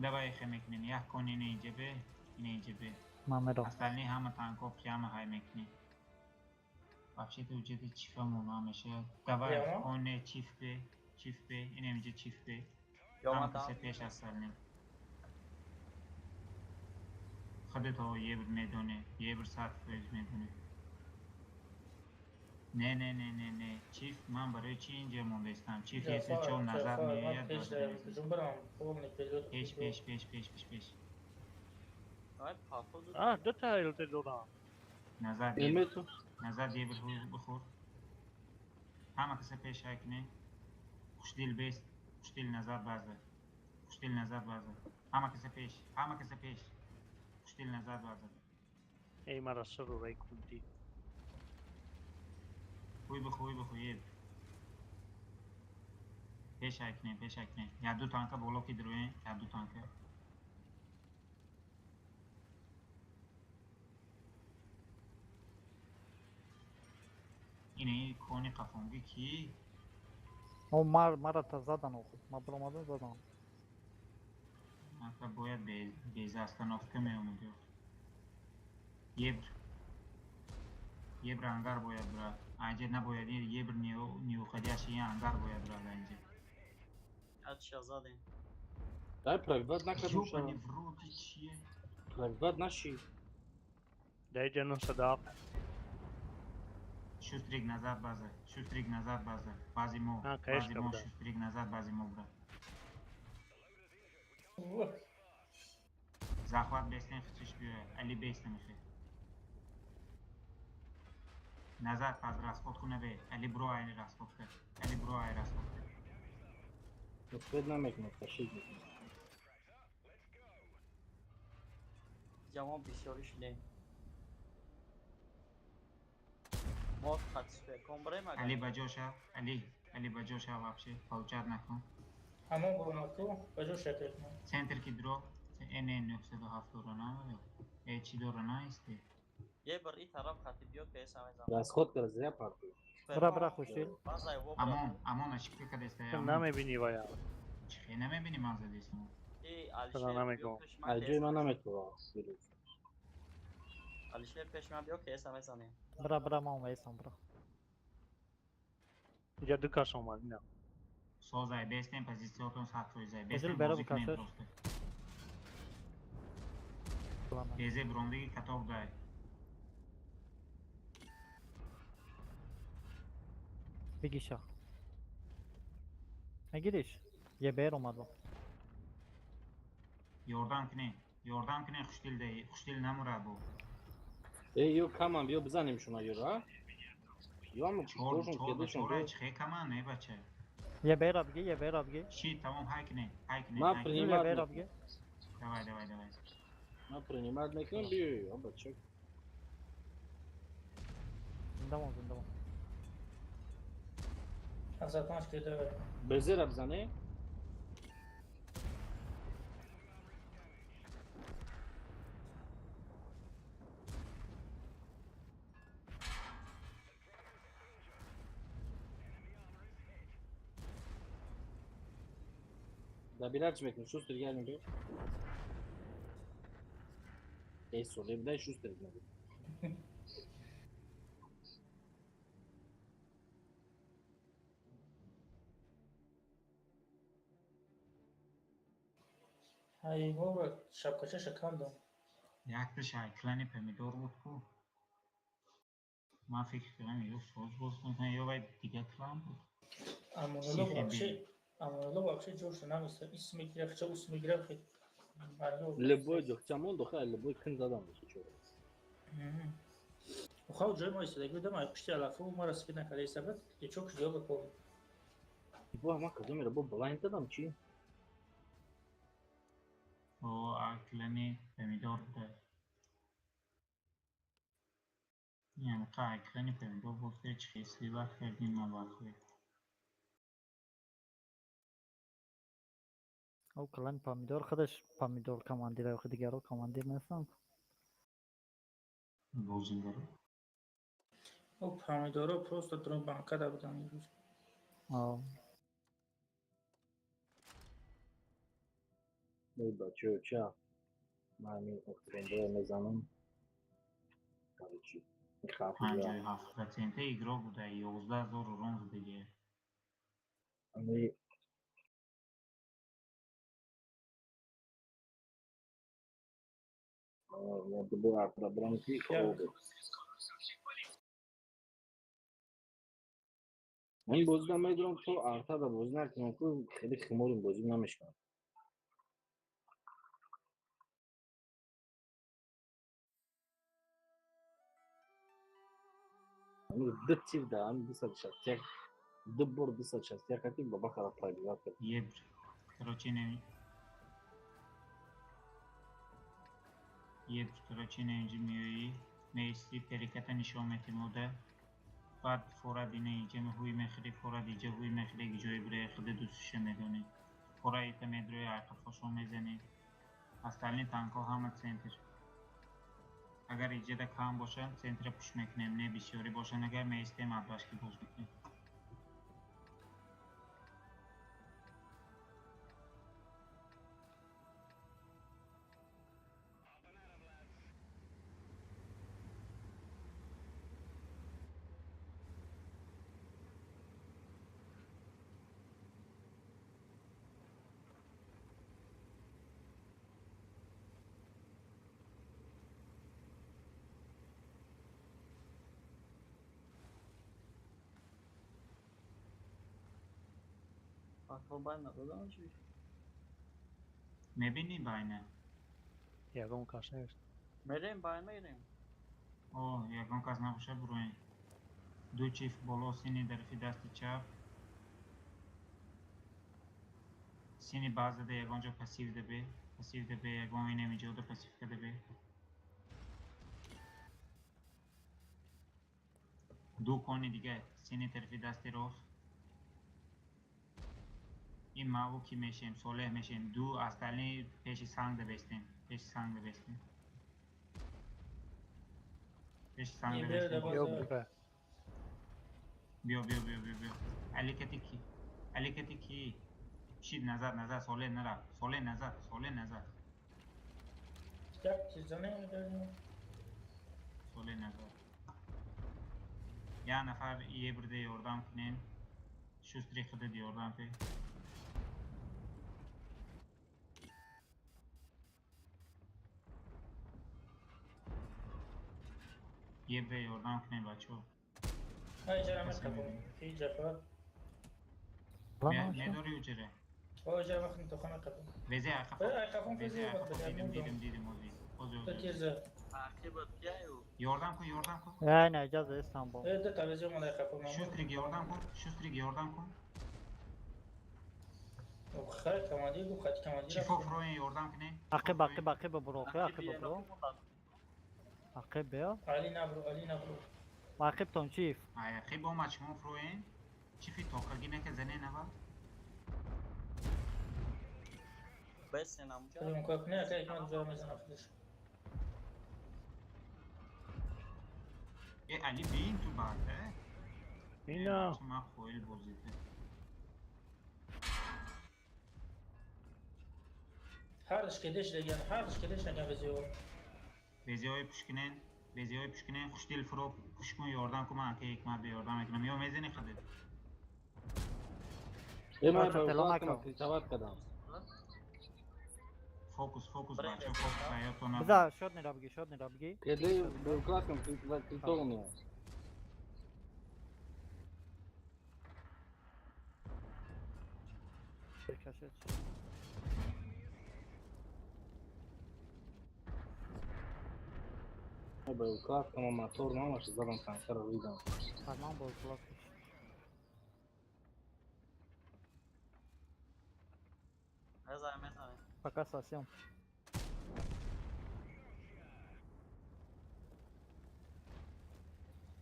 Давай хе мекунем, як коин ине иҷа бе, ине иҷа бе. Ман мерам. Остальные ҳама танкҳо прямо ҳай мекунем. Вообще-то уҷади чифа мона мешавад. Давай коне чиф бе, чиф бе, ине иҷа чиф бе. Ҳама касе пеш остальные. Худат ебр медоне, ебр 100% медоне. Не, не, не, не, не. Чиф, ман барои чӣ инҷа мондаистам? Чиф если чо назар меояд. Пеш, пеш, пеш, пеш, пеш, пеш. А, дута ЛТ дорам. Назар назар ебр бихӯр. Ҳама каса пеш ҳай кунед. Хушдил бест, хушдил назар база. Хушдил назар база. Ҳама каса пеш, ҳама каса пеш. Хушдил назар база. Эй, мара сару рай кунди. Хуй бихӯр, хуй бихӯр, еб. Пеш ҳай кунед, пеш ҳай кунед. Як ду танка боло ки дуроен, як ду танка. Ине кони қафонгӣ ки? О, мар мара та задан охи. Ма баромадам задан. Ака бояд без остановка меомад. Ебр. Ебр ангар бояд брат. Анҷа набояд ебр неуходящий ангар бояд брат анҷа. Ача задем. Дай пробивать накардам. Ёбаный в рот, чие? Пробивать наши. Дай ҷа 907. Шустрик назад база. Шустрик назад база. Бази мо. Бази мо шустрик назад бази мо брат. Захват бестен хичиш биёяд. Али бестен мехе. Назад пас расход куна бе. Али бро ай расход кар. Али бро ай расход кар. Успед намекунад, ташид мекунад. Ҷавон бисёрӣ шудем. Мо хатсуфекон брем агар. Али ба ҷо шав. Али, Али ба ҷо шав вообще. Получат накун. Ҳамон буромад ку ба ҷо шакл. Центр ки дро. НН 907 дора на ё. Э чи дора на исте. Е бир и тараф хати биё КС мезанам. Расход кара зря парту. Бра бра хушил. Амон, амон ошибка кадеста. Намебини вая. Чихе намебини ман задестам. И Алишер биё пеш ман. Аҷои ман наметавонам. Алишер пеш ман биё КС мезанем. Бра бра ман вайсам бра. Иҷа ду кас омад ина. Созай бестем позициятон 100%. Бестем бозӣ кунем просто. Безе брондиги катоб дай. Бигиша. Мегириш? ЕБР омад. Ёрдам кунед. Ёрдам кунед хуштил дай. Хуштил намура бу. Эй, ё каман биё бизанем шуна ёра. Ё чор чор чӣ каман не бача. ЕБР бги, ЕБР бги. Ши тамом ҳай кунед. Ҳай кунед. Ма принимать. ЕБР бги. Давай, давай, давай. Ма принимать мекунам биё, ё бача. Зинда зинда. 75 кида. Безера бизане. Да билар чӣ мекунӣ? Шустер гардем биё. Эй, соле бидай шустер набуд. Ай, бобо, шапкачаша кандам. Якта шайклани помидор буд ку. Ман фикр кардам ё соз боз мекунад ё вай дига клан буд. Амонулло вообще, Амонулло вообще ҷоша наместа. Ис мегирад, ча ус мегирад. Любой ҷо чамон дохай, любой кин задам чо. Ухав ҷои мо истодаги будам, ай пушти алафу маро сифид накарда истабад, ечок ҷо ба пол. Бо ма кадомеро бо блайнд дадам чи? О, аклани помидор буда. Яъне аклани помидор бофта чи слива кардим ма вақт. О, клан помидор худаш помидор командир, ё дигаро командир нестанд. Бозингаро. О, помидоро просто дрон банка да будан имрӯз. О. Эй, бачаё, ча? Ман ҳамин охиронбоя мезанам. Короче, 57% игро буда, 11 000 урон задагия. Ами дубора пробрам ки хуб. Ман бозида медонам то артада бозӣ накунам ку хеле химорим бозӣ намешавад. Ду тир да, ами 261, ду бор 261 хати бабахара пробивать кард. Ебр. Короче, не. Ебр, короче, не инҷи меоӣ, меистӣ, переката нишон метимода. Баъд фора дина инҷа ҳуй мехӯрӣ, фора диҷа ҳуй мехӯрӣ, ҷои бираи худа дӯстиша медонӣ. Фора ита медрои, айқафошон мезанӣ. Остальные танкҳо ҳама центр. Агар иҷада кам бошанд, центра пуш мекунем, не бисёрӣ бошанд, агар меистем адбашки боз мекунем. Мотор бай надодам чи? Мебини байна? Ягон кас нест. Мерем бай мерем. О, ягон кас набоша буроем. Ду чиф боло сини дарфи дасти чап. Сини база да ягон ҷо пассив дабе. Пассив дабе ягон инеми ҷо да пассив кадабе. Ду кони дига сини тарафи дасти рост. Ин маву ки мешем, солеҳ мешем. Ду остальные пеши санг да бестем. Пеши санг да бестем. Пеши санг да бестем. Биё, биё, биё, биё, биё. Аликати ки? Аликати ки? Шид назад, назад, солеҳ нарафт. Солеҳ назад, солеҳ назад. Як чиза намедонем. Солеҳ назад. Я нафар ебрде ёрдам кунем. Шустри худат ёрдам кун. Ебре ёрдам кунем бачаҳо. Ай ҷара мехабам. Ки Ҷафар. Медори уҷара? О ҷара мехам то хона қабам. Везе айқафон. Айқафон везе айқафон. Дидим, дидим, дидим ози. Ози То ози. теза. Ақибат кияю? Ёрдам кун, ёрдам кун. Не, не, иҷоза Истанбул. Э, ду та везе омад айқафон. Шустрик ёрдам кун, шустрик ёрдам кун. Хай командир гуфт, хати командир. Чифо фроен ёрдам кунем. Ақиб, ақиб, ақиб буро, ақиб буро. Ақиб биё. Али набру, Али набру. Ақибтон чиф. Ай ақиб омад шумо фроен. Чифи тоқаги нака зане нава. Бесен амҷа. Кадом кор кунӣ, ака ҳикмат ҷо мезанад худаш. Э Али бин ту баъд, э? Ина. Ма хоил бозида. Ҳардаш кедеш деган, ҳардаш кедеш деган везио. Везиҳои пушкинен, везиҳои пушкинен, хушдил фуро пушкун ёрдам кун, ман ака ҳикмат бе ёрдам мекунам. Ё мезани худат? Э, ман ба кадам. Фокус, фокус, бачаҳо, фокус, ҳаётона. Биза, шот нера бигӣ, шот нера бигӣ. Кеде беуклаткам критовния. Беуклаткам мотор намаш задам танкара видам. Фарман беуклаткаш. Мезанем, мезанем. Пока совсем.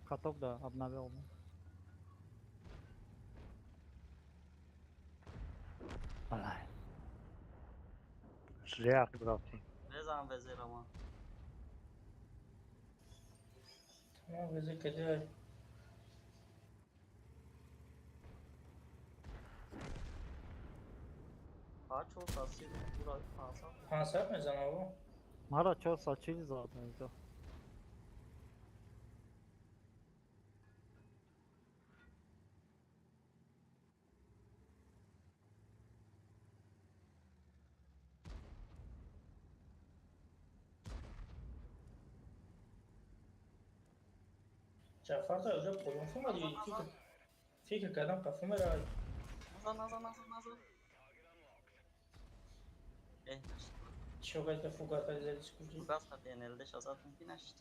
Каток, да, обновил. Балай. Зря рафтем. Мезанам везера ман. Тамом везе кеде. А чор саат бура 500. 500 мезанам о. Мара 440 зад меза. Ҷафар та уже поён фомади. Фикр кардам қафо меравад. Назад, назад, назад, назад. Э, нашид. Чё гайта фугас қади скужи? Фугас қади НЛД шазад мумкин нашид.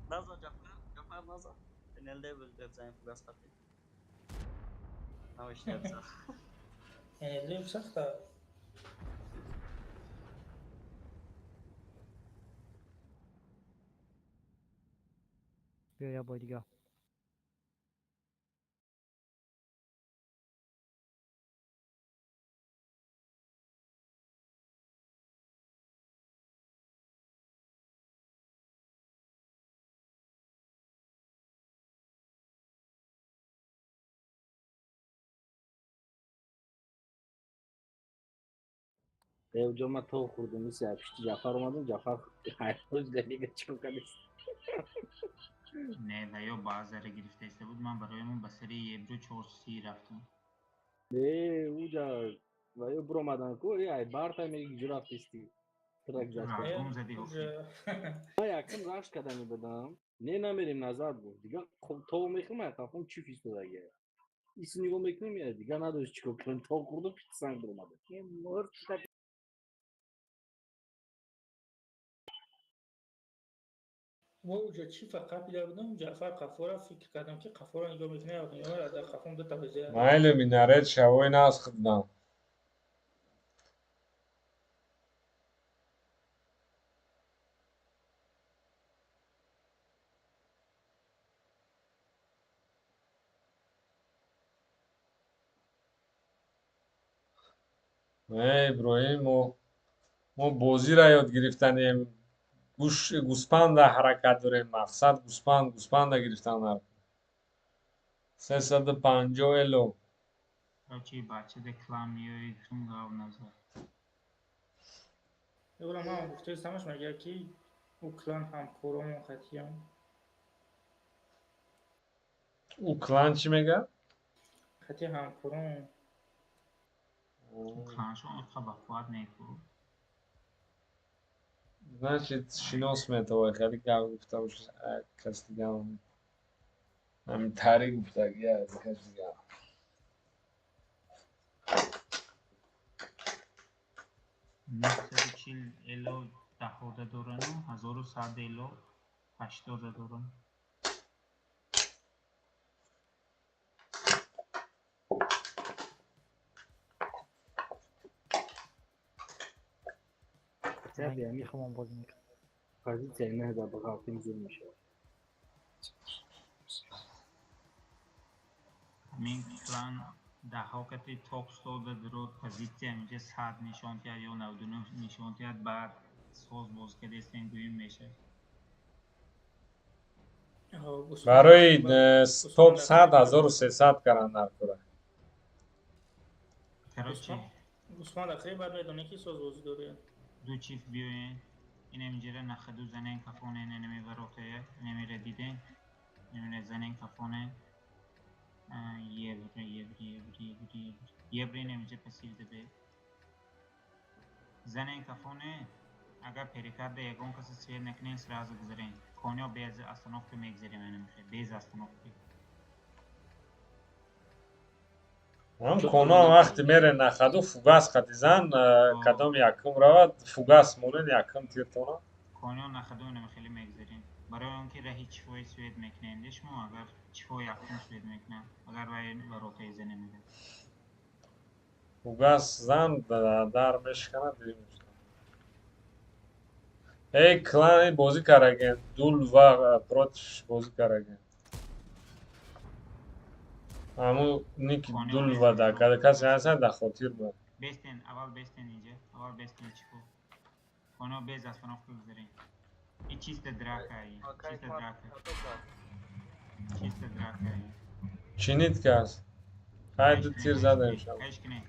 Назад Ҷафар, Ҷафар назад. НЛД бизанем фугас қади. Навишта биза. НЛД сахта. Биё я бой дига. Э, ма то хӯрдум, мисли пишти Ҷафар омадам, Ҷафар ҳайрон далига чико кардист. Не, ва ё баъзаре гирифта иста буд, ман барои ба сари ебру 430 рафтам. Не, уҷа ва ё буромадан ку, э, ай барта меги гиҷо рафтисти. Трак Гум зади охи. Ман якум рашк кардани будам. Не намерем назад гуфт. Дига то мехӯрам, қафом чӣ фистодагия. Ис нигоҳ мекунем, я дига надошт чикор кунем. То хӯрду пит санг биромада. Мо уҷа чӣ фақат дида будам, Ҷаъфар Қаффора фикр кардам, ки Қаффора нигоҳ мекунад, дар қафом дута везея. Майли минарет шавои наз худдам. Э Иброҳим, мо бозиро ёд гирифтанем. Гӯспанда ҳаракат дорем. Мақсад гӯспанд, гӯспанда гирифтан дар. 350 эло. Короче, бача де клан миёи тун гав назад. Ӯра ман гуфтаистамаш, мегӯяд, ки ӯ клан ҳамкоромон қатиям. Ӯ клан чӣ мегӯяд? Қати ҳамкоромон. Кланшон иқа бақувват неку. Значит, шинос метавонад, хеле гап гуфта бошад, кас дига. Ҳамин тари гуфтагия, кас дига. 940 эло даҳода дорану 1100 эло ҳаштода дорам. Мехоҳам бозӣ мекунам. Позитсияи наҳда ба ғалтим зур мешавад. Ҳамин клан даҳо кати топ стода дурод позитсия инҷа 100 нишон диҳад ё 99 нишон диҳад, баъд соз боз кардестем гӯем мешавад. Барои топ 100 1300 каран дар кура. Короче, Гусман хеле бад медонӣ, ки соз бозӣ дорад. Ду чиф биёен, инам инҷара нахаду занен кафонен, инами воротая, инамира диден, инамира занен кафонен. Евро, евро, евро, евро, евро. Евро инам инҷа пассив дабе. Занен кафоне, агар перекарда ягон каса свет накунен, сразу гузарен. Конё без остановка мегузарем, инам без остановки. Ҳам коно вақте мере нахаду фугас қати зан, кадом якум равад, фугас монен якум тиртона. Конё нахаду инам хеле мегузарем. Барои он ки раҳи чифои свет мекунем, шумо агар чифои якум свет мекунад, агар вай воротаи зане мегӯяд. Фугас зан дар мешиканад, дил мешиканад. Эй клани бозӣ караген, дул ва против бозӣ караген. Ҳамун ники дул ва да када касе ҳаст, дар хотир буд. Бестен, аввал бестен инҷа, аввал бестен чифо. Коно без остановка гузарем. И чисто драка, и чисто драка. Чисто драка. Чинид кас. Хай ду тир задем шав. Хайш кине.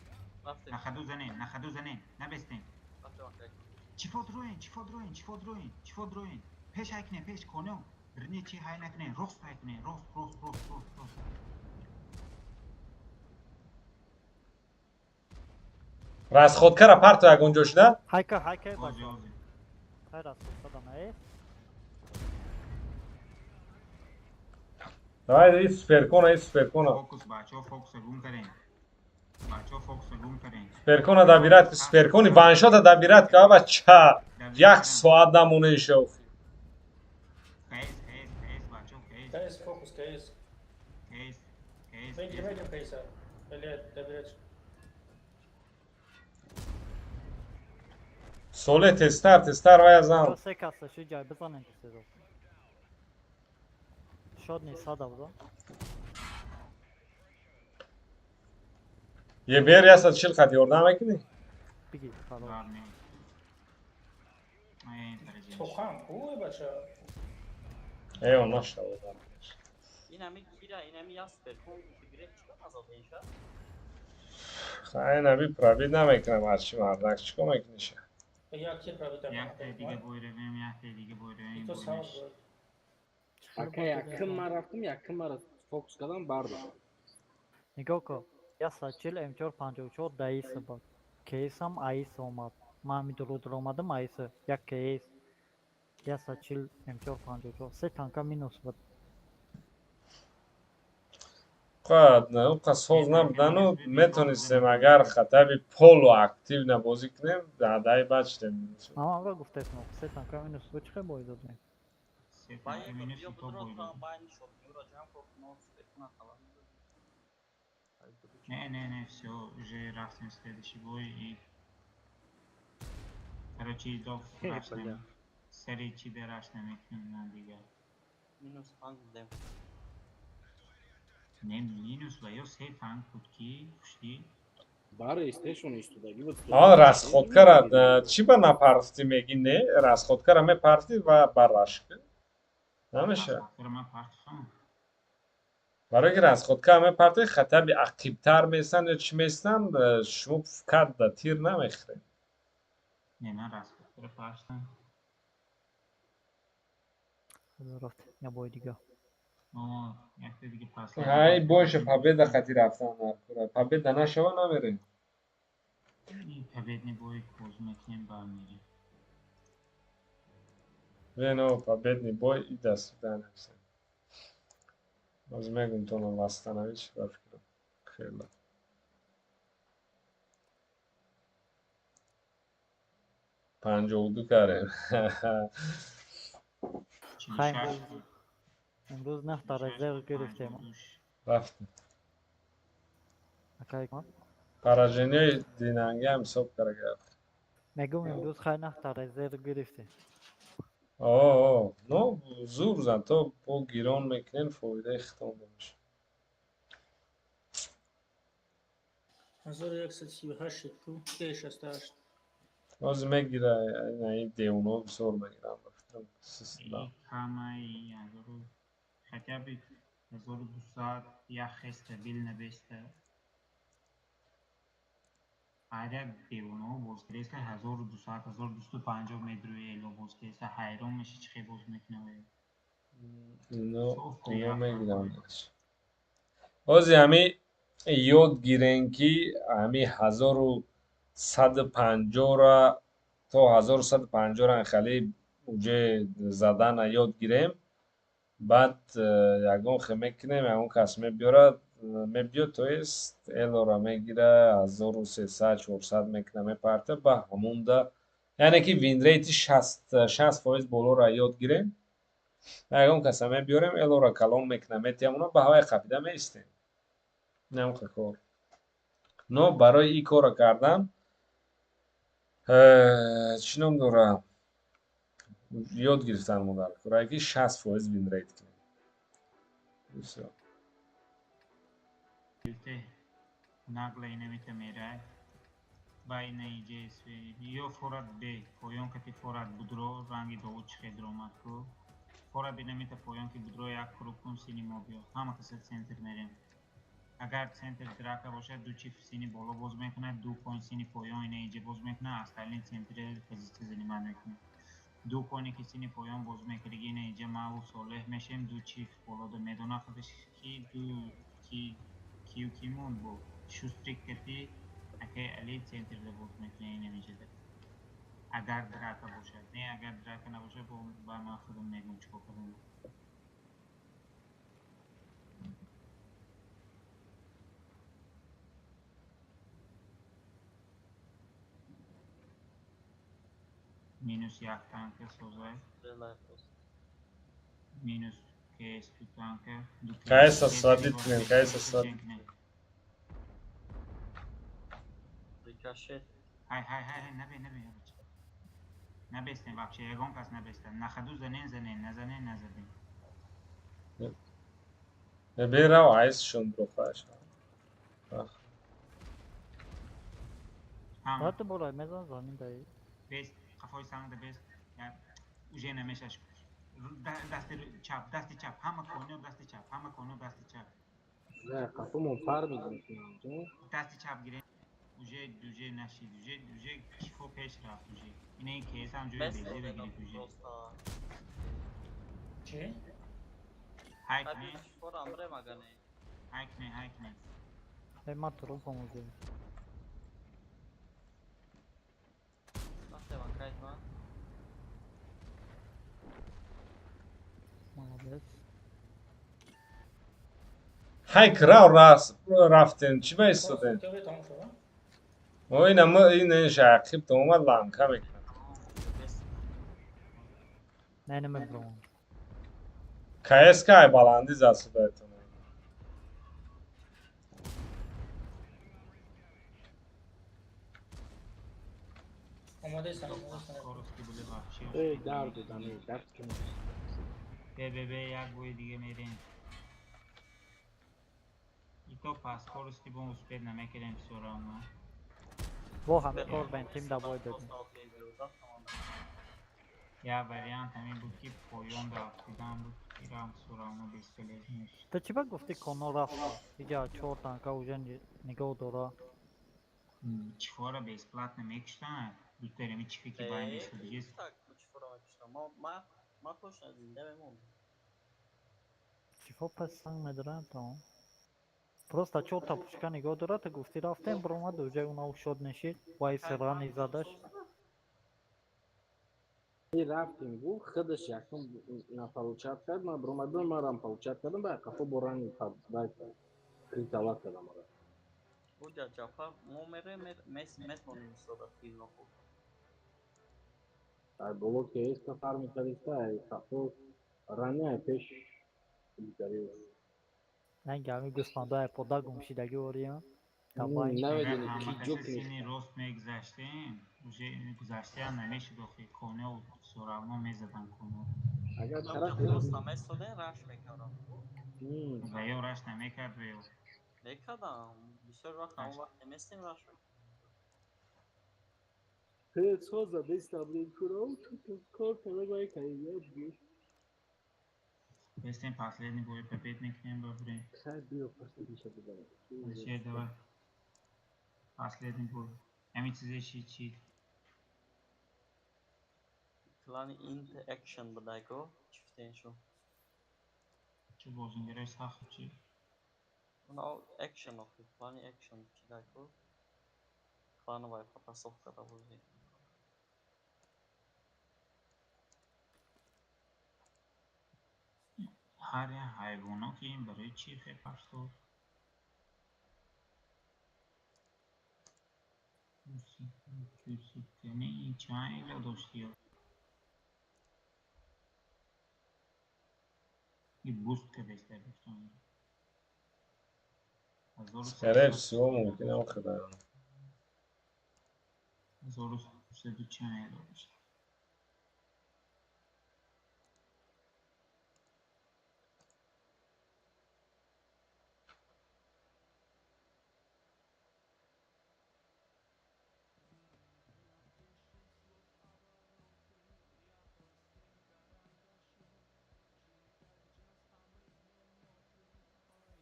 Нахаду занен, нахаду занен, набестен. Чифо дроен, чифо дроен, чифо дроен, чифо дроен. Пеш ҳай кине, пеш коно. Бирне чи ҳай накне, рост ҳай кине, рост, рост, рост, рост, рост. Расходкара парто ягон ҷо шуда? Ҳайка, ҳайка, бача. Ҳай расходкада на. Давай, и суперкона, и суперкона. Фокус, бачаҳо, фокуса гум карен. Бачаҳо, фокуса гум карен. Суперкона добират, суперкони ваншота добират ка бача. Як соат намоне шохи. Кс, кс, кс, бачаҳо, кс. Кс, фокус, кс. Кс, кс. Мегирем, мегирем кса. Блядь, добират. Соле тестар, тестар вая зан. Се каса ши ҷай бизанем тестер. Шод не сада буда. Е бер 140 қат ёрдам мекунӣ? Биги, халос. Сухан, ой бача. Э, нашава. Инами кира, инами яспер, кон гирефт чикор азоб меша? Хай наби пробид намекунам ҳарчи мардак чикор мекуниша? Як тир пробид Як дига бой равем, як дига бой равем. То савол. Ака якум ман рафтам, якум мара фокус кардам бардоштам. Нигоҳ кун, 140 М4 54 даис буд. Кейсам аис омад. Ман ҳами дуруд омадам аис, як кейс. 140 М454 се танка минус буд. Қа соз набудану метонистем агар хатаби полу активно бозӣ кунем, даҳдаи баъд шудем. Ама амро гуфтаистам, се танка минус буд, чӣ хел бой додем? Се танка минус и то бой додем. Не, не, не, всё, уже рафтем следующий бой и короче идов рафтем. Сари чи дараш намекунем на дигар. Минус танк дем. Не, минус ва ё се танк буд ки пушти. Баре истешон истодагӣ буд. А расходкара чӣ ба напарфтӣ мегӣ не? Расходкара мепарфтӣ ва ба рашк. Намеша. Расходкара ман партфам. Барои ки расходка мепартӣ хатаби ақибтар местанд ё чӣ местанд, шумо фкат да тир намехӯред. Не, ман расходкара партам. Рафт, я бой дига. Ай бойша победа хати рафтан наркура. Победа нашава намерем. Победный бой боз мекунем бармерем. Вено победный бой и до свидания. Боз мегум тоном восстановить ба фикрам. Хеле. 52 карем. Хай имрӯз нафта резерв гирифтем. Рафтем. Акай Поражение динанги ҳам ҳисоб карда. Мегум имрӯз хай нафта резерв гирифтем. О, ну зур зан то бо гирон мекунен фоидаи хитон мешавад. 1138 ку 68. Ҳозир мегира ин девонаҳо бисёр мегиранд ба фикрам. Система. Ҳамаи ҳазору хотя бы 1200 як хел стабилно беста. Ҳар як девонаҳо бозгиреста 1200 1250 медрӯи эло бозгиреста ҳайрон меши чӣ хел боз мекунад. Ино мегиранд. Ҳозир ҳами ёд гирен ки ҳами 1150-ра то 1150-ра хеле уже задана ёд гирем. Баъд ягон хел мекунем, ягон кас мебиёрад, мебиёд, то есть элора мегира 1300 400 мекуна мепарта ба ҳамунда, яъне ки винрейти 60% болора ёд гирем. Ягон каса мебиёрем, элора калон мекуна, метиҳам, ба ҳавай қапида меистем. Намха кор. Но барои ин корро кардан чӣ ном дора? Ёд гирифтан мо дар кора ки 60% винрейт кунем. Всё. Нагла инамита мерай. Ба ина иҷес ё форат бе поён кати форат будро ранги довуд чӣ хел омад ку. Форат инамита поён ки будро як круг кун сини мо биё. Ҳама каса центр мерем. Агар центр драка бошад, ду чиф сини боло боз мекунад, ду коин сини поён ина иҷа боз мекунад, остальные центри позитсия занимат мекунад. Ду коине ки сини поён боз мекард, ина иҷа маву Солеҳ мешем, ду чиф болода медона худаш ки ду ки кию ки монд бо шустрик кати акай Али центрда боз мекунад ина иҷада. Агар драка бошад, не агар драка набошад, ба ман худам мегӯм чӣ кор кардам. Минус як танка созай. Минус КС ду танка. КС освободить кунем, КС освободить. Рикошет. Хай, хай, хай, набе, набе, набестем вообще, ягон кас набестем. На ходу занен, занен, назанен, назадем. Берав айс шун брохаш. Баъд болай мезан замин дай. Бест, қафои сангда бест. Уже намешаш. Дасти чап, дасти чап, ҳама коино дасти чап, ҳама коино дасти чап. Не, қафомон пар мегирем. Дасти чап гирем. Уже дуже нашид, уже дуже кифо пеш рафт уже. Ине КС ҳам ҷои безе бигиред уже. Чӣ? Хайк не. Хайк не, хайк не. Эй, ма трупом уже. Ҳай крав рафтем, чӣ ба истодем? Ина ин шақиб то омад ланка мекунад. Не, намебурам. КСК ай баландӣ зад судаятон. Эй, дард додам, дард кун. Бе бе бе як бой дига мерем. Ито паскорости бо успед намекардем всё равно. Бо ҳама кор ба тим да бой додем. Я вариант ҳамин буд ки поён рафтидан буд, ирам всё равно бесполезно. Ту чӣ ба гуфтӣ коно рафт? Иҷа чор танка уже нигоҳ дора. Чифора бесплатно мекуштанд. Дутереми чифе ки бай мешуд. Ма точно зинда мемондам. Чифо пас санг медоранд то. Просто чорта пушка нигоҳ дора, ту гуфтӣ рафтем, биромад, уже уна шод нешид, вай сирани задаш. Рафтем, гуфт, худаш якум наполучат кард, ман биромадам, марам получат кардам, ба қафо борани критала кардам. Буҷа Ҷафар, мо мерем, метонем истода филм хуб. Ай боло ки эска фар мекардиста, ай қафо рани ай пеш дигари. Не, гами гӯсфанда ай пода гумшидаги ориям. Намедонӣ ки ҷо кини рост мегузаштем, уже гузаштаам намешуд охи, коне всё равно мезадан коно. Агар тараф рост наместодем, раш мекардам. Ва ё раш намекард ва ё мекардам. Бисёр вақт ҳамон вақт наместем раш мекардам. Соза бестам курам, кор кардам, кайя буд. Бестем последний бой побед мекунем бабрем. Хай биё последний бизанем. Алишер давай. Последний бой. Ҳамин чизе чи чи? Клани инт экшн будако, чифтен шу. Чу бозингарои сахт чи? Уна экшн охи, клани экшн чидако. Клановая потасовка да бозӣ. Ҳар як ҳайвоно ки ин барои чӣ хепарсод? Ин чанд ила доштиё? И буст кадеста гуфтам. Скорее всего, мумкин ам худам. 1300 чанд ила дошт.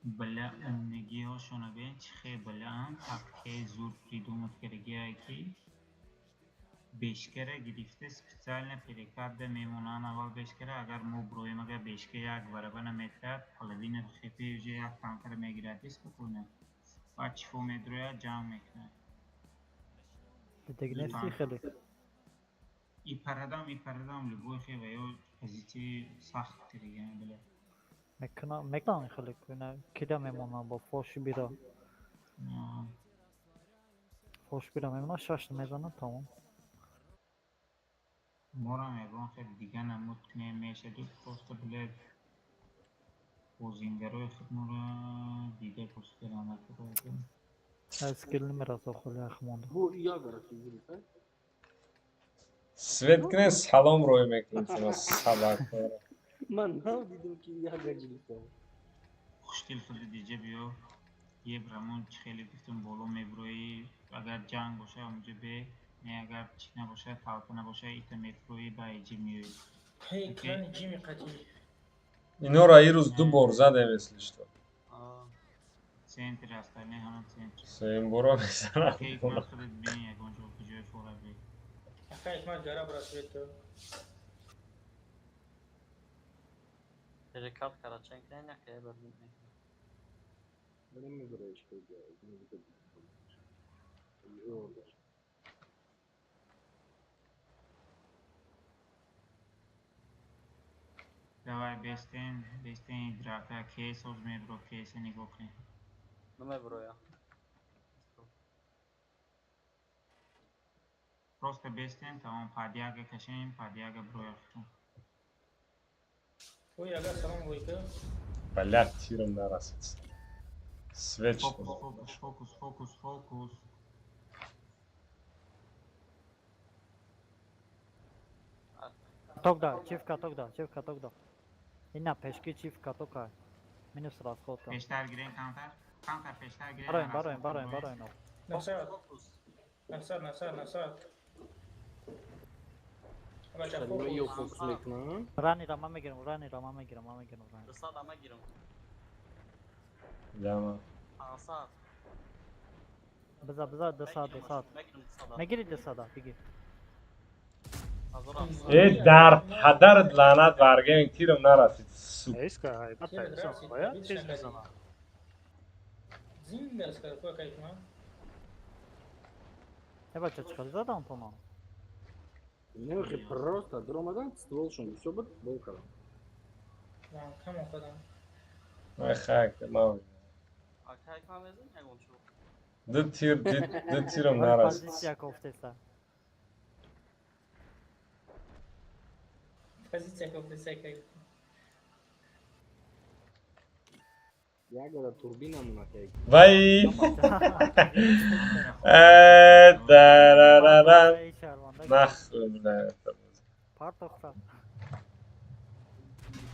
Бля умнигиҳошона бин чӣ хел бляанд, тактикаи зур придумать кардагиае ки бешкара гирифта специально перекатда мемонанд аввал бешкара, агар мо броем, агар бешка як бараба наметиҳад, половина хепи уже як танкара мегирад спокойно. Баъд чифо медрояд, ҷамъ мекунад. Дидагнести хеле. И парадам, и парадам любой хе ва ё позитсияи сахт кардагиан бля. Мекунам хеле куна кида мемонам бо фош бира. Фош бира мемонам, шаш мезанам тамом. Морам ягон хел дига намуд кунем мешаду просто бля бозингарои худмонро дида пурсида накарда. Скил намераса холи ахмонда. Бу ягара ки гирифта. Свет кунен салом рӯй мекунем шумо сабакора. Ман нав дидам ки яга гирифта. Хуштил худи диҷа биё. Ебрамон чӣ хеле гуфтам боло меброӣ, агар ҷанг боша онҷо бе, не агар чӣ набоша, талпа набоша, ита мефурӯӣ ба иҷи меоӣ. Ҳей, клани ҷими қатӣ. Инора ирӯз ду бор задем, если что. Центр остальные ҳама центр. Сеюм боро мезанам. Ҳикмат худат бин ягон ҷо куҷои фора бе. Ака Ҳикмат ҷара браслет. Перекат карачен кунен, як ебер мекунем. Давай бестен, бестен драка, кейс оз мебро, кейсе нигоҳ кунед. Намеброя. Просто бестен, тамом падяга кашем, падяга броя хутун. Ой, ага, салом алейкум. Блядь, тиром нарасид. Свеч. Фокус, фокус, фокус, фокус, фокус. Ток да, чиф каток да, чиф каток да. Ина пешки чиф катока. Минус расходка. Пештар гирен камтар, камтар пештар гирен. Бароем, бароем, бароем, бароем. Насад. Насад, насад, насад. Ё фокус мекунам. Рани ра ман мегирам, рани ра ман мегирам, ман мегирам рани. 200 ама гирам. Яма. 500. Биза, биза, 200, 200. Мегири 200, бигир. Э, дар падарат лаънат варгем, тирам нарасид. Сука. Эска, ҳайбат инсон бояд тез мезанад. Зинда аст, кой кайф ман. Э, бача, чӣ хел задам то ман? Не, просто даромадан, стволшон бисёр буд, бол кардам. Ман камон кардам. Ай хак, ман. А кайф ман мезан ягон чо? Ду тир, ду тирам нарасид. Позиция кофтеса. Позиция кофтеса кайф. Як гада турбина монакай. Вай! Э, да-ра-ра-ра. Нахуй, бля, это. Партохта.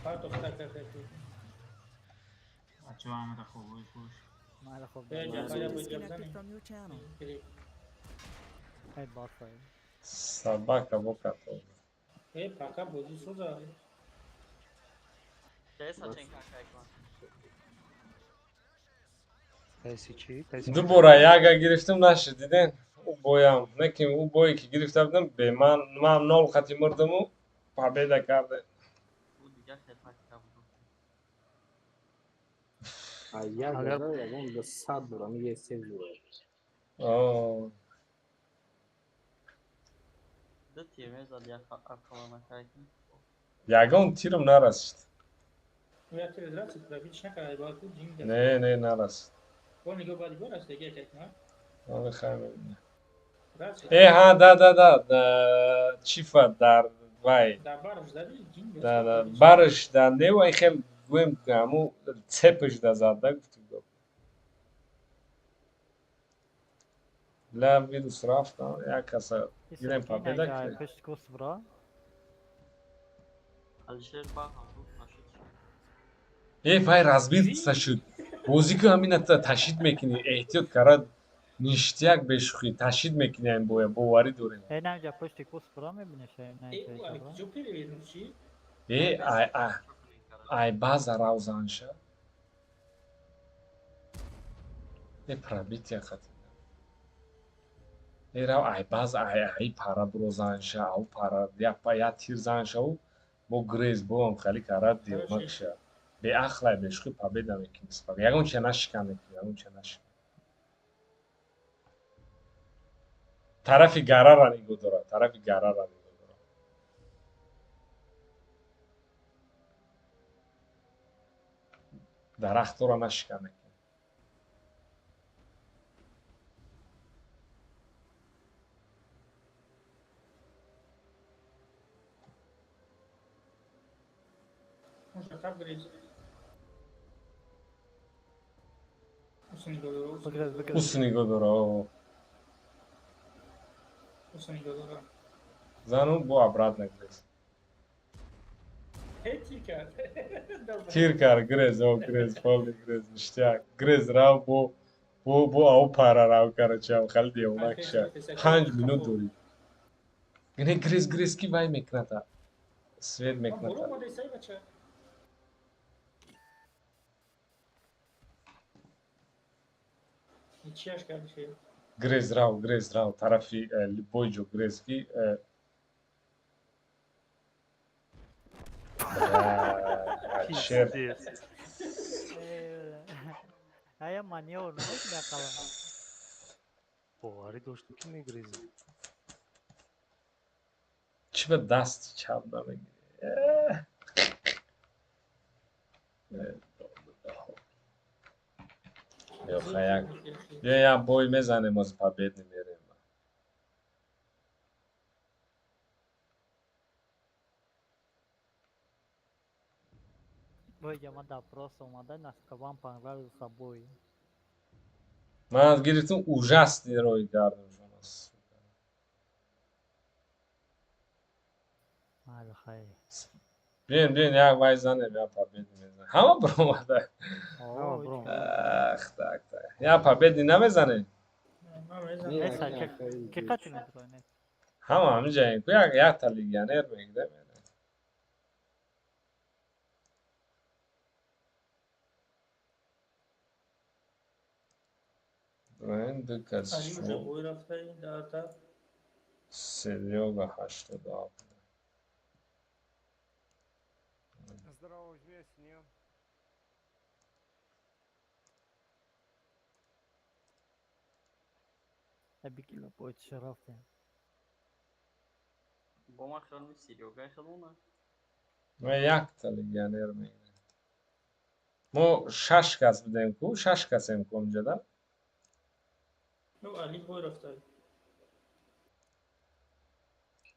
Партохта кайф. А чё вам это хуй хуй? Майла хоб. Disconnected from your channel. Ай басай. Собака бока тоже. Э, пока бозӣ соза. Кейса чен кайф ман. Кайси чӣ? Кайси Ду бора яга гирифтам нашид, диден? Ӯ боям, не ки ӯ бое ки гирифта будам, бе ман ман нол хати мурдаму победа кардем. Ӯ дигар хел тактика буд. А як гада ягон до 100 бура, ми се бура. О. Ду тир мезад як ақлана кайф. Ягон тирам нарасид. Я тир расид, пробить накард, бо ку ҷинг. Не, не нарасид. Бо нигоҳ баъди бо раст дигар кайф ман. Ҳоло хай мебинем. Э, ҳа, да, да, да, чифа дар вай. Дар барш зади ҷинг. Да, да, барш да не вай хел гӯем ҳаму цепаш да зад, да гуфтем. Бля, вирус рафт, як каса гирем победа кардем. Пешт кус бра. Алишер ба ҳамрӯз нашуд. Э, вай разбиться шуд. Бозӣ ку ҳамина ташид мекунӣ, эҳтиёт карад ништяк бешӯхӣ ташид мекунӣ ҳамин боя, боварӣ дорем. Э, на инҷа пушти кус бра мебиниш, на инҷа. Э, ай, ай, ай база равзанша. Э, пробития хати. Э, рав ай база, ай, ай пара бурозанша, ау пара, я я тир занша у, бо грез бо ам хали карад девмакша. Беақлай бешӯхӣ победа мекунӣ. Ягон чия нашикан мекунӣ, ягон чия нашикан. Тарафи гарара нигоҳ дорад, тарафи гарара нигоҳ дорад. Дарахтора нашикан мекунӣ. Ус нигоҳ дора. Зану бо обратно грез. Тир кард, грез, о, грез, полный грез, ништяк. Грез рав бо бо бо ау пара рав, короче, ам хали девона киша. 5 минут дорӣ. Не грез, грез ки вай мекуната. Свет мекуната. Грез рав, грез рав, тарафи любой ҷо грез ки шер. Ая манёвр намекунад қалам. Боварӣ доштем ки мегрезӣ. Чӣ ба дасти чап намегирӣ? Ё хаяк. Биё як бой мезанем, оз победный мерем. Бой ма допрос омада, насколько вам понравился бой? Ман гирифтум ужасный рой кардам шумо. Майли хай. Биёем, биёем, як вай занем, як победный мезанем. Ҳама баромада. Ах, так, так. Як победный намезанем? Ки қатӣ метавонед? Ҳама ҳаминҷаем ку як якта легионер мегирем. Иброҳим ду кас Али уже шумо. бой рафтаи дарта. Серёга 87. Здорово, вместе, не? Бикила бой чӣ рафтем? Бо ман хиёл ми Серёгай хелона. Мо якта легионер мегирем. Мо шаш кас будем ку, шаш касем ку онҷода. Ну, Али бой рафтаи.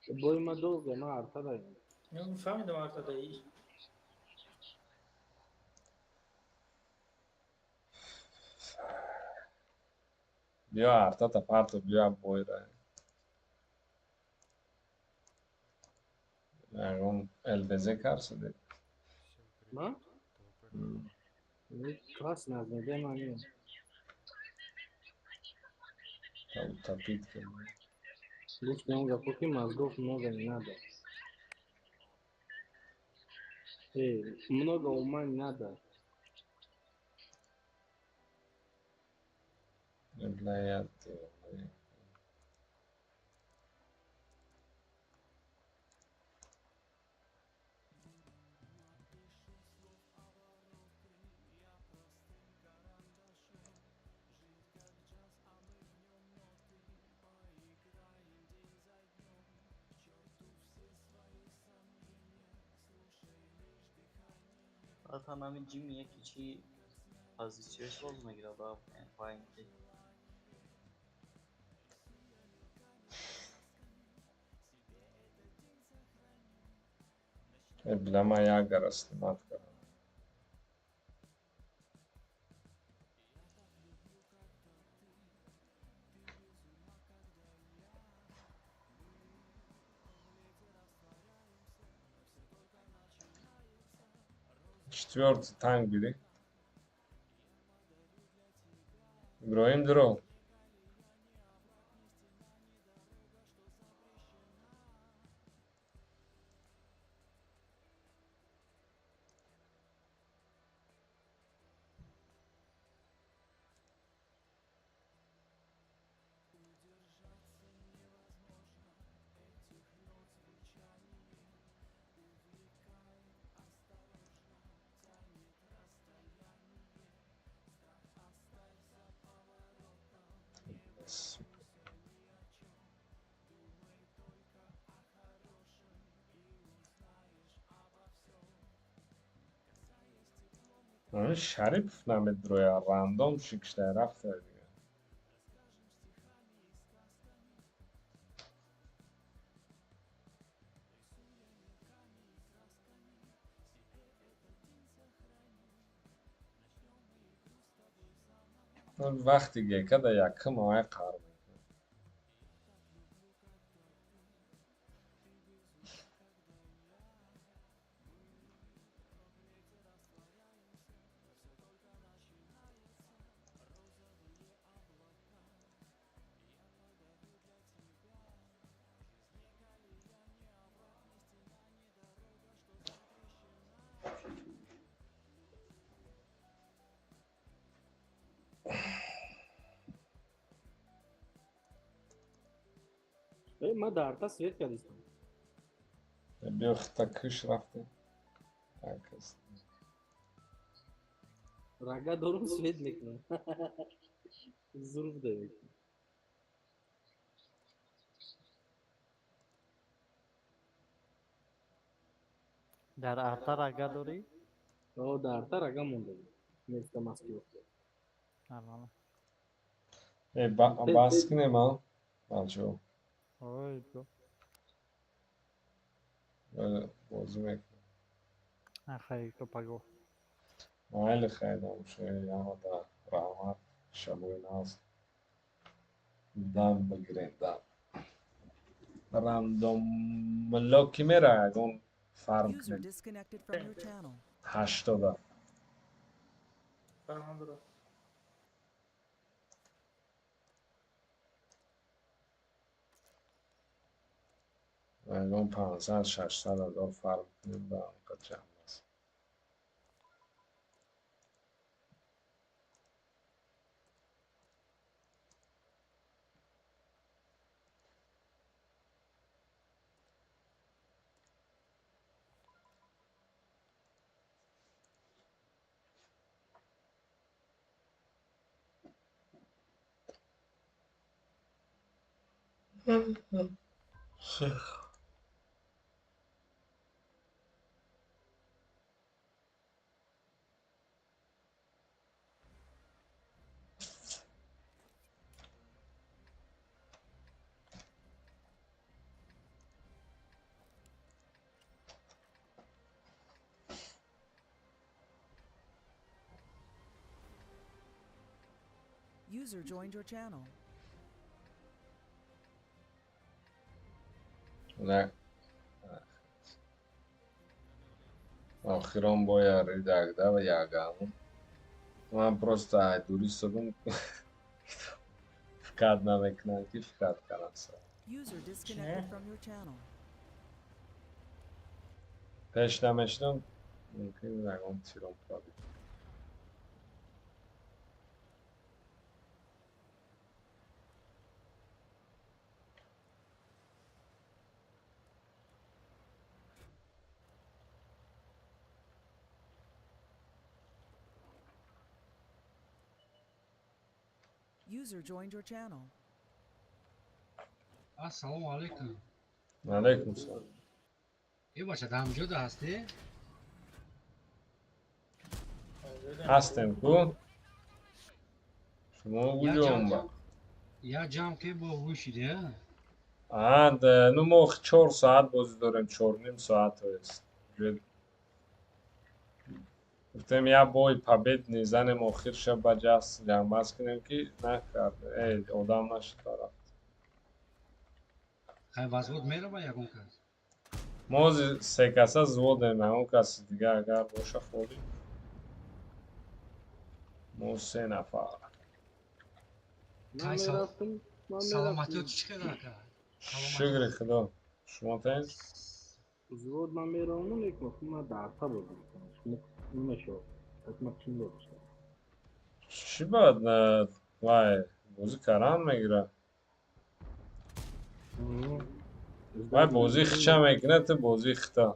Бой ма долго, ма арта даем. Ну, фаҳмидам арта даи. Биё артата парто, биё бойра. Ягон ЛБЗ карсиде. Ма? Класс назмеде ма не. Та утопить кардем. Гуфтем гапо ки мозгов много не надо. Эй, много ума не надо. Бля, Ата нами Ҷимми яки чи позитсияш боз мегирад вайнки. Бля, ма ягара снимать кардам. Четвёртый танк бери. Иброҳим дуро. Сука. Шарипов намедроя, рандом шикшта рафта дига. Вақти гека да якум оай қар мекунад. Э, ма дар арта свет кардистам. Биё хита кӯш рафтем. Як аст. Рага дорум свет мекунам. Зурб да мекунам. Дар арта рага дорӣ? О, дар рага монда. Нефта маскировка. Нормально. Э, бас кунем, а? Бачаҳо. Ой, бо. Бозӣ мекунем. А, хай, то паго. Майли, хайр, намушои ҳамада раҳмат, шабои наз. Дам бигирем, дам. Рандомло ки мера ягон фарм User кунем. disconnected from your channel. 80-а. Фармон дуро. Ягон 500, 600 ҳазор фарм кунем, ба онқадр ҷамъ аст. User joined your channel. Не. Охирон боя ридагда ва яган. Ман просто ай дури содум. Фикр намекунам ки фикр кардам са. User disconnected from your channel. Пеш намешидам, мумкин ягон тиром пробид. User joined your channel. Ассалому алайкум. Алайкум салом. Э, бача, дар ҳамҷода ҳастӣ? Ҳастем ку? Шумо куҷоам ба? Я ҷамъ ки бо гӯшиди, а? А, ну мо 4 соат бозӣ дорем, 4,5 соат аст. Гуфтем як бой победный занем охир шаб ба ҷаст ҷамъбаст кунем ки накард. Э, одам нашуд тараф. Хай вазвод мерава ягон кас? Мо се каса взводем, ягон каси дига агар боша холӣ. Мо се нафар. Хай саломатиёт чӣ хел ака? Шукри Худо. Шумо тез? Взвод ман меравам, лекин ман дарта бозӣ мекунам. Намешавад. Ҳатман чун дошта. Чӣ бад вай бозӣ кардан мегирад? Вай бозии хича мекунад, ту бозии хита.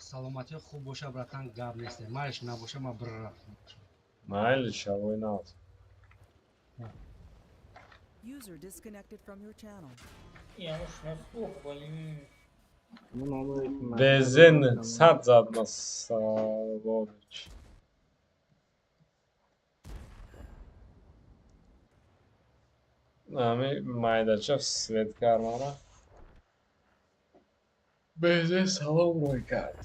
Саломатиё хуб боша, братан, гап нест. Майш набоша, ман бир рафтам. Майли, шавои нав. User disconnected from your channel. Безен сад зад на Савович. Ами майдача свет кармара. Безен салом рӯй кард.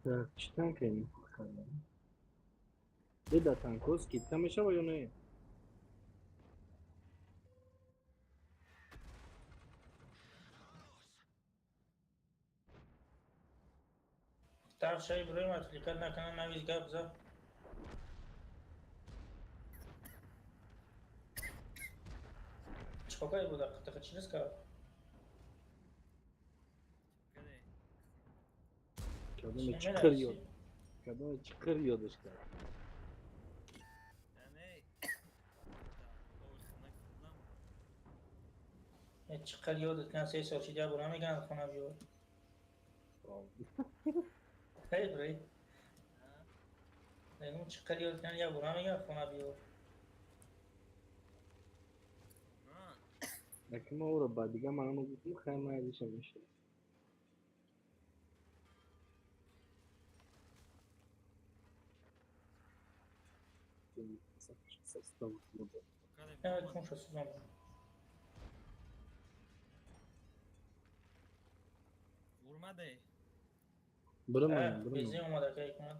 Так, чӣ танка мехарам? Беда танкҳо скидка мешава ё не? Так, шай Иброҳим отвлекать накунам, навис гап зад. Чӣ кор буда? Қитиқи чӣ рис кард? Кадоме чиқир ёд. Кадоме чиқир ёдаш кард. Чиқир ёдат кан 3 сол шид, як бора меган хона биё. Эй, брей. Мегум чӣ қадр ёд кунам, як бора мегӯям хона биё. Аки ма ӯро ба дига маъно гуфтем, хай майдиша мешавад. Кунша сӯзон. Урмаде. Бирман, бирман. Бензин омада кай кунад.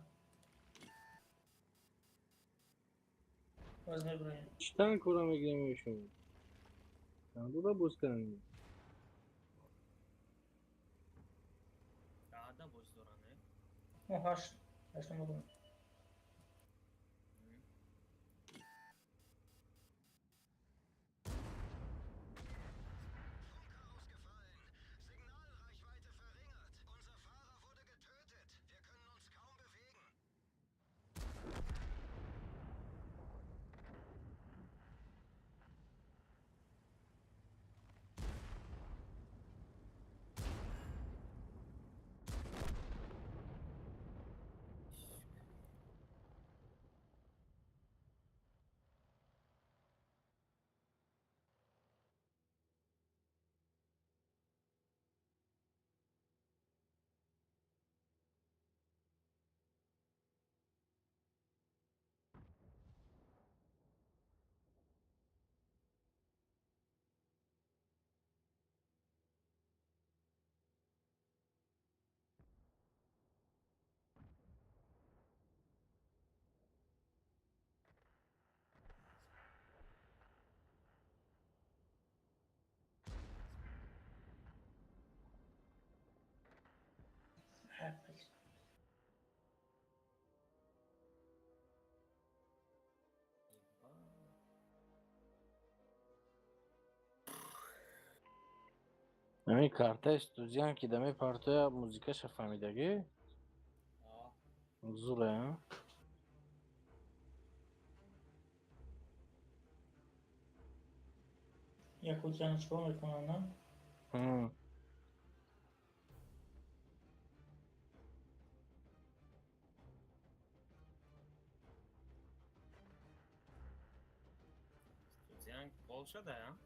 Боз мебурем. Чӣ танкора мегирем шумо? Тандуда боз кардем. Даада боз доранд, э? Мо ҳашт, ҳаштум будем. Ами картаи студиям ки даме партоя музикаша фаҳмидагӣ? Зуре, а? Якутян чикор мекунанд, на? Студиям Полшада, а?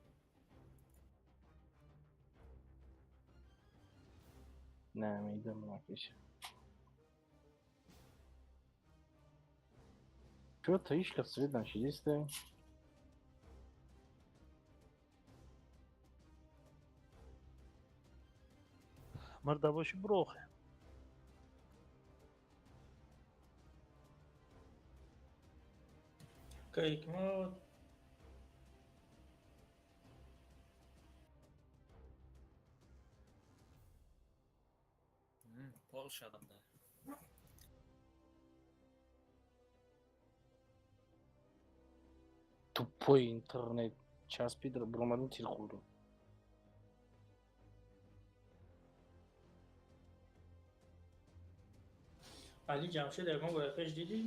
Не, медонам акиша. Чё таишка свет нашидисте? Марда боши брохе. Кайкмот. Полшада. Тупой интернет. Часпид бромадим тир хӯрдум. Али Ҷамшед ягон бояқеш дидӣ?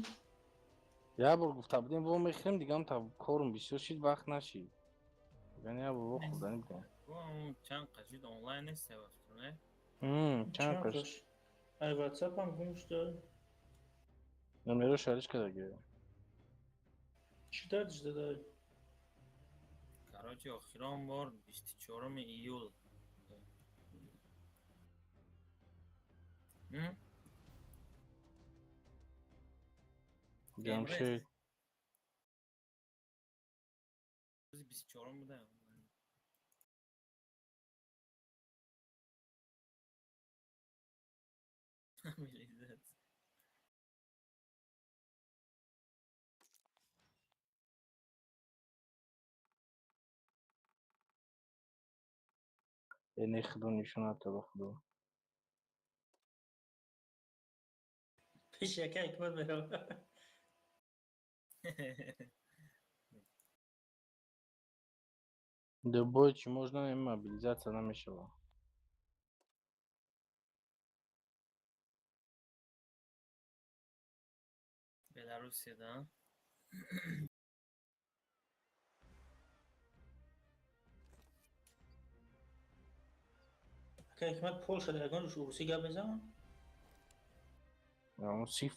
Як бор гуфта будем во мехӯрем, дигам та корум бисёр шид, вақт нашид. Яъне як бор во хӯрданӣ будем. Чанд қашид онлайн нест севафту, не? Чанд қашид. Ай ватсапам гум шуда. Номеро шариш кардаги. Чӣ дард дадай? Короче, охирон бор 24 июл. Ҷамшед. Рӯзи 24 буда. Не худо нишонат ба худо. Пеш яка ҳикмат мерава. Дубой чӣ можно мобилизация намешава. Белоруссия, да? Ака ҳикмат Полша дар ягон русӣ гап мезанад? 30.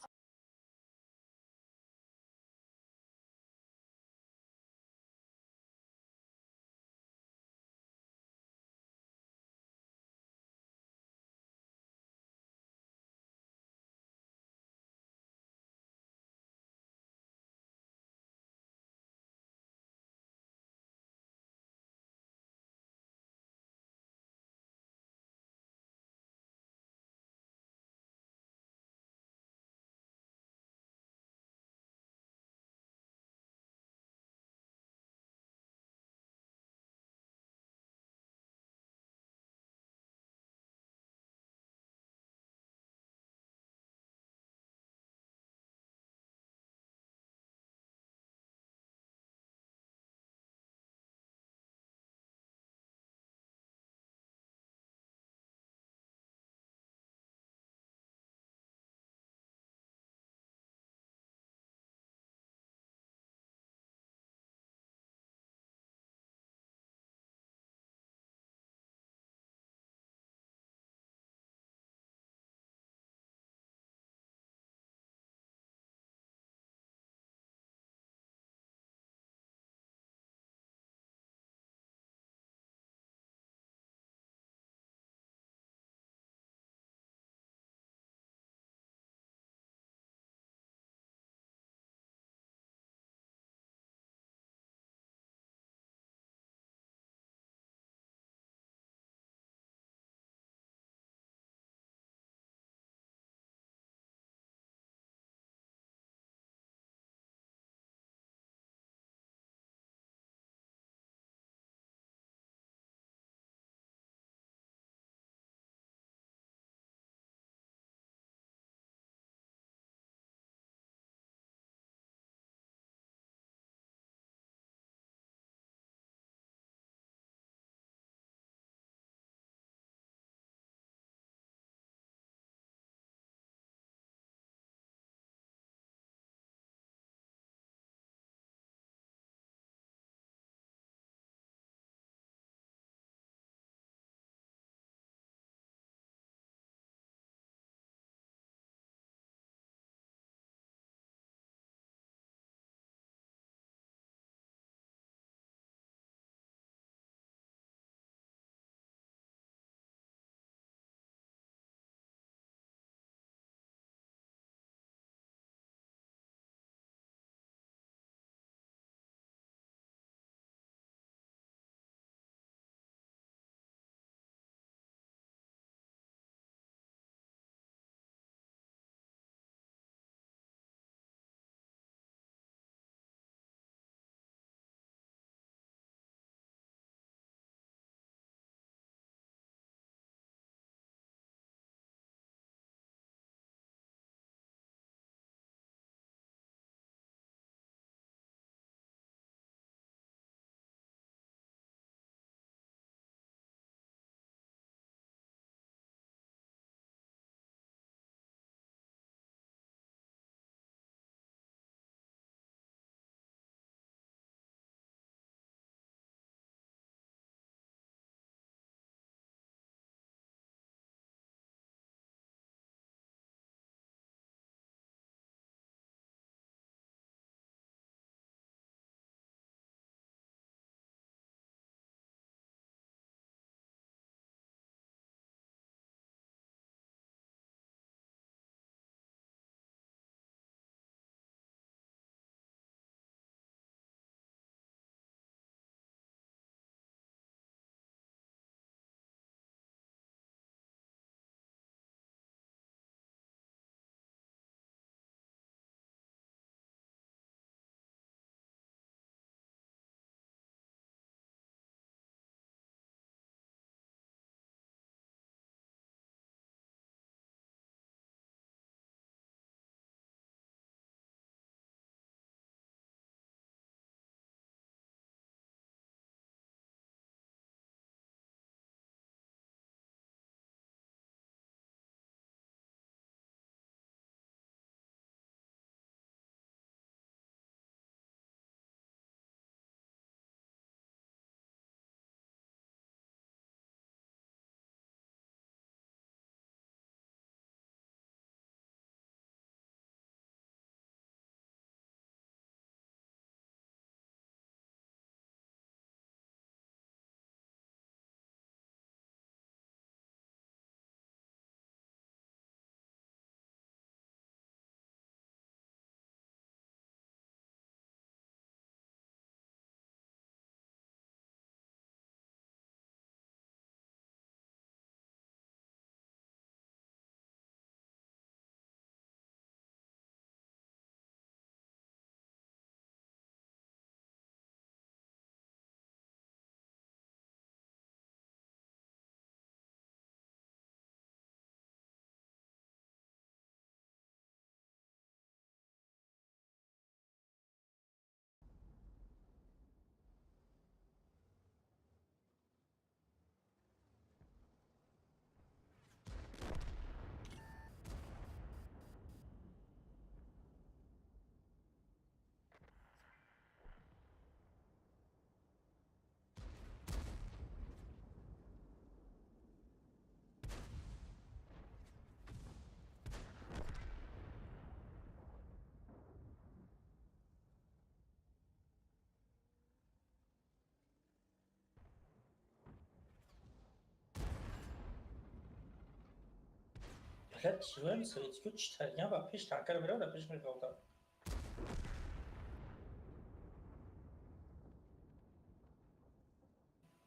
Блядь, чивоем советскиё читарган ва пеш танкара меравад, пеш меғалтад.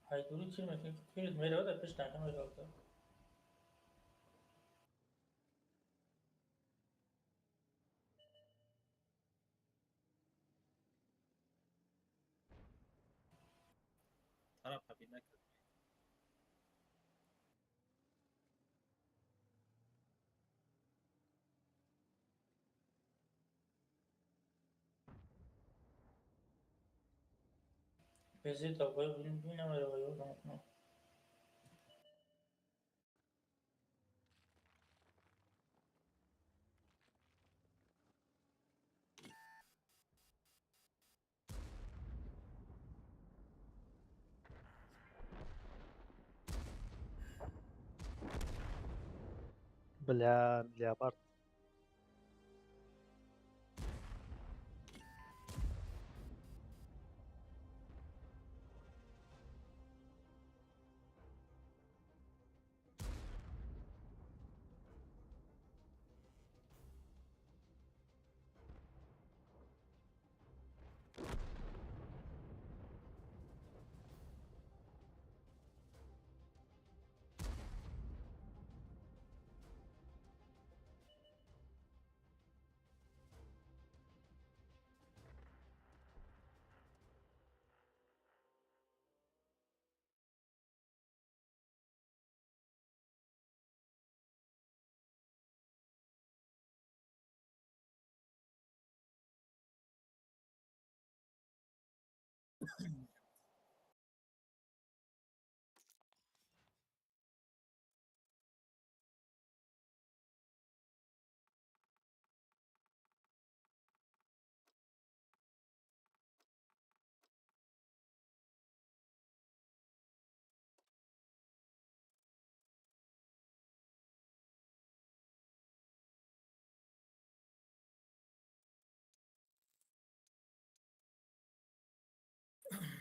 Ҳайдури тир мекунӣ, ки тирит меравад, пеш танка меғалтад. Тараф побед накард. Безид обои бинам мерава, ёдам кунам. Бля, леопард.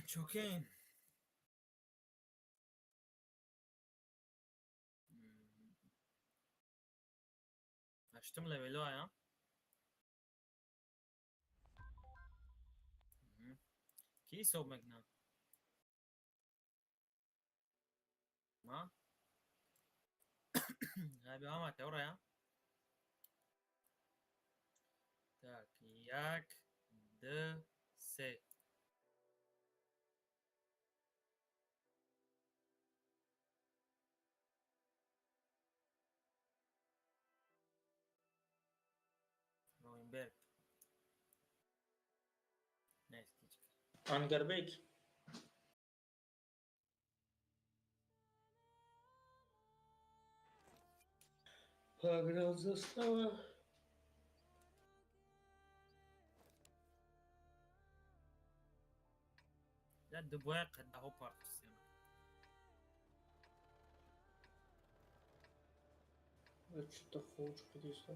Чокейн. Ҳаштум левело ая. Ки ҳисоб мекунад? Ма? Ғайби ҳама теорая. Так, як, ду, се. Roenberg. Нест ҳеҷ. Ангарбек. Погранзастава. Я дубоя қаддаҳо партисем. Что-то хуч кудиста.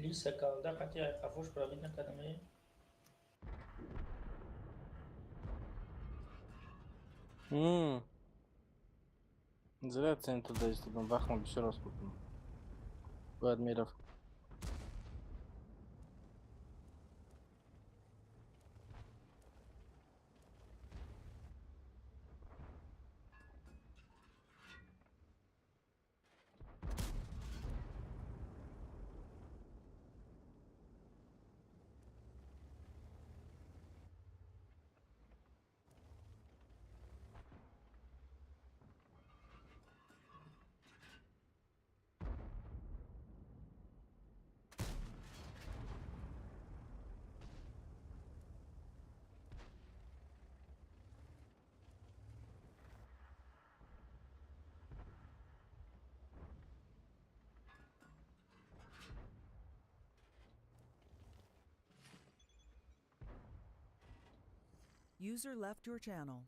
Лиса калда қати қафош пробить накардам. Зря центр да истодам, вақт бисёр рост букунам. Бояд мерафт. User left your channel.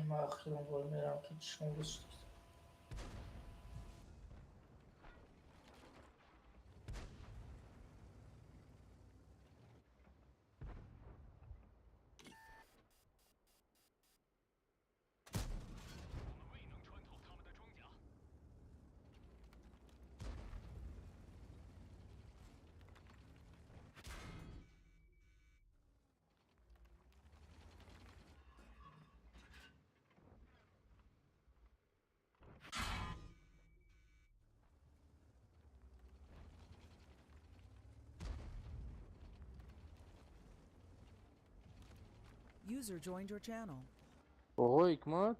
Ман охирон бор мерам ки чишмон гузашт. User joined your channel. Оҳо, Ҳикмат,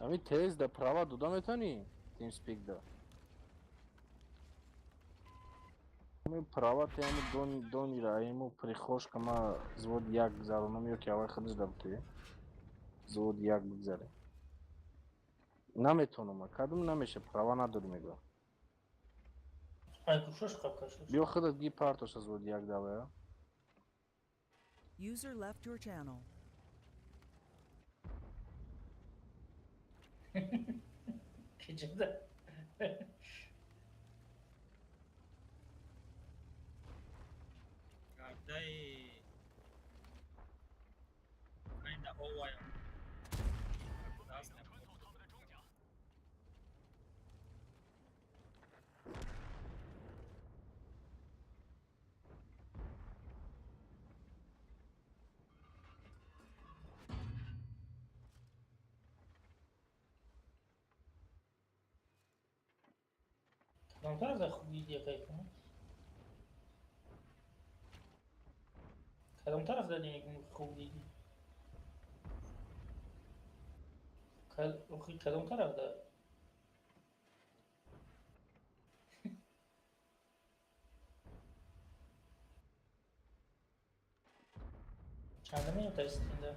ҳами тез да права дода метавонӣ TeamSpeak да? Ами права те ами донира, ему прихожка ма взвод як гузаронам ё ки аввал худаш да бутӣ? Взвод як бигзаре. Наметонам, кадом намеша, права надорӣ мегӯям. Ай кушош қабкашош. Биё худат ги партоша взвод як давая. User left your channel. Киҷада. Кардаи Айда овая. Кадом тараф хуб дидӣ, кайф? Кадом тараф дадӣ хуб дидӣ? Охи кадом тараф да? Чанда минута истинда?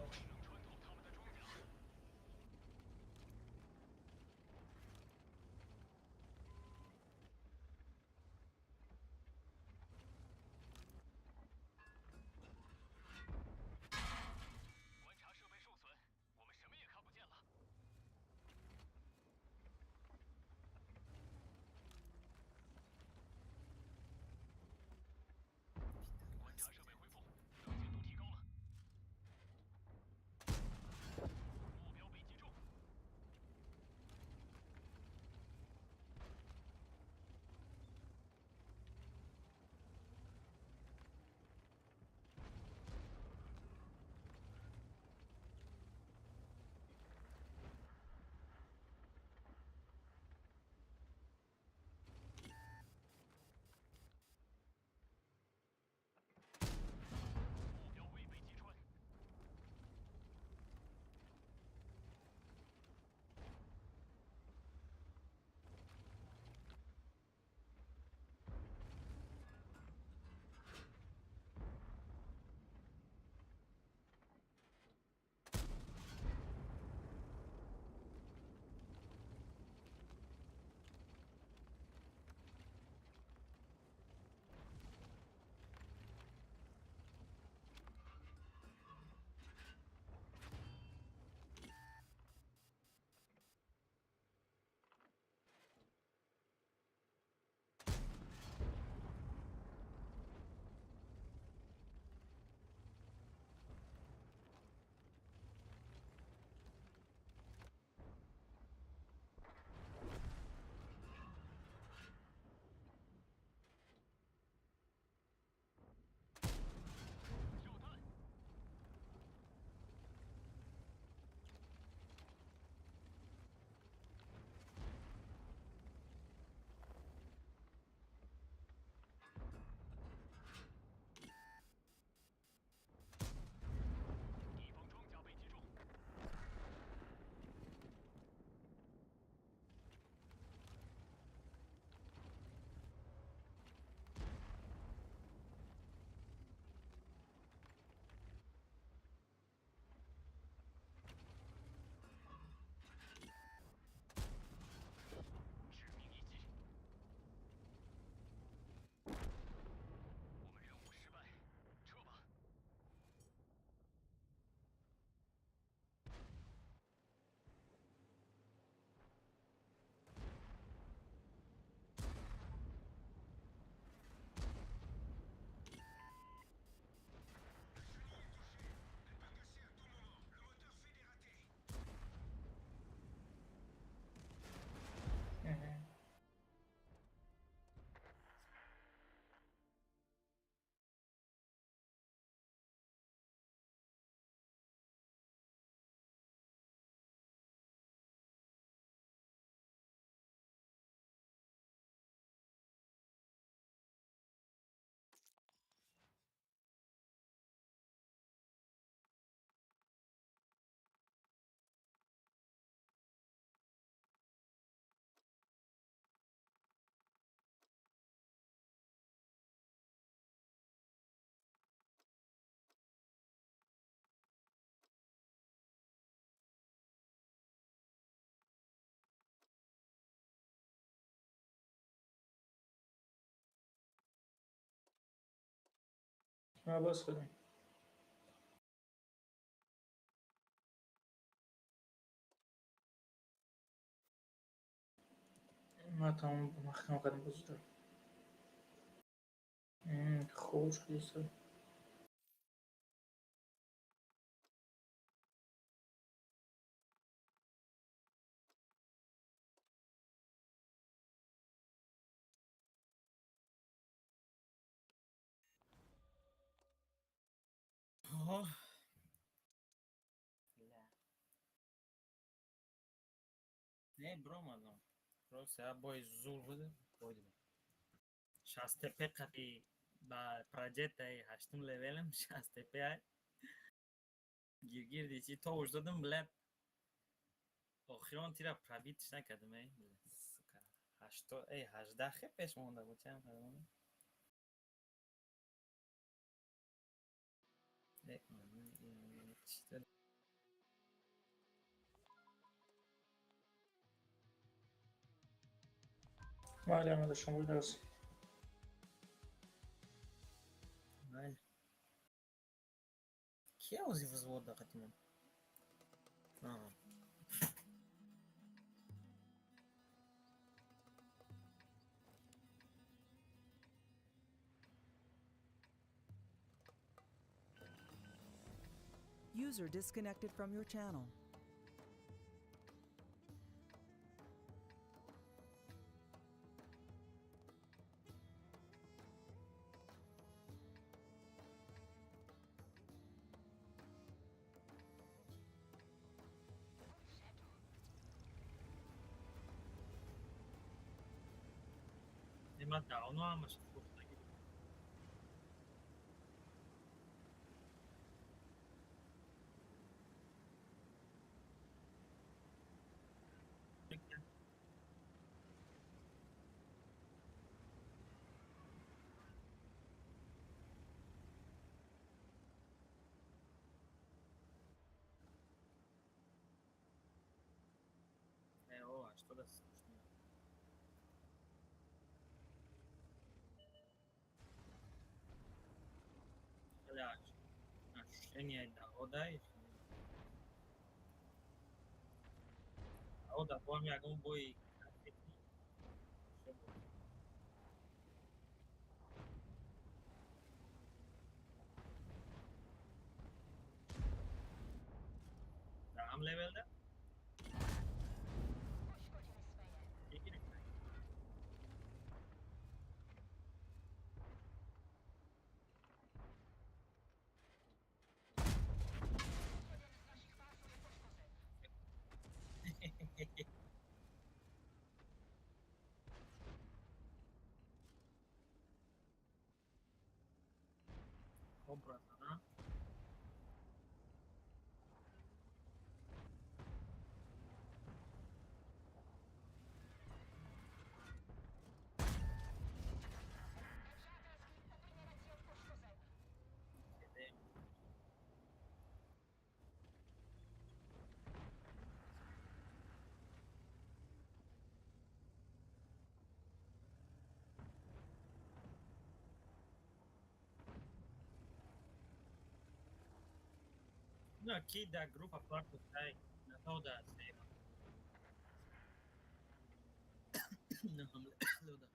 Боз кардем. Ман тамом маҳкам кардам бозиро. Хуш шудист. Не, бромадам. Просто я бой зур буд, бой дидам. 60 ТП қати ба проджетаи ҳаштум левелам 60 ТП ай. Гиргирди чи то уж додам, блядь. Охирон тира пробитиш накардам, эй, блядь, сука. 8 эй 18 хе пеш монда буд, чанд кардам? Э, чи Майли, Амада, шумо бидорас. Майли. Ки ози взвод да қати ман? Ага. User disconnected from your channel. Ман давно ҳамаша фурӯхтагӣ будам. Э, о, а что да скучно. Хеле ощущение дохода. Ода боам ягон бои ҳам левелда Compra, да? No, ки да група партофтай на то да сева. На хамле да.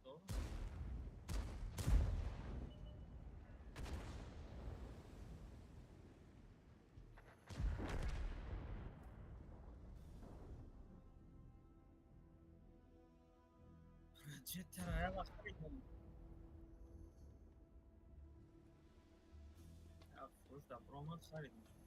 Дорам. Cidden ya bak ya фурӯш дар бромад харид мешуд.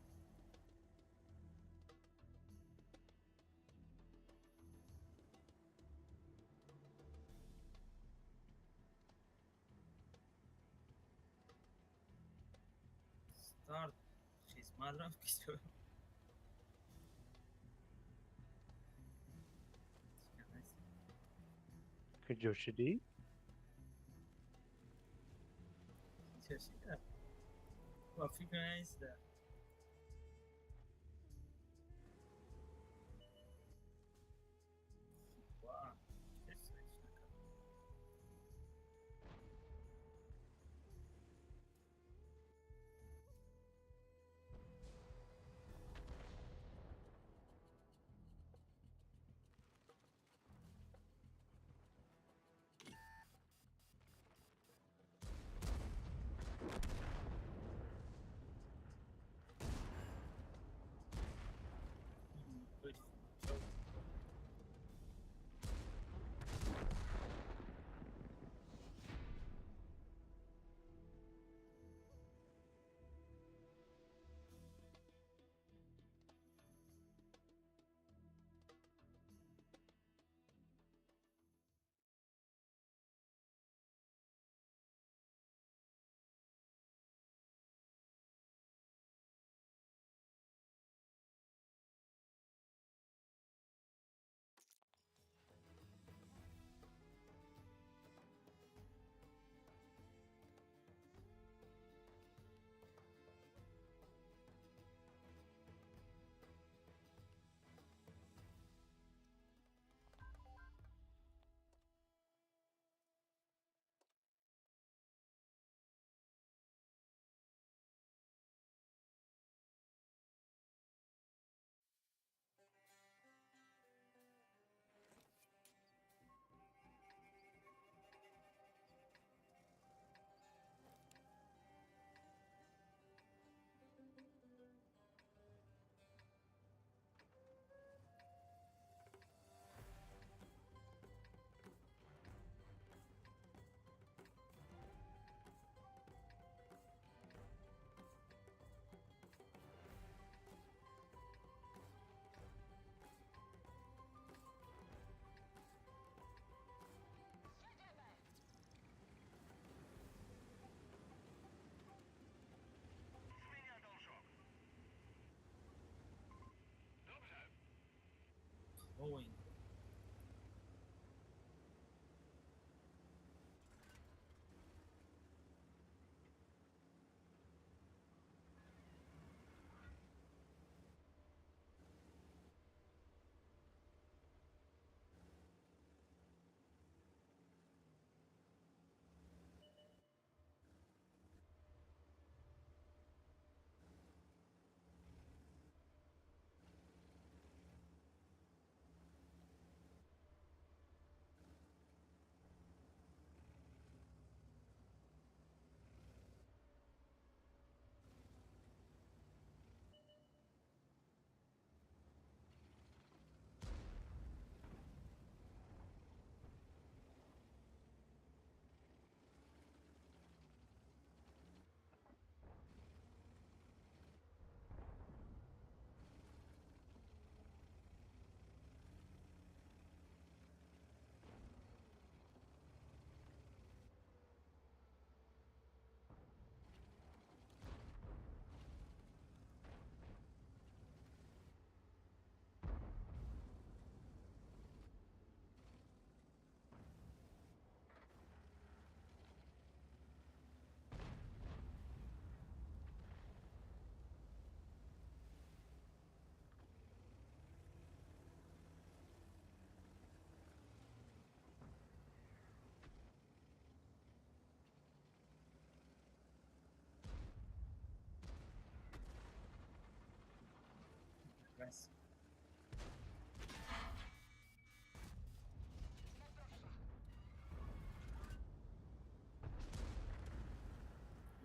Старт хизмат рафт ки Куҷо шудӣ? Ба фикр неста. Going.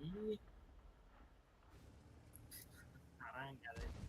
Таранг карда.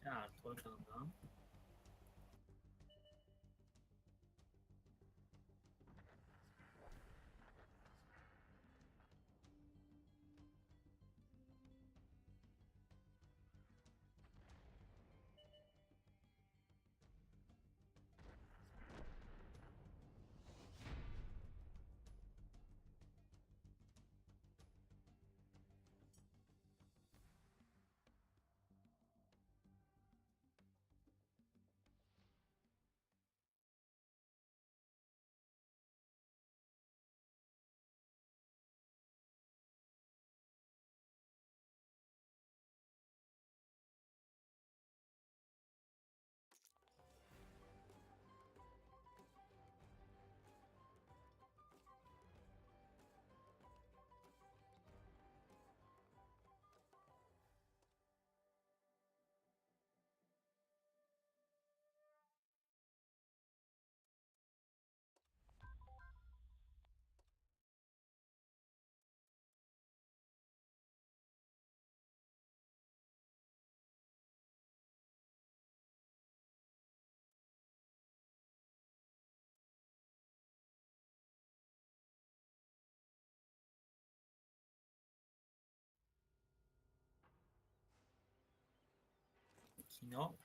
Артҳои кардам. Кино.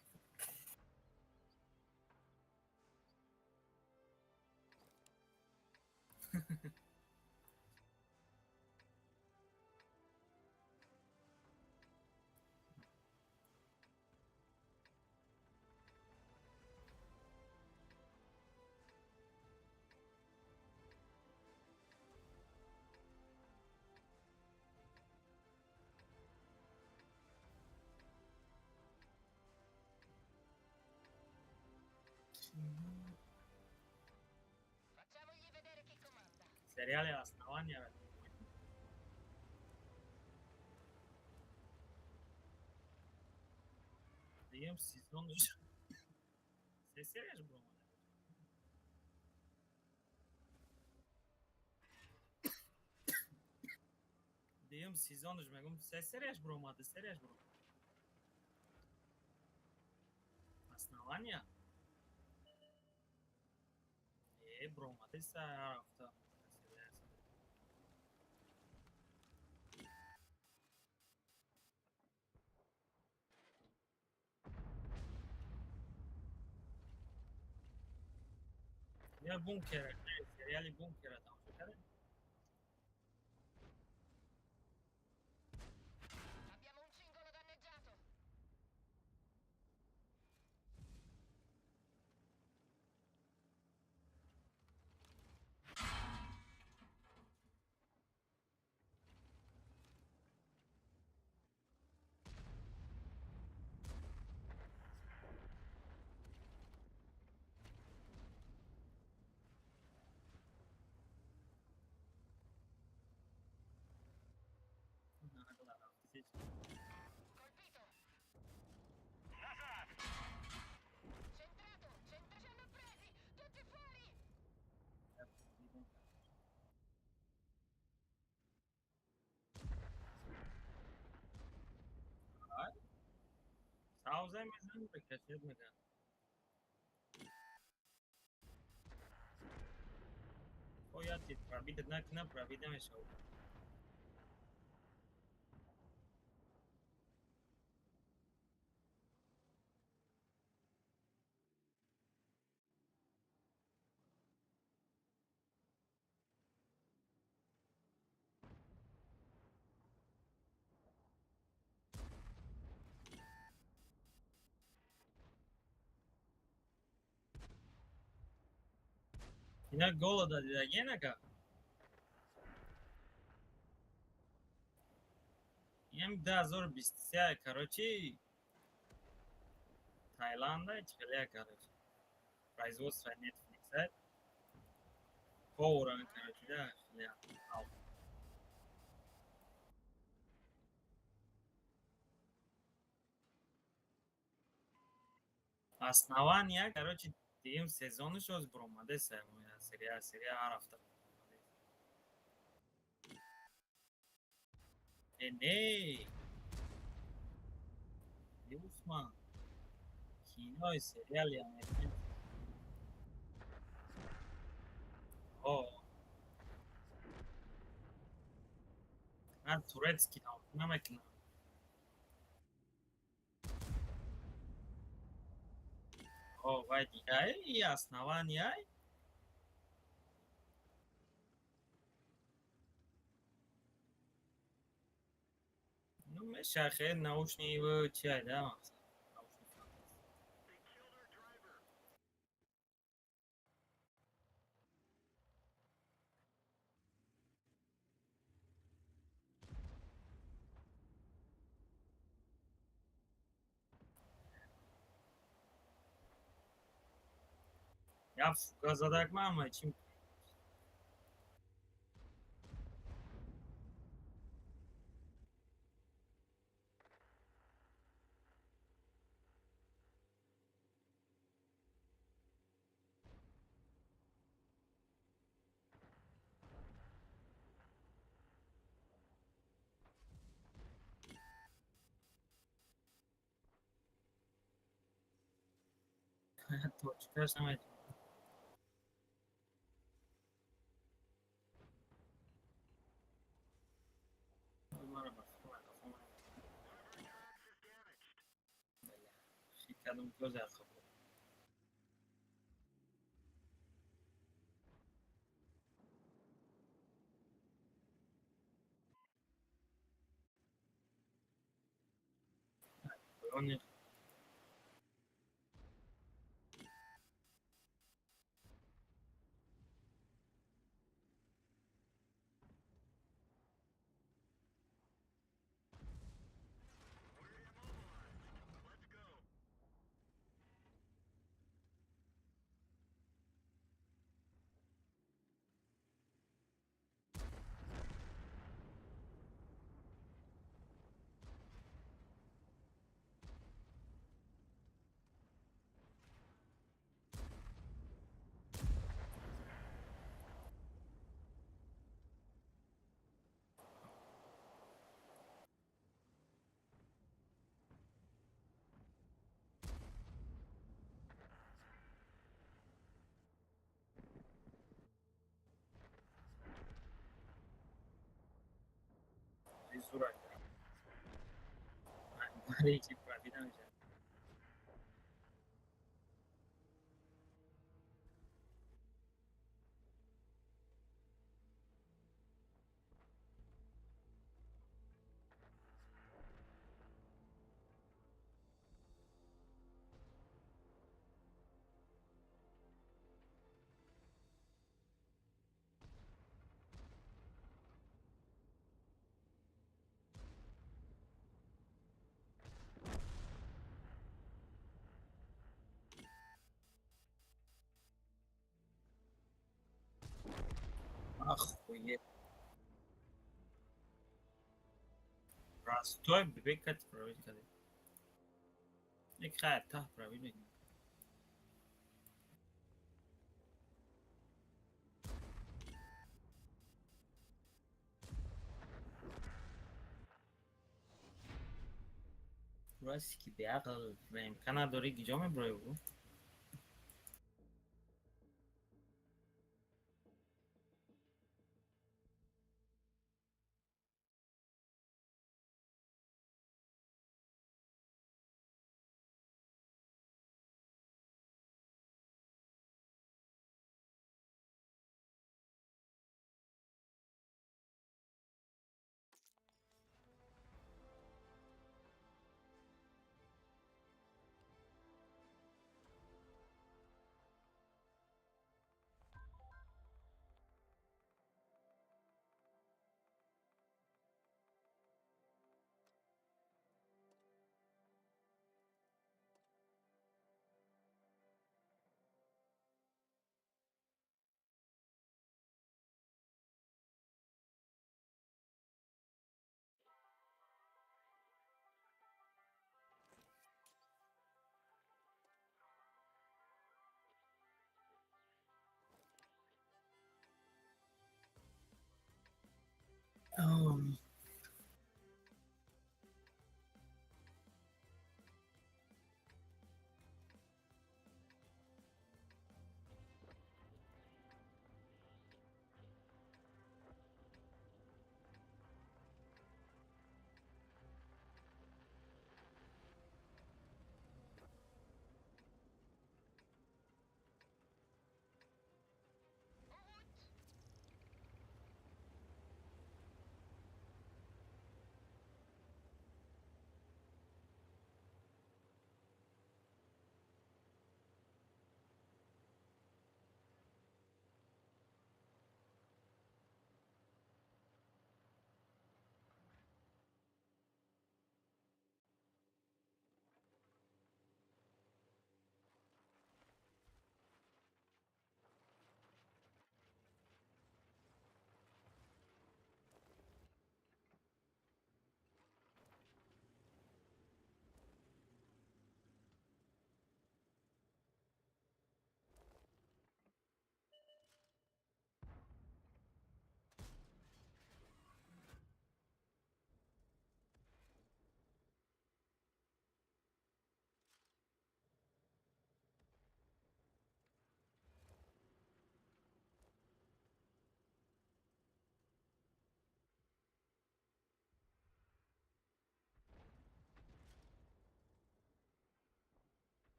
Сериали "Основание". Дуюм сезонш се серияш буромада. Дуюм сезонш мегум се серияш буромада, серияш буромада. "Основание"? Э, буромадеса ҳар ҳафта. Я "Бункер", сериали "Бункера" тамошо кардем? Сауза мезанем, ба кашед мекунад. Бояд пробида накунад, пробида мешавад. Ина гола дадидаген ака. Инам 2023, короче, Таиланда чихелия, короче. Производство Netflix. Повара, короче, да, хелия. "Основание", короче, дуюм сезонаш оз буромадеса, серия ҳар ҳафта. Э, не. Усман. Кинои сериали американский. О. Ман турецкий тамошо намекунам. О, вай дигай, и "Основание". Ну, меша хел научный чиай, да, мақсад. Научный фантастика. Я фуга задак мама, чим точкаш наметавонам. Маро ба фикр. кардам боз ақаб. Поёни зура ки пробида мешавад. Охуеть. Простой бекат провел. Як хайр та провел. Рости ки беақл ВМК надорӣ гиҷо меброи ӯ?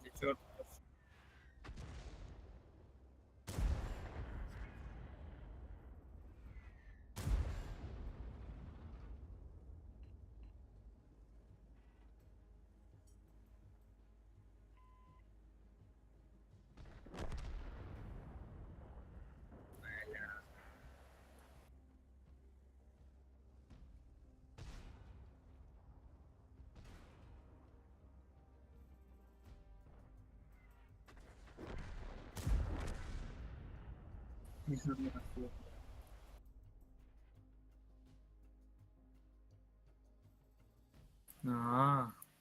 44.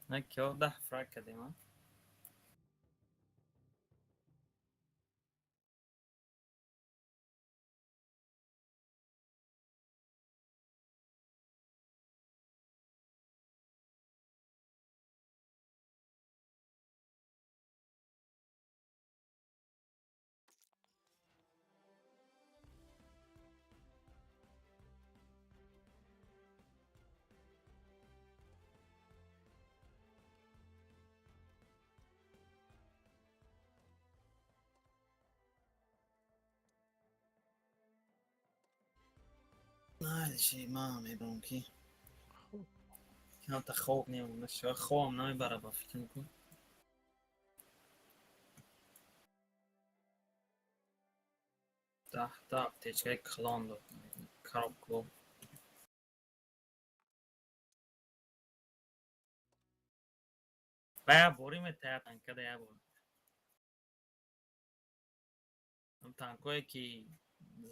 На кио 10 фраг кардем, а? Найши, ман мебарам ки. Камта хоб немонда, шояд хобам намебара ба фикр мекунам. 10 та аптечкаи калон дод, коробку. Ба як бори метая танкада як бор. Ам танкое ки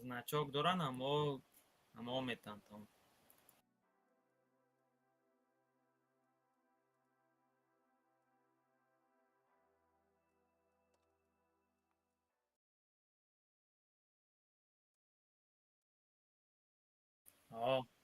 значок доранд, аммо метан там. О.